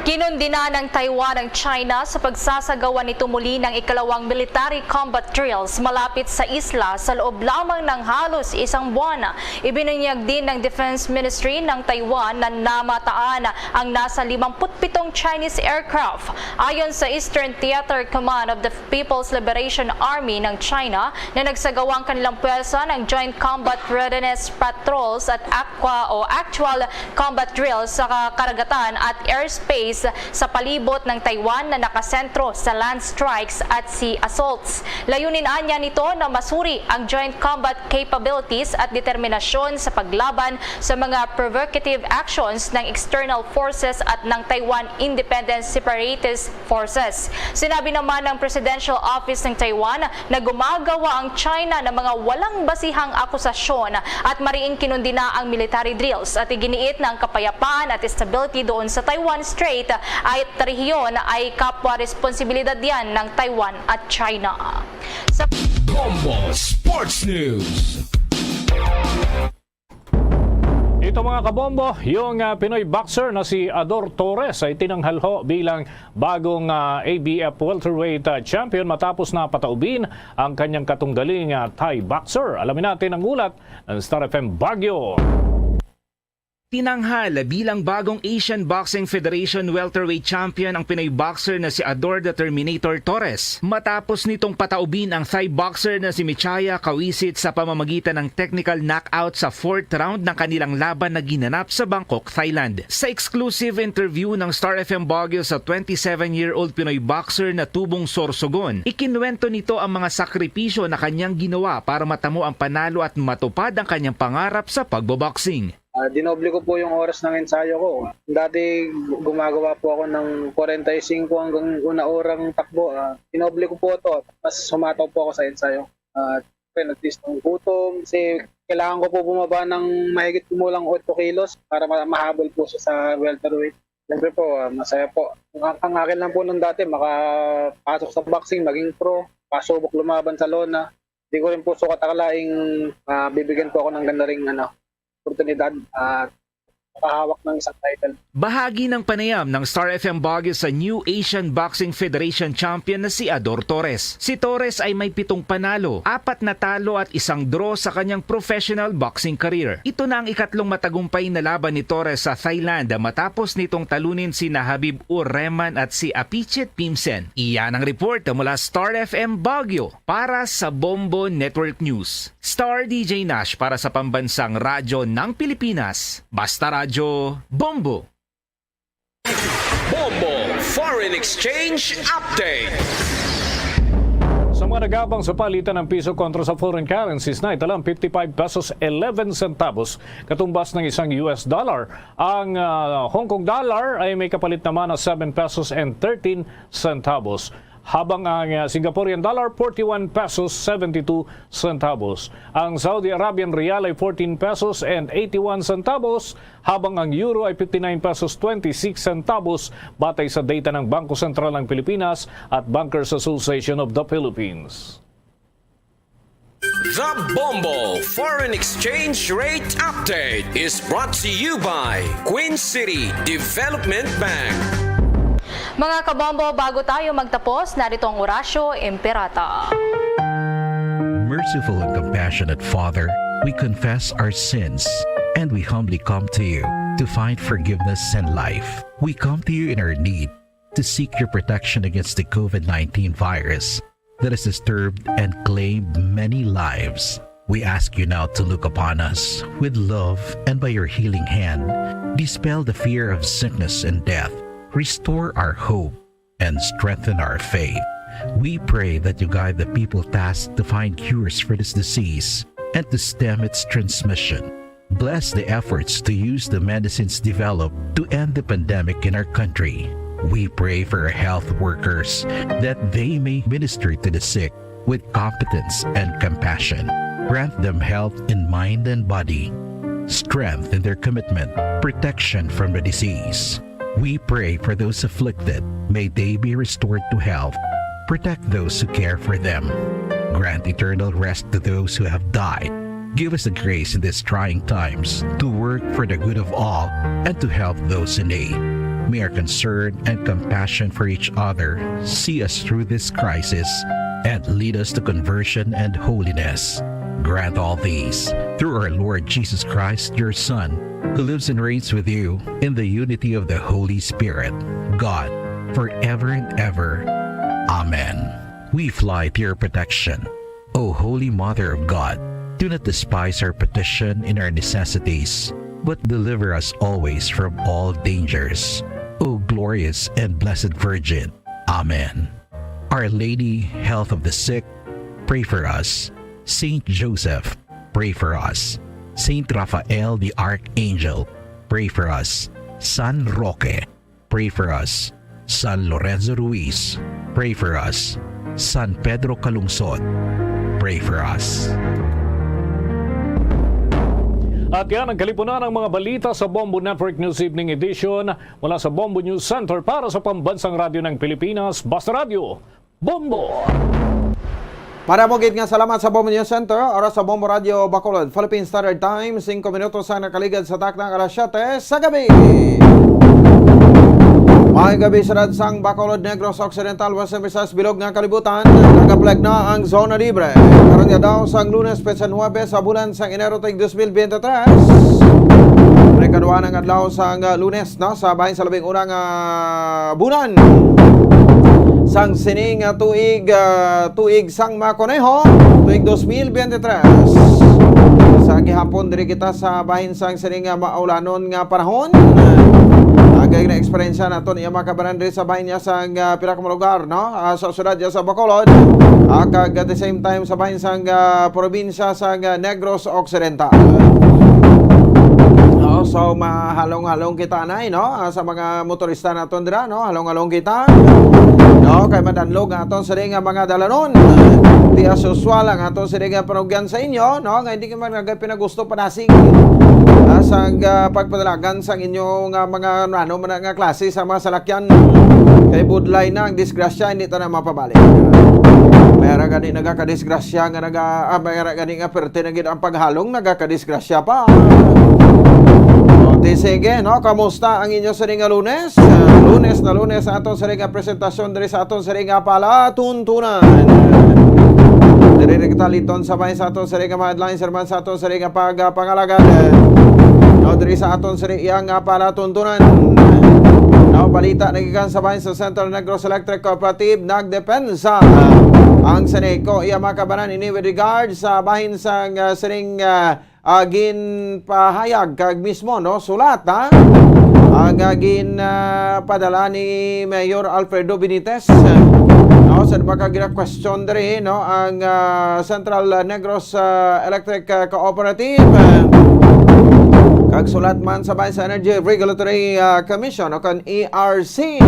Kinundina ng Taiwan ang China sa pagsasagawa nito muli ng ikalawang military combat drills malapit sa isla sa loob lamang ng halos isang buwan. Ibinunyag din ng Defense Ministry ng Taiwan na namataan ang nasa limampu't pitong Chinese aircraft. Ayon sa Eastern Theater Command of the People's Liberation Army ng China na nagsagawa ang kanilang pwersa ng Joint Combat Readiness Patrols at Aqua o Actual Combat Drills sa karagatan at airspace sa palibot ng Taiwan na nakasentro sa land strikes at sea assaults. Layunin anya nito na masuri ang joint combat capabilities at determinasyon sa paglaban sa mga provocative actions ng external forces at ng Taiwan Independent Separatist Forces. Sinabi naman ng Presidential Office ng Taiwan na gumagawa ang China ng mga walang basihang akusasyon at mariing kinundina ang military drills at iginiit na ang kapayapaan at stability doon sa Taiwan Strait at rehiyon ay kapwa responsibilidad yan ng Taiwan at China. Sa Bombo Sports News. Ito mga kabombo, yung ah, Pinoy boxer na si Ador Torres ay tinanghal ho bilang bagong ah, A B F welterweight ah, champion matapos na pataubin ang kanyang katunggaling ah, Thai boxer. Alamin natin ang ulat ng Star F M Baguio. Tinanghal bilang bagong Asian Boxing Federation welterweight champion ang Pinoy boxer na si Ador the Terminator Torres matapos nitong pataubin ang Thai boxer na si Michaya Kawisit sa pamamagitan ng technical knockout sa fourth round ng kanilang laban na ginanap sa Bangkok, Thailand. Sa exclusive interview ng Star F M Baguio sa twenty-seven-year-old Pinoy boxer na tubong Sorsogon, ikinwento nito ang mga sakripisyo na kanyang ginawa para matamo ang panalo at matupad ang kanyang pangarap sa pagboboxing. Ah, dinoble ko po yung oras ng ensayo ko. Dati gu- gumagawa po ako ng forty-five hanggang una orang takbo. Ah, dinoble ko po ito. Mas humataw po ako sa ensayo. At syempre, nagtistong gutom. Kasi kailangan ko po bumaba ng mahigit kumulang eight kilos para ma- mahabol po siya sa welterweight. Siyempre po, ah, masaya po. Ang, ang akin lang po nung dati, makapasok sa boxing, maging pro, pasubok lumaban sa lona. Di ko rin po sukat akalaing, ah, bibigyan po ako ng ganda ring, ano, oportunidad at makahawak ng isang title. Bahagi ng panayam ng Star F M Baguio sa New Asian Boxing Federation champion na si Ador Torres. Si Torres ay may pitong panalo, apat na talo at isang draw sa kanyang professional boxing career. Ito na ang ikatlong matagumpay na laban ni Torres sa Thailand matapos nitong talunin sina Habib Ur Rehman at si Apichet Pimsen. Iyan ang report mula Star F M Baguio para sa Bombo Network News. Star D J Nash para sa Pambansang Radyo ng Pilipinas. Basta Radyo, Bombo! Bombo Foreign Exchange Update. Sa mga nagabang sa palitan ng piso kontra sa foreign currencies, naitalang fifty-five pesos eleven centavos, katumbas ng isang U S dollar. Ang, ah, Hong Kong dollar ay may kapalit naman na seven pesos and thirteen centavos, habang ang, ah, Singaporean dollar, forty-one pesos seventy-two centavos. Ang Saudi Arabian rial ay fourteen pesos and eighty-one centavos, habang ang euro ay fifty-nine pesos twenty-six centavos, batay sa data ng Bangko Sentral ng Pilipinas at Bankers Association of the Philippines. The Bombo Foreign Exchange Rate Update is brought to you by Queen City Development Bank. Mga kabombo, bago tayo magtapos, narito ang Orasyo Imperata. Merciful and compassionate Father, we confess our sins and we humbly come to you to find forgiveness and life. We come to you in our need to seek your protection against the COVID nineteen virus that has disturbed and claimed many lives. We ask you now to look upon us with love and by your healing hand, dispel the fear of sickness and death, restore our hope, and strengthen our faith. We pray that you guide the people tasked to find cures for this disease and to stem its transmission. Bless the efforts to use the medicines developed to end the pandemic in our country. We pray for our health workers that they may minister to the sick with competence and compassion. Grant them health in mind and body, strength in their commitment, protection from the disease. We pray for those afflicted. May they be restored to health. Protect those who care for them. Grant eternal rest to those who have died. Give us the grace in these trying times to work for the good of all and to help those in need. May our concern and compassion for each other see us through this crisis and lead us to conversion and holiness. Grant all these through our Lord Jesus Christ, your Son, who lives and reigns with you in the unity of the Holy Spirit, God, forever and ever. Amen. We fly to your protection, O Holy Mother of God. Do not despise our petition in our necessities, but deliver us always from all dangers, O glorious and blessed Virgin. Amen. Our Lady, Health of the Sick, pray for us. Saint Joseph, pray for us. Saint Raphael the Archangel, pray for us. San Roque, pray for us. San Lorenzo Ruiz, pray for us. San Pedro Calungsod, pray for us. At yan ang kalipunan ng mga balita sa Bombo Network News Evening Edition. Mula sa Bombo News Center para sa Pambansang Radyo ng Pilipinas, Basta Radyo, Bombo! Para mo gid nga salamat sa Bombo News Center, oras sa Bombo Radio Bacolod, Philippine Standard Time, singko minutos ang nakaligad sa takna nga alas siyete sa gabi. May gabi sa Radsang Bacolod, Negros Occidental, Western Visayas, bilog nga kalibutan. Nagaplag na ang zona libre. Karon nga daw sang Lunes, petsa nuebe sa bulan sang Enero, tuig dos mil bente tres. May kadua nga adlaw sang, ah, Lunes, no, sa bahin sa labing una nga bulan sang sining, ah, tuig, ah, tuig sang mga koneho, tuig dos mil bente tres. Sa gihapon, diri kita sa bahin sang sining, ah, maulanon nga panahon. Agay na eksperyensya naton iya mga kabanan diri sa bahin niya sang, ah, pila ka mga lugar, no? Ah, sa syudad niya sa Bacolod, ah, kag at the same time sa bahin sang, ah, probinsya sang, ah, Negros Occidental. Oh, so mahalong-halong kita, anay, no? Ah, sa mga motorista naton dira, no? Halong-halong kita. No, kay madanlog nga aton sini nga mga dalanon. Di as usual ang aton sini nga panugyan sa inyo, no? Nga hindi man nagay pinagusto panasig. Sang, ah, pagpadalagan sang inyo nga mga ano man nga klase sa mga salakyan. Kay budlay na ang disgrasya, hindi ta na mapabalik. May ara gani nagakadisgrasya nga naga-, ah, may ara gani nga perte na gid ang paghalong, nagakadisgrasya pa. O, di sige, no? Kamusta ang inyo sining nga Lunes? Ah, Lunes na Lunes sa aton sining nga presentasyon diri sa aton sining nga palatuntunan. Diri na kita liton sa bahin sa aton sining nga mga headlines, sir man sa aton sining nga pagpangalagad. No, diri sa aton sining nga palatuntunan. No, balita nagikan sa bahin sa Central Negros Electric Cooperative, nagdepensa ang Ceneco, iya mga kabanan ini with regard sa bahin sang, ah, sining, ah, ah, ginpahayag kag mismo, no, sulat, ha? Ang, ah, gin, ah, padala ni Mayor Alfredo Benitez, no, sa mga gina-question diri, no, ang, ah, Central Negros, ah, Electric, ah, Cooperative, ah, kag sulat man sa bahin sa Energy Regulatory, ah, Commission o kan E R C.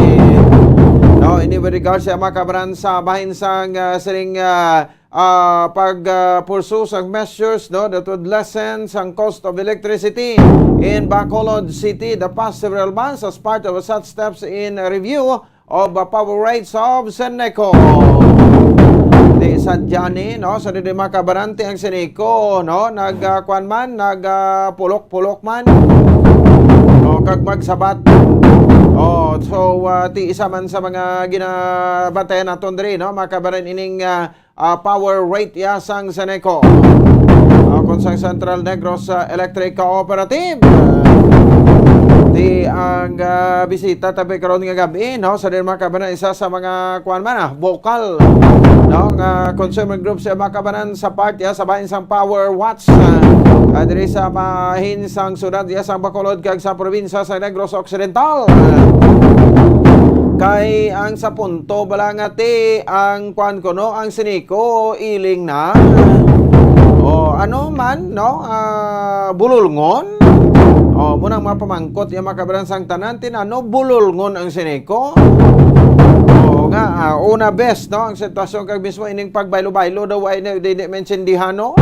No, ini with regards sa mga kabanan sa bahin sang, ah, sining, ah, ah, pag, ah, pursue sang measures, no, that would lessen sang cost of electricity in Bacolod City the past several months as part of such steps in review of, ah, power rates of Ceneco. Di sadya ni, no, sa di makabarante ang Ceneco, no, nag, ah, kwan man, nag, ah, pulok-pulok man, no, kag magsabat. Oh, so, ah, ti isa man sa mga ginabantayan naton diri, no, makabaran ining, ah, ah, power rate ya sang Ceneco. Ah, kung sa Central Negros, ah, Electric Cooperative, ah, di ang, ah, bisita tabi karon nga gabi, no? Sa din mga kabanan, isa sa mga, kuwan man, ah, vocal, no? Nga consumer groups sa mga kabanan sa part ya sa bahin sang Power Watch, ah, ah, diri sa bahin sang syudad ya sang Bacolod kag sa probinsya sa Negros Occidental. Kay ang sa punto bala nga ti ang kuwan ko, no, ang Ceneco iling na. O, ano man, no, ah, bululngon. O, muna ang mga pamangkot, yung mga kabaran sang tanan, tinano, bululngon ang Ceneco. O, nga, ah, una best, no, ang sitwasyon kag mismo ining pagbaylo-baylo daw ay na, di, di maintindihan, no?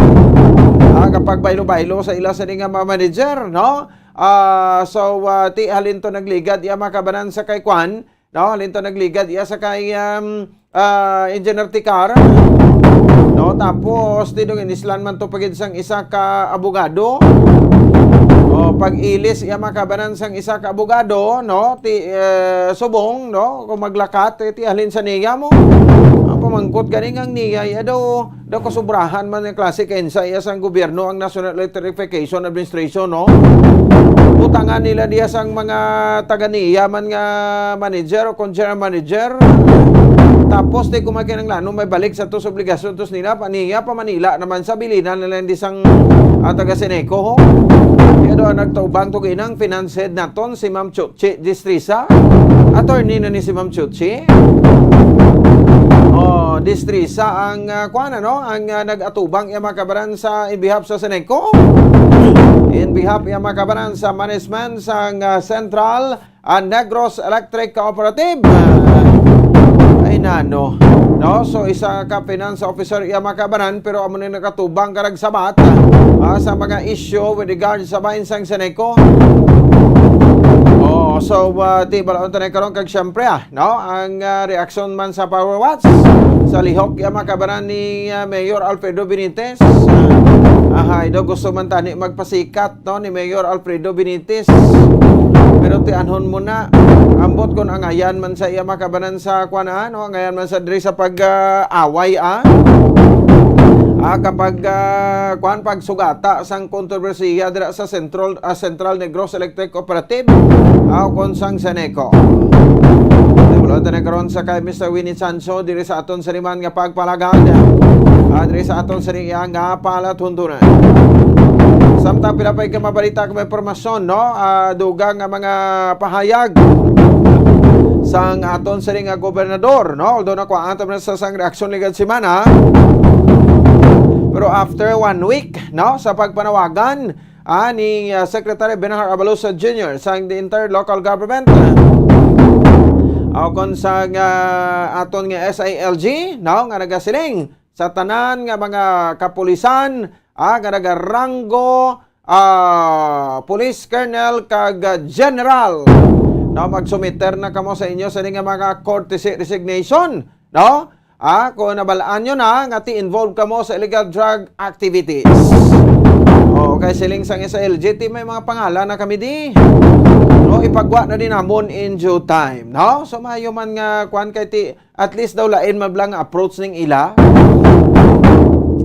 Ah, kapag baylo-baylo sa ila sa nga mga manager, no? Ah, so, ah, ti halin to nagligad iya mga kabanan sa kay kwan, no? Halin to nagligad iya sa kay, um, ah, Engineer Ticar, no? Tapos, ti dong inislan man to pagid sang isa ka abogado. O, pag-ilis iya mga kabanan sang isa ka abogado, no? Ti, eh, subong, no? Kung maglakat, ti, ti halin sa niya mo. Ang pamangkot gani nga ang niya, iya daw, daw kasubrahan man ang klase kay sa iya sang gobyerno ang National Electrification Administration, no? Butangan nila diya sang mga taga niya man nga manager o kung general manager. Tapos di ko makinanglanon may balik sa tos obligasyon tos nila pa niya pa Manila naman sa bilinan nila hindi sang, ah, taga Ceneco, ho. Kaya doon nagtaubang to ginang finance head naton si Ma'am Chuchi Distrisa. Attorney na ni si Ma'am Chuchi. Oh, Distrisa ang, ah, kuwan, ano, ang, ah, nag-atubang iya mga kabaran sa in behalf sa Ceneco. In behalf iya mga kabaran sa management sang, ah, Central, ah, Negros Electric Cooperative. Ay nano. No? So, isa ka finance officer iya mga kabaran, pero amo ni nakatubang karag sabat, ah, sa mga issue with regard sa bahin sang Ceneco. Oh, so, ah, ti balaon tayo karon kag syempre, ah, no? Ang, ah, reaksyon man sa Power Watch sa lihok iya mga kabaran ni, ah, Mayor Alfredo Benitez. Ahay, do gusto man tani magpasikat, no, ni Mayor Alfredo Benitez. Pero tianhon mo na, ambot kon angayan man sa iya mga kabanan sa kwan, ah, no? Angayan man sa diri sa pag, ah, away, ah. Ah, kapag, ah, kwan, pagsugata sang kontrobersiya dira sa Central, ah, Central Negros Electric Cooperative, ah, o kon sang Ceneco. Tibuloan ta na karon sa kay Mister Winnie Sancho diri sa aton siniman nga pagpalagad, ah, diri sa aton sini nga palatuntunan. Samtang pila pa ka mabalita kag mga impormasyon, no? Ah, dugang nga mga pahayag sang aton sini nga gobernador, no? Although nakuhaan ta man sa sang reaksyon ligad semana. Pero after one week, no, sa pagpanawagan, ah, ni, ah, Secretary Benhar Abalusa Junior sang the entire local government, ah, o kon sa nga aton nga S I L G, no, nga nagasiling sa tanan nga mga kapulisan, ah, nga nagaranggo, ah, police colonel kag, ah, general. No, magsumiter na kamo sa inyo sa nga mga courtesy resignation, no? Ah, kung nabalaan nyo na nga ti involved kamo sa illegal drug activities. O, kay siling sang isa L G T, may mga pangalan na kami di. No, ipagwa na din namon in due time, no? So, maayo man nga, kwan, kay ti, at least daw lain man lang approach ning ila.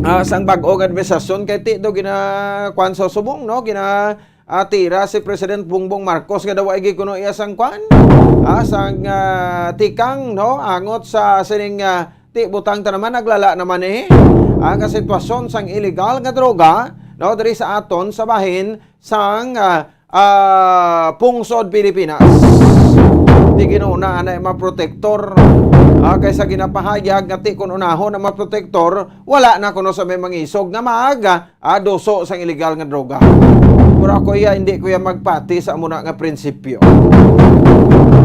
Ah, sang bag-ong administrasyon, kay ti daw gina, kwan sa subong, no? Gina, ah, tira si President Bongbong Marcos nga daw ay gikuno iya sang kwan. Ah, sang, ah, tikang, no? Angot sa sining, ah, ti butang ta naman, naglala naman eh. Ang sitwasyon sang illegal nga droga, no? Diri sa aton sa bahin sang, ah, ah, pungsod Pilipinas. Di ginuna na mga protektor. Ah, kaysa ginapahayag nga ti kun unahon ang mga protektor, wala na kuno sa may mangisog nga mag, ah, duso sang illegal nga droga. Pero ako iya, hindi ko iya magpati sa amo na nga prinsipyo.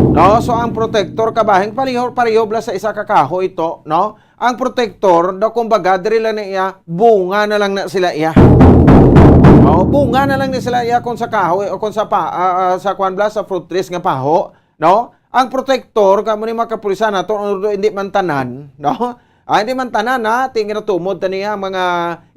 No, so ang protektor kabahin, pareho, pareho bala sa isa ka kahoy to, no? Ang protektor daw, kumbaga, diri lang na iya, bunga na lang na sila iya. Oh, bunga na lang na sila iya kung sa kahoy o kung sa pa, ah, ah, sa kwan bala, sa fruit trees nga paho, no? Ang protektor, kamo ni mga kapulisan nato, ano, hindi man tanan, no? Ah, hindi man tanan, ha? Ti ginatumod ta niya mga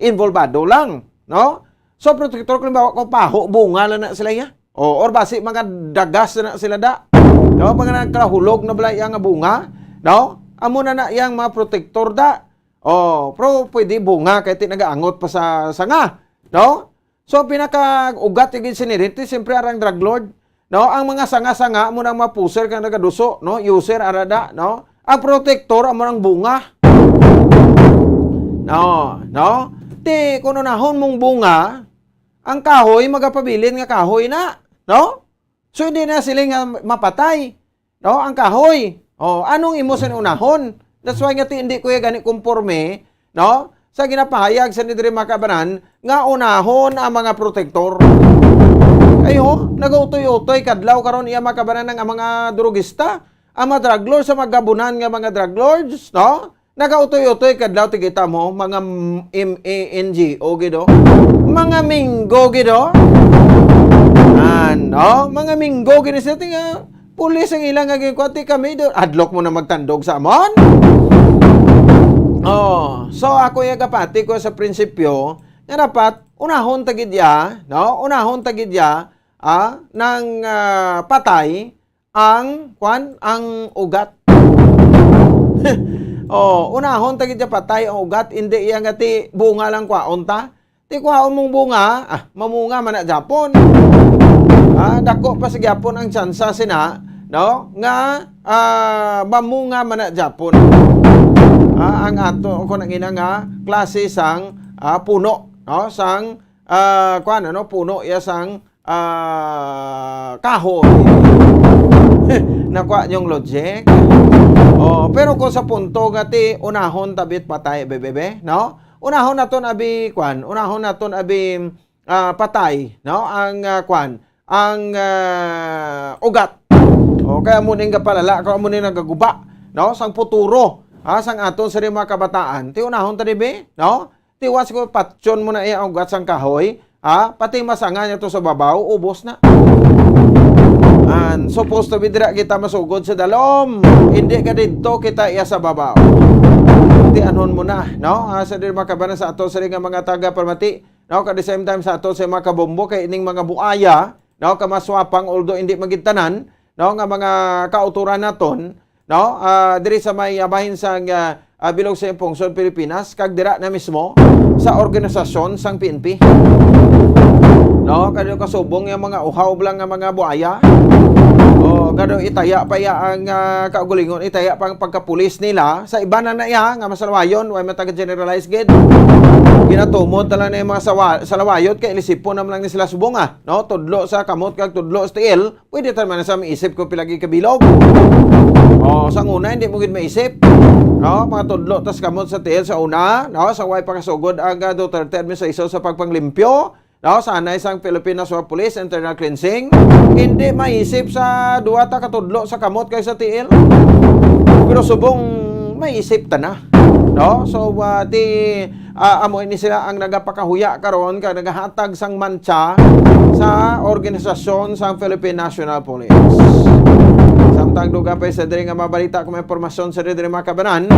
involvado lang, no? So, protektor, kung bawa ko, paho, bunga lang na sila iya. O, or basi mga dagas na sila da. No? Mga nagkahulog na bala iya nga bunga. No? Amo na na iyang mga protektor da. O, pero pwede bunga kay ti nagaangot pa sa sanga. No? So, pinaka-ugat yung siniriti, siyempre, arang drug lord. No? Ang mga sanga-sanga mo nang mga pusher kang nagaduso, no? User, arada, no? Ang protektor, amo nang bunga. No? No? Ti, kung unahon mong bunga, ang kahoy, magapabilin nga kahoy na, no? So, hindi na sila nga mapatay, no? Ang kahoy. O, anong imo sa unahon? That's why nga ti, hindi ko ya gani kumporme, no? Sa ginapahayag sa ni diri mga kabanan, nga unahon ang mga protektor. Kayo, nagautoy-utoy kadlaw karon iya mga kabanan ang mga drugista, ang mga drug lords, sa mga gabunan nga mga drug lords, no? Nagautoy-utoy kadlaw, ti kita mo, mga m-, M A N G O gid, oh. Mga minggo gid, oh. Ano? Mga minggo gid sila, ti nga pulis ang ilang nga ginkuwati kami, do, adlok mo na magtandog sa amon? Oh, so ako ya gapati ko sa prinsipyo nga dapat unahon ta gid ya, no? Unahon ta gid ya, ah, nang, ah, patay ang, kwan, ang ugat. Oh, unahon ta gid siya patay ang ugat, hindi iya nga ti bunga lang kwaon ta. Ti kwaon mong bunga, ah, mamunga man na Japon. Ah, dako pa sa Japon ang tsansa sina, no? Nga, ah, mamunga man na Japon. Ah, ang ato, kung ang ina nga, klase sang, ah, puno, no? Sang, ah, kwan, ano, puno iya sang ah, kahoy. Nakuha niyong logic? Oh, pero kung sa punto nga ti, unahon tabit patay, bebebe, no? Unahon naton abi, kwan, unahon naton abi, ah, patay, no? Ang, ah, kwan, ang, ah, ugat. O, kaya mo ning gapalala, kaya mo ning nagaguba, no? Sang futuro, ha, sang aton sa mga kabataan. Ti unahon ta dibi, no? Tiwas ko, patyon mo na iya ang ugat sang kahoy, ha? Pati masanga niya to sa babaw, ubos na. And supposed to be dira kita masugod sa dalom. Hindi ka didto kita iya sa babaw. Ti anhon mo na, no? Ah, sa diri makabanan sa ato sa nga mga taga-pamati, no? At the same time sa ato sa mga kabombo kay ining mga buaya, no? Kamaswapang, although hindi magid tanan, no? Nga mga kauturan naton, no? Ah, diri sa may, ah, bahin sang, ah, ah, bilog sa pungsod Pilipinas, kag dira na mismo sa organisasyon sang P N P. No? Kado kasubong yung mga uhaw lang nga mga buaya. O, kado itaya pa iya ang, ah, kaugalingon, itaya pa ang pagkapulis nila. Sa iba na na iya, nga masalawayon, way mataga-generalize gid. Ginatumod na lang na yung mga sawa-, salawayot, kay ilisipon naman lang ni sila subong, ah. No? Tudlo sa kamot kag tudlo sa tiil, pwede ta man sa maisip kung pila gid kabilog. O, sang una, hindi mo gid maisip. No? Mga tudlo tas kamot sa tiil sa una, no? Sa way pakasugod ang, ah, Duterte administration sa pagpanglimpyo, no? Sanay sang Philippine National Police, internal cleansing. Hindi maisip sa duwa ta katudlo sa kamot kag sa tiil. Pero subong maisip ta na. No? So, ah, ti, Ah, amo ini sila ang nagapakahuya karon kag nagahatag sang mantsa sa organisasyon sang Philippine National Police. Samtang dugang pa sa diri nga mabalita kung may impormasyon sa diri, mga kabanan,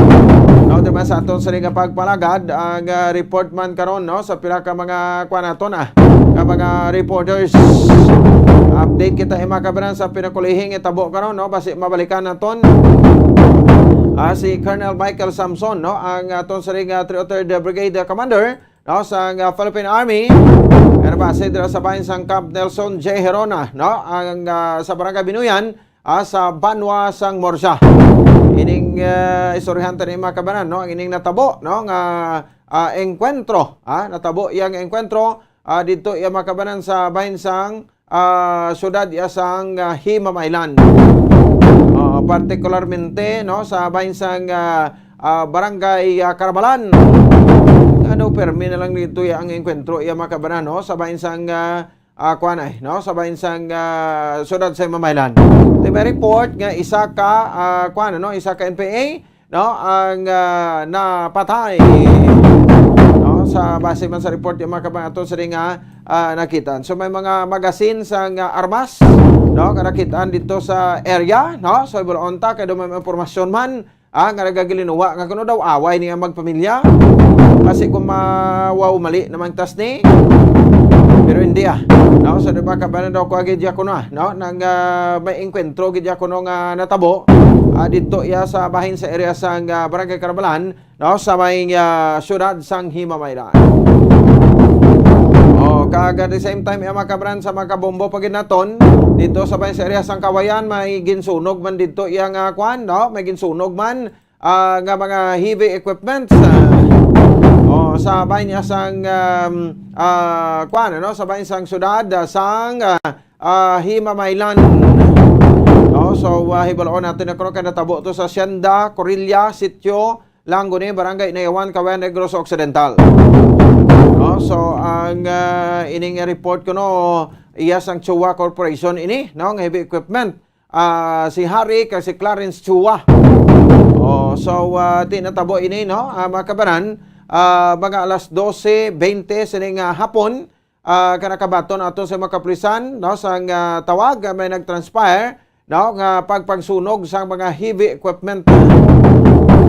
no, diba, sa aton sa nga pagpalagad ang, ah, report man karon, no, sa pila ka mga kuan naton, ah, ka mga reporters. Update kita, eh, mga kabanan, sa pinakulihing itabo karon, no, basi mabalikan naton, ah, si Colonel Michael Samson, no, ang aton sa nga three oh third Brigade Commander, no, sa, ah, Philippine Army, nga nabase dira sa bahin sang Camp Nelson J. Herona, no, ang, ah, sa Barangay Binuyan, ah, sa Banwa sang Murcia. Ining, ah, istoryahan ta ni, mga kabanan, no, ang ining natabo, no, nga, ah, engkwentro, ah, natabo iyang engkwentro, ah, didto iya, mga kabanan, sa bahin sang, ah, syudad iya sang, ah, Himamaylan. Ah, partikularmente, no, sa bahin sang, ah, ah, Barangay, ah, Carabalan. Ano, permi na lang didto iya ang engkwentro iya, mga kabanan, no, sa bahin sang, ah, ah, kuan ay, no, sa bahin sang, ah, syudad sa Himamaylan. Ti may report nga isa ka, ah, kuan, ano, isa ka N P A, no, ang, ah, napatay, no, sa base man sa report yung mga kabayan ato sa nga, ah, nakita. So may mga magasin sang, ah, armas, no, nga nakitaan dito sa area, no. So ibulaon ta kay daw may impormasyon man, ah, nga nagagilinuwa nga kuno daw away niya magpamilya. Kasi kung mawaw mali naman tas ni, pero hindi, ah. No, so diba, kabanan daw ko agi diya kuno, ah, no, nang, ah, may engkwentro gid diya kuno nga natabo, ah, dito iya sa bahin sa area sang, ah, Barangay Carabalan, no, sa may, ah, syudad sang Himamaylan. Oh, kag at the same time, iya mga kabanan sa mga kabombo pa gid naton, dito sa bahin sa area sang Kawayan, may ginsunog man dito iya nga kwan, no, may ginsunog man, ah, nga mga heavy equipments, ah, oh, sa bahin niya sang, um, ah, kwan, ano, sa bahin sang syudad, ah, sang, ah, ah, Himamaylan. No? So, ah, hibaloon natin na kuno kay natabo to sa Hacienda Corilla, Sitio Langoni, Barangay Inayawan, Cagayan de Negros Occidental. No? So, ang, ah, ining report kuno, iya sang Chua Corporation ini, no, nga heavy equipment. Ah, si Harry kag si Clarence Chua. Oh, so, ah, ti natabo ini, no? Ah, mga kabanan, ah, mga alas dose bente sini nga hapon, ah, ka nakabaton ato sa mga kapulisan, no, sang, ah, tawag, ah, may nagtranspire, no, nga pagpagsunog sang mga heavy equipment.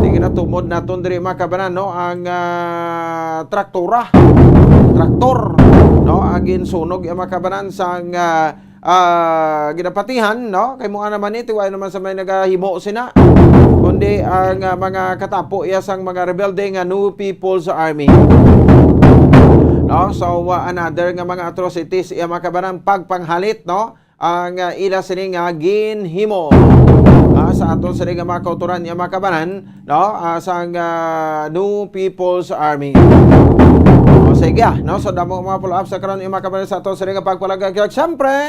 Tingin na tumod naton diri, mga kabanan, no, ang, ah, traktora, traktor, no, ang ginsunog, eh, mga kabanan, sang, ah, ah, ginapatihan, no, kay mo naman ni, tiwala naman sa may nagahimo sina, kundi ang, ah, mga katapo iya sang mga rebelde nga New People's Army. No? So, uh, another nga mga atrocities, iya, mga kabanan, pagpanghalit, no? Ang, uh, ila sini nga ginhimo, ah, sa aton sini nga mga kautoran, iya, mga kabanan, no? Ah, sang, uh, New People's Army. O, sige, ah, no? So, damo mga follow-up sa karon, iya, mga kabanan, sa aton sini nga pagpalagay. Kag, syempre,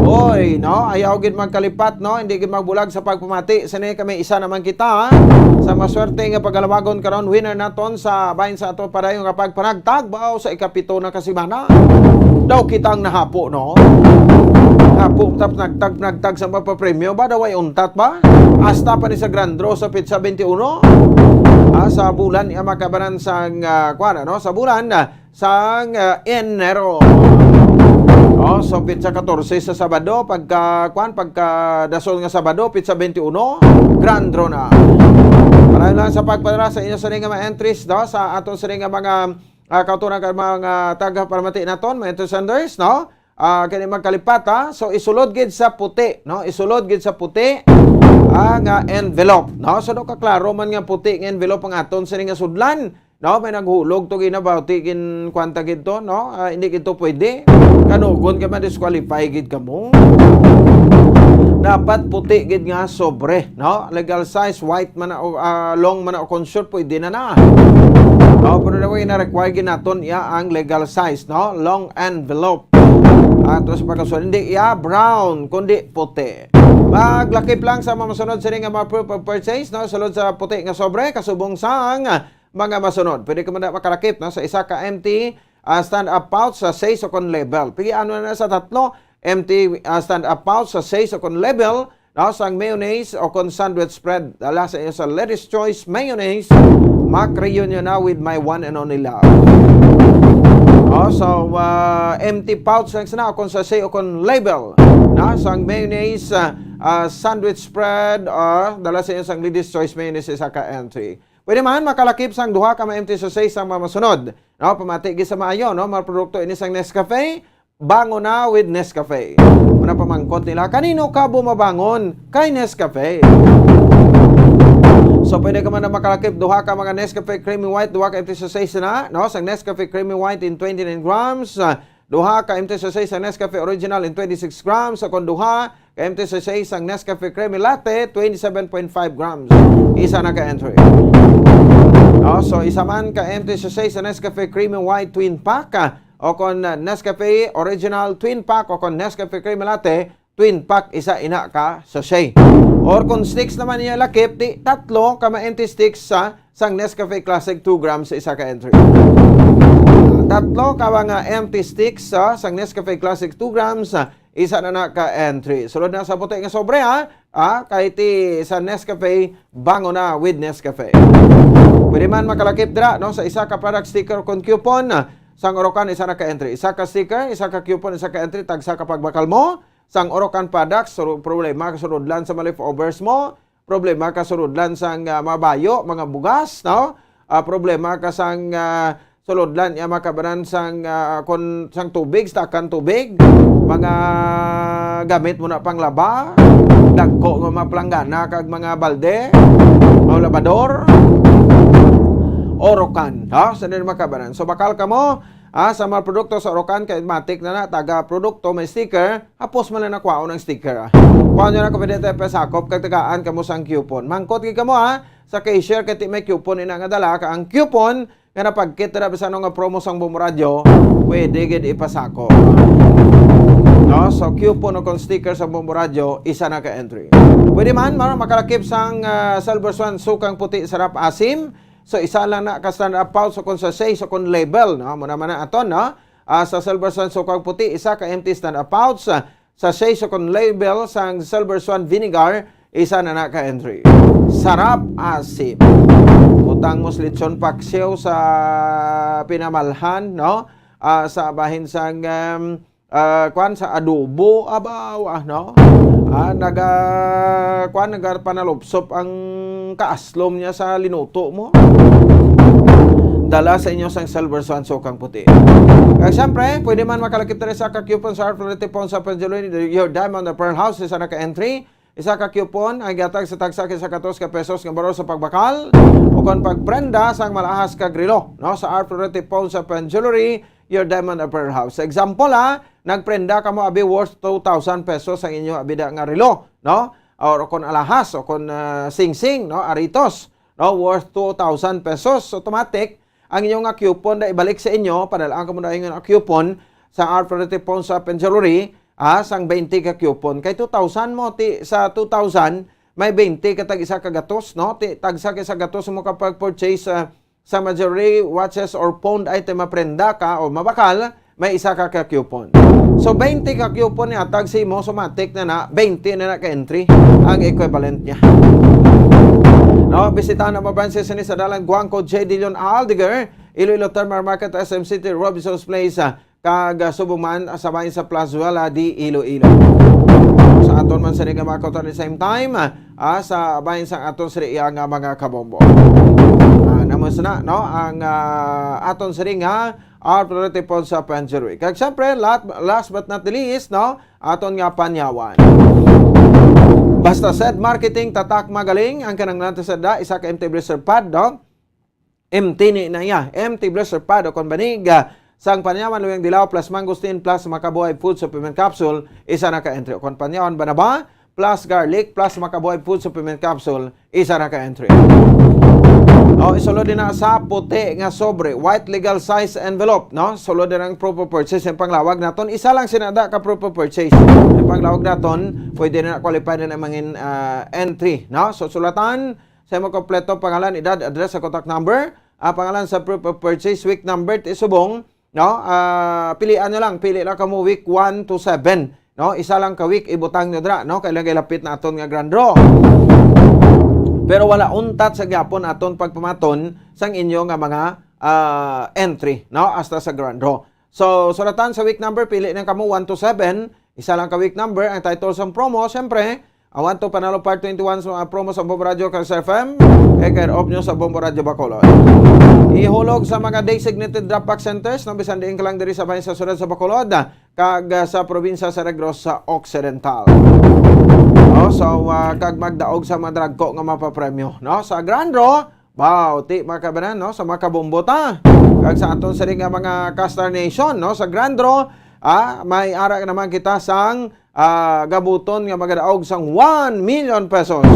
oy, no? Ayaw gid magkalipat, no? Hindi gid magbulag sa pagpamati. Sini kami isa naman kita, ah, sa maswerte nga pagalawagon karon, winner naton sa bahin sa ato padayon nga pagpanagtag, baw sa ikapito na ka semana. Daw kita ang nahapo, no? Hapo, tap, nagtag, nagtag sa mapapremyo ba? Daw ay untat ba? Hasta pa ni sa Grand Draw sa petsa twenty-one. Ah, sa bulan, iya, mga kabanan, sang, ah, kuwan, ano? Sa bulan, ah, sang, ah, Enero. Oh, so petsa katorse sa Sabado, pagka, kuwan, pagka dasol nga Sabado, petsa twenty-one, Grand Draw na. Palayo lang sa pagpadala sa inyo sa nga mga entries, no? Sa aton sa nga mga, ah, kauturan ka mga tagapamati naton, mga entry senders, no? Ah, kani magkalipat, ha? So, isulod gid sa puti, no? Isulod gid sa puti ang, ah, envelope, no? So, do kaklaro man nga puti nga envelope ang aton sini nga sudlan, no? May naghulog to, ginabawti, gin kwanta gid to, no? Ah, hindi gid to pwede. Kanugon ka ma-disqualify gid kamo. Dapat puti gid nga sobre, no? Legal size, white man na o, ah, long man na o kung short, pwede na na. Oh, pero anyway, na-require gid naton iya ang legal size, no? Long envelope. Ato sa pagkasunod, hindi iya brown, kundi puti. Maglakip lang sa mga masunod sini nga mga proof of purchase, no? Sulod sa puti nga sobre, kasubong sang mga masunod. Pwede ka man na makalakip, no? Sa isa ka empty, ah, stand-up pouch sa size o kon level. Pili ano na sa tatlo, empty, ah, stand-up pouch sa size o kon level, no? Sang mayonnaise o kon sandwich spread. Dala sa inyo sa Ladies Choice Mayonnaise, Mac reunion na with my one and only love. Oh, so, ah, empty pouch lang sana, o kon sachet, o kon label na sang mayonnaise, ah, ah, sandwich spread, ah, dala sa inyo sang Ladies Choice Mayonnaise, isa ka entry. Pwede man makalakip sang duha ka ma-empty sachet sang mga masunod. No, pamati gid sa maayo, no, mga produkto ini sang Nescafe. Bangon na with Nescafe. Muna pamangkot nila, kanino ka bumabangon? Kay Nescafe. So, pwede ka man na makalakip duha ka mga Nescafe Creamy White, duha ka empty sachet na, no? Sang Nescafe Creamy White in twenty-nine grams, ah, duha ka empty sachet sa Nescafe Original in twenty-six grams, o kon duha ka empty sachet sang Nescafe Creamy Latte, twenty-seven point five grams. Isa na ka entry. No? So, isa man ka empty sachet sa Nescafe Creamy White Twin Pack, ah, o kon, ah, Nescafe Original Twin Pack, o kon Nescafe Creamy Latte Twin Pack, isa ina ka sachet. Or kung sticks naman niya lakip, di tatlo ka ma-empty sticks sa sang Nescafe Classic two grams sa isa ka entry. Tatlo ka mga empty sticks sa sang Nescafe Classic two grams sa isa na na ka entry. Sulod na sa puti nga sobre, ha? Ah, kay ti sa Nescafe, bangon na with Nescafe. Pwede man makalakip dira, no, sa isa ka product sticker kon coupon, ah, sang Orocan, isa na ka entry. Isa ka sticker, isa ka coupon, isa ka entry, tagsa ka pagbakal mo. Sang Orocan products, suru-, problema ka surudlan sa mga leftovers mo, problema ka surudlan sang, ah, mga bayo, mga bugas, no? Ah, problema ka sang, ah, suludlan, ya, makabanan sang, ah, kon, sang tubig, stakan tubig, mga gamit mo na panglaba, dagko nga mga planggana kag mga balde, o labador, Orocan, ha? Sa nila makabanan. So, bakal ka mo, ah, sa mga produkto sa Orocan, kay matik na na, taga produkto, may sticker, hapos man lang nakwaon ang sticker, ah. Kuha nyo na, kapindete, pasakop, kag tagaan kamo sang coupon. Mangkot gid kamo, ha, sa cashier, kay ti may coupon ina nga dala, ka ang coupon, nga napagkit na bisan nga promo sang Bombo Radyo, pwede gid ipasakop. No? So, coupon o kon sticker sa Bombo Radyo, isa na ka entry. Pwede man, maro makalakip sang, ah, Silver Swan, sukang puti, sarap, asim. So, isa lang na ka stand-up pouch, o kon sachet, o kon label, no? Muna man na aton, no? Ah, sa Silver Swan, sukang puti, isa ka empty stand-up pouch. Ah, sa sachet o kon label sang Silver Swan vinegar, isa na na ka entry. Sarap asim. Butang mo sa lechon paksiw sa pinamalhan, no? Ah, sa bahin sang, um, ah, kwan, sa adobo, abaw, ah, no? Ah, naga-, kwan, nagapanalupsop ang kaaslom niya sa linuto mo. Dala sa inyo sang Silver Swan sukang puti. Kag siyempre, pwede man makalakip diri sa ka coupon sa Artful Tipon sa Penjaloy, Your Diamond, the Pearl House, isa na ka entry. Isa ka coupon ang gihatag sa tagsa ka isa ka gatos ka pesos nga barol sa pagbakal o kon pagprenda sang malahas kag relo, no, sa Artful Tipon sa Penjaloy, Your Diamond, a Pearl House. Sa example, ha, nagprenda kamo abi worth two thousand pesos ang inyo abida nga relo, no? Or kon alahas, o kon, ah, singsing, no, aritos, no, worth two thousand pesos. Automatic, ang inyo nga coupon na ibalik sa inyo, padala kamo na inyo nga coupon sa Artful Tipon sa Penjaloy, ah, sang twenty ka coupon. Kay two thousand mo, ti, sa two thousand, may twenty ka tag isa ka gatos, no? Ti, tagsa ka isa gatos mo kapag purchase, ah, sa mga jewelry, watches, or pawned item, maprenda ka o mabakal, may isa ka ka coupon. So, twenty ka coupon ni atag si mo, so matik na na, twenty na na ka entry ang equivalent niya. No, bisitahan ang mga branches ni sa Dalan Guangco, J D Leon Aldeguer, Iloilo Terminal Market, S M City, Robinson's Place, ah, kag, ah, subong man, ah, sa bahin sa Plazuela de Iloilo. Sa aton man sini nga mga kauturan, the same time, ah, sa bahin sang aton sini iya nga mga kabombo. Ah, namos na, no, ang, ah, aton sini nga, ah, priority po sa Penjaloy. Kag siyempre, lat-, last but not the least, no, aton nga panyawan. Basta Said Marketing, tatak magaling, ang kinahanglan ta sa da, isa ka empty blister pad, no? Empty ni na iya. Empty blister pad o kon banig, ah, sang panyawan, luyang dilaw, plus mangosteen, plus makabuhay food supplement capsule, isa na ka entry. O kon panyawan banaba, plus garlic, plus makabuhay food supplement capsule, isa na ka entry. O, isulod din na sa puti nga sobre, white legal size envelope, no? Sulod din ang proof of purchase, ang panglawag naton, isa lang sinada ka proof of purchase. Ang panglawag naton, pwede na qualify na mangin, ah, entry, no? So, sulatan, sa imong kompleto pangalan, edad, address, sa contact number, ah, pangalan sa proof of purchase, week number, ti subong, no? Ah, pilian nyo lang, pili lang kamo week one to seven, no? Isa lang ka week, ibutang nyo dira, no? Kailan kay lapit na aton nga grand draw. Pero wala untat sa gyapon aton pagpamaton sang inyo nga mga, ah, entry, no? Hasta sa grand draw. So, sulatan sa week number, pili na kamo one to seven. Isa lang ka week number. Ang title sang promo, siyempre, ang One to Panalo Part twenty-one sa mga promo sa Bombo Radio kag sa F M, eh, care of nyo sa Bombo Radio Bacolod. Ihulog sa mga designated drop box centers, no, bisan diin ka lang diri sa bahin sa syudad sa Bacolod, kag, ah, sa probinsya sa Negros Occidental. Oh, so, ah, kag magdaog sa mga dagko nga mapapremyo, no? Sa Grand Draw, baw, ti, mga kabanan, no? Sa mga kabombo ta. Kag sa aton sini nga mga Castar Nation, no? Sa Grand Draw, ah, may ara naman kita sang, ah, gabuton nga magadaog sang one million pesos.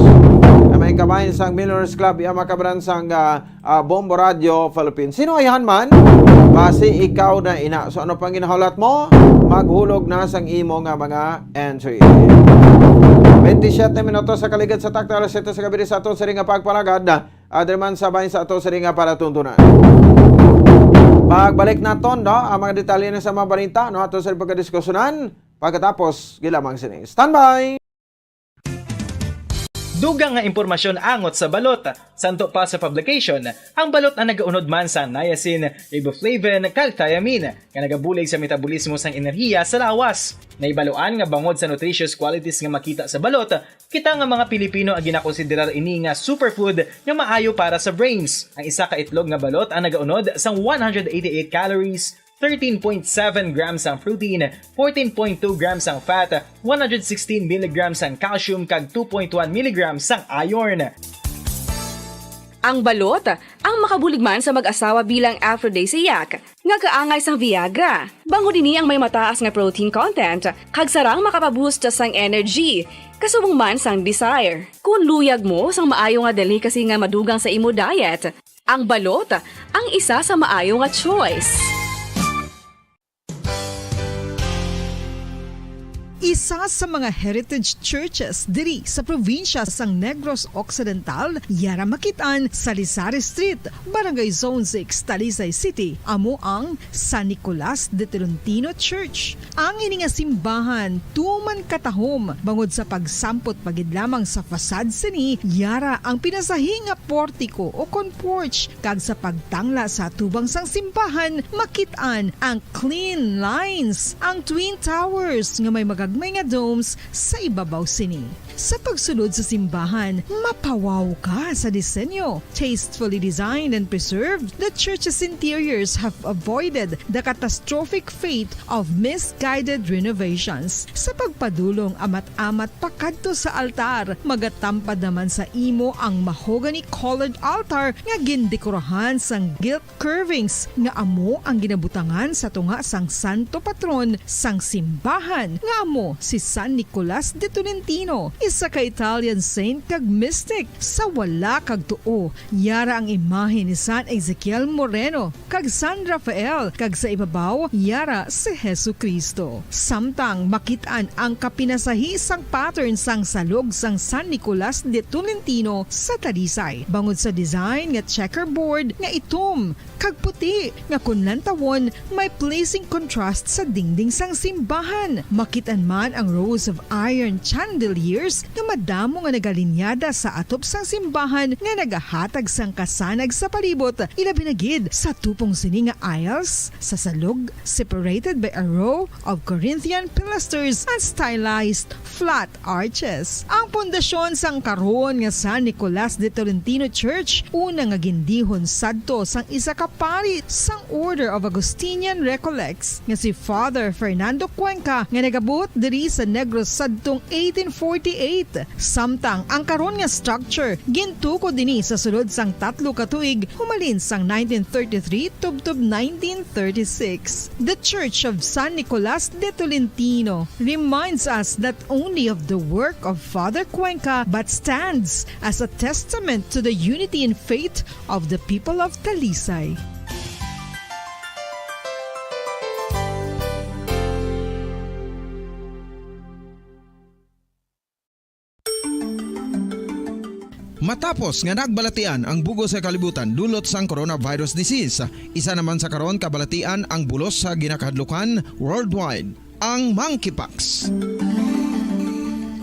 Na may kabahin sang Millionaires Club, iya, mga kabanan, sang, ah, ah, Bombo Radio Philippines. Sino ayhan man? Basi ikaw na ina. So, ano pang ginahulat mo? Maghulog na sang imo nga mga entry. Twenty-seven minutos sa kaligad sa takna, alas siyete sa gabi sa aton sini nga pagpalagad. Ah, diri man sa bahin sa ato sini nga palatuntunan. Pagbalik naton, no, ang mga detalye na sa mga balita, no, ato sa pagkadiskusyonan pagkatapos gilamang sini. Standby! Dugang nga impormasyon angot sa balot. Santo pa sa publication, ang balot ang nagaunod man sang niacin, riboflavin, kag thiamine, nga nagabulig sa metabolismo sang enerhiya sa lawas. Nahibaluan nga bangod sa nutritious qualities nga makita sa balot, kita nga mga Pilipino ang ginakonsiderar ini nga superfood nga maayo para sa brains. Ang isa ka itlog nga balot ang nagaunod sang one hundred eighty-eight calories, thirteen point seven grams ang protein, fourteen point two grams ang fat, one hundred sixteen milligrams ang calcium, kag two point one milligrams ang iron. Ang balot, ang makabulig man sa mag-asawa bilang aphrodisiac, nga kaangay sang Viagra. Bangod ini ang may mataas nga protein content, kag sarang makapaboost sang energy, kasubong man sang desire. Kung luyag mo sang maayo nga delicacy nga madugang sa imo diet, ang balot ang isa sa maayo nga choice. Isa sa mga heritage churches diri sa probinsya sang Negros Occidental, yara makit-an sa Lisari Street, Barangay Zone six, Talisay City, amo ang San Nicolas de Tolentino Church. Ang ini nga simbahan tuman katahom bangod sa pagsampot pa gid lamang sa facade sini, yara ang pinasahi nga portiko o kon porch, kag sa pagtangla sa atubang sang simbahan, makit-an ang clean lines, ang twin towers nga may magagmay nga domes sa ibabaw sini. Sa pagsulod sa simbahan, mapawaw ka sa disenyo. Tastefully designed and preserved, the church's interiors have avoided the catastrophic fate of misguided renovations. Sa pagpadulong amat-amat pakadto sa altar, magatampad naman sa imo ang mahogany-colored altar nga gindekorahan sang gilt curvings nga amo ang ginabutangan sa tunga sang santo patron sang simbahan, nga amo si San Nicolas de Tolentino, isa ka Italian saint kag mystic. Sa wala kag tuo, yara ang imahe ni San Ezekiel Moreno kag San Rafael, kag sa ibabaw, yara si Jesu-Cristo. Samtang makit-an ang kapinasahi sang pattern sang salog sang San Nicolas de Tolentino sa Talisay, bangod sa design nga checkerboard nga itom kag puti, nga kon lantawon, may pleasing contrast sa dingding sang simbahan. Makit-an man ang rows of iron chandeliers nga madamo nga nagalinyada sa atop sang simbahan nga nagahatag sang kasanag sa palibot, ilabi na gid sa tupong sini nga aisles sa salog, separated by a row of Corinthian pilasters and stylized flat arches. Ang pundasyon sang karon nga San Nicolas de Tolentino Church, una nga gindihon sadto sang isa ka pari sang Order of Augustinian Recollects nga si Father Fernando Cuenca, nga nagabot diri sa Negros sadtong eighteen forty-eight. Samtang ang karon nga structure gintukod ini sa sulod sang tatlo ka tuig, humalin sang nineteen thirty-three tubtob nineteen thirty-six. The Church of San Nicolas de Tolentino reminds us not only of the work of Father Cuenca, but stands as a testament to the unity in faith of the people of Talisay. Matapos nga nagbalatian ang bug-os nga kalibutan dulot sang coronavirus disease, isa naman sa karon kabalatian ang bulos sa ginakahadlukan worldwide, ang monkeypox.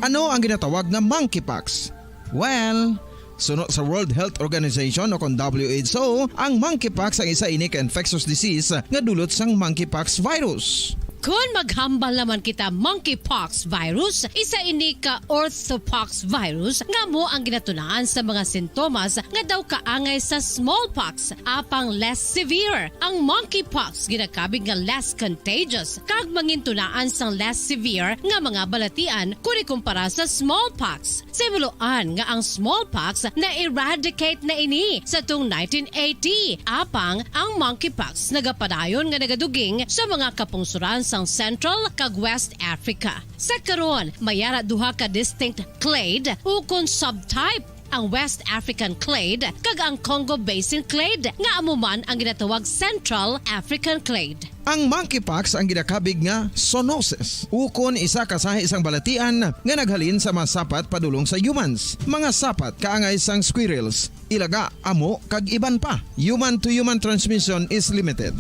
Ano ang ginatawag nga monkeypox? Well, Suno sa World Health Organization o kon W H O, ang monkeypox ang isa ini ka infectious disease nga dulot sang monkeypox virus. Kon maghambal naman kita monkeypox virus, isa ini ka orthopox virus nga amo ang ginatunaan sa mga sintomas nga daw kaangay sa smallpox, apang less severe. Ang monkeypox ginakabig nga less contagious kag mangintunaan sang less severe nga mga balatian kon ikumpara sa smallpox. Sa himuloan nga ang smallpox na-eradicate na ini sa tung nineteen eighty, apang ang monkeypox nagapadayon nga nagaduging sa mga kapungsoran sang Central kag West Africa. Sa karon, may ara duha ka distinct clade ukon subtype, ang West African clade kag ang Congo Basin clade, nga amo man ang ginatawag Central African clade. Ang monkeypox ang ginakabig nga zoonosis, ukon isa ka sahi sang balatian nga naghalin sa mga sapat padulong sa humans. Mga sapat kaangay sang squirrels, ilaga, amo, kag iban pa. Human-to-human transmission is limited.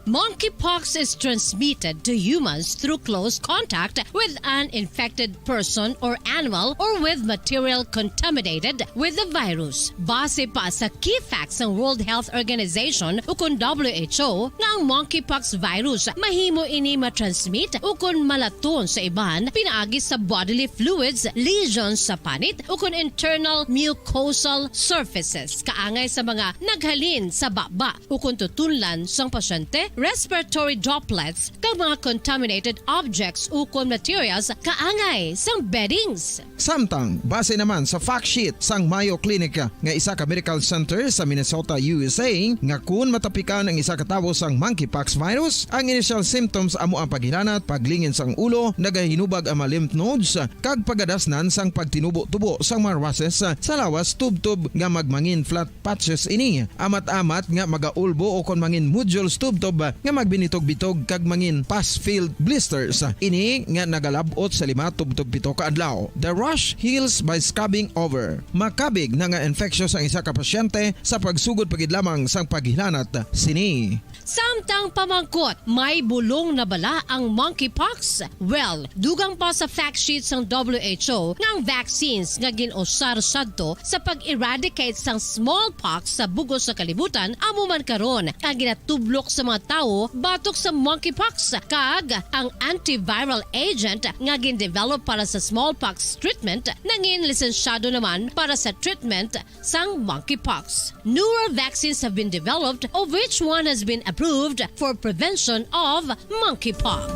Monkeypox is transmitted to humans through close contact with an infected person or animal or with material contaminated with the virus. Base pa sa key facts sang World Health Organization ukon W H O nga ang monkeypox virus mahimo ini matransmit ukon malaton sa iban pinaagi sa bodily fluids, lesions sa panit, ukon internal mucosal surfaces kaangay sa mga naghalin sa baba ukon tutunlan sang pasyente, respiratory droplets, kag mga contaminated objects ukon materials kaangay sang beddings. Samtang, base naman sa fact sheet sang Mayo Clinic nga isa ka medical center sa Minnesota, U S A, nga kun matapikan ang isa ka tawo sang monkeypox virus, ang initial symptoms amo ang paghilanat, paglingin sang ulo, nagahinubag ang mga lymph nodes, kag pagadasnan sang pagtinubo-tubo sang mga rushes sa lawas tubtob nga magmangin flat patches ini, amat-amat nga magaulbo ukon mangin nodules tubtob nga magbinitog-bitog kag mangin pus-filled blisters. Ini nga nagalab-ot sa lima tubtob pito ka adlaw. The rash heals by scabbing over. Makabig na nga infectious ang isa ka pasyente sa pagsugod pa gid lamang sang paghilanat sini. Samtang pamangkot, may bulong na bala ang monkeypox? Well, dugang pa sa fact sheet sang W H O nga ang vaccines nga gin-usar sadto sa pag-eradicate sang smallpox sa bug-os nga kalibutan amo man karon ang ginatublok sa mga tawo batok sa monkeypox, kag ang antiviral agent nga gin-develop para sa smallpox treatment nangin lisensyado naman para sa treatment sang monkeypox. Newer vaccines have been developed, of which one has been approved for prevention of monkeypox.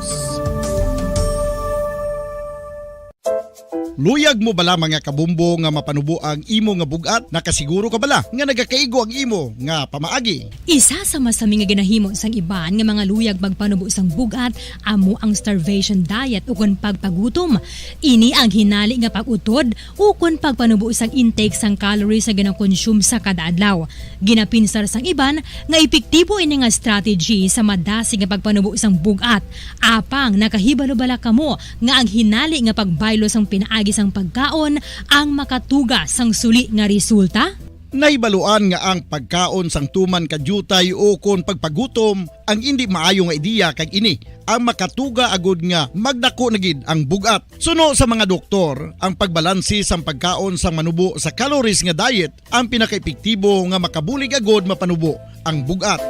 Luyag mo bala, mga kabumbo, nga mapanubo ang imo nga bug-at? Nakasiguro ka bala nga nagakaigo ang imo nga pamaagi? Isa sa masami nga ginahimo sang iban nga mga luyag magpanubo sang bug-at amo ang starvation diet ukon pagpagutom. Ini ang hinali nga pag-utod ukon pagpanubo sang intake sang calories nga ginakonsume sa kada adlaw. Ginapinsar sang iban nga epektibo ini nga strategy sa madasig nga pagpanubo sang bug-at. Apang nakahibalo bala kamo nga ang hinali nga pagbaylo sang pinaagi sang pagkaon ang makatuga sang suli nga resulta? Nahibaluan nga ang pagkaon sang tuman ka diutay ukon pagpagutom ang indi maayo nga ideya, kag ini ang makatuga agud nga magdako na gid ang bug-at. Suno sa mga doktor, ang pagbalanse sang pagkaon sang manubo sa calories nga diet ang pinakaepektibo nga makabulig agud mapanubo ang bug-at.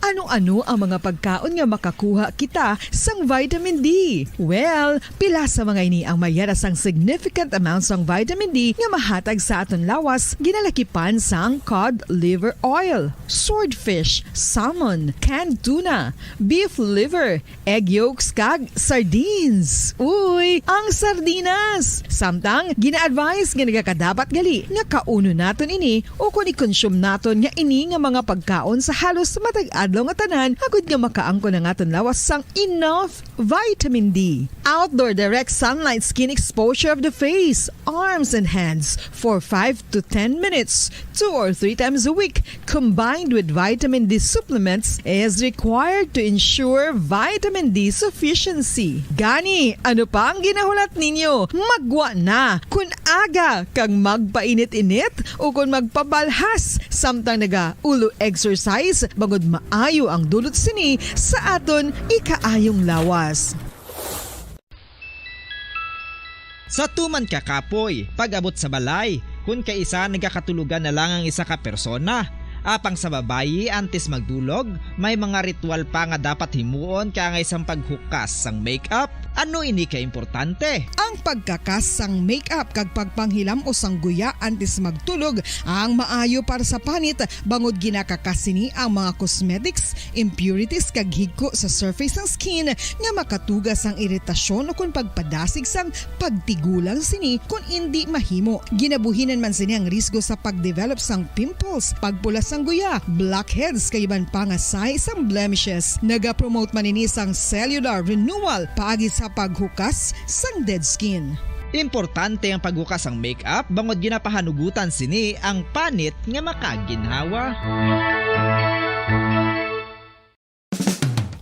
Ano-ano ang mga pagkaon nga makakuha kita sang vitamin D? Well, pila sa mga ini ang may ara sang significant amount sang vitamin D nga mahatag sa aton lawas, ginalakipan sang cod liver oil, swordfish, salmon, canned tuna, beef liver, egg yolks, kag sardines. Uy, ang sardinas! Samtang, gina-advise nga nagakadapat gali nga kaunon naton ini ukon i-consume naton nga ini nga mga pagkaon sa halos matag adlaw nga tanan, agud nga makaangkon ang aton lawas sang enough vitamin D. Outdoor direct sunlight skin exposure of the face, arms, and hands for five to ten minutes, two or three times a week, combined with vitamin D supplements, is required to ensure vitamin D sufficiency. Gani, ano pa ang ginahulat ninyo? Maggwa na! Kun aga kag magpainit-init ukon magpabalhas samtang naga-ulo exercise, bangod maayo ang dulot sini sa aton ikaayong lawas. Sa tuman ka kapoy, pag-abot sa balay, kun kaisa nagakatulogan na lang ang isa ka persona. Apang sa babayi, antes magdulog, may mga ritual pa nga dapat himuon kaangay sang paghukas sang makeup. Ano ini ka importante? Ang pagkakas sang makeup kag pagpanghilam-os sang guya antes magtulog ang maayo para sa panit, bangod ginakakas sini ang mga cosmetics, impurities kag higko sa surface sang skin nga makatuga sang iritasyon ukon pagpadasig sang pagtigulang sini kon indi mahimo. Ginabuhinan man sini ang risgo sa pag-develop sang pimples, pagpula sang guya, blackheads kag iban pa nga sahi sang blemishes. Nagapromote man ini sang cellular renewal paagi sa paghukas sang dead skin. Importante ang paghukas sang makeup bangod ginapahanugutan sini ang panit nga makaginhawa.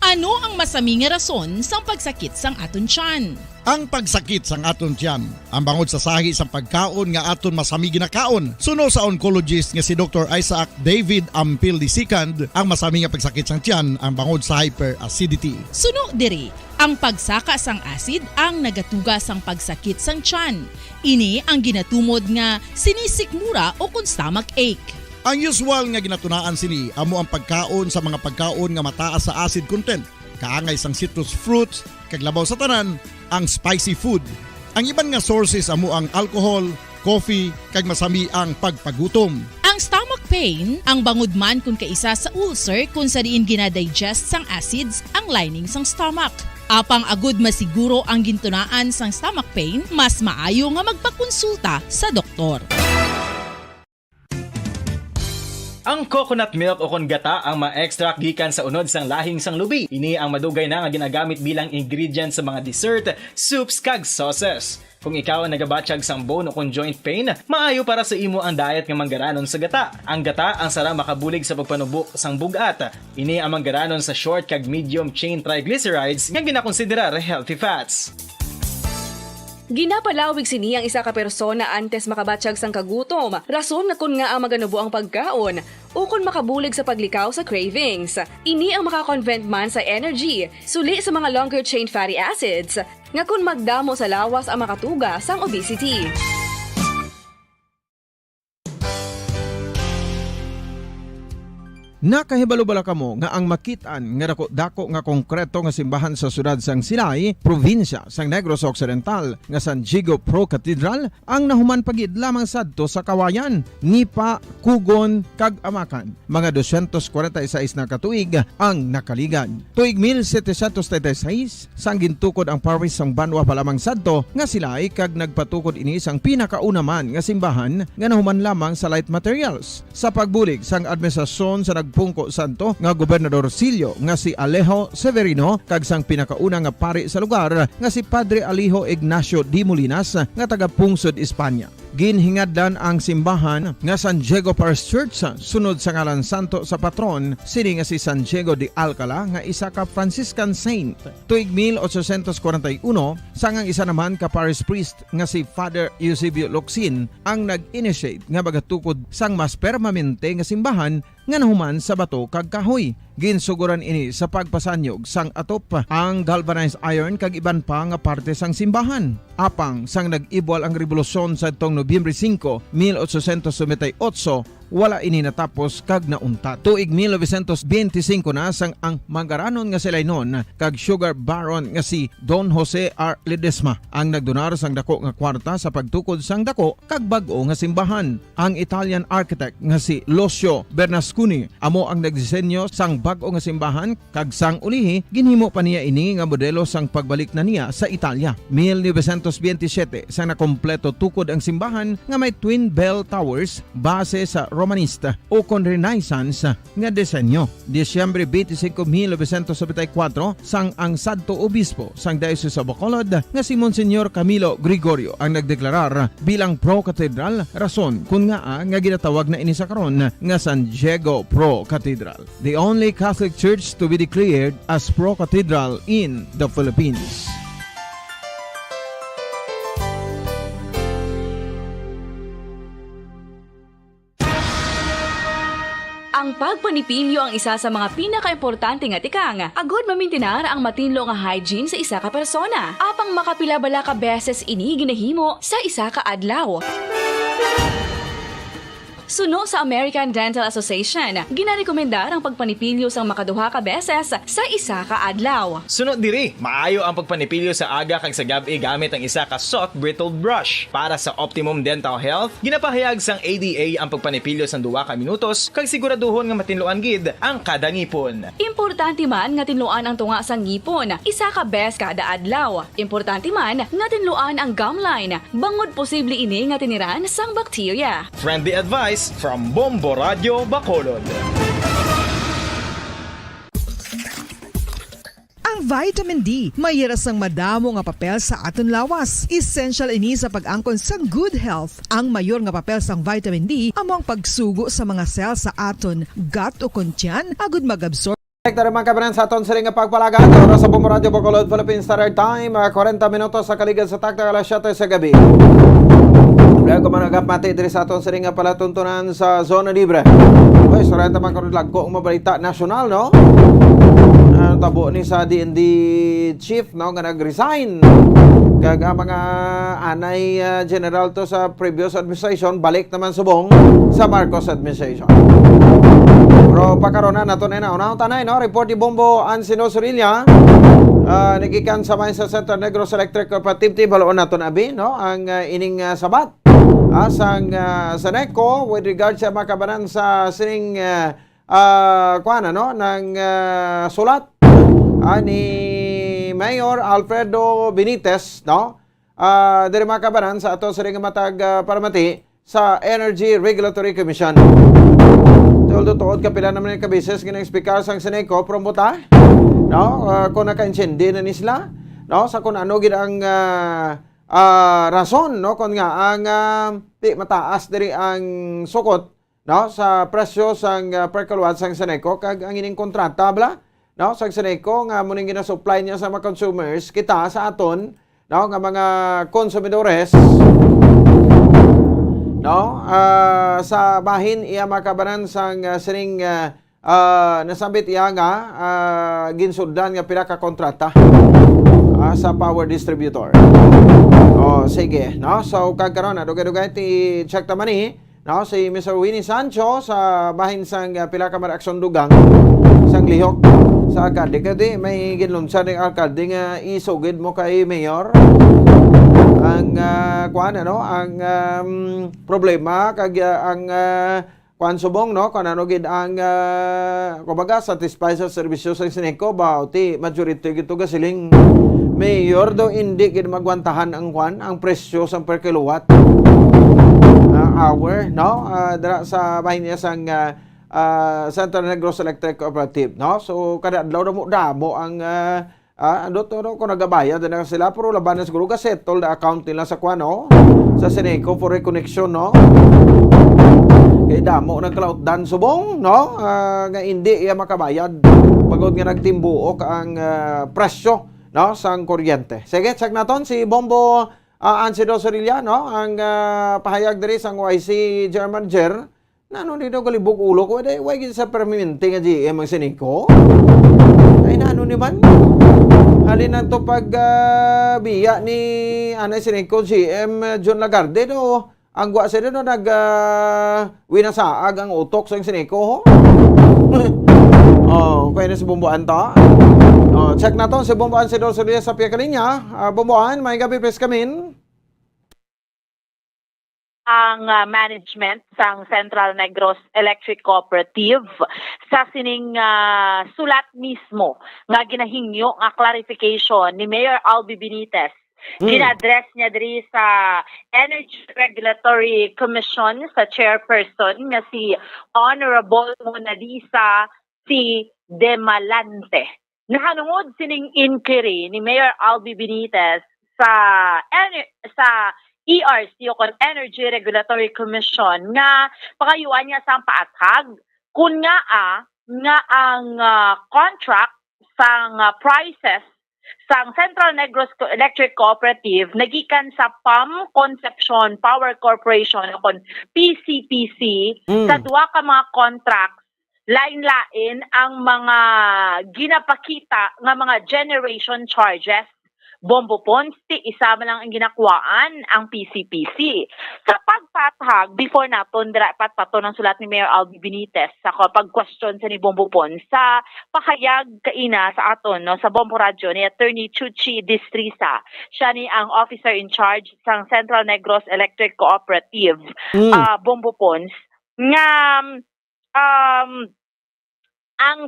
Ano ang masami nga rason sang pagsakit sang aton tiyan? Ang pagsakit sang aton tiyan, ang bangod sa sahi sang pagkaon nga aton masami ginakaon. Suno sa oncologist nga si Doktor Isaac David Ampil the second, ang masami nga pagsakit sang tiyan ang bangod sa hyperacidity. Suno diri, ang pagsaka sang acid ang nagatuga sang pagsakit sang tiyan. Ini ang ginatumod nga sinisikmura o kon stomach ache. Ang usual nga ginatunaan sini amo ang pagkaon sa mga pagkaon nga mataas sa acid content, kaangay sang citrus fruits, kag labaw sa tanan, ang spicy food. Ang iban nga sources amo ang alcohol, coffee, kag masami ang pagpagutom. Ang stomach pain, ang bangod man kon kaisa sa ulcer kon sa diin ginadigest sang acids ang lining sang stomach. Apang agud masiguro ang gintunaan sang stomach pain, mas maayo nga magpakonsulta sa doktor. Ang coconut milk o kon gata ang ma-extract gikan sa unod sang lahing sang lubi. Ini ang madugay na nga ginagamit bilang ingredient sa mga dessert, soups, kag sauces. Kung ikaw ang nagabatyag sang bone o kon joint pain, maayo para sa imo ang diet nga manggaranon sa gata. Ang gata ang sarang makabulig sa pagpanubo sang bug-at. Ini ang manggaranon sa short kag medium chain triglycerides nga ginakonsiderar healthy fats. Ginapalawig sini ang isa ka persona antes makabatyag sang kagutom, rason nga kon ngaa maganubo ang pagkaon, ukon makabulig sa paglikaw sa cravings. Ini ang maka-convert man sa energy, suli sa mga longer chain fatty acids, nga kon magdamo sa lawas ang makatuga sang obesity. Nakahibalo bala kamo nga ang makit-an nga dako-dako nga konkreto nga simbahan sa siyudad sang Silay, probinsya sang Negros Occidental, nga San Diego Pro Cathedral, ang nahuman pa gid lamang sadto sa Kawayan, Nipa, Kugon, kag Amacan? Mga dosyentos kwarenta y seis na ka tuig ang nakaligad. Tuig mil setecientos treinta y seis, sang gintukod ang parish sang banwa pa lamang sadto nga Silay, kag nagpatukod ini sang pinakauna man nga simbahan nga nahuman lamang sa light materials. Sa pagbulig sang administrasyon sa nagpungko sadto nga gobernador silyo nga si Alejo Severino kag sang pinakauna nga pari sa lugar nga si Padre Alejo Ignacio de Molinas nga taga-pungsod Espanya. Ginhingadlan ang simbahan nga San Diego Parish Church sunod sa ngalan santo sa patron sini nga si San Diego de Alcala nga isa ka Franciscan saint. Tuig mil ochocientos kwarenta y uno, sang ang isa naman ka parish priest nga si Father Eusebio Locsin ang nag-initiate nga magatukod sang mas permanente nga simbahan nga nahuman sa bato kag kahoy. Ginsugoran ini sa pagpasanyog sang atop, ang galvanized iron kag iban pa nga parte sang simbahan. Apang sang nag-ibwal ang rebolusyon sadtong Nobyembre singko, mil ochocientos noventa y ocho, wala ini natapos kag nauntat. Tuig mil novecientos benti singko na sang ang manggaranon nga si Lainon kag sugar baron nga si Don Jose R. Ledesma ang nagdonar sang dako nga kwarta sa pagtukod sang dako kag bag-o nga simbahan. Ang Italian architect nga si Lucio Bernasconi amo ang nagdisenyo sang bag-o nga simbahan, kag sang ulihi, ginhimo pa niya ini nga modelo sang pagbalik na niya sa Italia. Mil novecientos benti siyete, sang nakompleto tukod ang simbahan nga may twin bell towers base sa Romanista o kon Renaissance nga disenyo. Disyembre benti singko, mil novecientos nobenta y kuwatro, sang ang sadto obispo sang Diocese of Bacolod nga si Monsignor Camilo Gregorio ang nagdeklarar bilang pro-cathedral, rason kon ngaa nga ginatawag na ini sa karon nga San Diego Pro Cathedral, the only Catholic church to be declared as pro-cathedral in the Philippines. Ang pagpanipilyo ang isa sa mga pinakaimportante nga tikang agod mamintinar ang matinlo nga hygiene sa isa ka persona. Apang makapila bala ka beses ini ginahimo sa isa ka adlaw? Suno sa American Dental Association, ginarekomendar ang pagpanipilyo sang makaduha ka beses sa isa ka adlaw. Suno diri, maayo ang pagpanipilyo sa aga kag sa gab-i gamit ang isa ka soft bristled brush. Para sa optimum dental health, ginapahayag sang A D A ang pagpanipilyo sang duha ka minutos kag siguraduhon nga matinluan gid ang kada ngipon. Importante man nga tinluan ang tunga sang ngipon isa ka bes kada adlaw. Importante man nga tinluan ang gum line bangod posible ini nga tiniran sang bakterya. Friendly advice from Bombo Radio Bacolod. Ang vitamin D may ira sang madamo nga papel sa aton lawas. Essential ini sa pag-angkon sang good health. Ang mayor nga papel sang vitamin D amo ang pagsugo sa mga cell sa aton gut o kon tiyan agud mag-absorb. Direkta naman kami sa aton sining nga pagpalagad. Oras sa Bombo Radio Bacolod, Philippine Standard Time, ah, kwarenta minutos sa kaligad sa taktak alas siyete sa gabi. Wala ko man nagapati diri sa aton sining nga palatuntunan sa Zona Libre. Oy, sorry, tama karon lang ko ang mabalita nasyonal, no? Ang tabo ni sa D N D chief, no, nga nag-resign. Kag ang mga anay, ah, general to sa previous administration, balik naman subong sa Marcos administration. Pero pagkaron na nato na, unahon tanay, no? Report ni Bombo Ansino Sorilla, ah, nagikan sa may sa Central Negros Electric Cooperative, tibaluon nato na abi, no? Ang, ah, ining, ah, sabat, ah, sang, ah, Seneco with regard sa makabanan sa sining, ah, ah, kuwan, ano, ng, ah, sulat, ah, ni Mayor Alfredo Benitez, no? Ah, diri makabanan sa ato sa ring matag, ah, paramati sa Energy Regulatory Commission. Although tuod kapila naman ang kabeses nga nag-speaker sang Seneco, pero buta, no? Ah, kung nakaintindi na ni sila, no? Sa kung ano gid ang, ah, ah, rason, no? Kung nga ang, ah, di mataas diri ang sukot, no, sa presyo sang, ah, per kilowatt sang Seneco, kag ang ining kontrata bala, no, sang Seneco nga amo ning ginasupply niya sa mga consumers, kita sa aton, no, nga mga konsumidores, no, ah, sa bahin iya makabanan sang, ah, sining, ah, ah, nasambit iya nga, ah, ginsudlan nga pila ka kontrata, ah, sa power distributor. Oh, sige, no? So, kag karon, ah, dugay-dugay ti check ta man ni, no, si Mister Winnie Sancho sa bahin sang, ah, pila ka mga aksyon dugang sang lihok sa alkalde. Kadi may ginlunsad ng alkalde nga isugid mo kay mayor ang, ah, kuan, ano, ang, um, problema kag, ah, ang, ah, kuan subong, no, kung ano gid ang, ah, kumbaga, satisfy sa serbisyo sa Seneco ba, ti majority gid to gasiling. Mayor daw, hindi gid magwantahan ang kuan, ang presyo sa per kilowatt, ah, hour, no? Ah, dira sa bahin niya sang, ah, ah, Central Negros Electric Cooperative, no? So, kada adlaw damo-damo ang, ah, ah, ano to, no? Kung nagabayad na sila, pero laban na siguro ga-settle the account nila sa kuan, no? Sa Seneco for reconnection, no? Kay damo nagkalautdan subong, no? Ah, nga hindi iya makabayad. Pagod nga nagtimbuok ang, ah, presyo, no? Sang kuryente. Sige, check naton si Bombo, ah, Ansido Sorilla, no? Ang, ah, pahayag diri sang Y C General Manager. Nano ni daw galibog ulo ko, day, way gid sa permanente nga G M ang Seneco? Ay, nano ni man? Halin na to pag, ah, biya ni anay Seneco G M John Lagarde, no? Ang gwa sila, no, nag, ah, winasaag ang utok sa Seneco, ho? Oh, kaya na si Bumbuan to. Oh, check naton si Bumbuan, si Dulce Diaz sa pia ka linya. Ah, Bumbuan, may gabi, please come in. Ang, ah, management sang Central Negros Electric Cooperative sa sining, ah, sulat mismo nga ginahingyo nga clarification ni Mayor Albi Benitez. Hmm. Gina-address niya diri sa Energy Regulatory Commission sa chairperson nga si Honorable Mona Lisa C. Demalante. Nahanungod sining inquiry ni Mayor Albi Benitez sa, sa E R C o kon Energy Regulatory Commission nga pangayuan niya sang paathag kun ngaa nga ang, ah, contract sang, ah, prices sang Central Negros Co-, Electric Cooperative nagikan sa PAM Concepcion Power Corporation o kon P C P C. Mm. Sa duha ka mga contracts lain-lain ang mga ginapakita nga mga generation charges. Bombo Pons, ti isa man lang ang ginakuhaan ang P C P C. Sa pagpaathag, before naton dira patpaton ang sulat ni Mayor Albi Benitez sa ko-, pag-question sa ni Bombo Pons sa pahayag kaina sa aton, no, sa Bombo Radyo ni Attorney Chuchi Distrisa. Siya ni ang officer in charge sang Central Negros Electric Cooperative, Mm. ah, Bombo Pons, nga, um, ang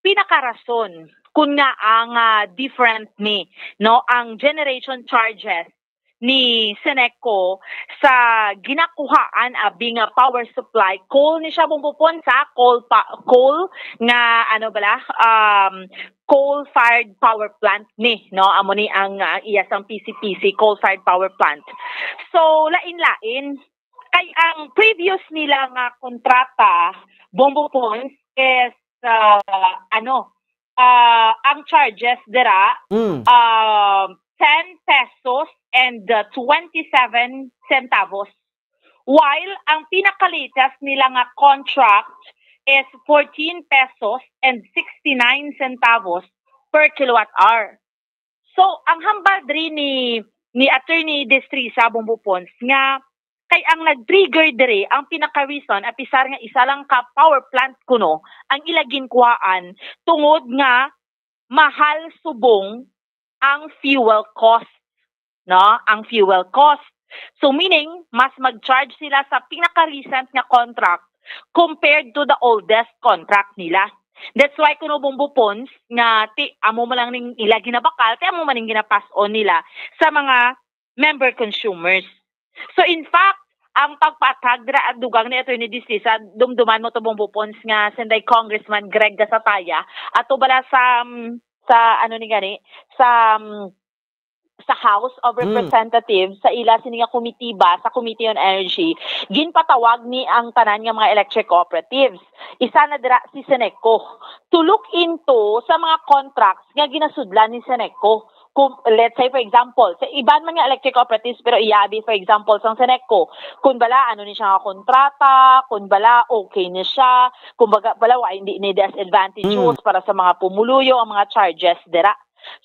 pinakarason kun nga ang, ah, different ni, no, ang generation charges ni Seneco sa ginakuhaan abi nga power supply, coal ni siya, Bombo Pons, sa coal pa, coal nga, ano bala, um, coal-fired power plant ni, no? Amo ni ang, ah, iya sang P C P C, coal-fired power plant. So, lain-lain. Kay ang previous nila nga kontrata, Bombo Pons, is, ah, ano, ah, ang charges dira, Mm. ah, ten pesos and, ah, twenty-seven centavos. While ang pinaka-latest nila nga contract is fourteen pesos and sixty-nine centavos per kilowatt hour. So, ang hambal diri ni, ni Attorney Destrisa, Bombo Pons, nga kay ang nag-trigger diri, ang pinaka-reason, apisar nga isa lang ka power plant kuno ang ila ginkuhaan, tungod nga mahal subong ang fuel cost, no? Ang fuel cost. So, meaning, mas mag-charge sila sa pinaka-recent nga contract compared to the oldest contract nila. That's why kuno, Bombo Pons, nga ti, amo man lang ning ila ginabakal, ti amo man ning ginapas-on nila sa mga member consumers. So, in fact, ang pagpaathag dira at dugang ni Attorney Distrisa, dumduman mo to, Bombo Pons, nga sinday Congressman Greg Gasataya, ato bala sa, um, sa ano ni gani, sa, um, sa House of Mm. Representatives, sa ila sini nga komitiba sa Committee on Energy, ginpatawag ni ang tanan nga mga electric cooperatives. Isa na dira si Seneco to look into sa mga contracts nga ginasudlan ni Seneco. Kung, let's say, for example, sa iban man nga electric cooperatives, pero iyabi, for example, sang Seneco, kung bala, ano ni siya nga kontrata, kung bala, okay ni siya, kung baga, bala, wa, hindi ni disadvantageous Mm. para sa mga pumuluyo ang mga charges dira.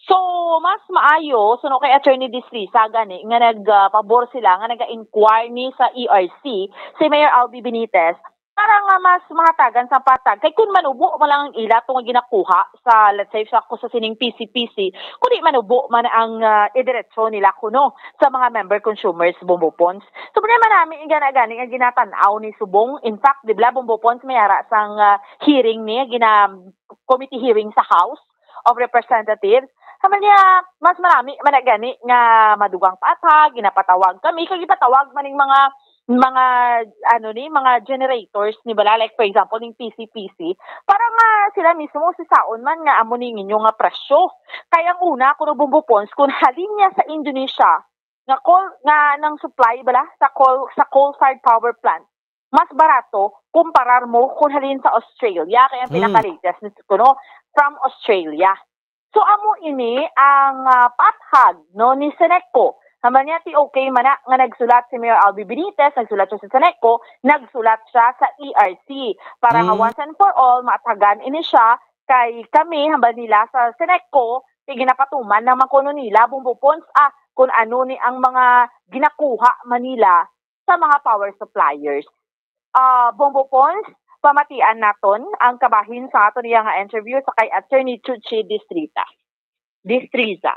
So, mas maayo, suno kay Attorney Distrisa, gani, nga nagpabor sila, nga nag-inquire ni sa E R C, si Mayor Albi Benitez, para nga mas mahatagan sa patag. Kay kun manubo man lang ang ila to nga ginakuha sa, let's say, sa, sa sining P C P C, kundi manubo man ang, ah, idiretso nila kuno sa mga member consumers, Bombo Pons. So, problema nami, gana-gani nga ginatan-aw ni subong. In fact, di ba, Bombo Pons, may ara sang, ah, hearing ni, gina, committee hearing sa House of Representatives. Sabi niya, mas marami man na gani nga madugang paathag, ginapatawag kami, kay gipatawag man ning mga, mga, ano ni, mga generators ni bala, like, for example, ning P C P C, para nga sila mismo sisaon man nga amo ni ninyo nga presyo. Kay ang una, kuno, Bombo Pons, kung halin niya sa Indonesia, nga coal, nga nang supply bala sa coal, sa coal-fired power plant, mas barato kumparar mo kung halin sa Australia, kay ang Hmm. pinaka-latest ni kuno from Australia. So, amo ini ang, ah, paathag, no, ni Seneco. Hambal niya, ti okay man na nga nagsulat si Mayor Albi Benitez, nagsulat siya sa Seneco, nagsulat siya sa E R C para nga Hmm. once and for all, maathagan ini siya, kay kami, hambal nila sa Seneco, ti ginapatuman naman kuno nila, Bombo Pons, ah, kung ano ni ang mga ginakuha man nila sa mga power suppliers. Ah, Bombo Pons, pamatian naton ang kabahin sa aton iya nga interview sa kay Attorney Chuchi Distrita. Distriza.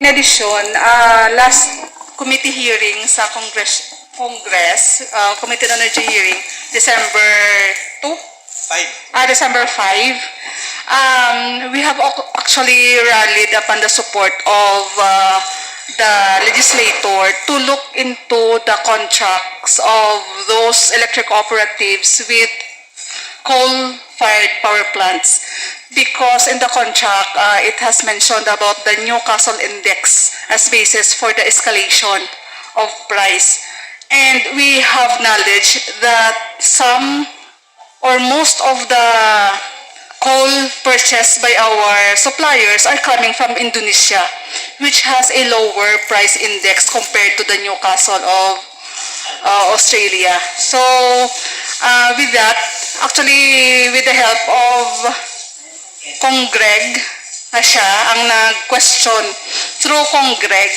In addition, ah, last committee hearing sa Congress, Congress, ah, Committee on Energy hearing, December two? Five. Ah, December five. Um, we have ac-, actually rallied upon the support of, uh, the legislator to look into the contracts of those electric cooperatives with coal-fired power plants, because in the contract, uh, it has mentioned about the Newcastle Index as basis for the escalation of price. And we have knowledge that some or most of the coal purchased by our suppliers are coming from Indonesia, which has a lower price index compared to the Newcastle of, uh, Australia. So, uh, with that, Actually, with the help of Cong Greg, na siya ang nag-question. Through Cong Greg,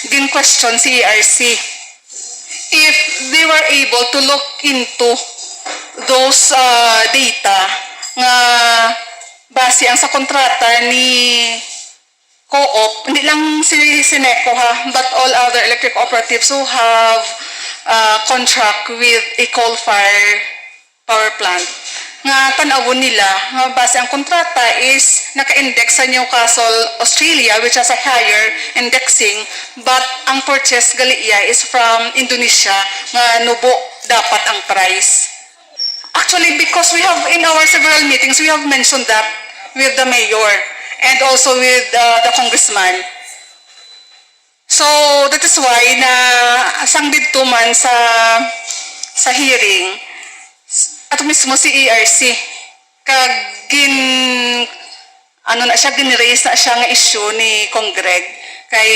gin-question si E R C if they were able to look into those uh, data nga base ang sa kontrata ni co-op, hindi lang si Seneco ha, but all other electric cooperatives who have uh, contract with a coal fire power plant nga tan-awon nila nga base ang kontrata is naka-index sa Newcastle, Australia, which has a higher indexing, but ang purchase gali iya is from Indonesia nga nubo dapat ang price. Actually, because we have, in our several meetings, we have mentioned that with the mayor and also with uh, the congressman. So, that is why na sang didto man sa sa hearing, ato mismo si E R C kag gin ano na siya, gin-raise na siya nga issue ni Cong Greg kay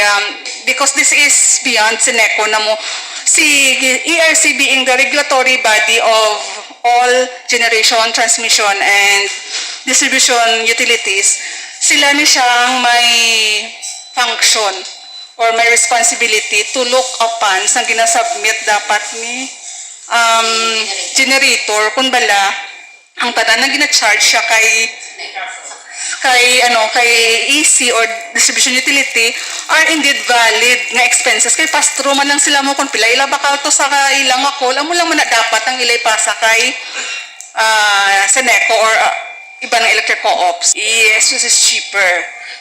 um, because this is beyond Seneco na mo, si E R C being the regulatory body of all generation, transmission and distribution utilities, sila ni siyang may function or may responsibility to look upon sa ginasubmit dapat ni um, generator, kun bala ang tanan nga gina-charge siya kay kay ano kay E C or distribution utility are indeed valid nga expenses kay pass through man lang sila mo kung pila ila bakal to sa ilang akol, amo lang man na dapat ang ilay pasa kay uh, Seneco or uh, iba ng electric co-ops. Yes, this is cheaper.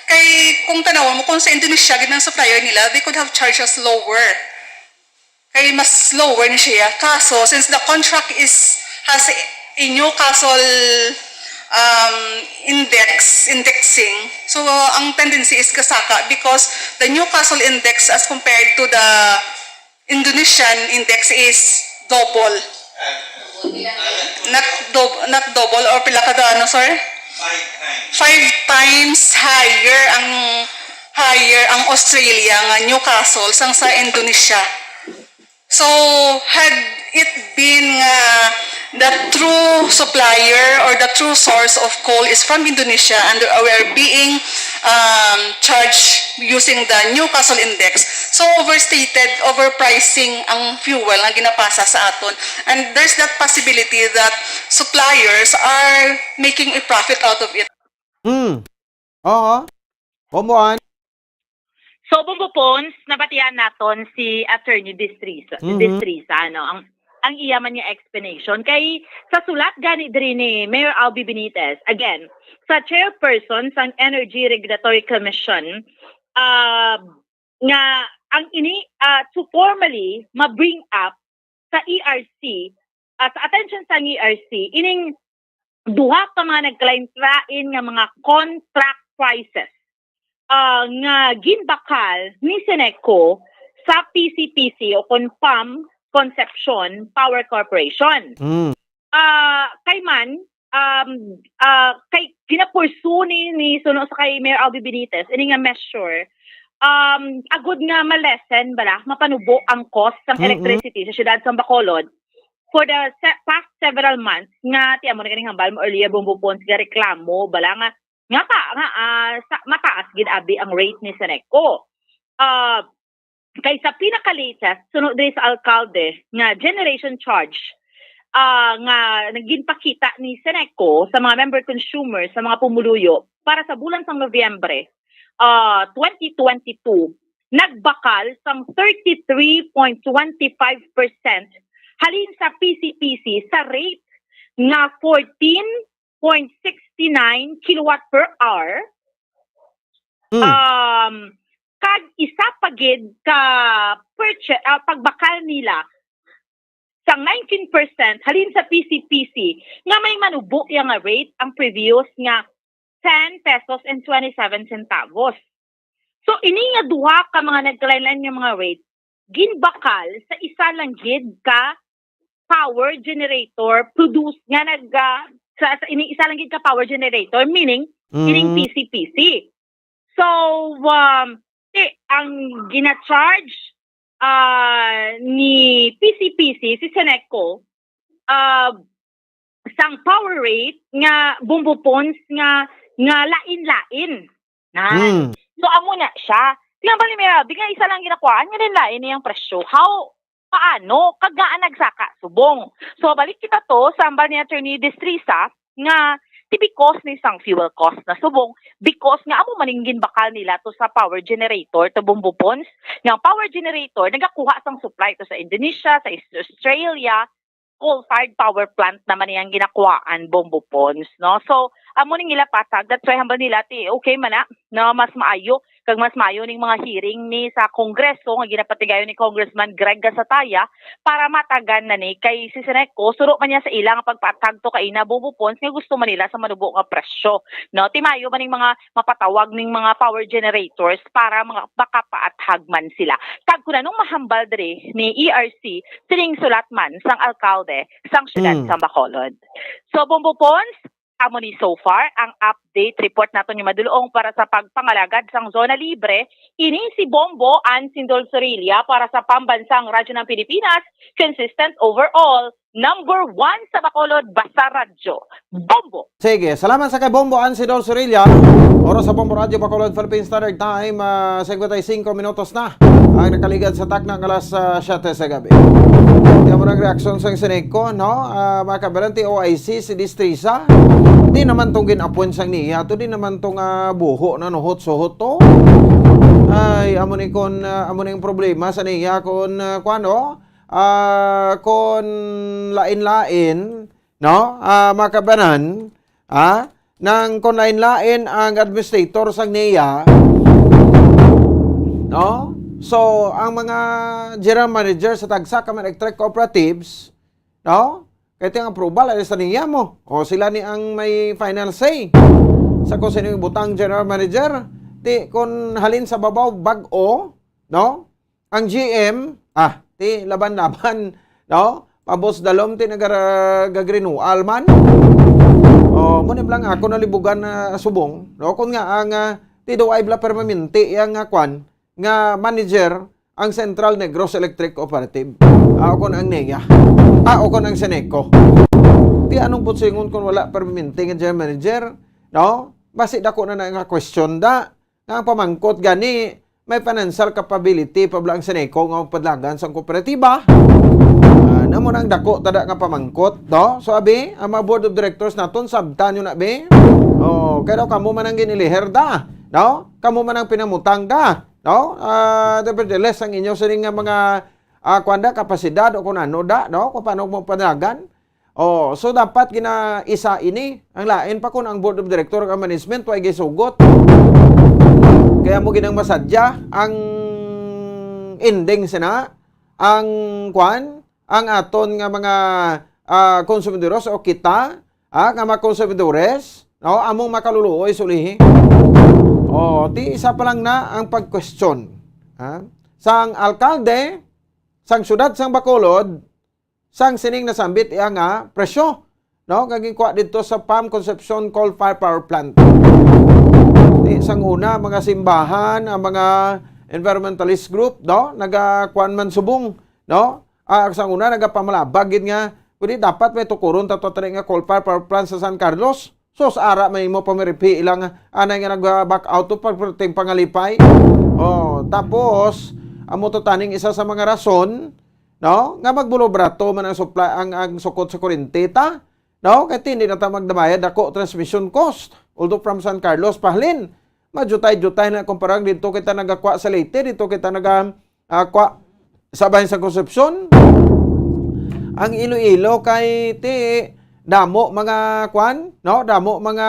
Kay kung tanawan mo kung sa Indonesia gid ang supplier nila, they could have charged us lower. Kay mas lower ni siya. Kaso since the contract is has a Newcastle um, index, indexing. So ang tendency is kasaka because the Newcastle index as compared to the Indonesian index is double. Not dub not double or pila ka ano, sir? Five times higher ang higher ang Australia nga Newcastle sang sa Indonesia. So had it been nga the true supplier or the true source of coal is from Indonesia and we are being um, charged using the Newcastle Index. So overstated, overpricing ang fuel nga ginapasa sa aton. And there's that possibility that suppliers are making a profit out of it. Hmm. Oo. Komoan. So, Bongo Pons, nabatian naton si Attorney Destreza, Mhm. Destreza, no? Ang ang iya man nga explanation kay sa sulat gani diri ni Mayor Albee Benitez, again, sa chairperson sang Energy Regulatory Commission, ah, nga ang ini ah, to formally ma-bring up sa E R C, ah, sa attention sang E R C ining duha ka mga nagkalain-lain nga mga contract prices ah, nga ginbakal ni Seneco sa P C P C o kon PAM Concepcion Power Corporation. Mm. Ah, kay man um ah, kay ginapursu ni ni suno sa kay Mayor Albee Benitez ini nga measure um agud nga ma-lessen bala, mapanubo ang cost sang Mm-mm. electricity sa siyudad sang Bacolod for the se- past several months nga ti amo na ganing hambal mo earlier, Bongo Pons, nga reklamo bala nga nga ta nga ah, sa, mataas gid abi ang rate ni Seneco. Ah, kay sa pinaka-latest, suno diri sa alkalde nga generation charge ah, nga nagginpakita ni Seneco sa mga member consumers sa mga pumuluyo para sa bulan sang Nobyembre ah, twenty twenty-two, nagbakal sang thirty-three point twenty-five percent halin sa P C P C sa rate nga fourteen point sixty-nine kilowatt per hour. Mm. Um, kag isa pa gid ka purchase, ah, pagbakal nila sang nineteen percent halin sa P C P C nga may manubo iya nga rate ang previous nga ten pesos and twenty-seven centavos. So ini nga duha ka mga nagkalain-lain nga mga rate ginbakal sa isa lang gid ka power generator produce nga nag ah, sa, sa ini isa lang gid ka power generator, meaning ining Mm. P C P C. So um, eh, ang gina-charge ah, ni P C P C si Seneco ah, sang power rate nga Bombo Pons nga, nga lain-lain. Nan. Hmm. So, amo na siya. Tingnan ba ni Mirabi nga isa lang ginakuhaan nga lain-lain niyang presyo. How? Paano? Kag ngaa nagsaka subong? So, balik kita to sa hambal ni Attorney Destreza nga ti because ni sang fuel cost na subong, because nga amo man ning ginbakal nila to sa power generator, to Bombo Pons, nga ang power generator nagakuha sang supply to sa Indonesia, sa Is-, Australia, coal-fired power plant naman niyang ginakuhaan, Bombo Pons, no? So, amo ning ila patag, that's why hambal nila ti okay man na, no, mas maayo kag mas maayo ning mga hearing ni sa Kongreso nga ginapatigayon ni Congressman Greg Gasataya para matagan na ni kay si Seneco suro man niya sa ila nga pagpatag to kay ina, Bombo Pons, nga gusto man nila sa manubo nga presyo, no? Ti maayo man ning mga mapatawag ning mga power generators para mga makapaathag man sila. Kag kun anong mahambal diri ni E R C, sining sulat man sang alkalde sang siyudad Mm. sang Bacolod. So, Bombo Pons, amo ni so far ang update report naton nga madulong para sa pagpangalagad sang zona libre. Ini si Bombo Ansindol Sorilla para sa Pambansang Radyo ng Pilipinas, consistent overall, number one sa Bacolod, Basta Radyo. Bombo! Sige, salamat sa kay Bombo Ansidor Sorilla. Oras sa Bombo Radyo Bacolod, Philippine Standard Time, ah, singkwenta y cinco minutos na ang nakaligad sa takna nga alas, ah, siyete sa gabi. Yan mo ang reaksyon sa Seneco, no? Ah, mga kabalan, ti O I C, si Destreza. Di naman tong gin-appoint sang niya to, di naman tong, ah, buho na nuhot-suhot to. Ay, amo ni kon, ah, amo ni ang problema sa niya kon, ah, kuwan, oh? Ah, kon lain-lain, no? Ah, mga kabanan, ah, nang kon lain-lain ang administrator sang niya, no? So, ang mga general manager sa tagsa ka mga electric cooperatives, no? Kay ti ang approval ay sa niya mo. O sila ni ang may final say sa kung sino yung butang general manager. Ti, kung halin sa babaw, bag-o, no? Ang G M, ah, ti laban-laban, no? Pabos dalom ti nagara-, gagrinual man. Oh, mo ni lang ako nalibugan na subong, no? Kun nga ang, ah, ti do ay bla permanente yang, ah, kwan, nga manager ang Central Negros Electric Cooperative. Ah, o kon ang NEA. Ah, o kon ang Seneco. Ti anong putsingon kung wala permanente nga general manager, no? Basi dako na na nga question da. Nga ang pamangkot gani, may financial capability pa bala ang Seneco nga magpadlagan sang kooperatiba? Ah, namo nang dako tada nga pamangkot, no? So, abi, ang mga board of directors naton, sabtan nyo na, bi? Oh, kaya daw kamo man ang giniliher da, no? Kamo man ang pinamutang da, no? Ah, nevertheless, ang inyo sining nga mga, ah, kuwan da, kapasidad o kung ano da, no? Kung paano mo panagan. Oh, so dapat gina-isa ini. Ang lain pa kung ang board of director, ang management, way gisugot. Kaya mo ginang masadya ang ending sina, ang kwan, ang aton nga mga, ah, konsumidores o kita, ah, nga mga konsumidores, no, among makaluluoy sulihi. Oh, ti isa pa lang na ang pag-question, ha? Sang alkalde, sang syudad sang Bacolod, sang sining nasambit iya nga presyo, no? Nga ginkuha didto sa Pam Concepcion Coal Fire Power Plant. Di, sang una, mga simbahan, ang mga environmentalist group, no? Nagakuan man subong, no? Ah, sang una, nagapamalabag gid nga, pwede dapat may tukuron ta to tani nga coal fire power plant sa San Carlos. Sus, ara may mo pamiripi ilang anay nga nag-back out to pag-, ting pangalipay. Oh, tapos, amo to taning isa sa mga rason, no? Nga magbulobrato man ang supply, ang, ang sukot sa kuryente ta, no? Kay hindi na ta magdabayad ako transmission cost. Although from San Carlos pahalin, majutay-jutay na kumpara dito kita nagakwa sa Leyte, dito kita naga, ah, kwa sa bahin sa Concepcion. Ang Iloilo kay ti damo mga kwan, no? Damo mga,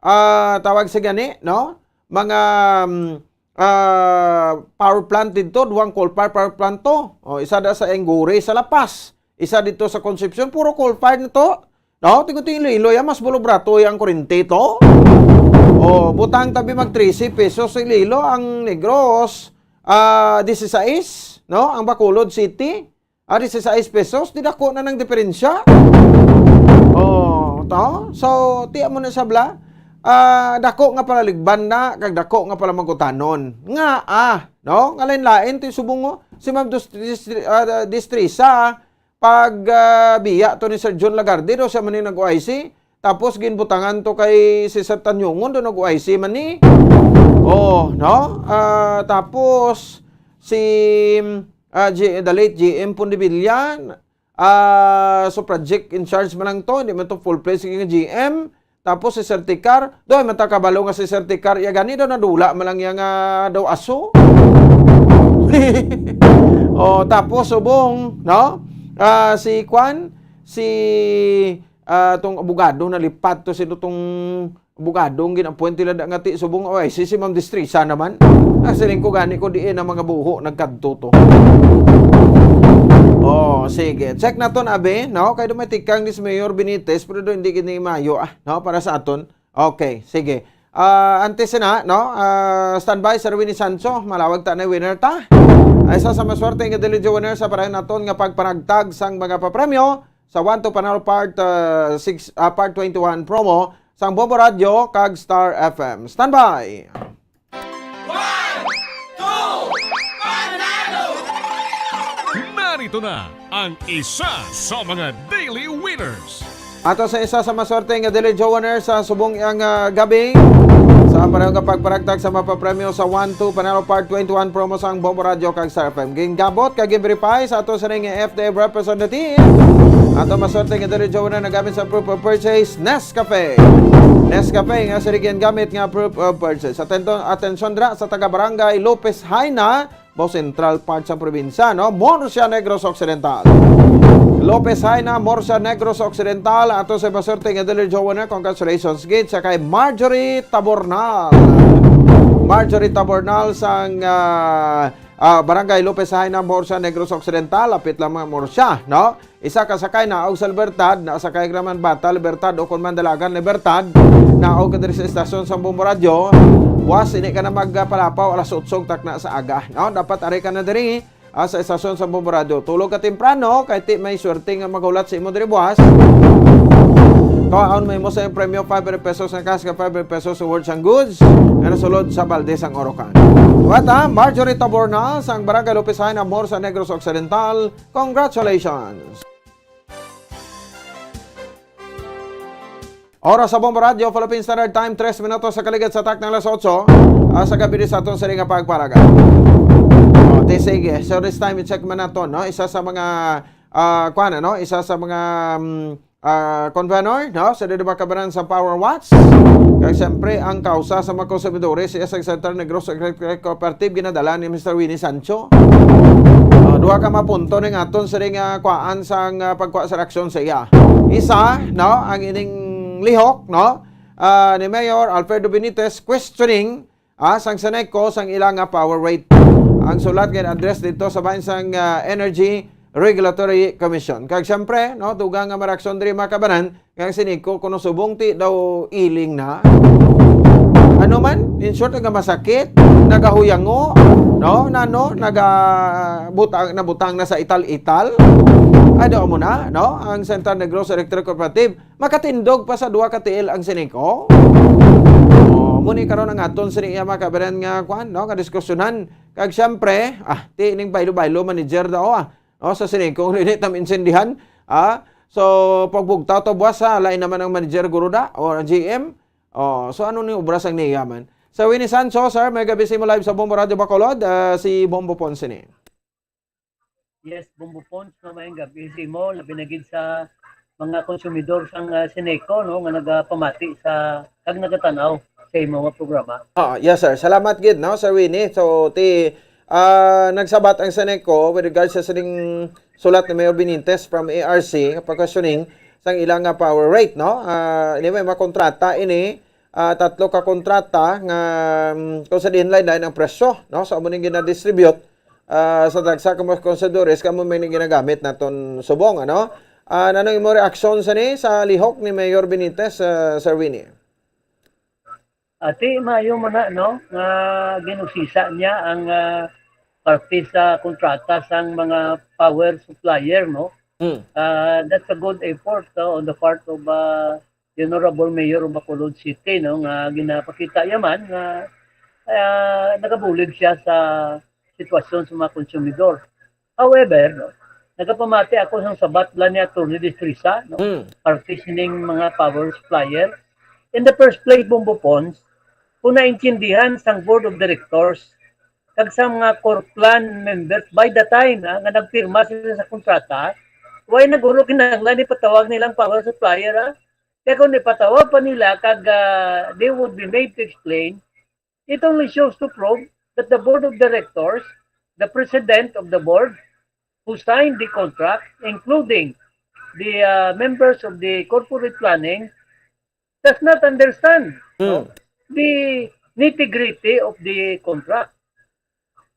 ah, tawag sa gani, no? Mga, mm, ah, power plant dito, duwang coal fire power plant to. O, isa da sa Angoray, sa La Paz. Isa dito sa Concepcion, puro coal fire na to. No? Tingko ti Iloilo, yan, mas bulobrato ang kurente to. O, butang tabi mag trese pesos sa Iloilo, ang Negros, ah, dieciséis, no? Ang Bacolod City, ah, dieciséis pesos, di dako na ng diferensya. Oh, to? So, ti amo na sabla, ah, dako nga palaligban na, kag dako nga palamangkutanon. Nga, ah, no? Nga lain-lain, ti subong mo, si Ma'am Dust-, Dist-, ah, Destreza, pag, ah, biya to ni Sir Jun Lagarde, daw siya man ni nag-O I C. Tapos ginbutangan to kay si Sir Tanyungon, daw nag-O I C man ni. Oh, no? Ah, tapos si, ah, G-, the late G M Pondevilla, ah, so project in charge man lang to, hindi man to full-fledged nga G M. Tapos si Sir Tikar, doy, man ta kabalo nga si Sir Tikar, iya gani daw nadula man lang iya nga daw aso. Oh, tapos subong, no? Ah, si Kwan, si, ah, tong abogado nalipat to, sino tong abogado ang gin-appoint nila da nga ti subong, oy, si, si Ma'am Destreza naman. Ah, siling ko gani ko diin ang mga buho nagkadto to. Oh, sige. Check naton, abi, no? Kay dumatikang ni si Mayor Benitez, pero do hindi gini mayo, ah, no? Para sa aton. Okay, sige. Ah, antes na, no? Ah, standby, Sir Winnie Sancho. Malawag ta na winner ta. Ay, isa sa maswerte nga Diligio winner sa parayon naton nga pagpanagtag sang mga papremyo sa One to Panalo Part, ah, six, ah, Part twenty-one promo sang Bombo Radio kag Star F M. Standby! One, two, Panalo! Narito na ang isa sa mga daily winners. Ato sa isa sa maswerte nga Daily Joe winner sa subong iyang, ah, gabi. Sa panahon nga pagparagtag sa mapapremyo sa One two Panalo Part twenty-one promo sang Bombo Radio kag Star F M. Gingabot kag gin-verify sa ato sa ring F D A representative. Ato maswerte nga Daily Joe winner nagamit sa proof of purchase, Nescafe. Nescafe nga siring gingamit nga proof of purchase. Atento-, atensyon dira sa taga Barangay Lopez Jaena, Baucao Central part sa probinsya, no? Murcia, Negros Occidental. Lopez Jaena, Murcia, Negros Occidental, ato sa maswerte nga Daily Joe winner, congratulations gid sa kay Marjorie Tabornal. Marjorie Tabornal sang, ah, ah, Barangay Lopez Jaena, Murcia, Negros Occidental, lapit lang mga Murcia, no? Isa ka sakay naog sa Libertad, nasakay ka naman bata, Libertad, o kon man dalagan, Libertad, naog ka diri sa estasyon sa Bombo Radio. Buwas, hindi ka na magpalapaw, alas otso takna sa aga. No? Dapat ari ka na diri, ah, sa estasyon sa Bombo Radio. Tulog ka temprano, kay ti may swerte nga maghulat sa imo diri buwas. Kaon mo imo sa premyo, five hundred pesos ang cash, kag five hundred pesos sa words and goods, nga nasulod sa balde sang Orocan. Wata, Marjorie Tabornal, sang Barangay Lopez Jaena, Murcia, Negros Occidental. Congratulations! Oras sa Bombo Radio, Philippine Standard Time, tres minutos sa kaligid sa taknang alas otso, ah, sa gabi sa aton sini nga pagparaga. Oh, di sige. So this time, i-check man nato, no? Isa sa mga, ah, kuwan, ano? Isa sa mga, mm, ah, convenor, no? Sa Dili Makabanan sa Power Watch. Kag siyempre, ang kausa sa mga konsumidores, siya sa Central Negros Electric Cooperative, ginadala ni Mister Winnie Sancho. Ah, duha ka mapunto ning aton sini nga kuwaan sang, ah, pagkuha sa aksyon sa iya. Isa, no, ang ining lihok, no, ah, ni Mayor Alfredo Benitez questioning, ah, sang SENECO sang ila nga power rate. Ang sulat nga address dito sa bahin sang, ah, Energy Regulatory Commission. Kag siyempre, no, dugang nga maraksyon diri, mga kabanan, nga ang SENECO kuno subong ti daw iling na. Ano man, in short, nga masakit, nagahuyango, no? Nano, naga-, butang, nabutang na sa ital-ital. Ay, daw mo na, no? Ang Central Negros Electric Cooperative, makatindog pa sa duha ka tiil ang SENECO. Oh, muni karon ang aton sini iya, mga kabanan, nga kwan, no? Nga diskusyonan. Kag siyempre, ah, ti ning baylo-baylo manager daw, ah. O, sa sining, kung hindi tam insendihan, ah, so, pagbugtaw to buwas, ha, lain naman ang manager, guro da, o ang G M. O, so, ano ni obra sang niya man? Sa Winnie Sancho, sir, may gabi sa imo live sa Bombo Radio Bacolod, ah, si Bombo Ponce ni. Yes, Bombo Ponce, no, maayong gabi sa imo, labi na gid sa mga konsumidor sang, ah, SENECO, no, nga nagapamati sa, kag nagatan-aw sa imo nga programa. Ah, yes, sir. Salamat gid, no, Sir Winnie. So, ti, ah, nagsabat ang SENECO with regards sa sining sulat ni Mayor Benitez from A R C nga pagkasuning sang ilang nga power rate, no? Ah, anyway, makontrata ini, ah, tatlo ka kontrata nga, mm, kung sa diin lain-lain ang presyo, no? So, amo ning ginadistribute, ah, sa dagsa ka mga konsumidores, kamo may ginagamit naton subong, ano? Ah, nanong imo reaksyon sa ni, sa lihok ni Mayor Benitez, ah, Sir Winnie? Ati, maayo man na, no, nga ginusisa niya ang, ah, parte sa kontrata sang mga power supplier, no? Mm. Ah, that's a good effort, no, on the part of, ah, the Honorable Mayor of Bacolod City, no, nga ginapakita niya man nga, ah, nagabulig siya sa sitwasyon sa mga konsumidor. However, no, nagapamati ako sang sabat bala ni Attorney Destreza, no? Mm. Parte sining mga power supplier. In the first place, Bombo Pons, kung naintindihan sang board of directors kag sa mga Corplan members by the time, ha, nga nagpirma sila sa kontrata, wala na guro kinahanglan ipatawag nilang power supplier, ha? Kaya kung ipatawag pa nila kag, ah, they would be made to explain, it only shows to prove that the board of directors, the president of the board, who signed the contract, including the, uh, members of the corporate planning, does not understand, no, Mm. the nitty-gritty of the contract.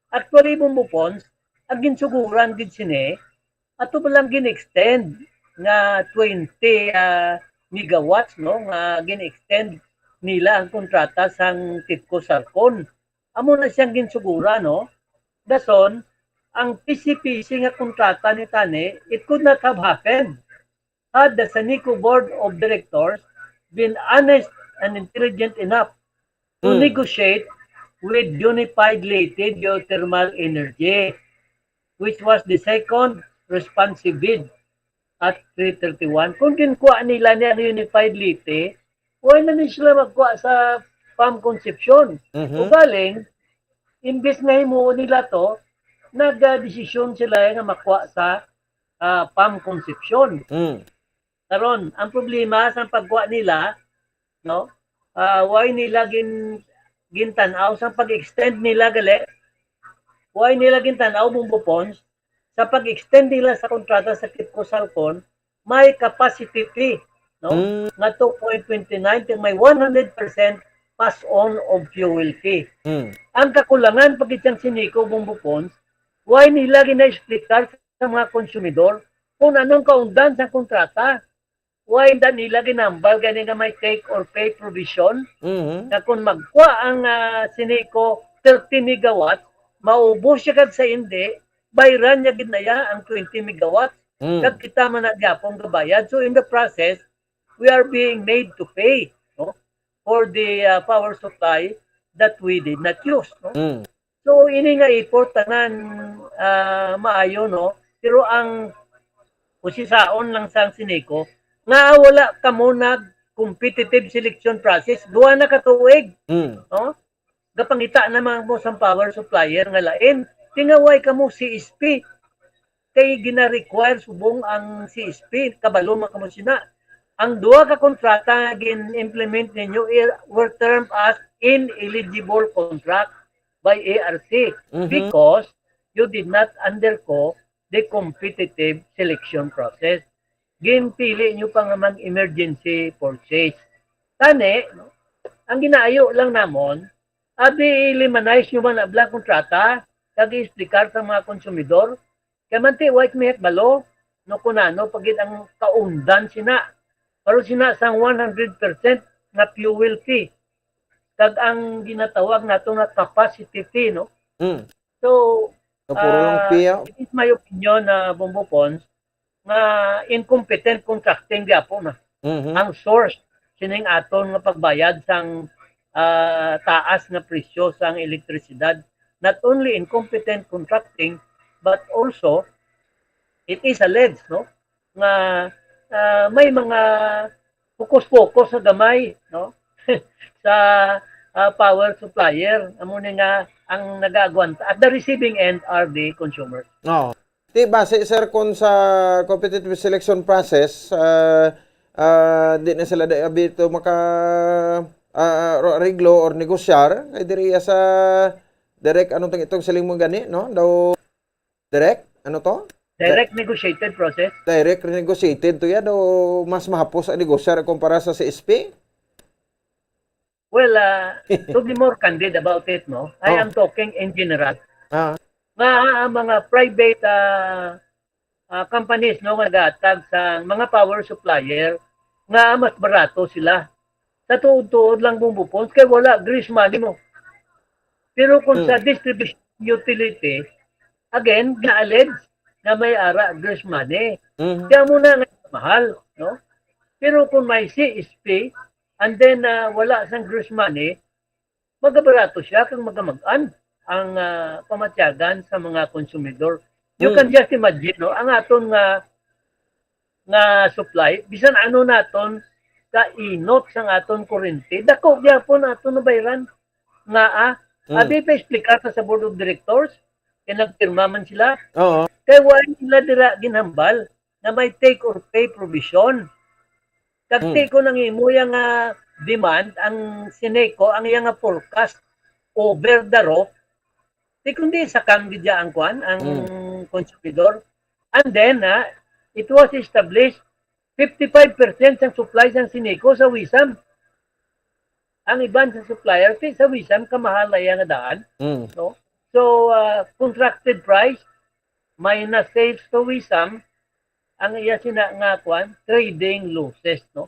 Actually, Bombo Pons, ang ginsuguran gid sini, ato pa lang gin-extend nga twenty, ah, megawatts, no, nga gin-extend nila ang kontrata sang TEPCO Salcon. Amo na siyang ginsuguran, no? Dason, ang P C P C nga kontrata ni tani, it could not have happened had the SANECO Board of Directors been honest and intelligent enough to Mm. negotiate with Unified Leyte Geothermal Energy, which was the second responsive bid at three thirty-one. Kung ginkuha nila ni ang Unified Leyte, wala na ni sila magkuha sa PAM Concepcion. Mhm. Ugaling, imbes nga himuon nila to, nagdesisyon sila nga makuha sa, ah, PAM Concepcion. Mm. Karon, ang problema sa pagkuha nila, no? Ah, why nila gin gintan-aw sa pag-extend nila gali? Why nila gintan-aw, Bombo Pons, sa pag-extend nila sa kontrata sa TEPCO Salcon, may capacity fee, no? Mm. Nga two point twenty nine, kag may one hundred percent pass-on of fuel fee. Mm. Ang kakulangan pa gid sang SANECO, Bombo Pons, why nila gina-explicar sa mga konsumidor kung anong kaundan sa kontrata? Why da nila ginambal gani nga may take or pay provision? Mhm. Nga kung magkuha ang, ah, SANECO thirty megawatts, maubos siya kag sa hindi, bayran niya gid na iya ang twenty megawatts. Mm. Kag kita man na gyapon gabayad. So in the process, we are being made to pay, no, for the, ah, power supply that we did not use, no? Mm. So ini nga effort tanan, ah, maayo, no? Pero ang usisaon lang sang SANECO, nga wala kamo nag competitive selection process, duha na ka tuig, Mm. no? Gapangita na man mo sang power supplier nga lain. Tingaway kamo C S P. Kay gina-require subong ang C S P, kabalo man kamo sina. Ang duha ka kontrata nga gin-implement ninyo i-, were termed as ineligible contract by A R C Mhm. because you did not undergo the competitive selection process. Ginpili nyo pa nga mag-emergency purchase. Tani, no, ang ginaayo lang namon, abi i-limanize nyo man abla kontrata, kag i-explicar sa mga konsumidor, kay manti, wa mi kabalo, no, kung ano pa gid ang kaundan sina. Pero sina sang one hundred percent nga fuel fee, kag ang ginatawag nato nga capacity fee, no? Mm. So, So, puro lang ah, fee, ah. It is my opinion, na Bombo Pons, nga incompetent contracting gyapon na Mhm. ang source sining aton nga pagbayad sang, ah, taas nga presyo sang elektrisidad. Not only incompetent contracting, but also it is alleged, no, nga, ah, may mga focus-focus sa gamay, no, sa, ah, power supplier. Amo ni nga ang nagaagwanta. At the receiving end are the consumers. Oo. Ti, base, sir, kung sa competitive selection process, ah, ah, di na sila da-, abi to maka, ah, ro-, areglo or negosyar. Kay diri sa direct, ano tong itong siling mo gani, no? Daw, direct? Ano to? Direct negotiated process. Direct renegotiated to yan, o mas mahapos ang negosyar kumpara sa C S P? Well, ah, to be more candid about it, no, I Oh. am talking in general. Ah. Nga ang mga private, ah, ah, companies, no, nga gatag sa mga power supplier, nga mas barato sila. Sa tuod-tuod lang, Bombo Pons, kay wala grease money mo. Pero kung Hmm. sa distribution utility, again, na-allege nga may ara grease money. Mhm. Kaya mo na nga mahal, no? Pero kung may C S P, and then, ah, wala sang grease money, magabarato siya kung magamag-an ang, ah, pamatyagan sa mga konsumidor. You can just imagine, no? Ang aton nga, nga supply, bisan ano naton ka inot sang aton kurente, dako gyapon aton nabayran nga, ah, Mm. abi pa explicar sa, sa board of directors, kay nagpirma man sila. Oo. Kay wala nila dira ginhambal na may take or pay provision. Kag Mm. ti kon ang imo yang, ah, demand, ang Ceneco, ang iyang nga forecast over the roof, ti kundi sakang gid ya ang kwan, ang Mm. konsumidor. And then, ah, it was established, fifty-five percent sang supply sang Ceneco sa WISAM. Ang iban sa supplier, ti sa WISAM, kamahal na iya nga daan. Mm. No? So, ah, contracted price, minus sales to WISAM, ang iya sina nga kwan, trading losses, no?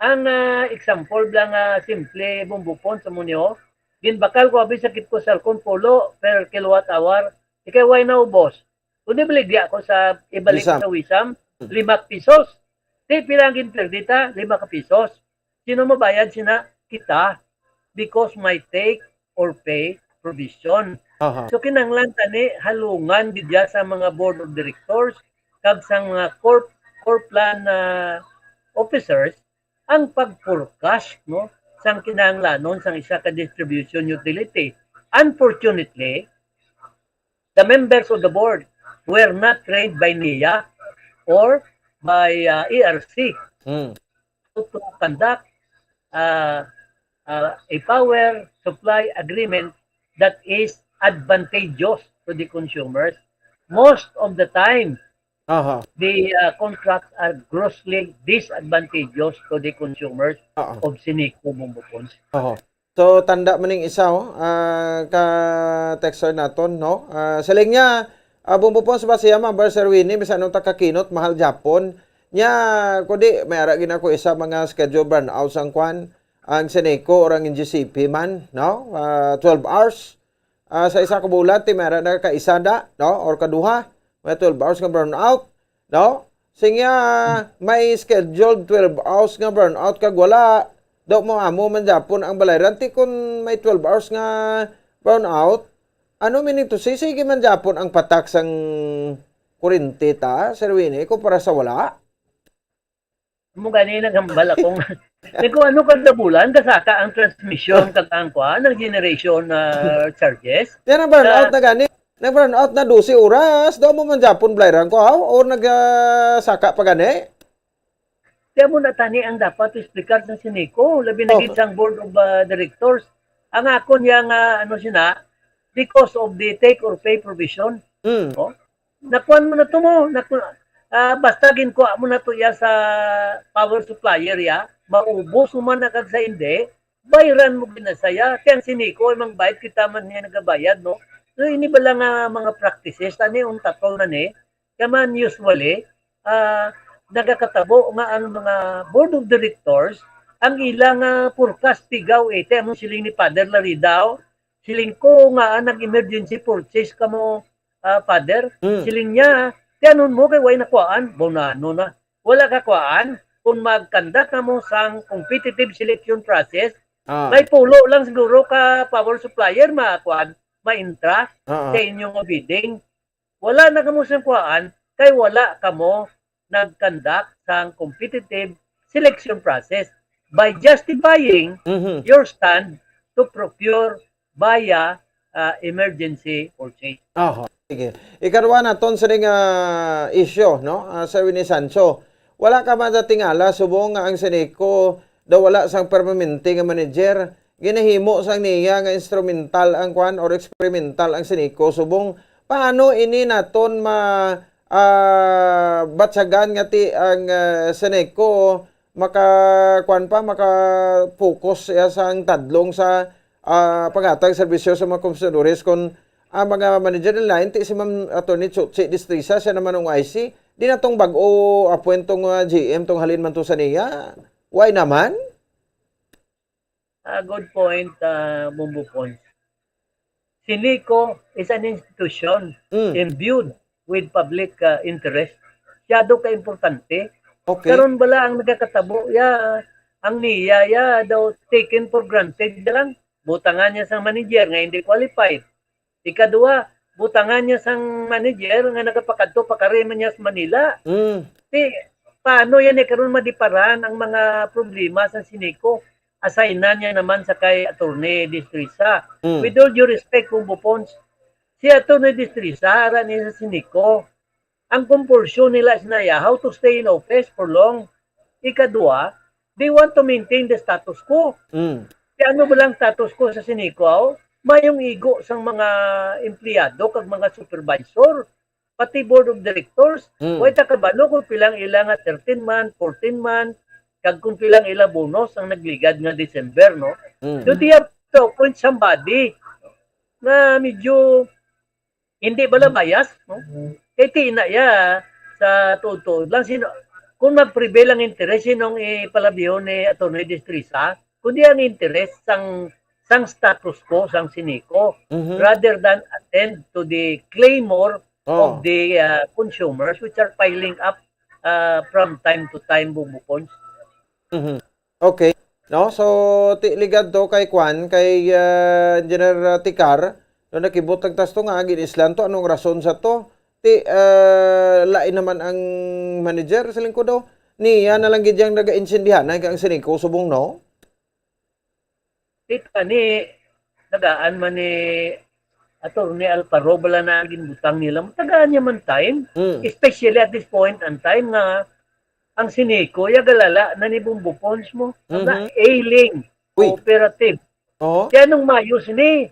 Ang, ah, example lang nga simple, Bombo Pons, sa munyo, ginbakal ko abi sa Kitco Salcon, pulo per kilowatt hour, ikay way naubos. Kung ibaligya ko sa, ibalik ko WISAM. Sa WISAM, Mm. lima ka pisos. Di, pila ang ginperdi ta? Lima ka pisos. Sino mabayad sina? Kita. Because may take or pay provision. Aha. So, kinahanglan tani halungan gid ya sa mga board of directors kag sa mga corp, corp plan, ah, officers ang pag-forecast, no, sang kinahanglanon sang isa ka distribution utility. Unfortunately, the members of the board were not trained by NIA or by, uh, E R C Mm. to, to conduct, uh, uh, a power supply agreement that is advantageous to the consumers. Most of the time, Aha. the, uh, contracts are grossly disadvantageous to the consumers Oo. of Ceneco, Bombo Pons. Aha. So, tanda man ning isa, oh, ah, ka texter naton, no? Ah, siling niya, ah, Bombo Pons, ba siya, Ma'am Bar Sir Winnie, bisan anong takakinot, mahal Japon. Nya, kundi, may ara gid ako isa mga schedule brownout sang kwan, ang Ceneco or ang N G C P man, no? Ah, twelve hours. Ah, sa isa ka bulan, ti may ara na ka isa da, no? Or kaduha, may twelve hours nga brownout, no? Sing ya, may scheduled twelve hours nga brownout kag wala. Daw mo amo man japon ang balayran. Ti kun may twelve hours nga brownout, ano meaning to say, sige man japon ang patak sang kurente ta, Sir Winnie, kumpara sa wala? Mo gani naghambal ako nga, nagkuha ano kada bulan, kasaka ang transmission kag ang kuan, ang generation, ah, charges. Yan ang brownout Sa na gani. Nag-brownout na dose oras. Daw mo man japon balayran ko, haw? Or nag, ah, saka pa gani? Kaya mo na tani ang dapat explicar sa Ceneco, labi na Okay. gid sang board of, ah, directors. Ang akon niya nga, ano sina, because of the take or pay provision. Mm. Oh? Nakuan mo na to mo, naku-, ah, basta ginkuha mo na to ya sa power supplier ya, maubos mo man na kag sa hindi, bayran mo ginasaya. Kaya ang Ceneco, ay mang bayad kita man niya nagabayad, no? So, ini bala nga mga practices, tani ang tatol na ni, kaya man usually, ah, nagakatabo nga ang mga board of directors, ang ilang, ah, forecast pigaw, eh, te, among siling ni Father Laridao, siling ko nga, ah, nag-emergency purchase kamo, ah, Father, Mm. siling niya, "Ti anon mo kay way nakuhaan?" Bonano na. Wala ka kuhaan? Kung mag-conduct kamo sang competitive selection process, Ah. may pulo lang siguro ka power supplier makuhaan, ma-intra Ah, ah. sa inyong bidding. Wala na kamo sang kuhaan, kay wala kamo nag-conduct sang competitive selection process by justifying Mhm. your stand to procure via, ah, emergency purchase. Aha, sige. Ikaduha naton sa nga issue, no? Ah, Sir Winnie Sancho, wala ka man sa tingala subong nga ang Ceneco daw wala sang permanente nga manager, ginahimo sang niya nga instrumental ang kwan or experimental ang Ceneco subong. Paano ini naton ma, ah, batyagan nga ti ang, ah, Ceneco maka, kwan pa, maka-focus siya sa ang tadlong sa, ah, paghatag serbisyo sa mga konsumidores kon ang mga manager nila, inti si Ma'am Attorney Chuchi Destreza, siya naman ang I C. Di na tong bag-o appoint tong, ah, G M, tong halin man to sa niya. Why naman? Ah, good point, ah, Bumbo Pons. Ceneco is an institution Mm. imbued with public, ah, interest. Siyado ka importante. Okay. Karon bala ang nagakatabo, ya, ang niya, ya, daw taken for granted na lang. Butangan niya sa manager nga hindi qualified. Ikaduha, butangan niya sang manager nga nagapakadto pakari man niya sa Manila. Mm. Ti, paano yan eh, karon madiparan ang mga problema sa Sinico? Assignan niya naman sa kay Attorney Destreza. Mm. With all due respect, Bumbo Pons, si Attorney Destreza, ara niya sa Sinico. Ang compulsion nila sa iya, how to stay in office for long. Ikadua, they want to maintain the status quo. Mm. Kaya ano ba lang status quo sa Sinico? Mayong igo sang mga empleyado kag mga supervisor, pati board of directors. Mm. Way ta kabalo kung pilang ila nga thirteen month, fourteen month, kag kung pilang ila bonus ang nagligad nga December, no? Mm. So they have to appoint somebody na medyo hindi bala bias, no? Kay ti na iya sa tuod-tuod lang sino, kung mag-prevail ang interes, sinong ipalabihon ni Attorney Destreza, kundi ang interes sang, sang status quo, sang Sinico, Mhm. rather than attend to the clamor Oh. of the, uh, consumers which are piling up, uh, from time to time, Bumbo Pons. Mhm. Okay. No? So, ti ligad to kay kwan, kay, ah, Engineer, ah, Tikar, no, nakibutang tas to nga, ginislan to, anong rason sa to? Ti, ah, lain naman ang manager, sa lingkod daw. Niya na lang gid yang naga-insendihan, ay, ang Sinico, subong, no? Ti, ani, nagaan man ni Attorney Alparo, bala na ang ginbutang nila. Tagaan niya man time, Mm. especially at this point in time nga ang Sinico, ya galala na ni Bumbo Pons mo. Nga Mhm. ailing, Uy. cooperative. Oo. Kaya nung mayo sini,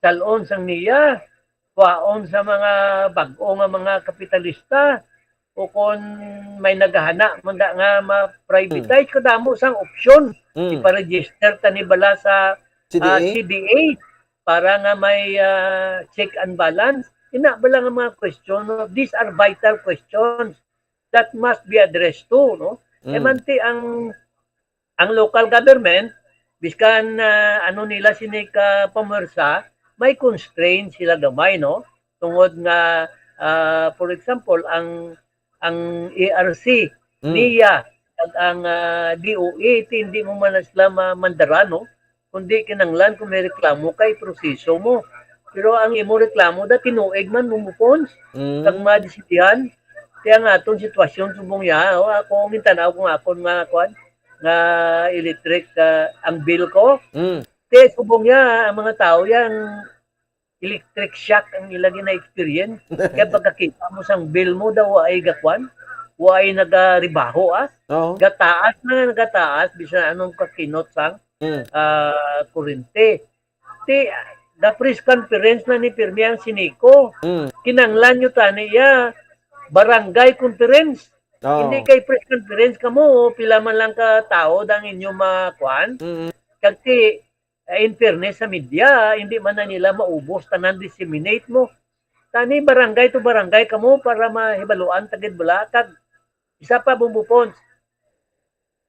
salon sang niya, kwaon sa mga bag-o nga mga kapitalista, o kon may naghahana man da nga ma-privatize, Hmm. kadamo sang opsyon. Hmm. Ipa-register ta ni bala sa, C D A? ah, C D A para nga may, ah, check and balance. Ina bala nga mga question, no? These are vital questions that must be addressed to, no? Mm. Kay manti ang, ang local government, biskan, ah, ano nila sini ka pamwersa, may constraint sila gamay, no? Tungod nga, ah, for example, ang, ang A R C, Mm. niya, kag ang, ah, D O E, ti hindi mo man na sila ma-, mandara, no? Kundi kinanglan kung may reklamo kay proseso mo. Pero ang imo reklamo da tinuig man mo mupons Mm. kag madisidihan. Kaya nga atong sitwasyon subong ya, o, ako ang gintanaw kung akon nga kuan nga electric, ah, ang bill ko. Mm. Kaya subong ya ang mga tao yang electric shock ang ila gina-experience. Kaya pagkakita mo sang bill mo daw ay gakuan, way nagaribaho, ah. Oo. Gataas na nga nagataas bisan anong kakinot sang Mm. ah, kurente. Ti, ga-press conference na ni pirmi ang Sinico. Mm. Kinanglan nyo tani iya barangay conference. Oo. Hindi kay press conference kamo, pila man lang ka tao dang inyo makuan. Mm. Kag ti, eh, in fairness sa media, hindi man na nila maubos tanan disseminate mo. Tani barangay to barangay kamo para mahibaluan ta gid bala. Kag isa pa, Bumbo Pons,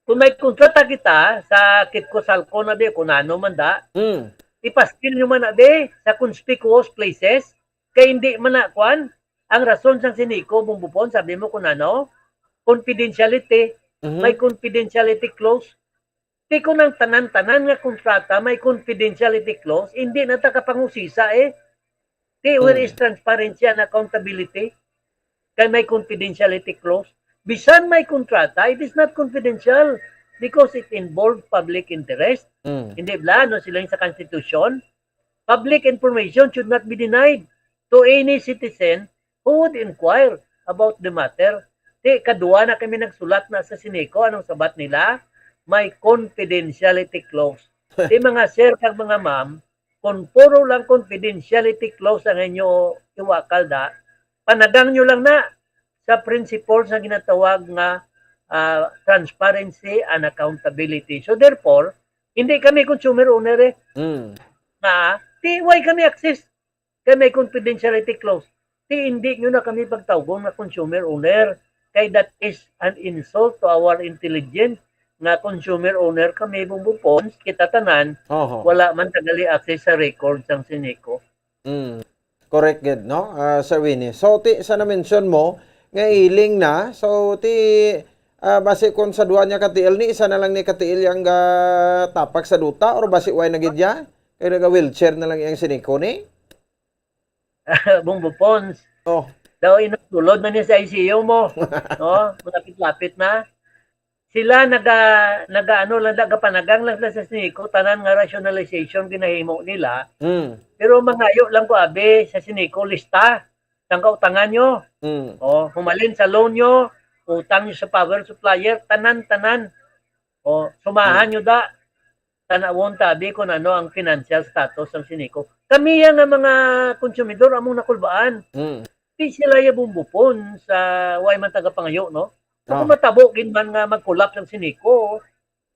kung may kontrata kita sa Kitco Salco na di, kung ano man da, Mm. ipaskil nyo man na di sa conspicuous places, kay hindi man na, kwan, ang rason sang Sinico, Bumbo Pons, sabi mo kung ano, confidentiality, Mhm. may confidentiality clause. Di ko nang tanan-tanan nga kontrata may confidentiality clause, hindi na ta kapangusisa eh. Di, where Hmm. is transparency and accountability? Kay may confidentiality clause. Bisan may kontrata, it is not confidential because it involved public interest. Hmm. Hindi bala, no, sila yung sa Constitution? Public information should not be denied to any citizen who would inquire about the matter. Ti, kadua na kami nagsulat na sa Sinico, anong sabat nila? May confidentiality clause. Ti, mga sir kag mga ma'am, kung puro lang confidentiality clause ang inyo iwakal da, panagang nyo lang na sa principles nga ginatawag nga, ah, transparency and accountability. So therefore, hindi kami consumer owner eh. Mm. Nga, ti, way kami access kay may confidentiality clause. Ti, hindi nyo na kami pagtawgon nga consumer owner. Kay that is an insult to our intelligence nga consumer owner kami, Bumbo Pons, kita tanan, Oho. wala man tagali access sa record sang Sinico. Mm. Correct gid, no, ah, Sir Winnie? So, ti, sa na-mention mo, nga iling na, so, ti, ah, basi kung sa duha niya ka tiil ni, isa na lang ni ka tiil yang ga tapak sa duta, or basi way na gid ya? Kay naga-wheelchair na lang yang Sinico ni? Bombo Pons. Oh. Daw inutulod na niya sa I C U mo. No? Malapit-lapit na. Sila naga, naga ano lang, nagapanagang lang sila sa Sinico, tanan nga rationalization ginahimo nila. Mm. Pero mangayo lang ko, abi, sa Sinico, lista sang kautangan nyo. Mm. O, humalin sa loan nyo, utang nyo sa power supplier, tanan-tanan. O, sumahan nyo da. Tanawon tabi kung ano ang financial status ng Sinico. Kami yan nga mga konsumidor among nakulbaan. Mm. Di sila ya bumbupon sa way man tagapangayo, no? So, Ah. kung matabo gid man nga mag-collapse ang Sinico,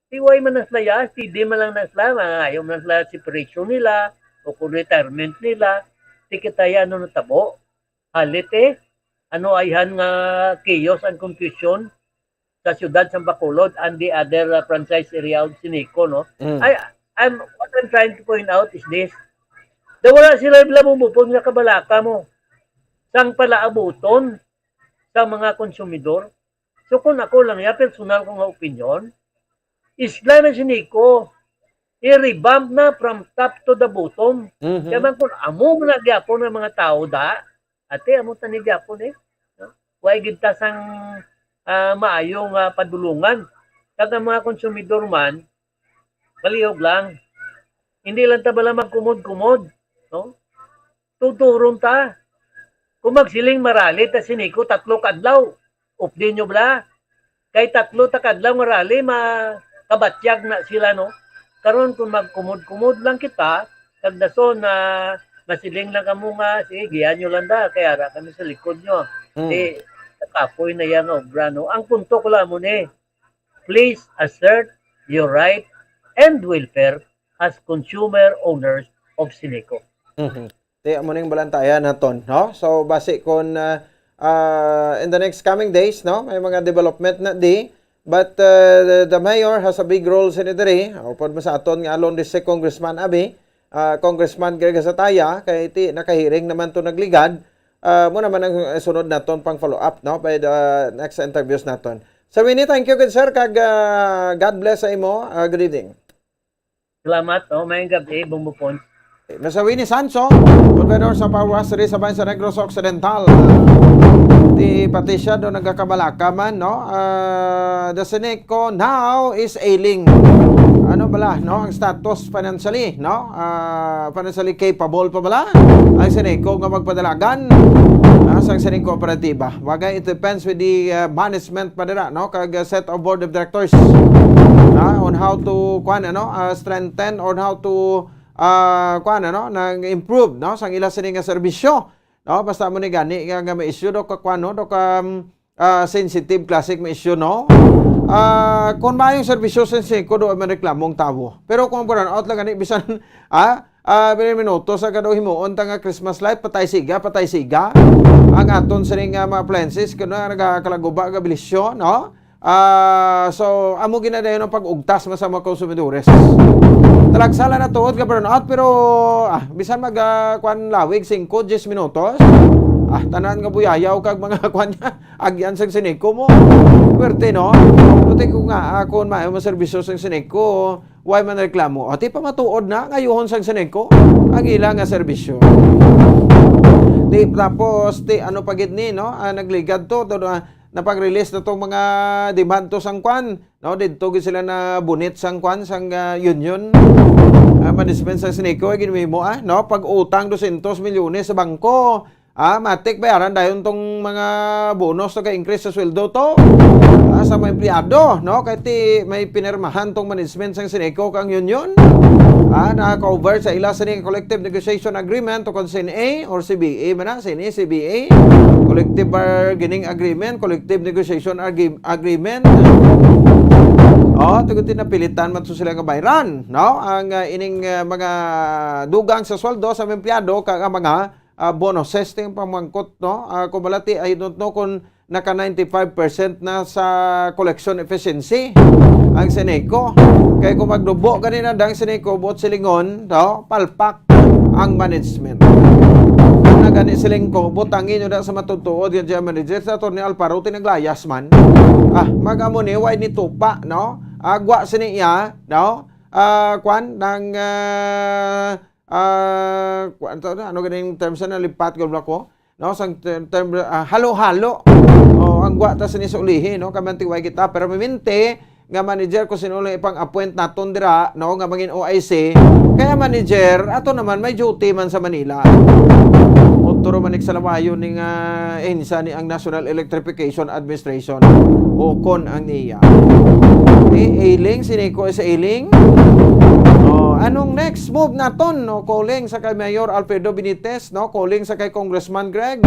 di way man na sila ya, S T D man lang na sila, mangayo man lang sila separation nila o kung retirement nila, di kita ya ano natabo. Halit eh, ano ayhan nga chaos and confusion sa siyudad sa Bacolod and the other uh, franchise area of Sinico, no? Mm. I, I'm, what I'm trying to point out is this. Da wala sila labong bupon nga kabalaka mo sang palaabuton sa mga konsumidor. So kung ako lang ya, personal ko nga opinion, isla na Sinico, i-revamp na from top to the bottom. Mhm. Kaya man kung amo man na gyapon ang mga tao da, ate, amo tani gyapon eh. No? Way gid ta sang ah, maayo nga padulungan. Kag ang mga konsumidor man, palihog lang. Hindi lang ta bala magkumod-kumod, no? Tuturon ta. Kung magsiling marali ta Sinico, tatlo kadlaw, updi nyo bala. Kay tatlo ta kadlaw marali, makabatyag na sila, no? Karon kung magkumod-kumod lang kita, kag dason na masiling lang kamo nga, sige, giyan nyo lang da, kay ara kami sa likod nyo. Mm. Eh, nakapoy na yan nga obra, no? Ang punto ko lang mo ni, please assert your right and welfare as consumer owners of Sinico. Mhm. Ti amo ning balantayan naton, no? So basi kon ah, ah, in the next coming days, no, may mga development na di, but uh, the, the mayor has a big role sa diri. Upod mo sa aton nga alon di si Congressman Abi, ah, Congressman Gregory Sataya, kay ti nakahiring naman to nagligad. Ah, mo naman ang sunod naton pang follow up, no, by the next interviews naton. Sir Winnie, thank you, good sir, kag ah, God bless sa imo. Ah, good evening. Salamat, oh, may gabi, Bumbo Pons. Mister Winnie Sanso, Gobernador sa Pawas, diri sa bayan sa Negros Occidental. Ti Patricia do nagakabalaka man, no? Ah, the Sinico now is ailing. Ano bala, no? Ang status financially, no? Ah, financially capable pa bala ang Sinico nga magpadalagan ah, sa Sinico Kooperatiba. Bagay, it depends with the ah, management pa dira, no? Kag ah, set of board of directors ah, on how to, kuan, ano, ah, strengthen, on how to ah, kuan, ano, nang improve, no, sang ila sini nga serbisyo, no? Basta mo ni gani nga, nga may issue do ka kuan, no, do ka um, ah, sensitive classic may issue, no? Ah, kung maayong serbisyo sa Sinico, do man reklamo ang tawo. Pero kung brownout lang gani bisan ah, ah, pila minuto sa kado himuon ta nga Christmas light, patay siga, patay siga. Ang aton sini nga mga appliances kuno nga nagakalaguba nga bilisyo, no? Ah, so amo ginadayon ang pag-ugtas man sa mga konsumidores. Talagsala na tuod nga brownout, pero ah, bisan mag ah, kwan lawig singko, diyes minutos, ah, tanan nga buyayaw kag mga kwan niya, agyan sang Sinico mo. Pwerte, no? Puti ko nga, ah, kung maayo mo serbisyo sang Sinico, way man reklamo. Ati pa matuod na, ngayuhon sang Sinico ang ila nga serbisyo. Di, tapos, ti, ano pa gid ni, no? Ah, nagligad to, to ah, napag-release na tong mga demand to sang kwan, no? Didto gid sila na bunit sang kwan, sang ah, union. Ah, management sa Sinico, ay ginwimo, ah, no? Pag-utang dosyentos milyones sa bangko. Ah, matik bayaran dayon tong mga bonus to kay increase sa sweldo to. Ah, sa mga empleyado, no? Kay ti may pinirmahan tong management sang Sinico kang union. Ah, na-cover sa ila sini collective negotiation agreement to kon C N A or C B A man na, C N A, C B A. Collective bargaining agreement, collective negotiation argi- agreement. Oh, tuguti napilitan man to sila nga bayran, no? Ang ah, ining ah, mga dugang sa sweldo sa mga empleyado kag ang mga ah, bonuses ting pamangkot, no? Ah, kung balati, I don't know kung naka ninety-five percent na sa collection efficiency ang Sinico. Kay kung magdubo gani na dang Sinico, buot silingon, no? Palpak ang management. Na gani siling ko, butangi nyo na sa matutuod yung general manager sa Attorney Alparo, tinaglayas man. Ah, mag-amo ni, way ni tupa, no? Agwa sini iya, no? Ah, kwan, nang ah, ah, kuwan to, ano ganing term sa nalipat ko, bla ko? No, sang term, term, ah, halo-halo. O, ang gwa ta sini sa ulihi, no? Kami ang tiway kita. Pero maminti nga manager, kung sino lang ipang-appoint naton dira, no, nga mangin O I C. Kaya manager, ato naman, may duty man sa Manila. Otro man salawayon ning, ah, ENSA ni ang National Electrification Administration. O kon ang niya. Eh, Ailing, sini ko sa Ailing. O, anong next move naton, no? Calling sa kay Mayor Alfredo Benitez, no? Calling sa kay Congressman Greg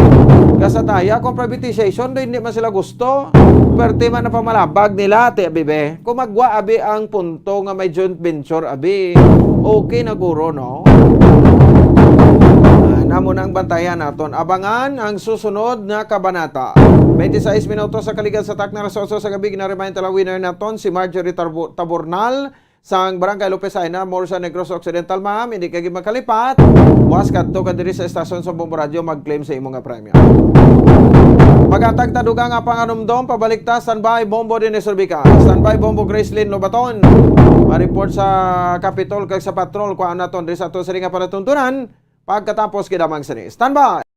Gasataya kung privatization do hindi man sila gusto. Perte man ang pamalabag nila, Ate Bibe. Kung magwa abi ang punto nga may joint venture abi, okay na guro, no? Ah, namo nang bantayan naton. Abangan ang susunod nga kabanata. Twenty-six minutos sa kaligan sa takna alas otso sa gabi, gina-remind ta lang winner naton si Marjorie Tarbo-, Tabornal sang Barangay Lopez Jaena, Morza, Negros Occidental. Ma'am, hindi ka gid magkalipat. Buwas kadto ka diri sa estasyon sa Bombo Radio, mag-claim sa imo nga premyo. Paghatag ta dugang nga panganumdom, pabalik ta. Standby, Bombo din ni Surbika. Standby, Bombo Gracelyn Lobaton. Ma-report sa Kapitol kag sa patrol, kuha naton diri sa ato sini nga palatuntunan. Pagkatapos, kidamang sini. Standby!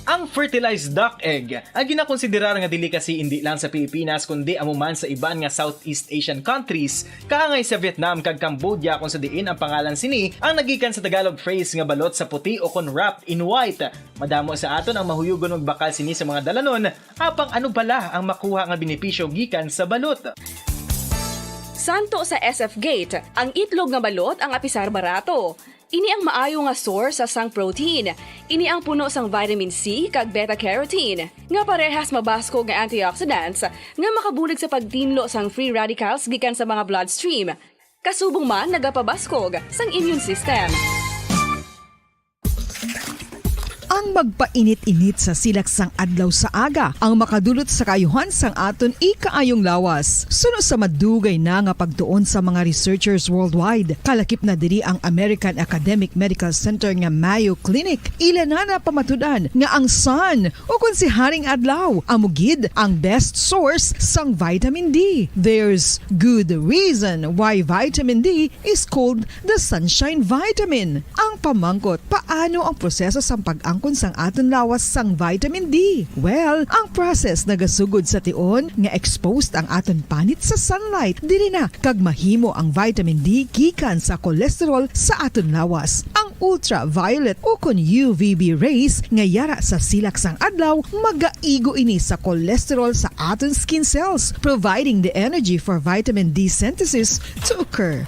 Ang fertilized duck egg, ang ginakonsiderar nga delicacy indi lang sa Pilipinas, kundi amo man sa iban nga Southeast Asian countries, kaangay sa Vietnam kag Cambodia, kung sa diin ang pangalan sini ang nagikan sa Tagalog phrase nga balot sa puti o kon wrapped in white. Madamo sa aton ang mahuyugon magbakal sini sa mga dalanon, apang ano bala ang makuha nga benepisyo gikan sa balot? Santo sa S F Gate, ang itlog nga balot ang apisar barato. Ini ang maayo nga source sa sang protein. Ini ang puno sang vitamin C kag beta-carotene, nga parehas mabaskog nga antioxidants nga makabulig sa pagtinlo sang free radicals gikan sa mga bloodstream. Kasubong man nagapabaskog sang immune system. Ang magpainit-init sa silak sang adlaw sa aga ang makadulot sa kaayuhan sang aton ikaayong lawas. Suno sa madugay na nga pagtuon sa mga researchers worldwide, kalakip na diri ang American Academic Medical Center nga Mayo Clinic. Ila na napamatud-an nga ang sun, o kon si Haring Adlaw, amo gid ang best source sang vitamin D. There's good reason why vitamin D is called the sunshine vitamin. Ang pamangkot, paano ang proseso sang pag-angkon sang aton lawas sang vitamin D? Well, ang process nagasugod sa tion nga exposed ang aton panit sa sunlight. Diri na kag mahimo ang vitamin D gikan sa cholesterol sa aton lawas. Ang ultraviolet o kon U V B rays nga yara sa silak sang adlaw magaigo ini sa cholesterol sa aton skin cells, providing the energy for vitamin D synthesis to occur.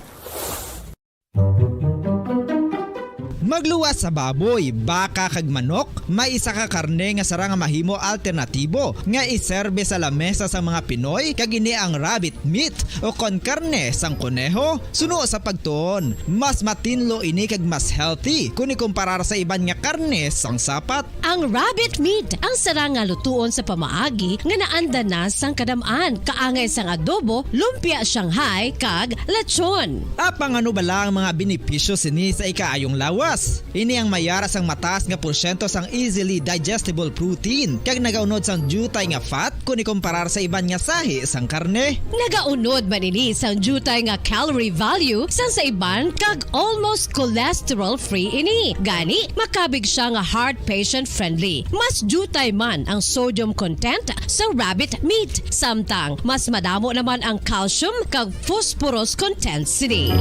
Magluwas sa baboy, baka, kag manok, may isa ka karne nga sarang nga mahimo alternatibo nga iserbe sa lamesa sang mga Pinoy, kag ini ang rabbit meat o kon karne sang koneho. Suno sa pagtuon, mas matinlo ini kag mas healthy kon ikumparar sa iban nga karne sang sapat. Ang rabbit meat ang sarang nga lutuon sa pamaagi nga naanda na sang kadam-an, kaangay sang adobo, lumpia Shanghai, kag lechon. Apang ano bala ang mga benepisyo sini sa ikaayong lawas? Ini ang mayara sang mataas nga porsyento sang easily digestible protein, kag nagaunod sang diutay nga fat kon ikumparar sa iban nga sahi sang karne. Nagaunod man ini sang diutay nga calorie value sang sa iban, kag almost cholesterol-free ini. Gani, makabig sia nga heart patient-friendly. Mas diutay man ang sodium content sa rabbit meat, samtang mas madamo naman ang calcium kag phosphorus content sini.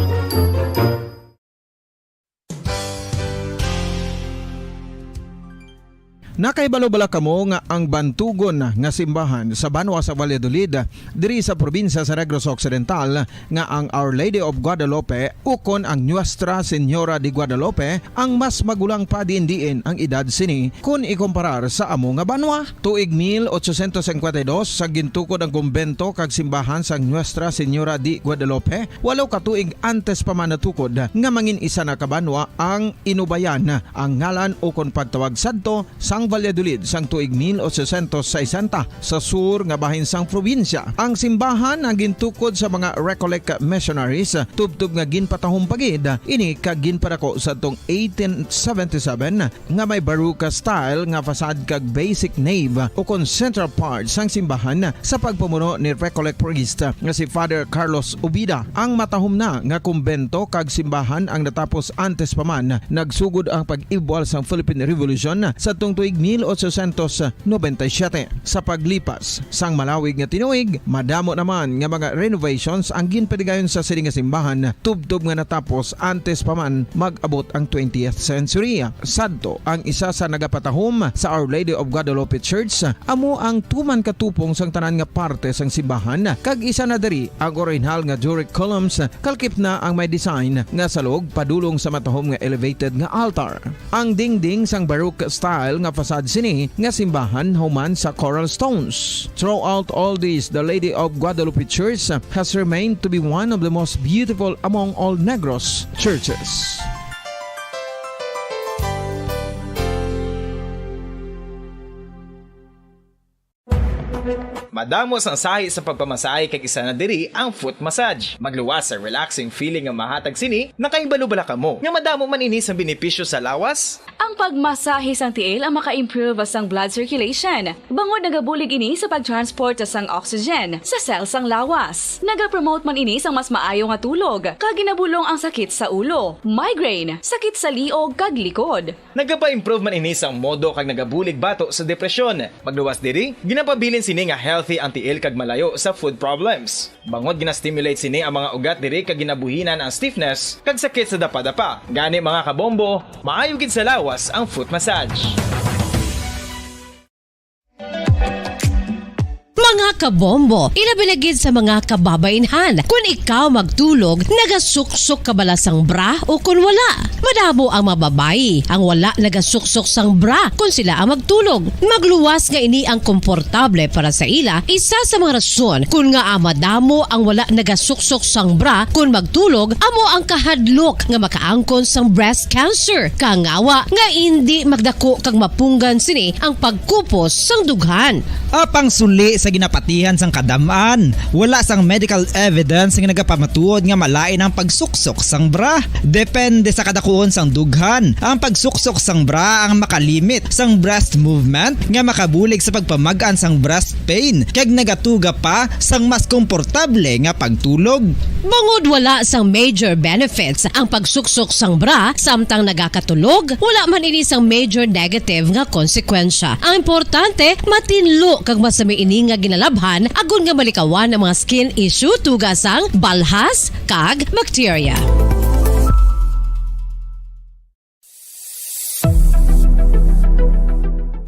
Nakahibalo bala kamo nga ang bantugon nga simbahan sa banwa sa Valladolid, diri sa probinsya sa Negros Occidental, nga ang Our Lady of Guadalupe ukon ang Nuestra Señora de Guadalupe ang mas magulang pa diin-diin ang edad sini kon ikumparar sa amo nga banwa? Tuig mil ochocientos cincuenta y dos, sa gintukod ang kumbento kag simbahan sang Nuestra Señora de Guadalupe, walo ka tuig antes pa man natukod nga mangin isa na ka banwa ang Inubayan, ang ngalan ukon pagtawag sadto sang Valladolid sang tuig mil ochocientos sesenta sa sur nga bahin sang probinsya. Ang simbahan ang gintukod sa mga Recollect missionaries, tubtob nga ginpatahom pa gid ini kag ginpadako sa tong eighteen seventy-seven nga may Baroque style nga facade kag basic nave ukon central part sang simbahan sa pagpamuno ni Recollect priest nga si Father Carlos Ubida. Ang matahom na nga kumbento kag simbahan ang natapos antes pa man nagsugod ang pag-ibwal sang Philippine Revolution sadtong tuig mil ochocientos noventa y siete. Sa paglipas sang malawig nga tinuig, madamo naman nga mga renovations ang ginpadigayon sa sini nga simbahan, tubtob nga natapos antes pa man mag-abot ang twentieth century. Sadto, ang isa sa nagapatahom sa Our Lady of Guadalupe Church amo ang tuman katupong sang tanan nga parte sang simbahan, kag isa na diri ang orihinal nga Doric columns, kalkip na ang may design nga salog padulong sa matahom nga elevated nga altar. Ang dingding sang Baroque style nga facade sini nga simbahan human sa coral stones. Throughout all this, the Lady of Guadalupe Church has remained to be one of the most beautiful among all Negros churches. Madamo sang sahi sa pagpamasahe kag isa na diri ang foot massage. Magluwas sa relaxing feeling nga mahatag sini. Nakahibalo bala kamo nga madamo man ini sang benepisyo sa lawas? Ang pagmasahe sang tiil ang maka-improve sang blood circulation, bangod nagabulig ini sa pag-transport sang oxygen sa cell sang lawas. Nagapromote man ini sang mas maayo nga tulog, kag ginabulong ang sakit sa ulo, migraine, sakit sa liog, kag likod. Nagapa-improve man ini sang modo kag nagabulig bato sa depresyon. Magluwas diri, ginapabilin sini nga healthy ang tiil kag malayo sa foot problems. Bangod gina-stimulate sini ang mga ugat diri kag ginabuhinan ang stiffness kag sakit sa dapadapa. Gani, mga kabombo, maayo gid sa lawas ang foot massage. Mga kabombo, ilabi na gid sa mga kababainhan. Kun ikaw magtulog, nagasuksok ka bala sang bra o kun wala? Madamo ang mga babayi ang wala nagasuksok sang bra kun sila ang magtulog. Magluwas nga ini ang komportable para sa ila, isa sa mga rason kun ngaa madamo ang wala nagasuksok sang bra kun magtulog amo ang kahadlok nga makaangkon sang breast cancer. Kangawa nga indi magdako kag mapunggan sini ang pagkupos sang dughan. Apang suli sa ginapatihan sang kadam-an, wala sang medical evidence nga nagapamatuod nga malain ang pagsuksok sang bra. Depende sa kadakuon sang dughan. Ang pagsuksok sang bra ang makalimit sang breast movement nga makabulig sa pagpamag-an sang breast pain kag nagatuga pa sang mas komportable nga pagtulog. Bangod wala sang major benefits ang pagsuksok sang bra samtang nagakatulog, wala man ini sang major negative nga konsekwensya. Ang importante, matinlo kag masami ini nga ginalabhan agod nga malikawan ang mga skin issue, tuga sang balhas kag bakterya.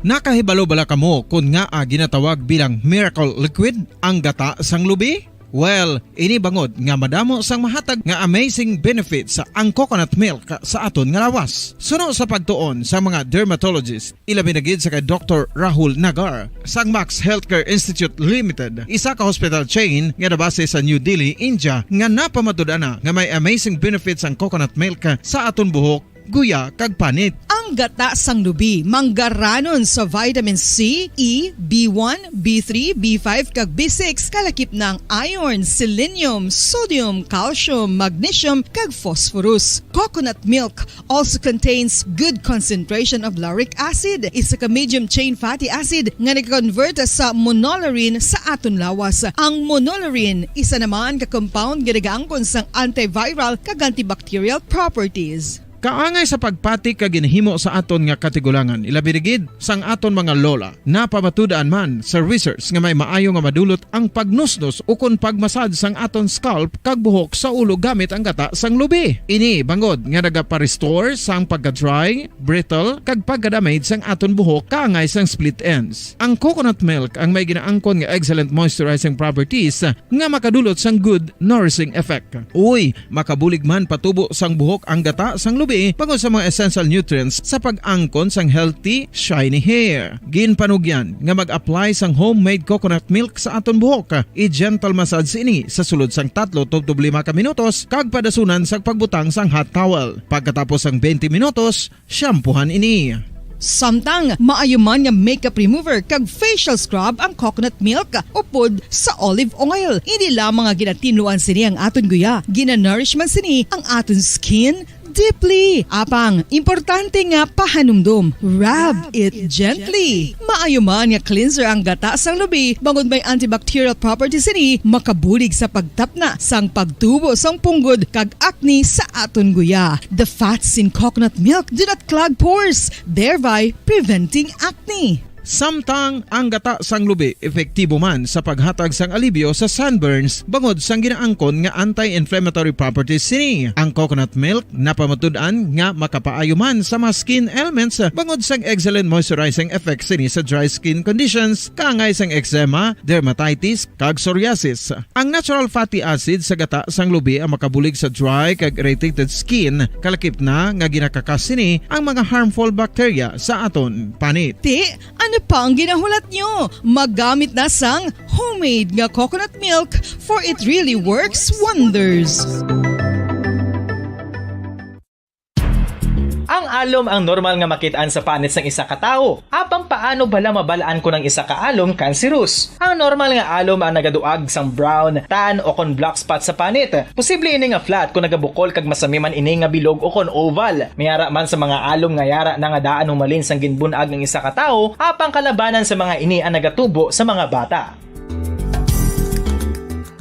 Nakahibalo bala kamo kon ngaa ginatawag bilang miracle liquid ang gata sang lubi? Well, ini bangod nga madamo sang mahatag nga amazing benefits ang coconut milk sa aton nga lawas. Suno sa pagtuon sa mga dermatologist, ilabi na gid sa kay Doktor Rahul Nagar sang Max Healthcare Institute Limited, isa ka hospital chain nga nabase sa New Delhi, India, nga napamatud-an na nga may amazing benefits ang coconut milk sa aton buhok, guya, kag panit. Ang gata sang lubi manggaranon sa vitamin C, E, B one, B three, B five, kag B six, kalakip na ang iron, selenium, sodium, calcium, magnesium, kag phosphorus. Coconut milk also contains good concentration of lauric acid, isa ka medium chain fatty acid nga nag-convert sa monolaurin sa aton lawas. Ang monolaurin isa naman ka compound nga nagaangkon sang antiviral kag antibacterial properties. Kaangay sa pagpati kag ginhimo sa aton nga katigulangan, ilabi na gid sang aton mga lola. Napamatud-an man sa research nga may maayo nga madulot ang pagnusnos ukon pagmasad sang aton scalp kag buhok sa ulo gamit ang gata sang lubi. Ini bangod nga nagapa-restore sang pagka-dry, brittle, kag pagka-damage sang aton buhok kaangay sang split ends. Ang coconut milk ang may ginaangkon nga excellent moisturizing properties nga makadulot sang good nourishing effect. Uy, makabulig man patubo sang buhok ang gata sang lubi bangod sa mga essential nutrients sa pag-angkon sang healthy, shiny hair. Ginpanugyan nga mag-apply sang homemade coconut milk sa aton buhok. I-gentle massage ini sa sulod sang tatlo tubtob lima ka minutos kag padasunan sa pagbutang sang hot towel. Pagkatapos sang twenty minutos, shampoohan ini. Samtang maayo man nga makeup remover kag facial scrub ang coconut milk upod sa olive oil. Hindi lamang nga ginatinluan sini ang aton guya, ginanourish man sini ang aton skin deeply. Apang, importante nga pahanumdom, rub it gently. Maayo man nga cleanser ang gata sang lubi, bangod may antibacterial properties sini, makabulig sa pagtapna sang pagtubo sang punggod kag acne sa aton guya. The fats in coconut milk do not clog pores, thereby preventing acne. Samtang ang gata sang lubi epektibo man sa paghatag sang alibyo sa sunburns bangod sang ginaangkon nga anti-inflammatory properties sini. Ang coconut milk napamatud-an nga makapaayo man sa mga skin ailments bangod sang excellent moisturizing effects sini sa dry skin conditions, kaangay sang eczema, dermatitis, kag psoriasis. Ang natural fatty acid sa gata sang lubi ang makabulig sa dry kag irritated skin, kalakip na nga ginakakas sini ang mga harmful bacteria sa aton panit. Ti, ano pa ang ginahulat nyo? Magamit na sang homemade nga coconut milk, for it really works wonders. Ang alom ang normal nga makit-an sa panit sang isa ka tawo. Apang paano bala mabal-an kon ang isa ka alom cancerous? Ang normal nga alom ang nagaduag sang brown, tan, o kon black spot sa panit. Posible ini nga flat kon nagabukol kag masami man ini nga bilog o kon oval. May ara man sa mga alom nga yara na nga daan humalin sang ginbun-ag ang isa ka tawo, apang kalabanan sa mga ini ang nagatubo sa mga bata.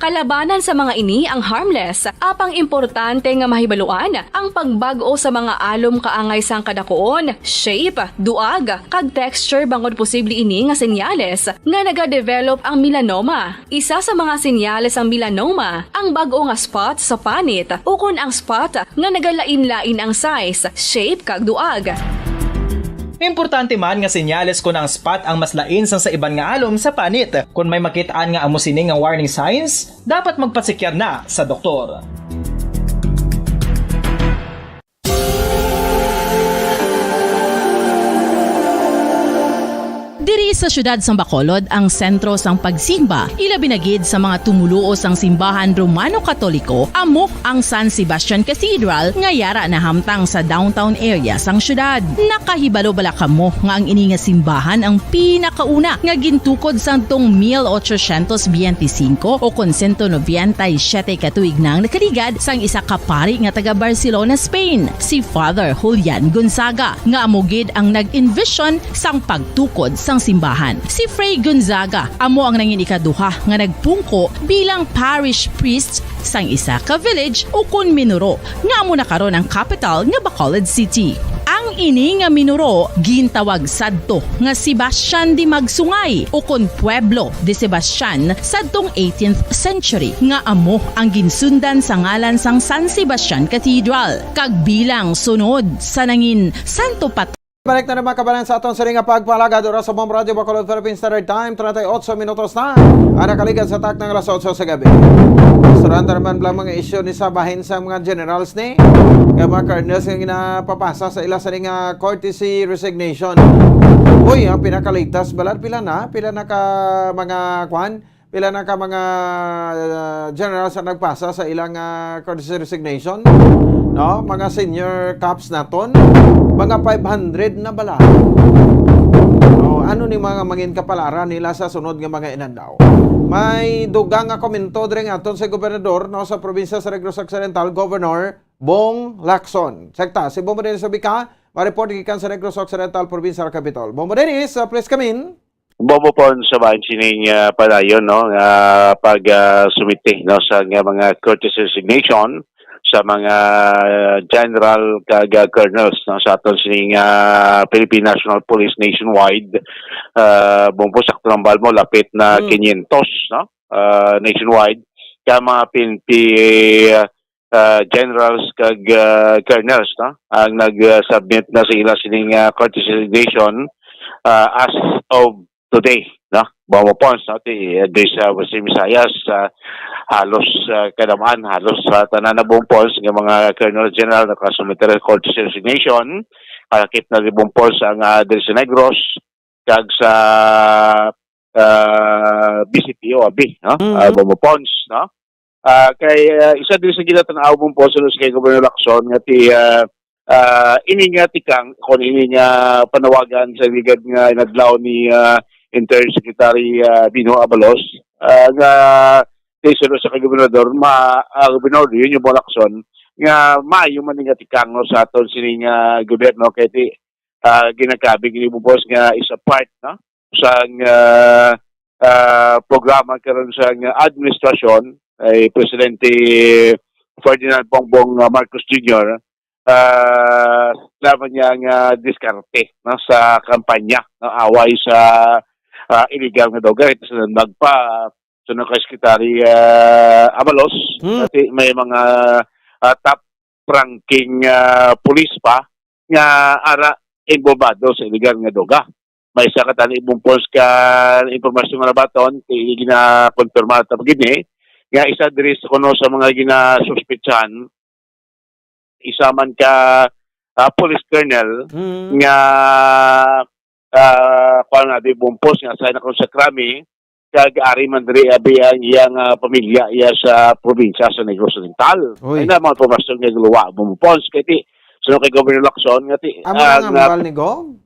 Kalabanan sa mga ini ang harmless, apang importante nga mahibaluan ang pagbag-o sa mga alom kaangay sang kadakuon, shape, duag, kag texture, bangod posible ini nga senyales nga nagadevelop ang melanoma. Isa sa mga senyales sang melanoma ang bag-o nga spot sa panit ukon ang spot nga nagalain-lain ang size, shape, kag duag. Importante man nga senyales kon ang spot ang mas lain sang sa iban nga alom sa panit. Kon may makit-an nga amo sini nga warning signs, dapat magpasikyar na sa doktor. Diri sa siyudad sang Bacolod ang sentro sang pagsimba, ilabi na gid sa mga tumoluo sang simbahan Romano Katoliko, amo ang San Sebastian Cathedral nga yara nahamtang sa downtown area sang siyudad. Nakahibalo bala kamo nga ang ini nga simbahan ang pinakauna nga gintukod sadtong mil ochocientos biyente singko o kon sento nobenta y siyete ka tuig nang nakaligad sang isa ka pari nga taga Barcelona, Spain, si Father Julian Gonzaga, nga amo gid ang nag-envision sang pagtukod sang simbahan. Si Fray Gonzaga amo ang nangin ikaduha nga nagpungko bilang parish priest sang isa ka village ukon minuro nga amo na karon ang kapital nga Bacolod City. Ang ini nga minuro gintawag sadto nga Sebastian de Magsungay ukon Pueblo de Sebastian sadtong eighteenth century, nga amo ang ginsundan sa ngalan sang San Sebastian Cathedral, kag bilang sunod sa nangin Santo Patron. Balik na naman, kabanan, sa aton sini nga pagpalagad. Oras sa Bomb Radio Bacolod, Philippine Standard Time, treinta y ocho minutos na ang nakaligad sa takna nga alas otso sa gabi. Istoryahan ta naman lang mga isyu ni sa bahin sa mga generals ni kag mga colonels nga ginapapasa sa ila sini nga courtesy resignation. Uy, ang pinakaligtas, balad, pila na? Pila na ka mga, kwan? Pila na ka mga, uh, generals ang nagpasa sa ilang, uh, courtesy resignation? No? Mga senior cops naton, mga five hundred na bala. No? Ano ni mga mangin kapalaran nila sa sunod nga mga inadlaw? May dugang nga komento diri nga aton sa gobernador, no, sa probinsya sa Negros Occidental, Governor Bong Lacson. Check ta, si Bong Rene Sabica, ma-report gikan sa Negros Occidental Provincial Capitol. Bong Rene, uh, please come in. Bobo po sa bahin sining, ah, padayon, no, nga pag, ah, sumiti, no, sa nga mga courtesy resignation sa mga general kag, ah, colonels, no, sa aton sining, ah, Philippine National Police nationwide. Ah, bumpo, sakto lang bal mo, lapit na Mm. quinientos, no, ah, nationwide. Kaya mga P N P, ah, generals kag, ah, colonels, no, ang nag-submit na sa ila sining, ah, courtesy resignation, ah, as of today, no? Bumupons, no? Ti, ah, di sa Western Visayas, ah, halos, ah, kadamaan, halos sa tanan na bumupons nga mga colonel general nakasumiter sa courtesy resignation, kalakip na di bumupons ang, ah, diri sa Negros, kag sa, ah, B C P O, abi, no? Mm. Ah, bumupons, no? Ah, kay, ah, isa din sa ginatanaw mong poso sa kay Governor Lacson nga ti, ah, ah, ini nga tikang, kung ini nga panawagan sa ligad nga inadlaw ni, ah, Interior Secretary, ah, Bino Abalos, ah, nga tinuod sa kay gobernador, ma-, ah, gobernador yun yung Lacson, nga maayo man nga tikang, no, sa aton sining, ah, gobyerno, kay ti, ah, ginakabig ni Bubos nga is a part, no, sang, ah, ah, programa karon sang administrasyon ay Presidente Ferdinand Bongbong, ah, Marcos Junior, ah, laban niya nga diskarte, no, sa kampanya, no, away sa, ah, illegal nga droga. Ito sa nagpa, sunod kay Secretary, ah, Abalos, Hmm. Dati may mga, ah, top ranking, ah, pulis pa nga ara involvado sa illegal nga droga. May isa ka tani bumpos ka impormasyon nga nabaton, ti ginakonfirma ta gid ni, nga isa diri sa kuno sa mga ginasuspetsahan, isa man ka, ah, police colonel Mm. nga, ah, kuwan nga, di bumpos nga sa nakon sa krami, kag ari man diri abi ang iyang, ah, pamilya iya sa probinsya sa Negros Oriental. Uy. Ay na mga impormasyon nga guluwa bumpos kay ti, sunod kay Governor Lacson nga ti, Amo ah, na nga nga hambal ni Gov?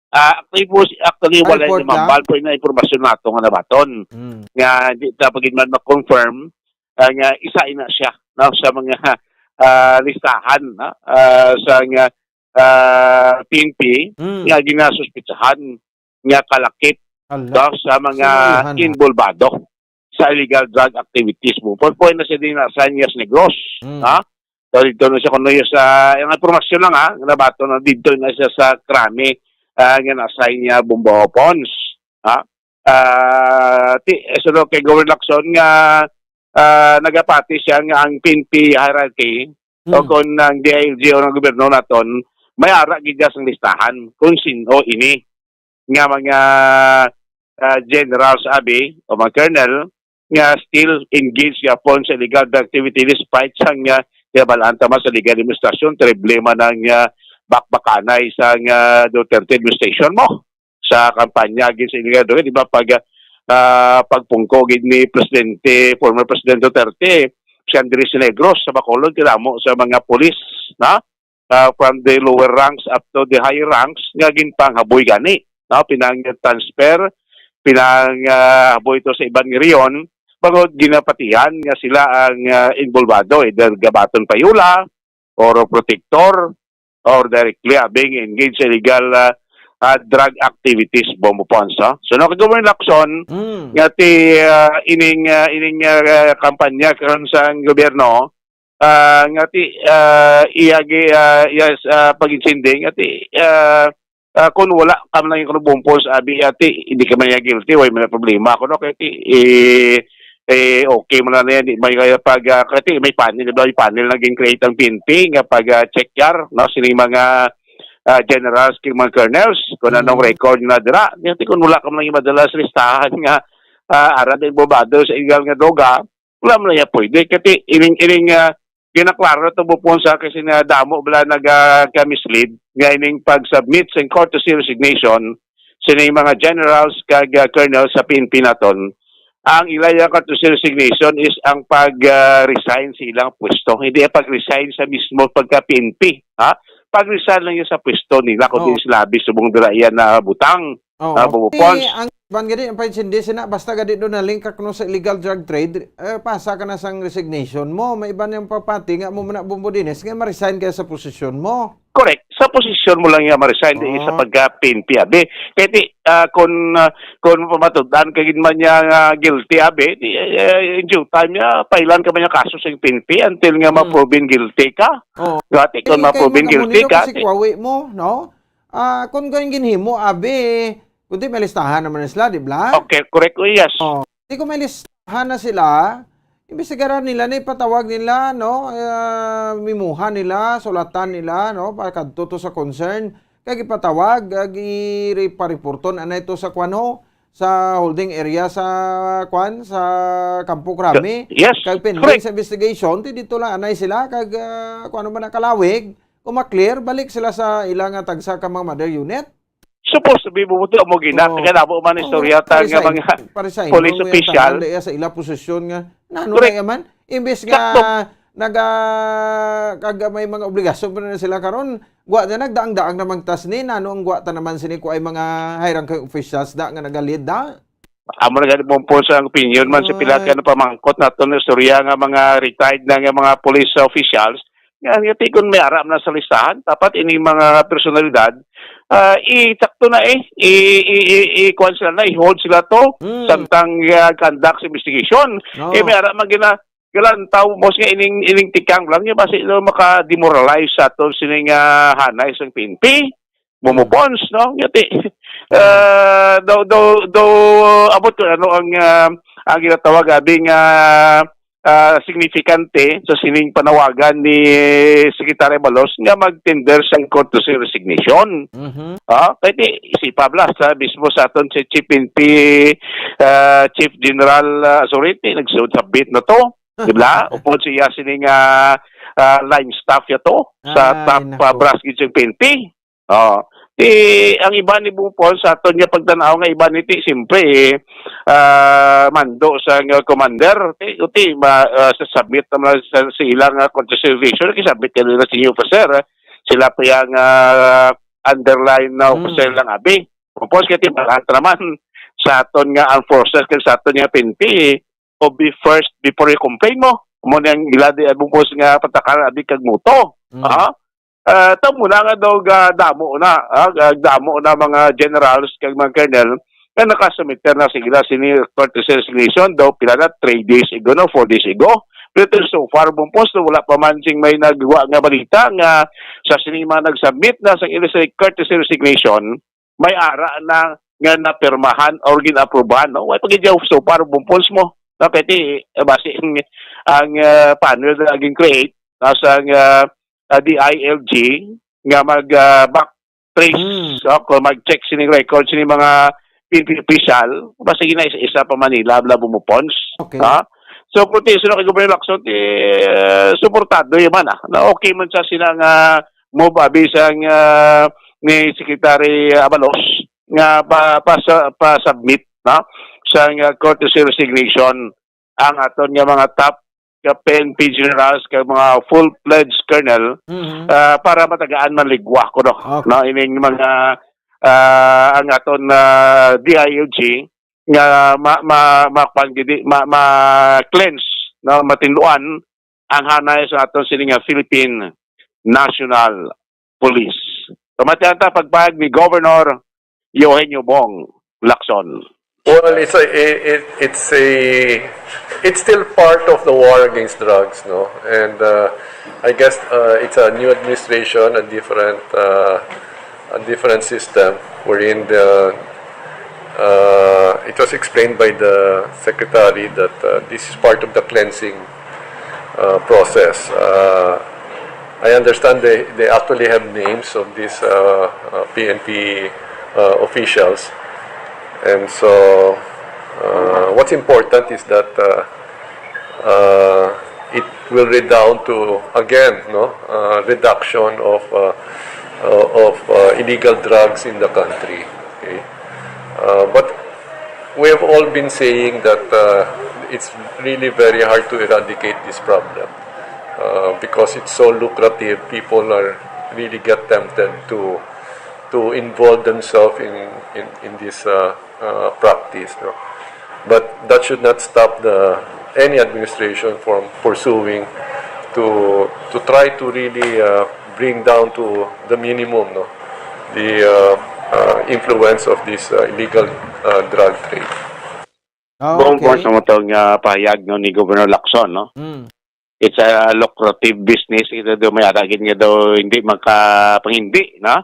Ah, actually po, si-, actually, Ah, wala report na lang? Mambal po yung impormasyon nato nga nabaton. Mm. Nga, di ta pa gid man ma-confirm, ah, nga isa ina siya, no, sa mga, ah, listahan, no, ah, sa nga, ah, P N P, Mm. nga ginasuspitsahan nga kalakip, Hala. No, sa mga Sinuhan na. Involvado sa illegal drug activities mo. Pwede na siya din na sa Negros, Mm. ha? So, dito na siya kuno sa, yung impormasyon lang, ha, nabato na dito na siya sa krami, ah, nga nasa niya bomba weapons, ha? Ah, ti, eh, sunod kay Governor Lacson nga, ah, nagapati siya nga ang P N P hierarchy o Hmm. kung ang D I L G o ng gobyerno naton, may ara gid sa listahan kung sino ini nga mga, ah, generals abi o mga colonel nga still engaged yapon sa illegal drug activity despite sang, ah, kinabalaan ta man sa legal administration, terrible man ang, ah, bakbakanay sang, ah, Duterte administration mo sa kampanya gid sa illegal drug, di ba, pag, ah, pagpungko gid ni Presidente, former President Duterte, si Andres Negros sa Bacolod, kinamo sa mga pulis, na ah, from the lower ranks up to the higher ranks nga ginpanghaboy gani, no? Pinang-transfer, pinang, ah, haboy to sa iban nga rehiyon, bangod ginapatihan nga sila ang, ah, involvado, either gabaton payola, or protector, or directly, ah, being engaged sa illegal, ah, ah, drug activities, Bombo Ponsa. So, no, kay Governor Lacson, Mm. nga ti, ah, ining, ah, ining, ah, kampanya karon sa gobyerno, ah, nga ti, ah, iya gi-, ah, iya s-, ah, pag-intindi nga ti, ah, ah, kung wala ka man lang yung bumpos, abi, ati, hindi ka man niya guilty, way man ang problema. Kuno kay ti, eh, eh, okay man lang na yan, di may kaya pag, ah, kay ti, may panel, di ba, may panel na gin-create ang P N P nga pag, ah, check yar, no, sining mga, ah, generals, kay mga colonels, kung anong Mm. record na dira. Nga ti, kung wala ka man lang yung madala sa listahan nga, ah, ara din bobado sa illegal nga droga, wala man niya pwede. Kati ining, ining, ah, ginaklaro to bupon sa kasi na damo bala naga-, ka-mislead nga ining pag-submit sa courtesy resignation sa ining mga generals kag, ah, colonel sa P N P naton. Ang ila yung courtesy resignation is ang pag, ah, resign sa ilang pwesto. Hindi ang pag-resign sa mismo pagka-P N P, ha? Pag-resign lang yun sa pwesto nila kung Oo. di sila abi subong dira iya na butang. Oo. Ah, Bobo Pons. Ti, ang iban gadi, ang paintindi sina, basta gadi do na-link ka kuno sa illegal drug trade, eh, pasa ka na sang resignation mo. May iban yung papati nga mo man na, Bombo Dines, nga ma-resign ka sa posisyon mo. Correct. Sa posisyon mo lang niya ma-resign, di Oo. sa pagka-P N P, abi. Kaya ti, ah, kung, ah, kung pamatudan ka gid man niya nga guilty, abi, di, eh, in due time niya, pailan ka man niya kaso sa P N P until nga Hmm. ma-proven guilty ka. Oo. Dati kung Kaya ma-proven kay guilty makamunilo ka, ka si ti- Kuwawi mo, no? Ah, kung kung ginhimo, abi, kundi may listahan naman sila, di ba? Okay, correct. Oh, yes. Oh, di ko may listahan na sila, imbestigaran nila na ipatawag nila, no? Ah, mimuha nila, sulatan nila, no? Para kadto to sa concern. Kag ipatawag, kag i-, ipareporton, anay to sa kwan ho, sa holding area sa kwan, sa Kampo Krami. Yes, Kag pending correct. sa investigation, ti dito lang, anay sila, kag, ah, kung ano man ang kalawig, kung ma-clear, balik sila sa ilang, ah, tagsa ka mga mother unit. Supposed to be, bubuto mo gina, Oo. kaya nabo man Oo, istorya ta nga paresign, mga paresign police mo, may official. Tanan diya sa ila posisyon nga, nano Correct. na yaman? Imbes nga Sakto. naga-, kag may mga obligasyon pa na sila karon. Wa na, nagdaang-daang namang tas ni, nano ang wa ta naman sini ko ay mga high-ranking officials da nga nagalid da? Amo na gani, Bumpon, sa opinion man sa pila Ay. ka napamangkot nato na istorya nga mga retired na nga mga police officials, nga, nga ti kon may ara man sa listahan, dapat ining mga personalidad, ah, itakto na eh, i, i, i, i, kuwan sila na, i-hold sila to, Mm. samtang, ah, conduct investigation. Oo. Eh, may ara man gina-, galantaw, boss, nga ining, ining tikang lang, nga basi daw maka-demoralize sa aton sining, ah, hanay sang P N P. Bumubons, no? Nga ti, ah, daw, daw, daw, abot ko ano ang, ah, ang ginatawag, abi nga, ah, signifikante sa sining panawagan ni Secretary Abalos nga mag-tender sang courtesy resignation. Mhm. Ah, kay ti, si Pabla sa mismo sa aton si Chief N P, ah, Chief General, ah, Azurite, nagsubmit na to. Di ba? Upod siya sining, ah, ah, line staff ya to sa Ay, top, ah, nako. brass gid sa P N P. Oh. Ti, ang iba ni Bupol sa aton nga pagtan-aw nga iba ni ti, siyempre, eh, ah, mando sa nga commander, ti, ti, ma-, ah, sa submit naman sa, sa ilang, ah, consideration, kisubmit ka nila senior officer, eh. Sila pa yang, ah, underline na Hmm. officer lang, abi. Tapos, kaya ti, balanse naman sa aton nga armed forces, kag sa aton nga P N P, eh, o be first before you complain mo. Mo nang ila di, ah, bungkos nga patakaran, abi, kag muto. Hmm. Ha? Ah, tamo na nga daw ga-, damo na, ah, ga-, damo na mga generals kag mga colonel nga nakasumiter na sa ila sini courtesy resignation daw pila na, three days ago, no, four days ago. Pero so far, Bumpos, wala pa man sing may nagwa nga balita nga sa sini mga nag-submit na sa ila sa courtesy resignation, may ara na nga napirmahan or gin-aprubahan, no? Wala pa gid so far, Bumpos, mo. No, kay ti, eh, basi ang, ang, ah, panel na gin-create, no, sa, ah, ah, D I L G nga mag, ah, back trace, Hmm. o kung mag-check sining record sining mga P N P official, basta gina isa-isa pa Manila, bla bumupons. Okay. Ha? So, kung ti, sunod kay Governor Lacson, ti, eh, suportado yun man, ah, na okay man sa sila nga move, abi sang, ah, ni Secretary Abalos nga pa, pa, pa-submit, no, sang, ah, courtesy resignation ang aton nga mga top ka P N P generals, kag mga full-fledged colonel, Mhm. ah, para matagaan man ligwa ko, no? Okay. No, ining mga, ah, ang aton, ah, D I L G nga ma-, ma-, ma-, kuwan gid, ma-, ma-cleanse, no, matinluan ang hanay sa aton sini nga Philippine National Police. Pamatian ta pagpahayag ni Governor Eugenio Bong Lacson. Well, it's a, it, it, it's a, it's still part of the war against drugs, no? And, uh, I guess, uh, it's a new administration, a different, uh, a different system wherein the, uh, it was explained by the secretary that, uh, this is part of the cleansing, uh, process. Uh, I understand they, they actually have names of these, uh, uh, P N P, uh, officials. And so, uh, what's important is that, uh, uh, it will redound to, again, no, uh, reduction of, uh, uh, of, uh, illegal drugs in the country. Okay? Uh, but we have all been saying that, uh, it's really very hard to eradicate this problem, uh, because it's so lucrative. People are really get tempted to, to involve themselves in, in, in this, uh, uh, practice, no? But that should not stop the, any administration from pursuing to, to try to really, uh, bring down to the minimum, no, the, uh, uh, influence of this, uh, illegal, uh, drug trade. Ah, Buong okay. Buwan sa mo to nga pahayag, no, ni Governor Lacson, no? Mm. It's a lucrative business. Ito daw may ara gid nga daw hindi makapangindi, no?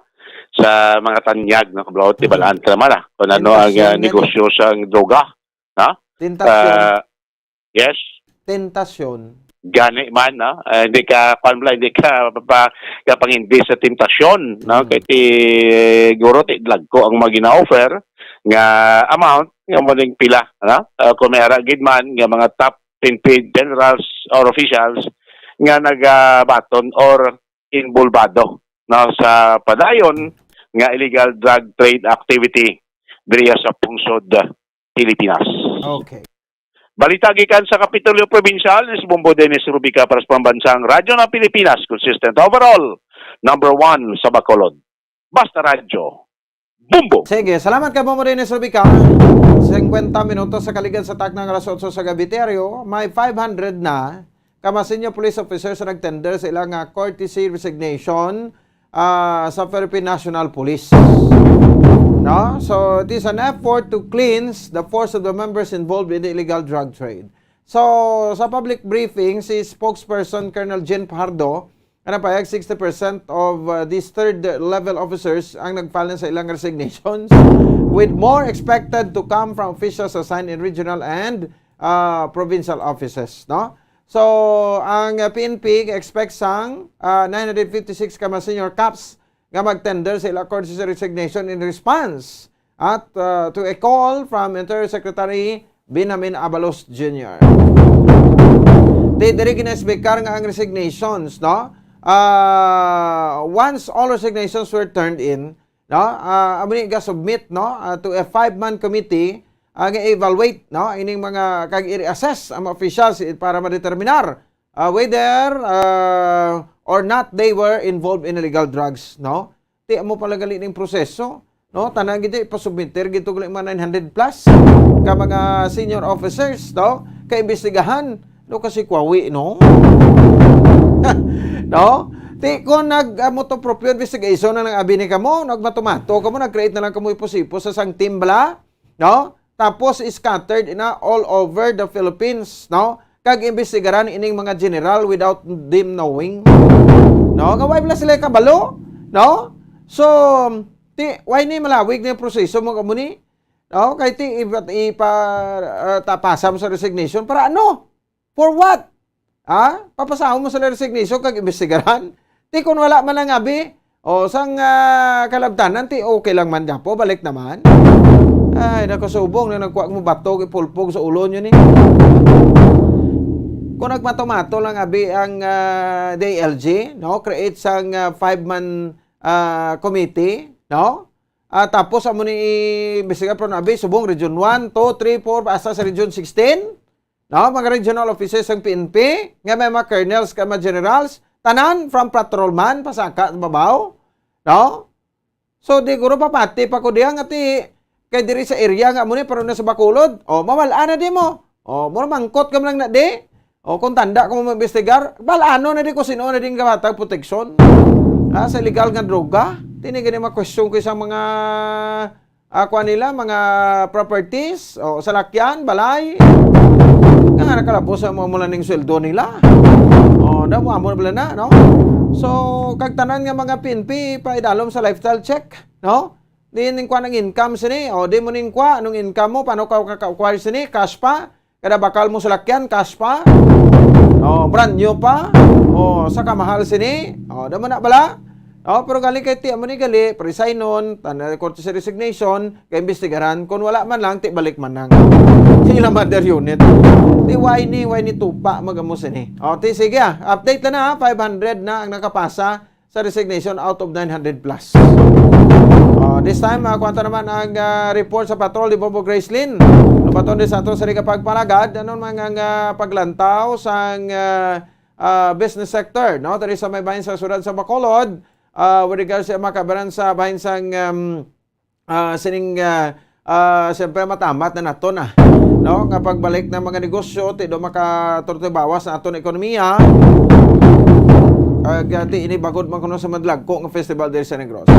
Sa mga tanyag, no? Kablaw, ti Mhm. balaan ta naman, ah, kung ano ang, ah, Tentasyon na negosyo sang droga, no? Tentasyon. Ah, yes? Tentasyon. Gani man, no? Ah, hindi ka, kwan bala, hindi ka pa, ka pangindi sa tentasyon, no? Mhm. Kay ti, guro, ti, dagko ang mga gina-offer nga amount, nga mo ning pila, no? Ah, kung may ara gid man, nga mga top P N P generals or officials nga nagabaton or involvado, no, sa padayon nga illegal drug trade activity diriya sa pungsod, ah, Pilipinas. Okay. Balita gikan sa Kapitolyo Probinsyal, ni si Bombo Dennis Rubica para sa Pambansang Radyo ng Pilipinas, consistent overall, number one sa Bacolod. Basta Radyo, Bombo! Sige, salamat kay Bombo Dennis Rubica. Singkwenta minutos sa kaligad sa takna nga alas otso sa gabi, Teryo, may five hundred na ka mga senior police officers sa nag-tender sa ilang, ah, courtesy resignation, ah, sa Philippine National Police. No? So, it is an effort to cleanse the force of the members involved in the illegal drug trade. So, sa public briefing, si spokesperson Colonel Jean Fajardo, nga nagpahayag, sixty percent of, uh, these third level officers ang nag-file na sa ilang resignations, with more expected to come from officials assigned in regional and, uh, provincial offices, no? So, ang, uh, P N P expects sang, uh, nine hundred fifty-six ka mga senior cops nga mag-tender sa ila courtesy resignation in response at, uh, to a call from Interior Secretary Benjamin Abalos Junior. Di diri gina-expectar nga ang resignations, no? Ah, once all resignations were turned in, no? Ah, amo ni ga-submit, no? Ah, to a five-man committee, ah, nga evaluate, no? Ining mga, kag i-assess ang mga officials para madeterminar, ah, whether, ah, or not they were involved in illegal drugs, no? Ti amo pala gali ning proseso, no? Tanan gid ipasubmiter gid to gali mga nine hundred plus ka mga senior officers, no? Kaimbestigahan, no? Kasi kwawi, no? No? Ti kung nag, ah, motu proprio investigation na lang abi ni kamo, nagmatumato kamo, nag-create na lang kamo ipo-ipo sa sang team bala, no? Tapos scattered na all over the Philippines, no? Kag imbestigaran ining mga general without them knowing. No? Nga wala sila kabalo, no? So, ti, why ni malawig na yung proseso mo kamo ni? No? Kay ti ipa, ipa, ah, tapasa mo sa resignation para ano? For what? Ha? Papasahon mo sila resignation kag imbestigaran? Ti kun wala man ang abi, o sang, ah, kalabtanan, ti okay lang man gyapo, balik naman. Ay, nakasubong na nagkuha mo bato, ipulpog sa ulo nyo ni. Kung nagmato-mato lang abi ang, ah, D L G, no? Create sang, ah, five-man, ah, committee, no? Ah, tapos amo ni imbestigar, pero nabi subong Region one, two, three, four, hasta sa Region sixteen. No, mga regional officers sang P N P, nga may mga colonels, kag mga generals, tanan from patrolman, pasaka sa babaw, no? So, di guro papati pa ko diha nga ti, kay diri sa area nga amo ni, pero na sa Bacolod, o, mawal-an na di mo. O, mura mangkot ka man lang na di. O, kung tanda ka mo mag-imbestigar, bal-ano na di kung sino na di nga matag proteksyon, ah, sa illegal nga droga. Tini gani mga question ko sa mga, ah, kuan nila, mga properties, o salakyan, balay. Nga nakalabos sa mga mula ning sweldo nila. O, da mo amo na bala na, no? So, kag tanan nga mga P N P, paidalom sa lifestyle check, no? Di ning kuan ang income sini. O, di mo ning kuan, anong income mo? Paano ka ka-acquire sini? Cash pa? Kada bakal mo salakyan, cash pa? O, brand new pa? O, sa kamahal sini? O, da mo na bala? O, pero gali kay ti amo ni gali, presaynon, tan-, korte sa resignation, kay imbestigaran, kung wala man lang, ti balik man lang. Sila mother unit. Ti why ni, why ni tupa, magamo sini. O, ti sige, ah, update na na, five hundred na ang nakapasa sa resignation out of nine hundred plus. O, this time, ah, kuwanta naman ang, ah, report sa patrol ni Bobo Gracelyn. Lubaton din sa ato sa Riga Pagpalagad, ano man ang, ah, paglantaw sang, ah, ah, business sector, no? Diri sa may bahin sa siyudad sa Bacolod, ah, with regards sa mga kabaran sa bahin sang, um, ah, sining, ah, ah, siyempre, matamat na nato na, no? Nga pagbalik ng mga negosyo, ti do makaturtibawas na aton ekonomiya. Ag, ah, ti ini bagod man kuno sa madlagko nga festival diri sa Negros.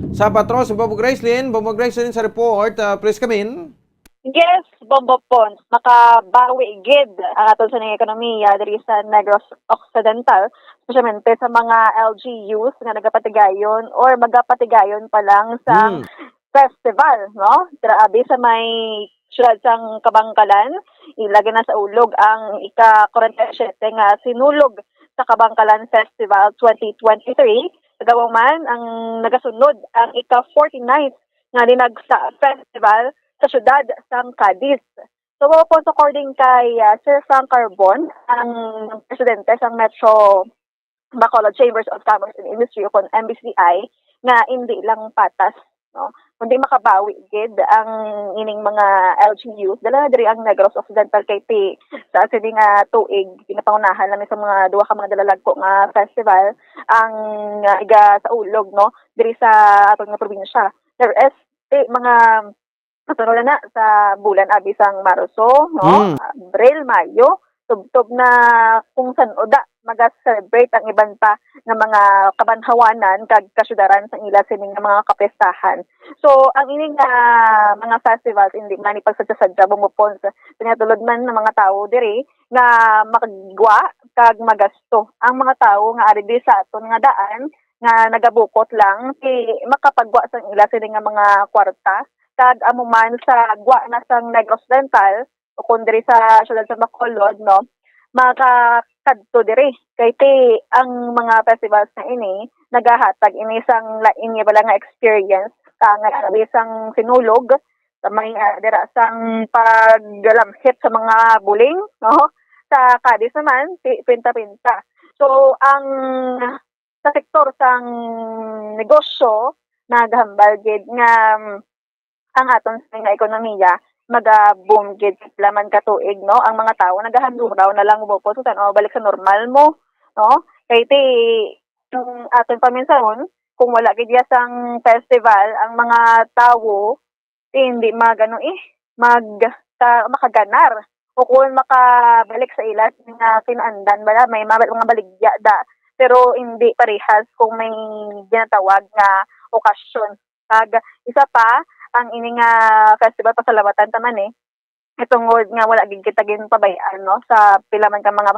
Sa patrol, si Bobo Gracelyn. Bobo Gracelyn sa report. Ah, please come in. Yes, Bombo Pons, makabawi gid ang aton sining ekonomiya diri sa Negros Occidental, especially sa mga L G Us nga nagapatigayon or magapatigayon pa lang sa Hmm. festival, no? Grabe sa may siyudad sang Kabankalan, ilagi na sa ulog ang ika-forty-seven nga Sinulog sa Kabankalan Festival twenty twenty-three. Kagawa man ang nagasunod ang ika-forty-ninth nga Linagsa Festival sa siyudad sang Cadiz. So, Pons, according kay, ah, Sir Frank Carbon, ang presidente sang Metro Bacolod Chambers of Commerce and Industry, o kon M B C I, nga indi lang patas, no, kundi makabawi gid ang ining mga L G Us. Dala na diri ang Negros Occidental kay ti sa sini nga tuig, ginapangunahan namin sa mga duha ka mga dalalagko nga festival ang, ah, iga sa ulog, no, diri sa aton nga probinsya. There is, eh, mga kasunod na sa bulan abi sang Marso, no? Mm. Abril, Mayo, tubtob na kung san-o da maga-celebrate ang iban pa nga mga kabanhawanan kag kasyudaran sa ila sini nga mga kapistahan. So, ang ini nga mga festivals, hindi man ipagsadya-sadya, bumupon sa pinatulod man ng mga tawo diri nga makagwa kag magasto. Ang mga tawo nga ari di sa aton nga daan nga nagabukot lang, ti makapagwa sang ila sini nga mga kwarta, kag amo man sa gwa na sang Negros Oriental, o kon diri sa siyudad sa Bacolod, no, makakadto diri. Kay ti ang mga festivals na ini nagahatag ini sang lain nga bala nga experience, ka nga abi sang Sinulog, sa may, ah, dira sang paglamhit sa mga buling, no? Sa Cadiz naman, ti pinta-pinta. So, ang sa sektor sang negosyo, nagahambal gid nga, mm, ang aton sini nga ekonomiya maga-boom gid sa pila man ka tuig, no? Ang mga tawo nagahanduraw na lang mo po sa tan-aw balik sa normal mo, no? Kay ti, ang aton paminsaron, kung wala gid ya sang festival, ang mga tawo, eh, hindi magano, eh, mag-, ka-, makaganar. O kung makabalik sa ila nga kinaandan, bala, may mga, mga baligya da. Pero hindi parehas kung may ginatawag nga okasyon. Kag isa pa, ang ini nga festival, pasalamatan ta man, eh, itungod nga wala gid kita ginpabay-an, no, sa pila man ka mga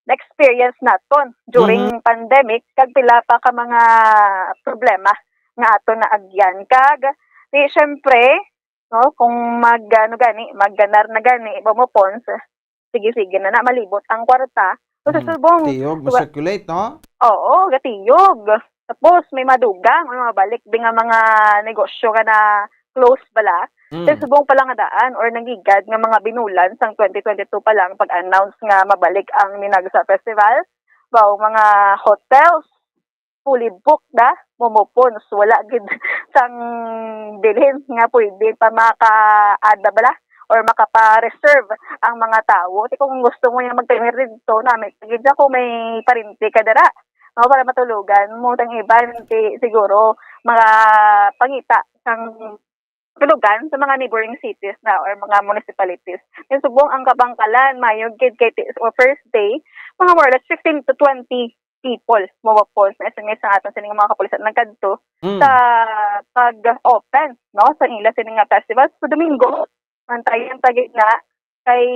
experience naton during Mhm. pandemic, kag pila pa ka mga problema nga aton naagyan. Kag, di, syempre, no, kung mag, ano gani, magganar na gani, bumupons, sige-sige na na, malibot ang kwarta. So, sa Mm. subong, Tiyog, wa-, ma-circulate, no? Oo, gatiyog. Tapos, may madugang, may mabalik din nga mga negosyo nga na close bala. Mm. Sa subong pala nga daan or nanggigad nga mga binulan sang twenty twenty-two pa lang pag-announce nga mabalik ang Minagsa Festival. Wow, mga hotels, fully booked na, momopons. Wala gid sang bilhin nga pwede pa maka-add na bala or makapa-reserve ang mga tawo. Ti kung gusto mo nga magtayo dito, nami gid ako may parinti ka dira. No, para matulogan mo tang iban, ti siguro makapangita sang tulugan sa mga neighboring cities na or mga municipalities. Yung subong ang Kabangkalan, mayog gid kay ti-, o first day, mga more or less fifteen to twenty people mawapos na estimate sa aton sining mga kapulisan nagkadto Mm. sa pag-open, no, sa ila sini nga festival. Sa Domingo, mantayan ta gid na kay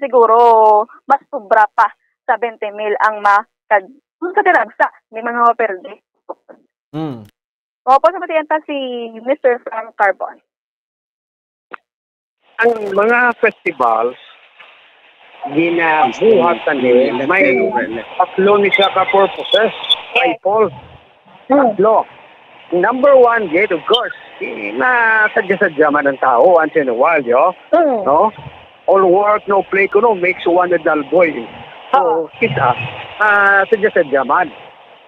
siguro mas sobra pa sa twenty mil ang makad-, ang kadiragsa, di man maperde. Mm. Opo, sa matiyan ta si Mister Frank Carbon. Ang mga festivals, ginabuhat ta ni may tatlo ni siya ka purposes. Yes. Triple. Hmm. Tatlo. Number one, gate, of course, eh, masadya-sadya man ang tao once in a while, yo. Hmm. No? All work, no play, kuno makes one a dull boy. So, Oo. kita, ah, sadya-sadya man.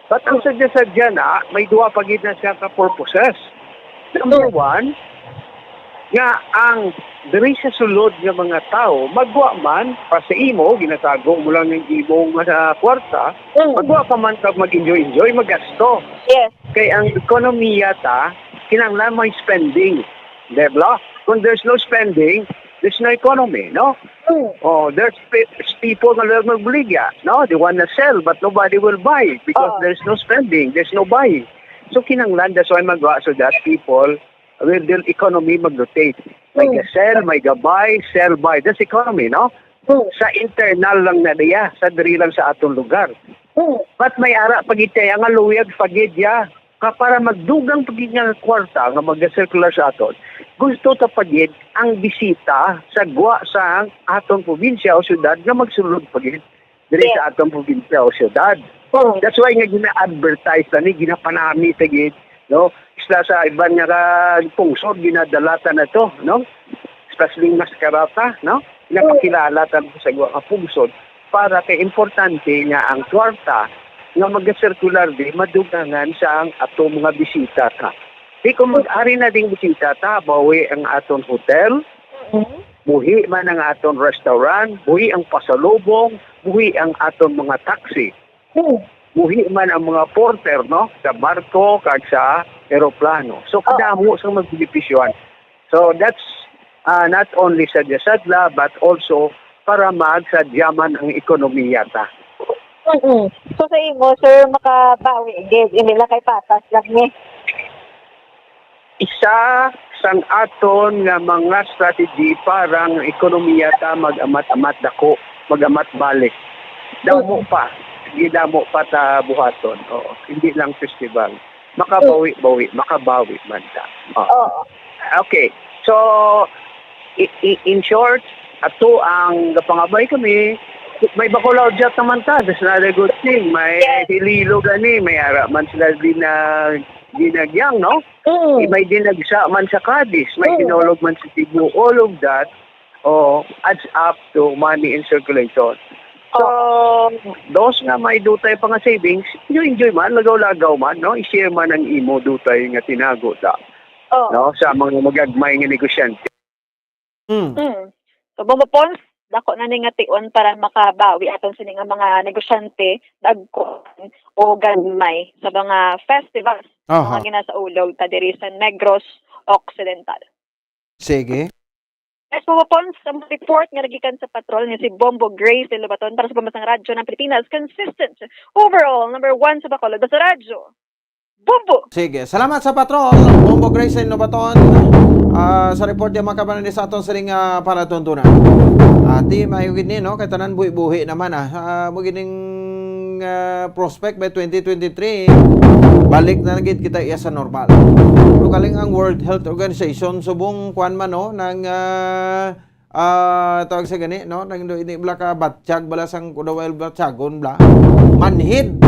But ang sadya-sadya na, may duha pa gid na siya ka purposes. Number Hmm. one, nga ang diri sa sulod nga mga tawo, magwa man, pa sa imo, ginatago mo lang ang imo nga kwarta, Hmm. magwa pa man kag mag-enjoy-enjoy, magasto. Yes. Kay ang ekonomiya ta, kinahanglan may spending. Di ba? Kung there's no spending, there's no economy, no? Hmm. Oh, there's pe-, people nga lang magbuligya, no? They wanna sell, but nobody will buy because Oo. there's no spending, there's no buying. So, kinahanglan, that's why magwa, so that people will, the economy mag-rotate. May Hmm. ga-sell, may ga-buy, sell, buy. That's economy, no? Hmm. Sa internal lang na niya, sa diri lang sa atong lugar. Hmm. But may ara pa gid kaya nga luyag pa gid ya. Ka para magdugang pa gid nga kwarta nga magasirkular sa aton, gusto ta pa gid ang bisita sa gwa sa atong probinsya o syudad nga magsulod pa gid diri Yes. sa atong probinsya o syudad. Oo. That's why nga gina-advertise na ni, ginapanami ta gid, no? Isla sa iban nga ka-, pungsod, ginadalatan na to, no? Especially Mascarata, no? Ginapakilala ta sa iba nga pungsod para kay importante nga ang kwarta nga magasirkular di madugangan sa ang ato mga bisita ka. Di ko mag-ari na ding bisita ta, bawi ang aton hotel, Mm. buhi man ang aton restaurant, buhi ang pasalubong, buhi ang aton mga taxi, Mm. buhi man ang mga porter, no, sa barko kag sa eroplano. So, Oo. kadamo sa magbenepisyohan. So, that's, ah, not only sadya-sadya, but also para magsadya man ang ekonomiya ta. Mm-mm. So, sa imo, sir, makabawi gid, hindi lang kay patas lang ni. Isa sang aton nga mga strategy para ang ekonomiya ta mag-amat-amat dako, mag-amat balik. Damo Mm. pa, gidamo pa ta buhaton. Oo, hindi lang festival. Makabawi-bawi, makabawi man ta. Oo. Oo. Okay. So, i-, i-, in short, ato ang gapangabay kami, may Bacolao Jet naman ta. That's another good thing. May Yes. Iloilo gani, may ara man sila gina-, ginagyang, no? Mm. May dinagsa man sa Cadiz, may Mm. Sinulog man sa Cebu. All of that, oh, adds up to money in circulation. So, Oo. those nga may dutay pa nga savings, enjoy, enjoy man, lagaw-lagaw man, no? I-share man ang imo dutay nga tinago ta, Oo. no? Sa mga magagmay nga negosyante. Mm. Mm. So, Bombo Pons, dako na ni nga tion para makabawi aton sini nga mga negosyante, dagko o gagmay sa mga festivals, Aha. mga ginasaulog ta diri sa Negros Occidental. Sige. Yes, Bombo Pons, ang report nga nagikan sa patrol nga si Bombo Grace de Lobaton para sa Pambansang Radyo ng Pilipinas, consistent, overall, number one sa Bacolod, basta radyo. Bombo! Sige, salamat sa patrol, Bombo Grace Lobaton, ah, sa report niya, mga kababayan, sa aton sining, ah, palatuntunan. Ati, may gid ni, no? Kay tanan buhi-buhi naman, ah. Ah, mo gining, ah, prospect by twenty twenty-three, balik na gid kita iya sa normal. Pero kaling ang World Health Organization, subong kuan man, no, nang, ah, ah, tawag sa gani, no, nang do ini bala ka batyag bala sang kuno while batyagon bala. Manhid,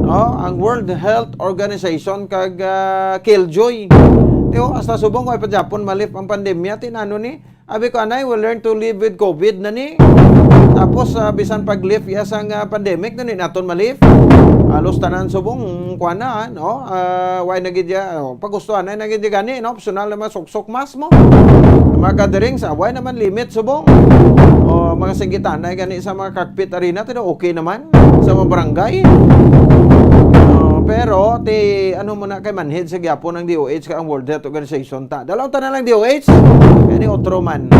no, ang World Health Organization kag, ah, Killjoy. Tiyo, hasta subong ko ay pa Japon malip ang pandemya, tinano ni, Abi ko, "Anay, we'll learn to live with COVID na ni." Tapos, ah, bisan pag-lift ya sang, ah, pandemic, na ni naton ma-lift. Halos tanan subong, kuha na, no? Ah, why na gid ya? Oh, pagustuhan na, na gid ya gani, no? Optional naman, suksok mas mo. Mga gatherings, ah, why naman limit subong? O, mga singgitan na gani sa mga cockpit arena, tino, okay naman sa mga barangay. Oh, pero, ti, ano mo na kay manhid sa gyapon ang D O H ka ang World Health Organization. Ta, dalaw ta na lang D O H. Any otro man.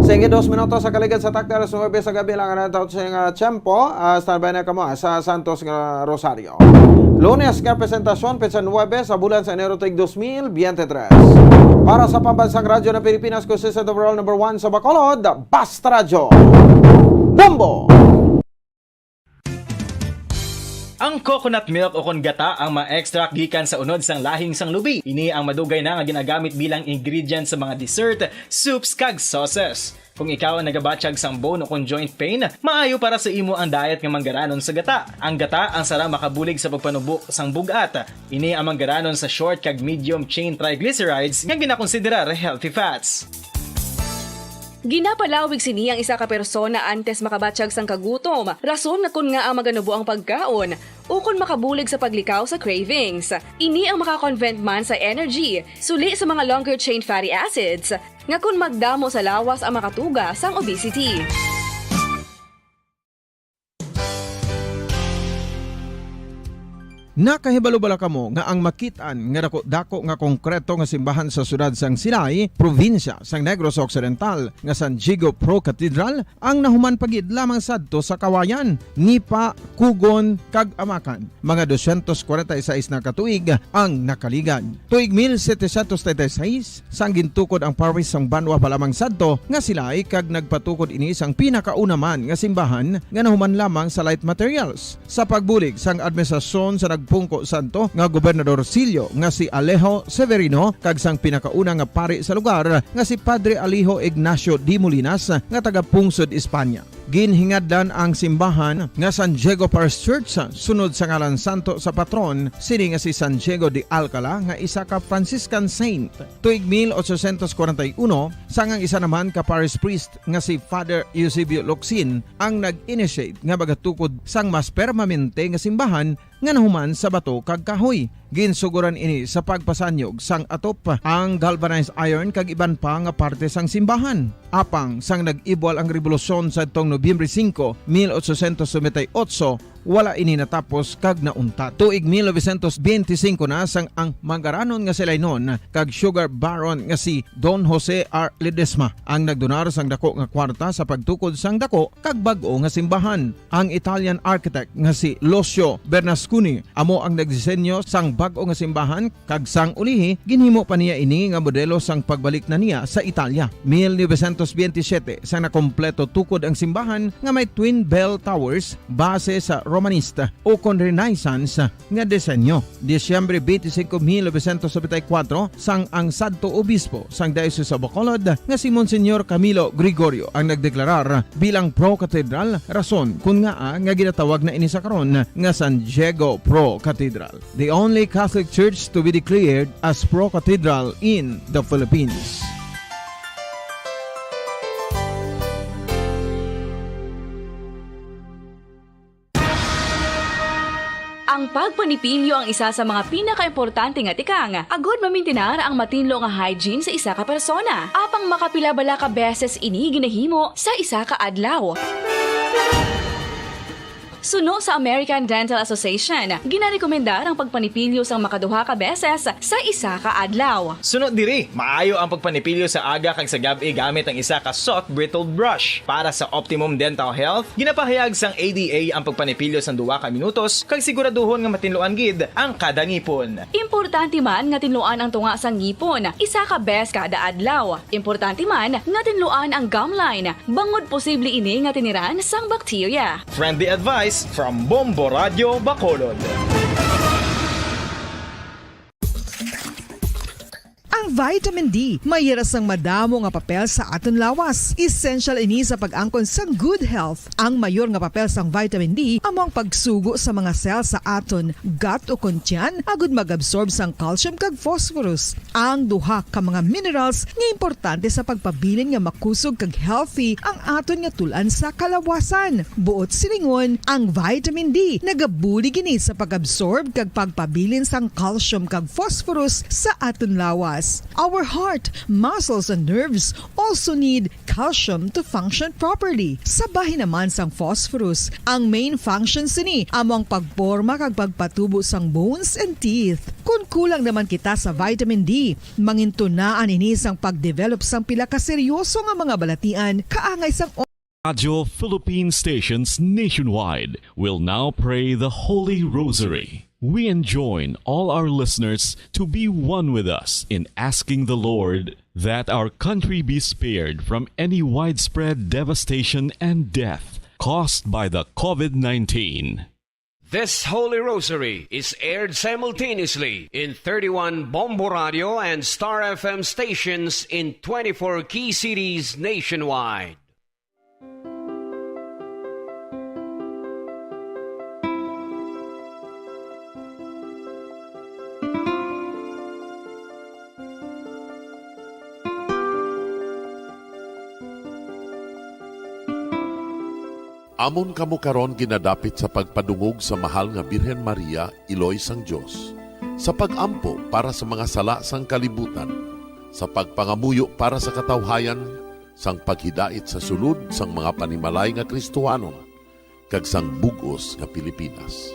Sige, dos minutos sa kaligad sa takder, alas nuebe sa gabi lang ang natawag sa nga tiyempo. Ah, standby na kamo, ah, sa Santos nga Rosario. Lunes nga presentasyon, petsa nuebe sa bulan sa Enero, tuig dos mil biyente tres. Para sa Pambansang Radyo ng Pilipinas, consistent overall number one sa Bacolod, Basta Radyo. Bombo! Ang coconut milk o kon gata ang ma-extract gikan sa unod sang lahing sang lubi. Ini ang madugay na nga ginagamit bilang ingredient sa mga dessert, soups, kag sauces. Kung ikaw ang nagabatyag sang bone o kon joint pain, maayo para sa imo ang diet nga manggaranon sa gata. Ang gata ang sara makabulig sa pagpanubo sang bug-at. Ini ang manggaranon sa short kag medium chain triglycerides nga ginakonsiderar healthy fats. Ginapalawig sini ang isa ka persona antes makabatyag sang kagutom, rason nga kon ngaa maganubo ang pagkaon, ukon makabulig sa paglikaw sa cravings. Ini ang maka-convert man sa energy, suli sa mga longer chain fatty acids, nga kon magdamo sa lawas ang makatuga sang obesity. Nakahibalo bala kamo nga ang makit-an nga dako-dako nga konkreto nga simbahan sa siyudad sang Silay, probinsya sang Negros Occidental, nga San Diego Pro Cathedral, ang nahuman pa gid lamang sadto sa Kawayan, Nipa, Kugon, kag Amakan? Mga dosyentos kwarenta y seis na ka tuig ang nakaligad. Tuig mil setecientos treinta y seis, sang gintukod ang parish sang Banwa pa lamang sadto nga Silay, kag nagpatukod ini sang pinakauna man nga simbahan nga nahuman lamang sa light materials. Sa pagbulig sang administrasyon sa nagpungko sadto nga gobernador Silyo nga si Alejo Severino kag sang pinakauna nga pari sa lugar nga si Padre Alejo Ignacio de Molinas nga taga Pungsod, Espanya. Ginhingadlan ang simbahan nga San Diego Parish Church sunod sa ngalan santo sa patron sini nga si San Diego de Alcala nga isa ka Franciscan saint. Tuig mil ochocientos kwarenta y uno, sang ang isa naman ka parish priest nga si Father Eusebio Locsin ang nag-initiate nga magatukod sang mas permanente nga simbahan nga nahuman sa bato kag kahoy. Ginsuguran ini sa pagpasanyog sang atop, ang galvanized iron kag iban pa nga parte sang simbahan. Apang sang nag-ibwal ang rebolusyon sadtong Nobyembre singko, mil ochocientos noventa y ocho, wala ini natapos kag nauntat. Tuig mil novecientos benti singko na sang ang mangaranon nga si Lainon kag sugar baron nga si Don Jose R. Ledesma ang nagdonar sang dako nga kwarta sa pagtukod sang dako kag bag-o nga simbahan. Ang Italian architect nga si Lucio Bernasconi amo ang nagdisenyo sang bag-o nga simbahan, kag sang ulihi, ginhimo pa niya ini nga modelo sang pagbalik na niya sa Italia. Mil novecientos benti siyete, sang nakompleto tukod ang simbahan nga may twin bell towers base sa Romanista ukon Renaissance nga disenyo. Disyembre twenty-five, mil novecientos noventa y cuatro, sang ang sadto obispo sang Diocese of Bacolod nga si Monsignor Camilo Gregorio ang nagdeklarar bilang Pro Cathedral, rason kun ngaa nga ginatawag na ini sa karon nga San Diego Pro Cathedral, the only Catholic Church to be declared as Pro Cathedral in the Philippines. Ang pagpanipilyo ang isa sa mga pinakaimportante nga tikang agud mamintinar ang matinlo nga hygiene sa isa ka persona. Apang makapila bala ka beses ini ginahimo sa isa ka adlaw? Suno sa American Dental Association, ginarekomendar ang pagpanipilyo sang makaduha ka beses sa isa ka adlaw. Suno diri, maayo ang pagpanipilyo sa aga kag sa gab-i gamit ang isa ka soft bristled brush. Para sa optimum dental health, ginapahayag sang A D A ang pagpanipilyo sang duha ka minutos kag siguraduhon nga matinluan gid ang kada ngipon. Importante man nga tinluan ang tunga sang ngipon isa ka bes kada adlaw. Importante man nga tinluan ang gum line, bangod posible ini nga tiniran sang bakterya. Friendly advice from Bombo Radio Bacolod. Ang vitamin D may hira sang madamo nga papel sa aton lawas. Essential ini sa pag-angkon sang good health. Ang mayor nga papel sang vitamin D amo ang pagsugo sa mga cell sa aton gut ukon tiyan agud mag-absorb sang calcium kag phosphorus, ang duha ka mga minerals nga importante sa pagpabilin nga makusog kag healthy ang aton nga tul-an sa kalawasan. Buot silingon, ang vitamin D nagabulig ini sa pag-absorb kag pagpabilin sang calcium kag phosphorus sa aton lawas. Our heart, muscles, and nerves also need calcium to function properly. Sa bahin naman sang phosphorus, ang main function sini amo ang pagporma kag pagpatubo sang bones and teeth. Kon kulang naman kita sa vitamin D, mangintunaan ini sang pag-develop sang pila ka seryoso nga mga balatian kaangay sang Radyo Philippine stations nationwide will now pray the Holy Rosary. We enjoin all our listeners to be one with us in asking the Lord that our country be spared from any widespread devastation and death caused by the COVID nineteen. This Holy Rosary is aired simultaneously in thirty-one Bombo Radio and Star F M stations in twenty-four key cities nationwide. Amon kamo karon ginadapit sa pagpadungog sa Mahal nga Birhen Maria, Iloy sang Dios, sa pag-ampo para sa mga sala sang kalibutan, sa pagpangamuyo para sa katawhayan, sang paghidait sa sulod sang mga panimalay nga Kristohanon, kag sang bug-os nga Pilipinas.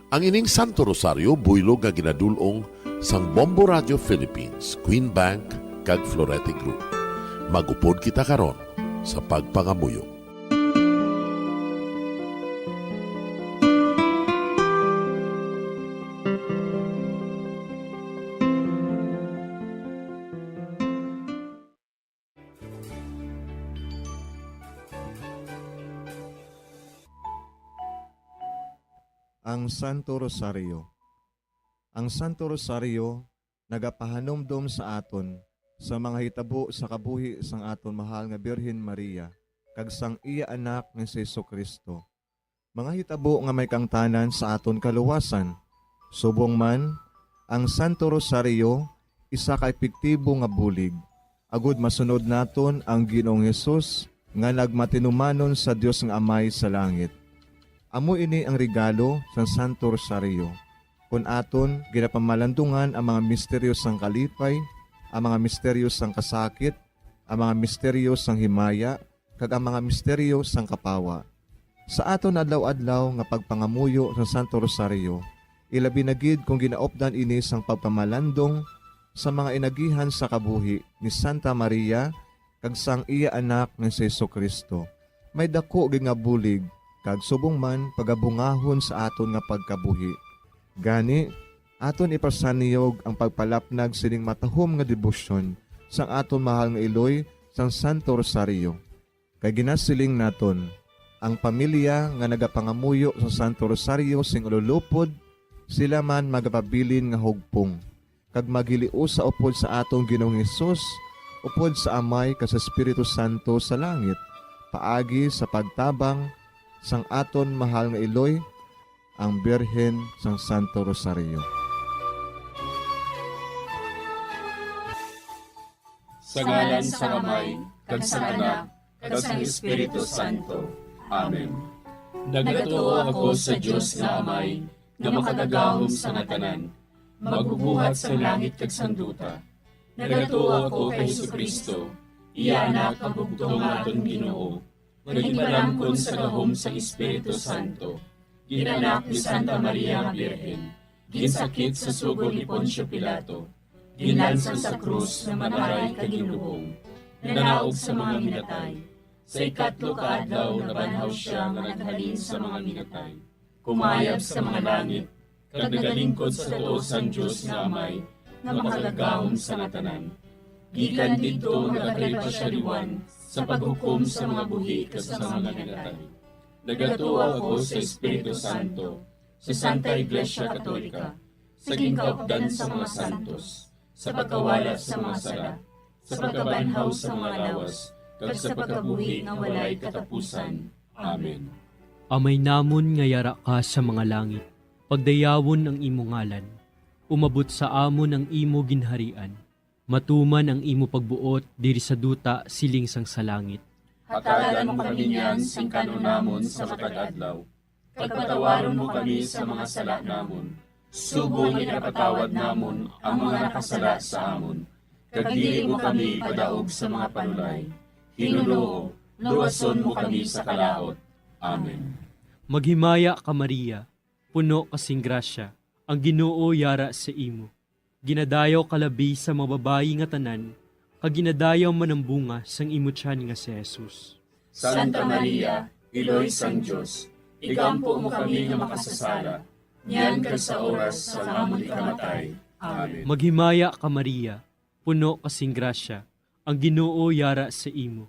Ang ining Santo Rosario buylog nga ginadul-ong sang Bombo Radio Philippines, Queen Bank, kag Florete Group. Mag-upod kita karon sa pagpangamuyo. Ang Santo Rosario. Ang Santo Rosario nagapahanumdom sa aton sa mga hitabo sa kabuhi sang aton mahal nga Birhen Maria kag sang iya Anak nga si Jesu-Cristo, mga hitabo nga may kaangtanan sa aton kaluwasan. Subong man, ang Santo Rosario isa ka epektibo nga bulig agud masunod naton ang Ginoong Hesus nga nagmatinumanon sa Dios nga Amay sa langit. Amo ini ang regalo sang Santo Rosario. Kon aton ginapamalandungan ang mga misteryo sang kalipay, ang mga misteryo sang kasakit, ang mga misteryo sang himaya, kag ang mga misteryo sang kapawa. Sa aton adlaw-adlaw nga pagpangamuyo sa Santo Rosario, ilabi na gid kon ginaupdan ini sang pagpamalandong sa mga inagihan sa kabuhi ni Santa Maria kag sang iya Anak nga si Jesu-Cristo, may daku gid nga bulig kag subong man pagabungahon sa aton nga pagkabuhi. Gani, aton ipasanyog ang pagpalapnag sining matahom nga debosyon sang aton mahal nga iloy sang Santo Rosario. Kay ginasiling naton, ang pamilya nga nagapangamuyo sa Santo Rosario sing ululupod, sila man magapabilin nga hugpong, kag maghiliusa upod sa aton Ginoong Hesus, upod sa Amay kag sa Espiritu Santo sa langit, paagi sa pagtabang sang aton mahal nga iloy, ang Birhen sang Santo Rosario. Sa ngalan sang Amay, kag sang Anak, kag sang Espiritu Santo. Amen. Nagatuo ako sa Dios nga Amay, nga makagagahom sa nga tanan, magbubuhat sang langit kag sang duta. Nagatuo ako kay Jesu-Cristo, iya Anak nga bugtong nga aton Ginoo, nga ginpalangkon sa gahom sang Espiritu Santo, ginanak ni Santa Maria nga Birhen, ginsakit sa sugo ni Poncio Pilato, ginlansang sa krus nga mataray kag ginlubong, nanaog sa mga minatay. Sa ikatlo ka adlaw nabanhaw sia nga naghalin sa mga minatay. Kumayab sa mga langit, kag nagalingkod sa tuo sang Dios nga Amay, nga makagagahom sa nga tanan. Gikan didto nagakalipa sia liwan sa paghukom sa mga buhi kag sa mga minatay. Nagatuo ako sa Espiritu Santo, sa Santa Iglesia Katolika, sa ginkaupdan sa mga santos, sa pagkawala sa mga sala, sa pagkabanhaw sa mga lawas, kag sa pagkabuhi nga walay katapusan. Amen. Amay namon nga yara ka sa mga langit, pagdayawon ang imo ngalan. Umabot sa amon ang imo ginharian. Matuman ang imo pagbuot diri sa duta siling sang sa langit. Hatagan mo kami niyan sing kan-on namon sa matag adlaw, kag patawaron mo kami sa mga sala namon, subong nga ginapatawad namon ang mga nakasala sa amon, kag dili mo kami ipadaog sa mga panulay. Ginoo, luwason mo kami sa kalaut. Amen. Maghimaya ka, Maria, puno ka sing grasya, ang Ginoo yara sa imo. Ginadayaw ka labi sa mga babayi nga tanan, kag ginadayaw man ang bunga sang imo tiyan nga si Jesus. Santa Maria, Iloy sang Dios, igampo mo kami nga makasasala, niyan kag sa oras sang amon ikamatay. Amen. Maghimaya ka, Maria, puno ka sing grasya, ang Ginoo yara sa imo.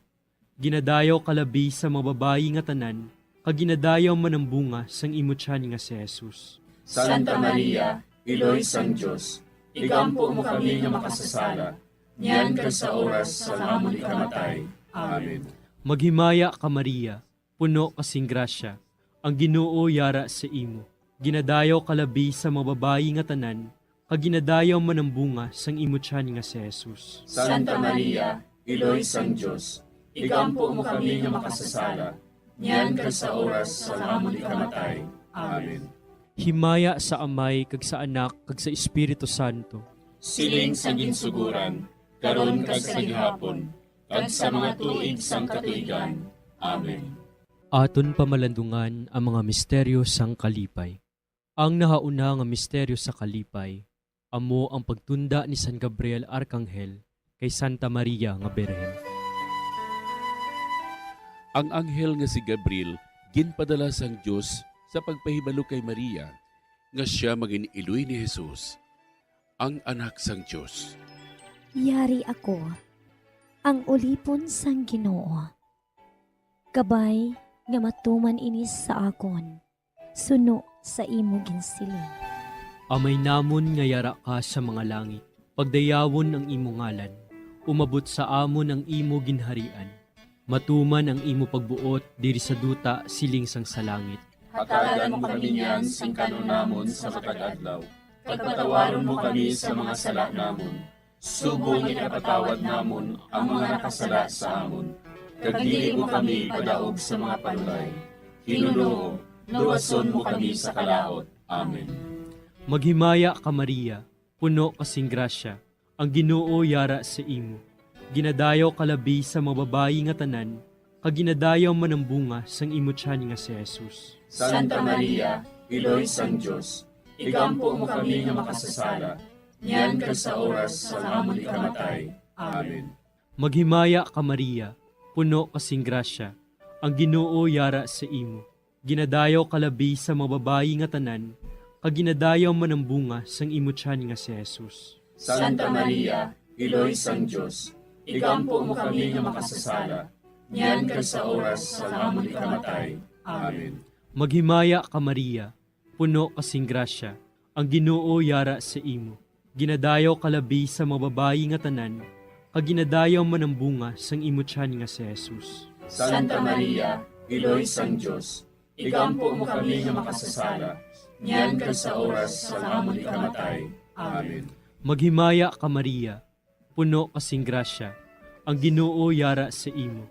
Ginadayaw ka labi sa mga babayi nga tanan, kag ginadayaw man ang bunga sang imo tiyan nga si Jesus. Santa Maria, Iloy sang Dios, igampo mo kami nga makasasala, niyan kag sa oras sang amon ikamatay. Amen. Maghimaya ka, Maria, puno ka sing grasya, ang Ginoo yara sa imo. Ginadayaw ka labi sa mga babayi nga tanan, kag ginadayaw man ang bunga sang imo tiyan nga si Jesus. Santa Maria, Iloy sang Dios, igampo mo kami nga makasasala, niyan kag sa oras sang amon ikamatay. Amen. Himaya sa Amay, kag sa Anak, kag sa Espiritu Santo. Siling sa ginsugoran, karon kag sa gihapon, kag sa mga tuig sang katuigan. Amen. Aton pamalandungan ang mga misteryo sang kalipay. Ang nahauna nga misteryo sa kalipay amo ang pagtunda ni San Gabriel Arkanghel kay Santa Maria nga Birhen. Ang anghel nga si Gabriel ginpadala sang Dios sa pagpahibalo kay Maria nga sia magin-iloy ni Jesus, ang Anak sang Dios. Yari ako, ang ulipon sang Ginoo. Kabay nga matuman ini sa akon, suno sa imo ginsiling. Amay namon nga yara ka sa mga langit, pagdayawon ang imo ngalan, umabot sa amon ang imo ginharian, matuman ang imo pagbuot diri sa duta siling sang sa langit. Hatagan mo kami niyan sing kan-on namon sa matag adlaw, kag patawaron mo kami sa mga sala namon, subong nga ginapatawad namon ang mga nakasala sa amon. kag dili mo kami ipadaog sa mga panulay. Hinunoo, luwason mo kami sa kalaut. Amen. Maghimaya ka, Maria, puno ka sing grasya, ang Ginoo yara sa imo. Ginadayaw ka labi sa mga babayi nga tanan, kag ginadayaw man ang bunga sang imo tiyan nga si Jesus. Santa Maria, Iloy sang Dios, igampo mo kami nga makasasala, niyan kag sa oras sang amon ikamatay. Amen. Maghimaya ka, Maria, puno ka sing grasya, ang Ginoo yara sa imo. Ginadayaw ka labi sa mga babayi nga tanan, kag ginadayaw man ang bunga sang imo tiyan nga si Jesus. Santa Maria, Iloy sang Dios, igampo mo kami nga makasasala, niyan kag sa oras sang amon ikamatay. Amen. Maghimaya ka, Maria, puno ka sing grasya, ang Ginoo yara sa imo. Ginadayaw ka labi sa mga babayi nga tanan, kag ginadayaw man ang bunga sang imo tiyan nga si Jesus. Santa Maria, Iloy sang Dios, igampo mo kami nga makasasala, niyan kag sa oras sang amon ikamatay. Amen. Maghimaya ka, Maria, puno ka sing grasya, ang Ginoo yara sa imo.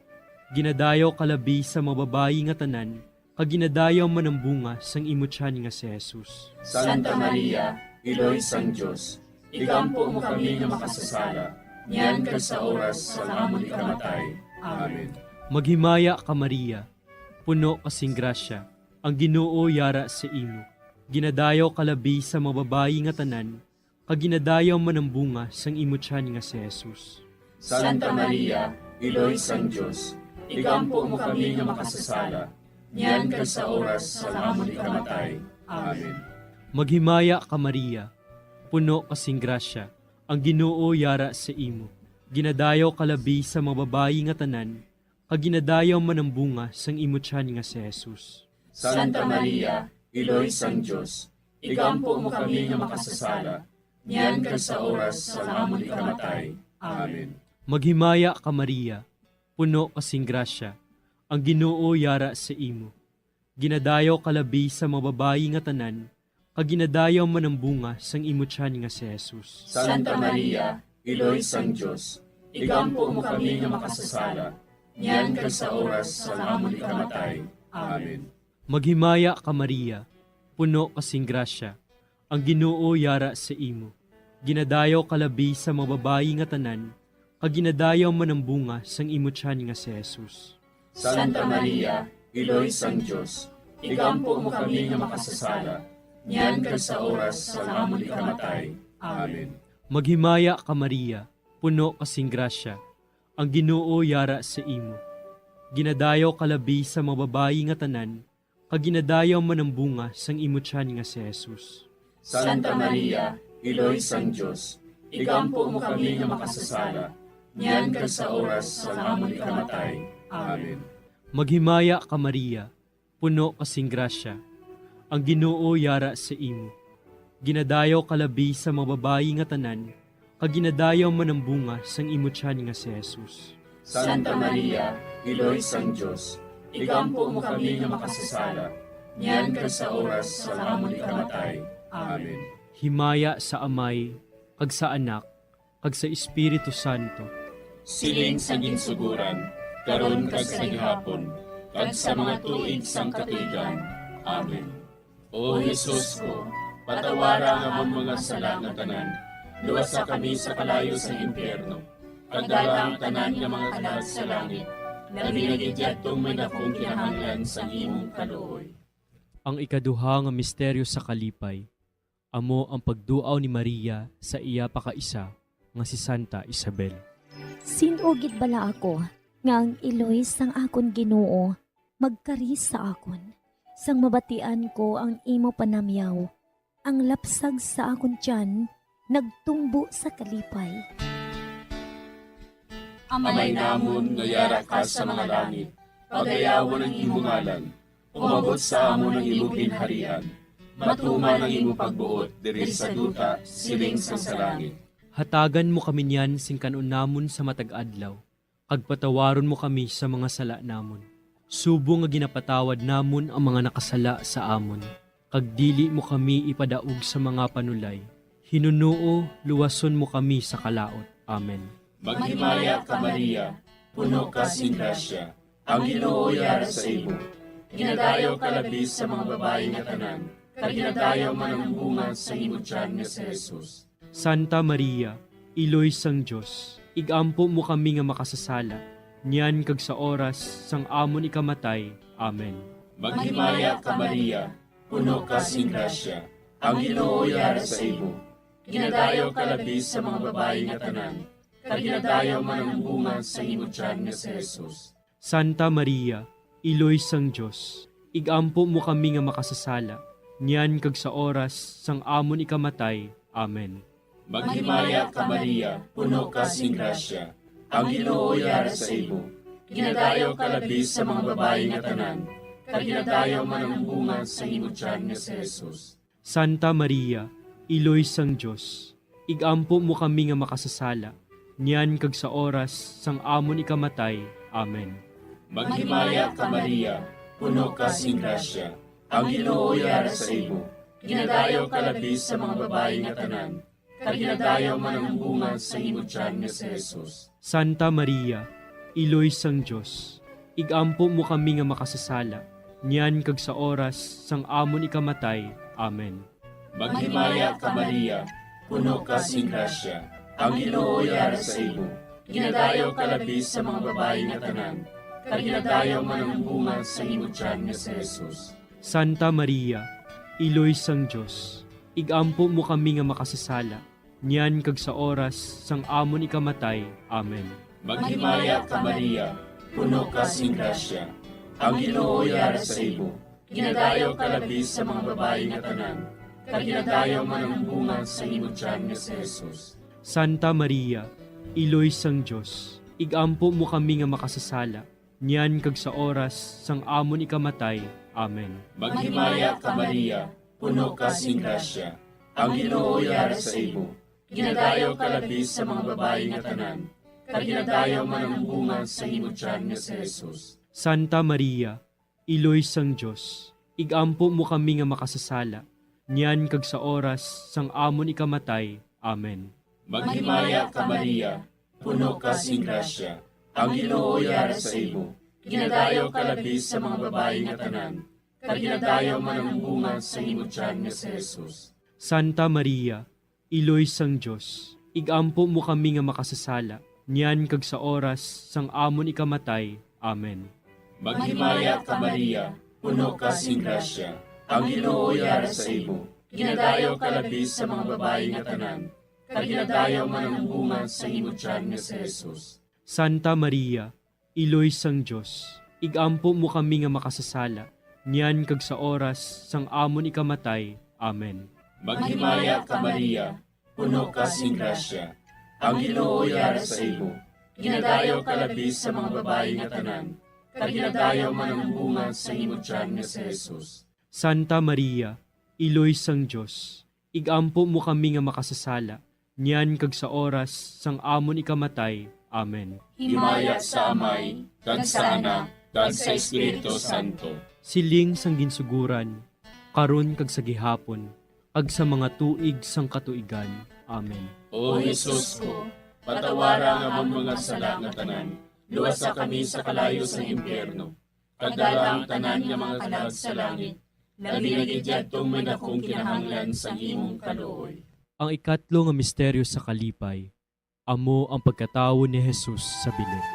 Ginadayaw ka labi sa mga babayi nga tanan, kag ginadayaw man ang bunga sang imo tiyan nga si Jesus. Santa Maria, Iloy sang Dios, igampo mo kami nga makasasala, niyan kag sa oras sang amon ikamatay. Amen. Maghimaya ka, Maria, puno ka sing grasya, ang Ginoo yara sa imo. Ginadayaw ka labi sa mga babayi nga tanan, kag ginadayaw man ang bunga sang imo tiyan nga si Jesus. Santa Maria, Iloy sang Dios, igampo mo kami nga makasasala, niyan kag sa oras sang amon ikamatay. Amen. Maghimaya ka, Maria, puno ka sing grasya, ang Ginoo yara sa imo. Ginadayaw ka labi sa mga babayi nga tanan, kag ginadayaw man ang bunga sang imo tiyan nga si Jesus. Santa Maria, Iloy sang Dios, igampo mo kami nga makasasala, niyan kag sa oras sang amon ikamatay. Amen. Maghimaya ka, Maria, puno ka sing grasya, ang Ginoo yara sa imo. Ginadayaw ka labi sa mga babayi nga tanan, kag ginadayaw man ang bunga sang imo tiyan nga si Jesus. Santa Maria, Iloy sang Dios, igampo mo kami nga makasasala, niyan kag sa oras sang amon ikamatay. Amen. Maghimaya ka, Maria, puno ka sing grasya, ang Ginoo yara sa imo. Ginadayaw ka labi sa mga babayi nga tanan, kag ginadayaw man ang bunga sang imo tiyan nga si Jesus. Santa Maria, Iloy sang Dios, igampo mo kami nga makasasala, niyan kag sa oras sang amon ikamatay. Amen. Maghimaya ka, Maria, puno ka sing grasya, ang Ginoo yara sa imo. Ginadayaw ka labi sa mga babayi nga tanan, kag ginadayaw man ang bunga sang imo tiyan nga si Jesus. Santa Maria, Iloy sang Dios, igampo mo kami nga makasasala, niyan kag sa oras sang amon ikamatay. Amen. Maghimaya ka, Maria, puno ka sing grasya, ang Ginoo yara sa imo. Ginadayaw ka labi sa mga babayi nga tanan, kag ginadayaw man ang bunga sang imo tiyan nga si Jesus. Santa Maria, Iloy sang Dios, igampo mo kami nga makasasala, niyan kag sa oras sang amon ikamatay. Amen. Himaya sa Amay, kag sa Anak, kag sa Espiritu Santo. Siling sa ginsuguran, karon kag sa gihapon, kag sa mga tuig sang katuigan. Amen. O Jesus ko, patawara ang amon mga sala nga tanan, luwasa kami sa kalayo sang impyerno, kag dala ang tanan nga mga kalag sa langit, labi na gid yadtong may dakong kinahanglan sang imong kaluoy. Ang ikaduha nga misteryo sa kalipay, amo ang pagduaw ni Maria sa iya pakaisa nga si Santa Isabel. Sin-o gid bala ako nga ang iloy sang akon Ginoo magkari sa akon, sang mabatian ko ang imo panamyaw, ang lapsag sa akon tiyan nagtumbo sa kalipay. Amay namon nga yara ka sa mga langit, pagayawon ang imo ngalan, umabot sa amon ang imo ginharian, matuman ang imo pagbuot diri sa duta, siling sang sa langit. Hatagan mo kami niyan sing kan-on namon sa matag adlaw, kag patawaron mo kami sa mga sala namon, subong nga ginapatawad namon ang mga nakasala sa amon, kag dili mo kami ipadaog sa mga panulay. Hinunoo, luwason mo kami sa kalaot. Amen. Maghimaya ka, Maria, puno ka sing grasya, ang Ginoo yara sa imo. Ginadayaw ka labi sa mga babayi nga tanan, kag ginadayaw man ang bunga sa imo tiyan nga si Jesus. Santa Maria, Iloy sang Dios, ig-ampo mo kami nga makasasala, niyan kag sa oras sang amon ikamatay. Amen. Maghimaya ka, Maria, puno ka sing grasya, ang Ginoo yara sa imo. Ginadayaw ka labi sa mga babayi nga tanan, kag ginadayaw man ang bunga sa imo tiyan nga si Jesus. Santa Maria, Iloy sang Dios, ig-ampo mo kami nga makasasala, niyan kag sa oras sang amon ikamatay. Amen. Maghimaya ka, Maria, puno ka sing grasya, ang Ginoo yara sa imo. Ginadayaw ka labi sa mga babayi nga tanan, kag ginadayaw man ang bunga sa imo tiyan nga si Jesus. Santa Maria, Iloy sang Dios, ig-ampo mo kami nga makasasala, niyan kag sa oras sang amon ikamatay. Amen. Maghimaya ka, Maria, puno ka sing grasya, ang Ginoo yara sa imo. Ginadayaw ka labi sa mga babayi nga tanan, kag ginadayaw man ang bunga sa imo tiyan nga si Jesus. Santa Maria, Iloy sang Dios, ig-ampo mo kami nga makasasala, niyan kag sa oras sang amon ikamatay. Amen. Maghimaya ka, Maria, puno ka sing grasya, ang Ginoo yara sa imo. Ginadayaw ka labi sa mga babayi nga tanan, kag ginadayaw man ang bunga sa imo tiyan nga si Jesus. Santa Maria, Iloy sang Dios, ig-ampo mo kami nga makasasala, niyan kag sa oras sang amon ikamatay. Amen. Maghimaya ka, Maria, puno ka sing grasya, ang Ginoo yara sa imo. Ginadayaw ka labi sa mga babayi nga tanan, kag ginadayaw man ang bunga sa imo tiyan nga si Jesus. Santa Maria, Iloy sang Dios, ig-ampo mo kami nga makasasala, niyan kag sa oras sang amon ikamatay. Amen. Maghimaya ka, Maria, puno ka sing grasya, ang Ginoo yara sa imo. Ginadayaw ka labi sa mga babayi nga tanan, kag ginadayaw man ang bunga sa imo tiyan nga si Jesus. Santa Maria, Iloy sang Dios, ig-ampo mo kami nga makasasala, niyan kag sa oras sang amon ikamatay. Amen. Maghimaya ka, Maria, puno ka sing grasya, ang Ginoo yara sa imo. Ginadayaw ka labi sa mga babayi nga tanan, kag ginadayaw man ang bunga sa imo tiyan nga si Jesus. Santa Maria, Iloy sang Dios, ig-ampo mo kami nga makasasala, niyan kag sa oras sang amon ikamatay. Amen. Maghimaya ka, Maria, puno ka sing grasya, ang Ginoo yara sa imo. Ginadayaw ka labi sa mga babayi nga tanan, kag ginadayaw man ang bunga sa imo tiyan nga si Jesus. Santa Maria, Iloy sang Dios, ig-ampo mo kami nga makasasala, niyan kag sa oras sang amon ikamatay. Amen. Maghimaya ka, Maria, puno ka sing grasya, ang Ginoo yara sa imo. Ginadayaw ka labi sa mga babayi nga tanan, kag ginadayaw man ang bunga sa imo tiyan nga si Jesus. Santa Maria, Iloy sang Dios, ig-ampo mo kami nga makasasala, niyan kag sa oras sang amon ikamatay. Amen. Himaya sa Amay, kag sa Anak, kag sa Espiritu Santo. Siling sang ginsuguran, karon kag sa gihapon, kag sa mga tuig sang katuigan. Amen. O Jesus ko, patawara ang amon mga sala nga tanan, luwasa kami sa kalayo sang impyerno, kag dala ang tanan nga mga kalag sa langit, labi na gid yadtong may dakong kinahanglan sang imong kaluoy. Ang ikatlo nga misteryo sa kalipay, amo ang pagkatawo ni Jesus sa bilog.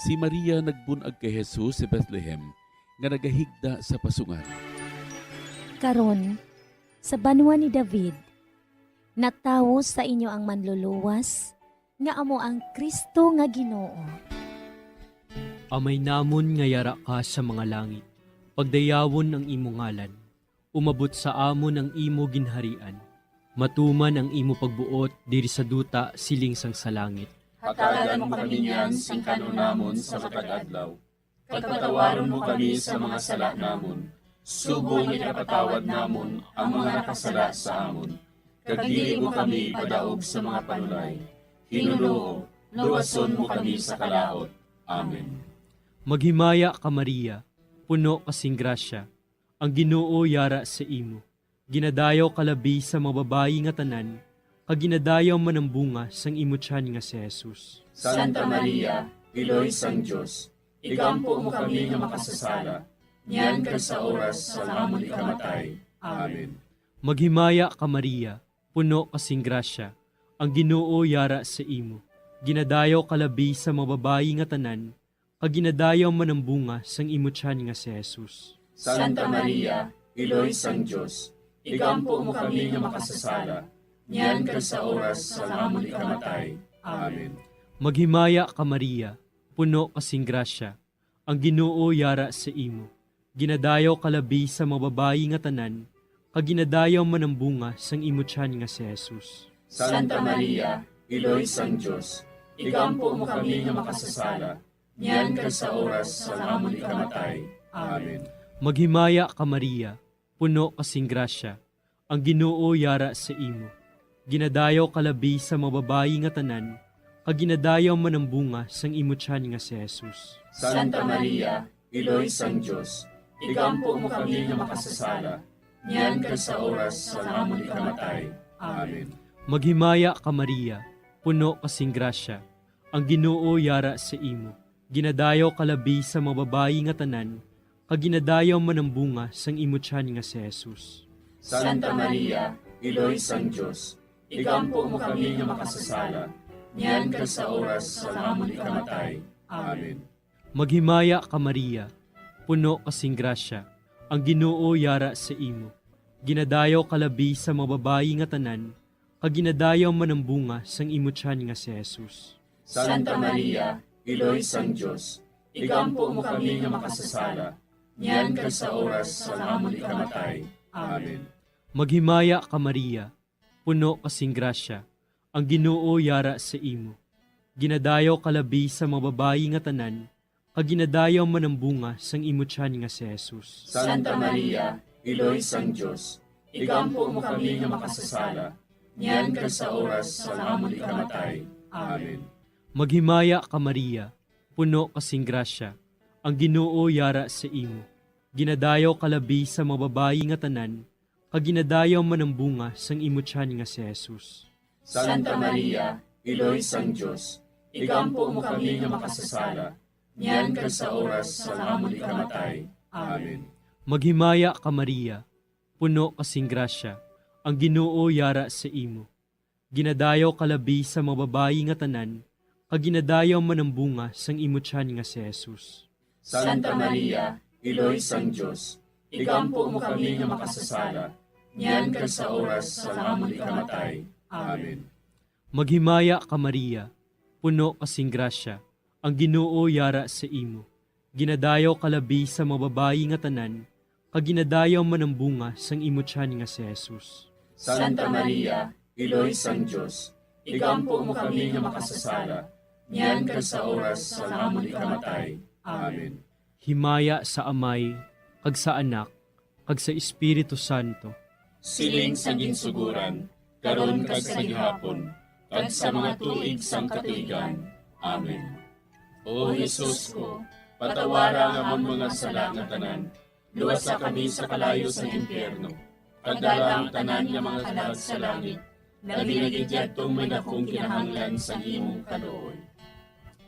Si Maria nagbun-ag kay Jesus sa Bethlehem, nga nagahigda sa pasungan. Karon, sa banwa ni David, natawo sa inyo ang Manluluwas, nga amo ang Cristo nga Ginoo. Amay namon nga yara ka sa mga langit, pagdayawon ang imo ngalan. Umabot sa amon ang imo ginharian. Matuman ang imo pagbuot diri sa duta siling sang sa langit. Hatagan mo kami niyan sing kan-on namon sa matag adlaw. Kag patawaron mo kami sa mga sala namon, subong nga ginapatawad namon ang mga nakasala sa amon. Kag dili mo kami ipadaog sa mga panulay. Hinunoo, luwason mo kami sa kalaut. Amen. Maghimaya ka, Maria, puno ka sing grasya, ang Ginoo yara sa imo. Ginadayaw ka labi sa mga babayi nga tanan, kag ginadayaw man ang bunga sang imo tiyan nga si Jesus. Santa Maria, Iloy sang Dios, igampo mo kami nga makasasala, niyan kag sa oras sang amon ikamatay. Amen. Maghimaya ka, Maria, puno ka sing grasya, ang Ginoo yara sa imo. Ginadayaw ka labi sa mga babayi nga tanan, kag ginadayaw man ang bunga sang imo tiyan nga si Jesus. Santa Maria, Iloy sang Dios, igampo mo kami nga makasasala, niyan kag sa oras sang amon ikamatay. Amen. Maghimaya ka, Maria, puno ka sing grasya, ang Ginoo yara sa imo. Ginadayaw ka labi sa mga babayi nga tanan, kag ginadayaw man ang bunga sang imo tiyan nga si Jesus. Santa Maria, Iloy sang Dios, igampo mo kami nga makasasala, niyan kag sa oras sang amon ikamatay. Amen. Maghimaya ka, Maria, puno ka sing grasya, ang Ginoo yara sa imo. Ginadayaw ka labi sa mga babayi nga tanan, kag ginadayaw man ang bunga sang imo tiyan nga si Jesus. Santa Maria, Iloy sang Dios, igampo mo kami nga makasasala, niyan kag sa oras sang amon ikamatay. Amen. Maghimaya ka, Maria, puno ka sing grasya, ang Ginoo yara sa imo. Ginadayaw ka labi sa mga babayi nga tanan, kag ginadayaw man ang bunga sang imo tiyan nga si Jesus. Santa Maria, Iloy sang Dios, igampo mo kami nga makasasala, niyan kag sa oras sang amon ikamatay. Amen. Maghimaya ka, Maria, puno ka sing grasya, ang Ginoo yara sa imo. Ginadayaw ka labi sa mga babayi nga tanan, kag ginadayaw man ang bunga sang imo tiyan nga si Jesus. Santa Maria, Iloy sang Dios, igampo mo kami nga makasasala, niyan kag sa oras sang amon ikamatay. Amen. Maghimaya ka, Maria, puno ka sing grasya, ang Ginoo yara sa imo. Ginadayaw ka labi sa mga babayi nga tanan, kag ginadayaw man ang bunga sang imo tiyan nga si Jesus. Santa Maria, Iloy sang Dios, igampo mo kami nga makasasala, niyan kag sa oras sang amon ikamatay. Amen. Maghimaya ka, Maria, puno ka sing grasya, ang Ginoo yara sa imo. Ginadayaw ka labi sa mga babayi nga tanan, kag ginadayaw man ang bunga sang imo tiyan nga si Jesus. Santa Maria, Iloy sang Dios, igampo mo kami nga makasasala, niyan kag sa oras sang amon ikamatay. Amen. Maghimaya ka, Maria, puno ka sing grasya, ang Ginoo yara sa imo. Ginadayaw ka labi sa mga babayi nga tanan, kag ginadayaw man ang bunga sang imo tiyan nga si Jesus. Santa Maria, Iloy sang Dios, igampo mo kami nga makasasala, niyan kag sa oras sang amon ikamatay. Amen. Maghimaya ka, Maria, puno ka sing grasya, ang Ginoo yara sa imo. Ginadayaw ka labi sa mga babayi nga tanan, kag ginadayaw man ang bunga sang imo tiyan nga si Jesus. Santa Maria, Iloy sang Dios, igampo mo kami nga makasasala, niyan kag sa oras sang amon ikamatay. Amen. Himaya sa Amay, kag sa Anak, kag sa Espiritu Santo. Siling sa ginsuguran, karon kag sa gihapon, kag sa mga tuig sang katuigan. Amen. O Jesus ko, patawara ang amon mga sala nga tanan, luwasa kami sa kalayo sang impyerno, kag dala ang tanan nga mga kalag sa langit, labi na gid yadtong may dakong kinahanglan sang imong kaluoy.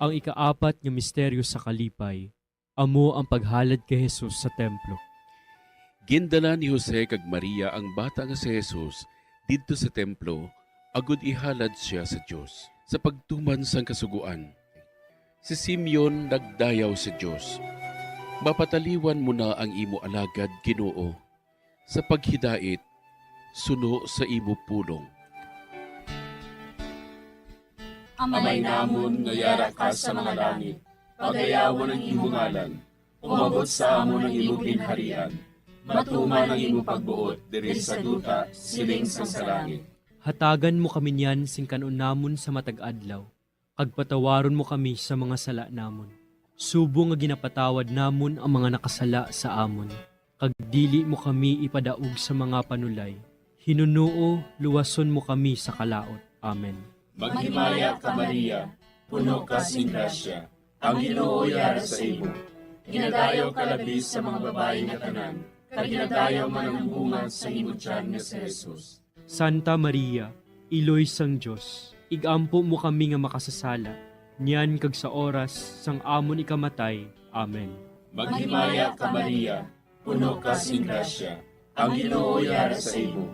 Ang ikaapat nga misteryo sa kalipay, amo ang paghalad kay Jesus sa templo. Gindala ni Jose kag Maria ang bata nga si Jesus didto sa templo agod ihalad sia sa Dios. Sa pagtuman sang Kasugoan, si Simeon nagdayaw sa Dios, "Mapataliwan mo na ang imo alagad, Ginoo, sa paghidait suno sa imo pulong. Amay namon nga yara ka sa mga langit, pagayawon ang imo ngalan. Umabot sa amon ang imo ginharian. Matuman ang imo pagbuot diri sa duta, siling sang sa langit." Hatagan mo kami niyan sing kan-on namon sa matag adlaw, kag patawaron mo kami sa mga sala namon, subong nga ginapatawad namon ang mga nakasala sa amon, kag dili mo kami ipadaog sa mga panulay. Hinunoo, luwason mo kami sa kalaut. Amen. Maghimaya ka, Maria, puno ka sing grasya, ang Ginoo yara sa imo. Ginadayaw ka labi sa mga babayi nga tanan, kag ginadayaw man ang bunga sa imo tiyan nga si Jesus. Santa Maria, Iloy sang Dios, igampo mo kami nga makasasala, niyan kag sa oras sang amon ikamatay. Amen. Maghimaya ka, Maria, puno ka sing grasya, ang Ginoo yara sa imo.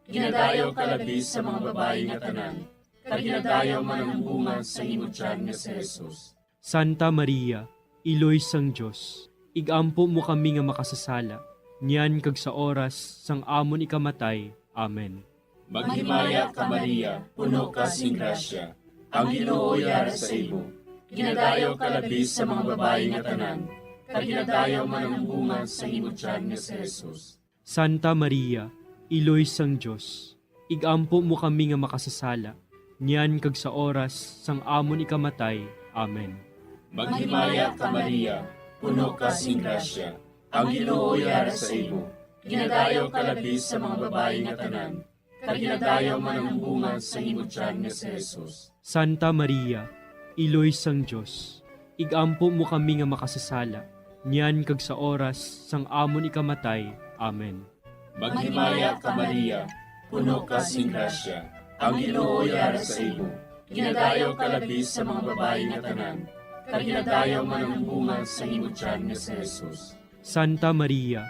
Ginadayaw ka labi sa mga babayi nga tanan, kag ginadayaw man ang bunga sang imo tiyan nga si Jesus. Santa Maria, Iloy sang Dios, ig-ampo mo kami nga makasasala, niyan kag sa oras sang amon ikamatay. Amen. Maghimaya ka, Maria, puno ka sing grasya, ang Ginoo yara sa imo. Ginadayaw ka labi sa mga babayi nga tanan, kag ginadayaw man ang bunga sang imo tiyan nga si Jesus. Santa Maria, Iloy sang Dios, ig-ampo mo kami nga makasasala, niyan kag sa oras sang amon ikamatay. Amen. Maghimaya ka, Maria, puno ka sing grasya, ang Ginoo yara sa imo. Ginadayaw ka labi sa mga babayi nga tanan, kag ginadayaw man ang bunga sang imo tiyan nga si Jesus. Santa Maria, Iloy sang Dios, ig-ampo mo kami nga makasasala, niyan kag sa oras sang amon ikamatay. Amen. Maghimaya ka, Maria, puno ka sing grasya, ang Ginoo yara sa imo. Ginadayaw ka labi sa mga babayi nga tanan, kag ginadayaw man ang bunga sang imo tiyan nga si Jesus. Santa Maria,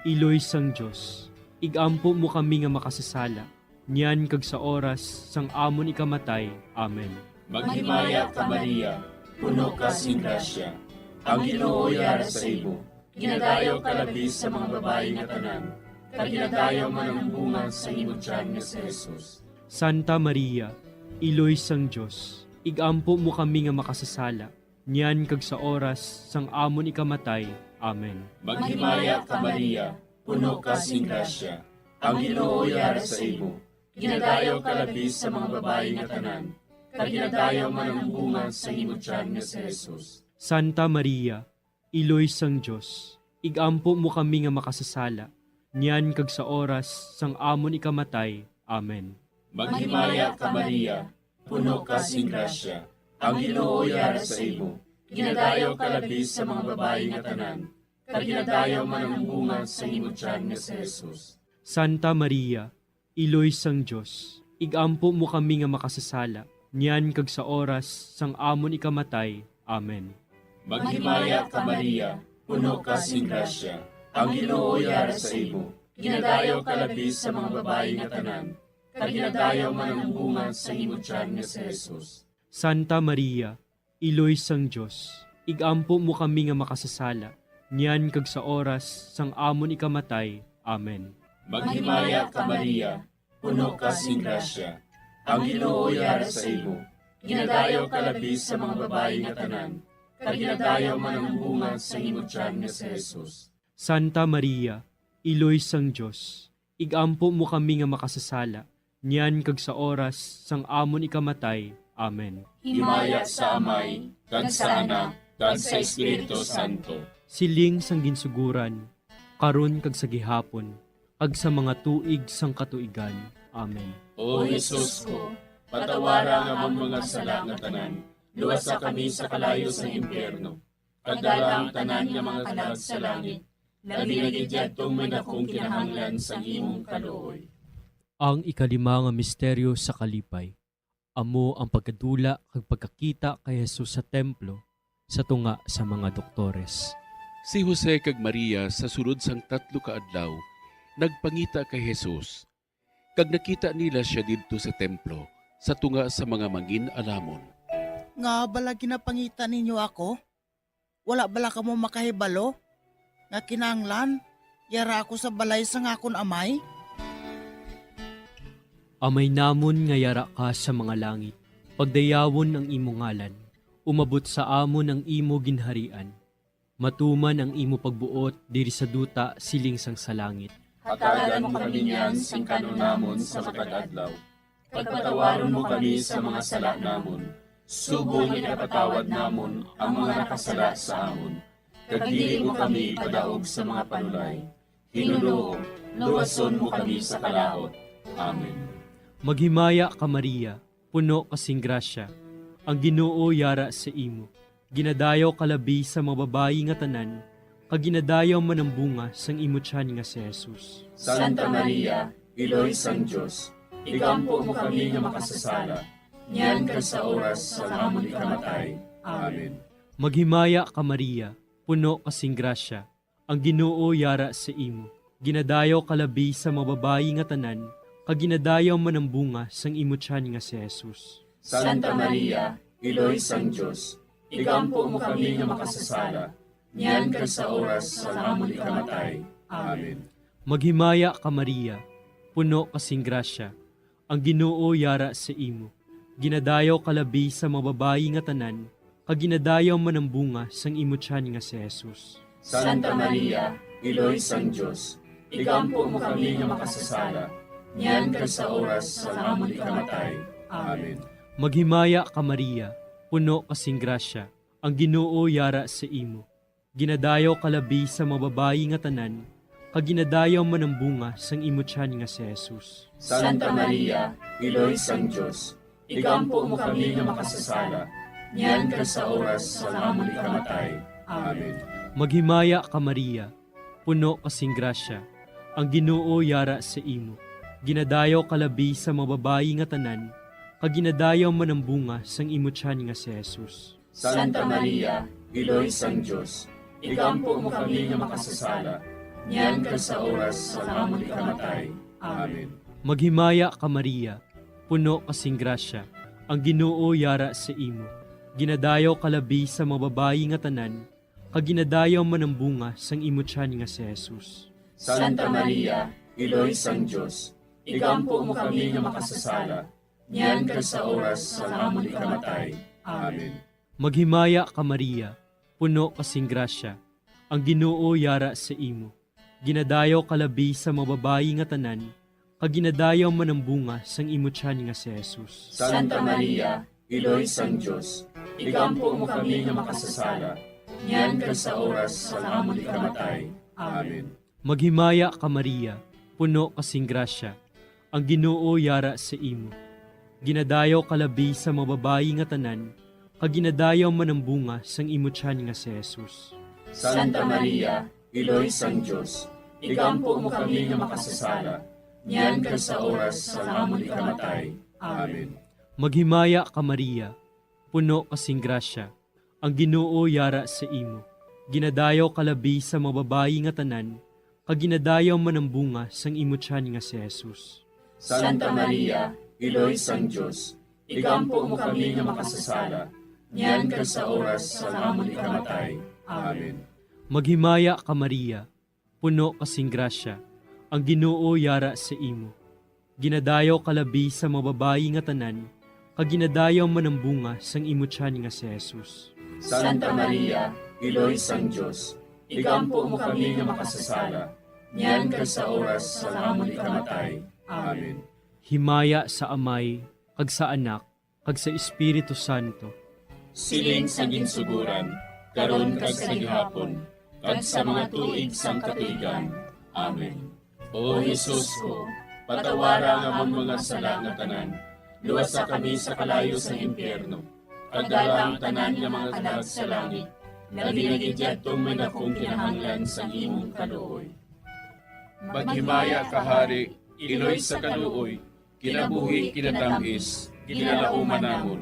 Iloy sang Dios, ig-ampo mo kami nga makasasala, niyan kag sa oras sang amon ikamatay. Amen. Maghimaya ka, Maria, puno ka sing grasya, ang Ginoo yara sa imo. Ginadayaw ka labi sa mga babayi nga tanan, kag ginadayaw man ang bunga sang imo tiyan nga si Jesus. Santa Maria, Iloy sang Dios, ig-ampo mo kami nga makasasala, niyan kag sa oras sang amon ikamatay. Amen. Maghimaya ka, Maria, puno ka sing grasya, ang Ginoo yara sa imo. Ginadayaw ka labi sa mga babayi nga tanan, kag ginadayaw man ang bunga sang imo tiyan nga si Jesus. Santa Maria, Iloy sang Dios, ig-ampo mo kami nga makasasala, niyan kag sa oras sang amon ikamatay. Amen. Maghimaya ka, Maria, puno ka sing grasya, ang Ginoo yara sa imo. Ginadayaw ka labi sa mga babayi nga tanan, kag ginadayaw man ang bunga sang imo tiyan nga si Jesus. Santa Maria, Iloy sang Dios, ig-ampo mo kami nga makasasala, niyan kag sa oras sang amon ikamatay. Amen. Maghimaya ka, Maria, puno ka sing grasya, ang Ginoo yara sa imo. Ginadayaw ka labi sa mga babayi nga tanan, kag ginadayaw man ang bunga sang imo tiyan nga si Jesus. Santa Maria, Iloy sang Dios, ig-ampo mo kami nga makasasala, niyan kag sa oras sang amon ikamatay. Amen. Maghimaya ka, Maria, puno ka sing grasya, ang Ginoo yara sa imo. Ginadayaw ka labi sa mga babayi nga tanan, kag ginadayaw man ang bunga sang imo tiyan nga si Jesus. Santa Maria, Iloy sang Dios, ig-ampo mo kami nga makasasala, niyan kag sa oras sang amon ikamatay. Amen. Himaya sa Amay, kag sa Anak, kag sa Espiritu Santo. Siling sang ginsuguran, karon kag sa gihapon, kag sa mga tuig sang katuigan. Amen. O Jesus ko, patawara ang amon mga sala nga tanan, luwasa kami sa kalayo sang impyerno, kag dala ang tanan nga mga kalag sa langit, labi na gid yadtong may dakong kinahanglan sang imong kaluoy. Ang ikalima nga misteryo sa kalipay, amo ang pagkadula kag pagkakita kay Jesus sa templo sa tunga sa mga doktores. Si Jose kag Maria sa sulod sang tatlo ka adlaw nagpangita kay Jesus, kag nakita nila sia didto sa templo sa tunga sa mga mangin-alamon. Ngaa bala ginapangita ninyo ako? Wala bala kamo makahibalo nga kinahanglan yara ako sa balay sang akon Amay? Amay namon nga yara ka sa mga langit, pagdayawon ang imo ngalan, umabot sa amon ang imo ginharian, matuman ang imo pagbuot diri sa duta siling sang sa langit. Hatagan mo kami niyan sing kan-on namon sa matag adlaw, kag patawaron mo kami sa mga sala namon, subong nga ginapatawad namon ang mga nakasala sa amon, kag dili mo kami ipadaog sa mga panulay. Ginoo, luwason mo kami sa kalaut. Amen. Maghimaya ka, Maria, puno ka sing grasya, ang Ginoo yara sa imo. Ginadayaw ka labi sa mga babayi nga tanan, kag ginadayaw man ang bunga sang imo tiyan nga si Jesus. Santa Maria, Iloy sang Dios, igampo mo kami nga makasasala, niyan kag sa oras sang amon ikamatay. Amen. Maghimaya ka, Maria, puno ka sing grasya, ang Ginoo yara sa imo. Ginadayaw ka labi sa mga babayi nga tanan, kag ginadayaw man ang bunga sang imo tiyan nga si Jesus. Santa Maria, Iloy sang Dios, igampo mo kami nga makasasala, niyan kag sa oras sang amon ikamatay. Amen. Maghimaya ka, Maria, puno ka sing grasya, ang Ginoo yara sa imo. Ginadayaw ka labi sa mga babayi nga tanan, kag ginadayaw man ang bunga sang imo tiyan nga si Jesus. Santa Maria, Iloy sang Dios, igampo mo kami nga makasasala, niyan kag sa oras sang amon ikamatay. Amen. Maghimaya ka, Maria, puno ka sing grasya, ang Ginoo yara sa imo. Ginadayaw ka labi sa mga babayi nga tanan, kag ginadayaw man ang bunga sang imo tiyan nga si Jesus. Santa Maria, Iloy sang Dios, igampo mo kami nga makasasala, niyan kag sa oras sang amon ikamatay. Amen. Maghimaya ka, Maria, puno ka sing grasya, ang Ginoo yara sa imo. Ginadayaw ka labi sa mga babayi nga tanan, kag ginadayaw man ang bunga sang imo tiyan nga si Jesus. Santa Maria, Iloy sang Dios, igampo mo kami nga makasasala, niyan kag sa oras sang amon ikamatay. Amen. Maghimaya ka, Maria, puno ka sing grasya, ang Ginoo yara sa imo. Ginadayaw ka labi sa mga babayi nga tanan, kag ginadayaw man ang bunga sang imo tiyan nga si Jesus. Santa Maria, Iloy sang Dios, igampo mo kami nga makasasala, niyan kag sa oras sang amon ikamatay. Amen. Maghimaya ka, Maria, puno ka sing grasya, ang Ginoo yara sa imo. Ginadayaw ka labi sa mga babayi nga tanan, kag ginadayaw man ang bunga sang imo tiyan nga si Jesus. Santa Maria, Iloy sang Dios, igampo mo kami nga makasasala, niyan kag sa oras sang amon ikamatay. Amen. Maghimaya ka, Maria, puno ka sing grasya, ang Ginoo yara sa imo. Ginadayaw ka labi sa mga babayi nga tanan, kag ginadayaw man ang bunga sang imo tiyan nga si Jesus. Santa Maria, Iloy sang Dios, igampo mo kami nga makasasala, niyan kag sa oras sang amon ikamatay. Amen. Maghimaya ka, Maria, puno ka sing grasya, ang Ginoo yara sa imo. Ginadayaw ka labi sa mga babayi nga tanan, kag ginadayaw man ang bunga sang imo tiyan nga si Jesus. Santa Maria, Iloy sang Dios, igampo mo kami nga makasasala, niyan kag sa oras sang amon ikamatay. Amen. Maghimaya ka, Maria, puno ka sing grasya, ang Ginoo yara sa imo. Ginadayaw ka labi sa mga babayi nga tanan, kag ginadayaw man ang bunga sang imo tiyan nga si Jesus. Santa Maria, Iloy sang Dios, igampo mo kami nga makasasala, niyan kag sa oras sang amon ikamatay. Amen. Himaya sa Amay, kag sa Anak, kag sa Espiritu Santo. Siling sa ginsuguran, karon kag sa gihapon, kag sa mga tuig sang katuigan. Amen. O Jesus ko, patawara ang amon mga sala nga tanan, luwasa kami sa kalayo sang impyerno, kag dala ang tanan nga mga kalag sa langit, labi na gid yadtong may dakong kinahanglan sang imong kaluoy. Maghimaya ka, Hari, Iloy sa kaluoy, kinabuhi, kinatamis, ginalauman namon.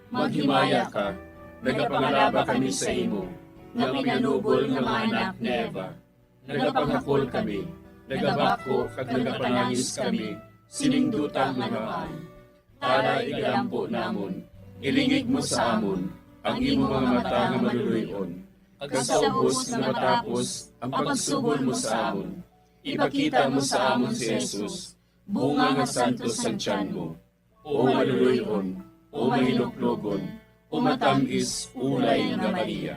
Maghimaya ka, nagapangalaba kami sa imo, nga pinanubol nga mga anak ni Eva. Nagapangakol kami, nagabakho kag nagapanangis kami, sining duta nga maan. Tala, igalampo namon, ilingig mo sa amon ang imo mga mata nga maluluy-on, kag sa ubos nga matapos ang pagsugol mo sa amon, ipakita mo sa amon si Jesus, bunga nga santos sang tiyan mo. O maluluy-on, o mahinuklogon, o matamis, ulay nga Maria.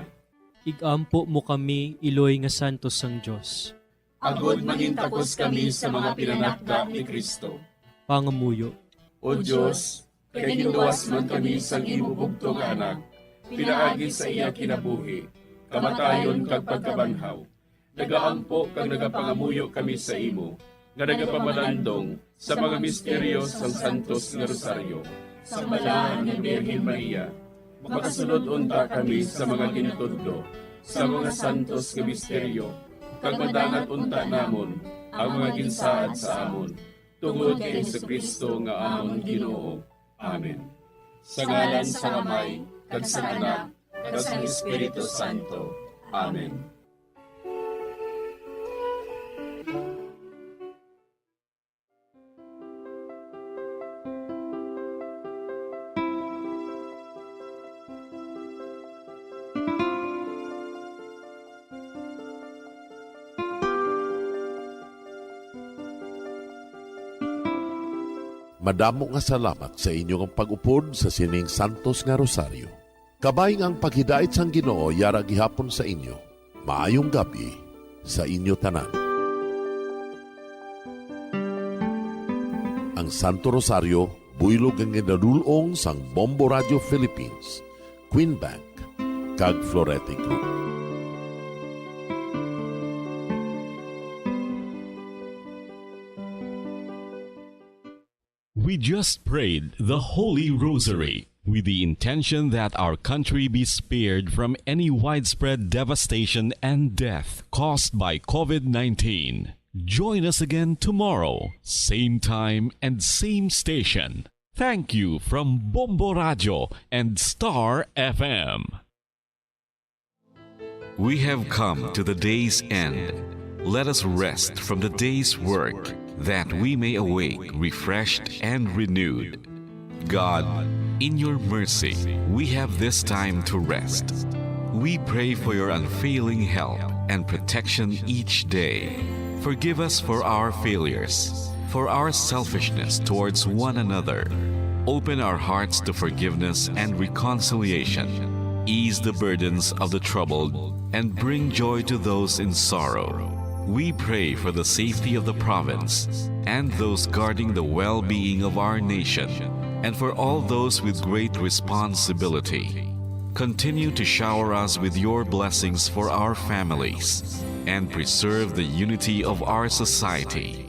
Igampo mo kami, Iloy nga santos sang Dios. Agod mangintakos kami sa mga pinanakda ni Cristo. Pangamuyo. O Dios, kay ginluwas man kami sang imo bugtong nga Anak, pinaagi sa iya kinabuhi, kamatayon kag pagkabanhaw, nagaampo kag nagapangamuyo kami sa imo, nga nagapamalandong sa mga misteryo sang Santos nga Rosaryo. Sa Balaan nga Birhen Maria, makasulod unta kami sa mga ginatudlo sa mga santos nga misteryo, kag madangat unta namon ang mga ginsaad sa amon, tungod kay Jesu-Cristo nga amon Ginoo. Amen. Sa ngalan sang Amay, kag sang Anak, kag sang Espiritu Santo. Amen. Madamo nga salamat sa inyo nga pag-upod sa sining santos nga rosaryo. Kabay nga ang paghidait sang Ginoo yara gihapon sa inyo. Maayong gab-i sa inyo tanan. Ang Santo Rosario, buylog nga ginadul-ong sang Bombo Radio Philippines, Queen Bank, kag Florete Group. We just prayed the Holy Rosary with the intention that our country be spared from any widespread devastation and death caused by COVID nineteen. Join us again tomorrow, same time and same station. Thank you from Bombo Radio and Star F M. We have come to the day's end. Let us rest from the day's work, that we may awake refreshed and renewed. God, in your mercy, we have this time to rest. We pray for your unfailing help and protection each day. Forgive us for our failures, for our selfishness towards one another. Open our hearts to forgiveness and reconciliation. Ease the burdens of the troubled and bring joy to those in sorrow. We pray for the safety of the province and those guarding the well-being of our nation, and for all those with great responsibility. Continue to shower us with your blessings for our families and preserve the unity of our society.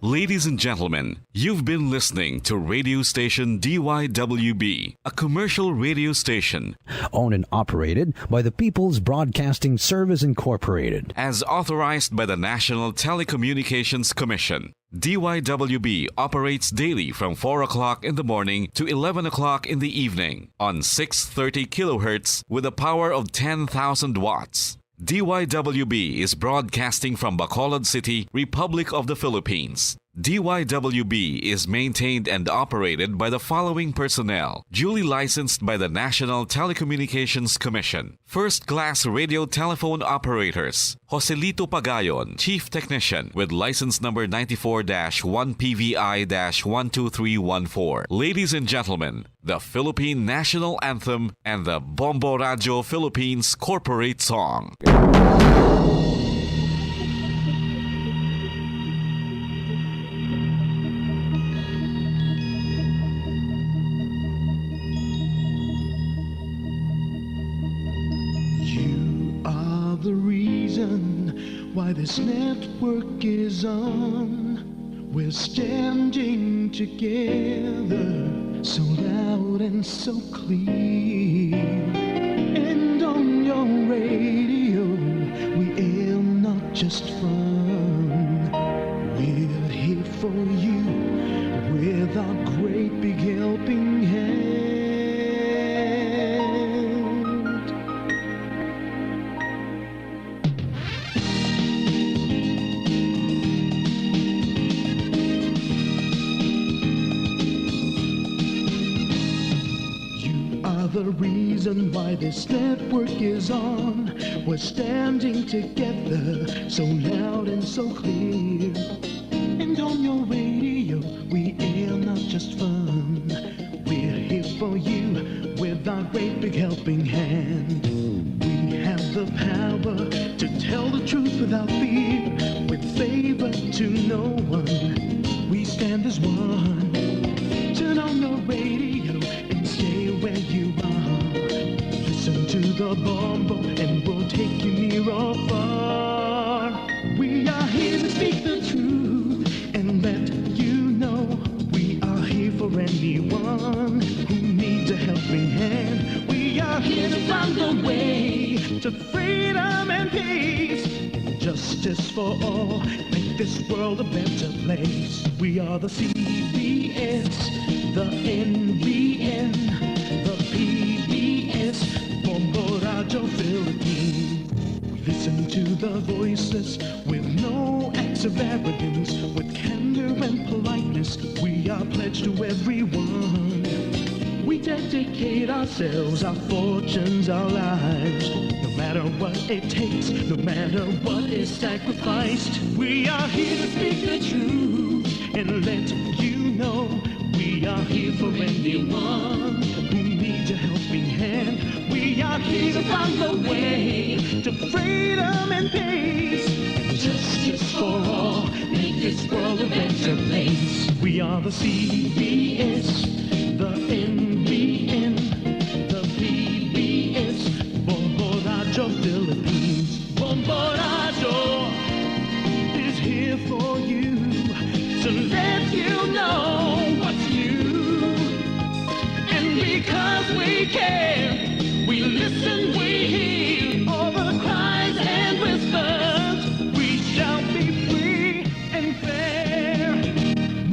Ladies and gentlemen, you've been listening to radio station D Y W B, a commercial radio station owned and operated by the People's Broadcasting Service Incorporated. As authorized by the National Telecommunications Commission. D Y W B operates daily from four o'clock in the morning to eleven o'clock in the evening on six thirty kilohertz with a power of ten thousand watts. D Y W B is broadcasting from Bacolod City, Republic of the Philippines. D Y W B is maintained and operated by the following personnel, duly licensed by the National Telecommunications Commission. First class radio telephone operators, Joselito Pagayon, Chief Technician, with license number ninety-four dash one P V I dash one two three one four. Ladies and gentlemen, the Philippine National Anthem and the Bombo Radio Philippines Corporate Song. You are the reason why this network is on. We're standing together, so loud and so clear. And on your radio, we air not just fun. We're here for you with our great big helping hand. You are the reason why this network is on. We're standing together, so loud and so clear. And on your radio, we air not just fun. We're here for you with our great big helping hand. We have the power to tell the truth without fear, with favor to no one. We stand as one. Turn on your radio and stay where you are. Listen to the Bombo and we'll take you near or far. We are here to speak the truth and let you know we are here for anyone who needs a helping hand. We are here to find the way to freedom and peace and justice for all. Make this world a better place. We are the C B S The N B N, the P B S, Bombo Radio Philippines. We listen to the voices with no acts of arrogance, with candor and politeness. We are pledged to everyone. We dedicate ourselves, our fortunes, our lives. No matter what it takes, no matter what is sacrificed, we are here to speak the truth and let you know we are here for anyone who needs a helping hand. We are here to find the way to freedom and peace and justice for all. Make this world a better place. We are the C B S, the N B N, the P B S, Bombo Radio Philippines. Bombo Radio is here for you to let you know what's new. And because we care, we listen, we hear all the cries and whispers. We shall be free and fair.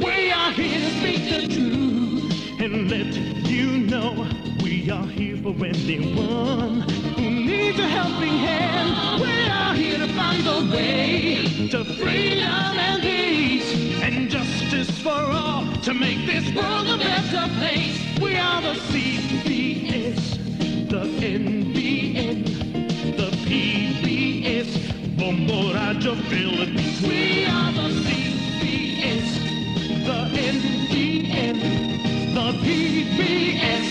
We are here to speak the truth and let you know we are here for anyone who needs a helping hand. We are here to find the way to freedom and peace and justice for all to make this world a better place. We are the C B S, the N B N, the P B S, Bombo Radio Philippines. We are the C B S, the N B N, the P B S.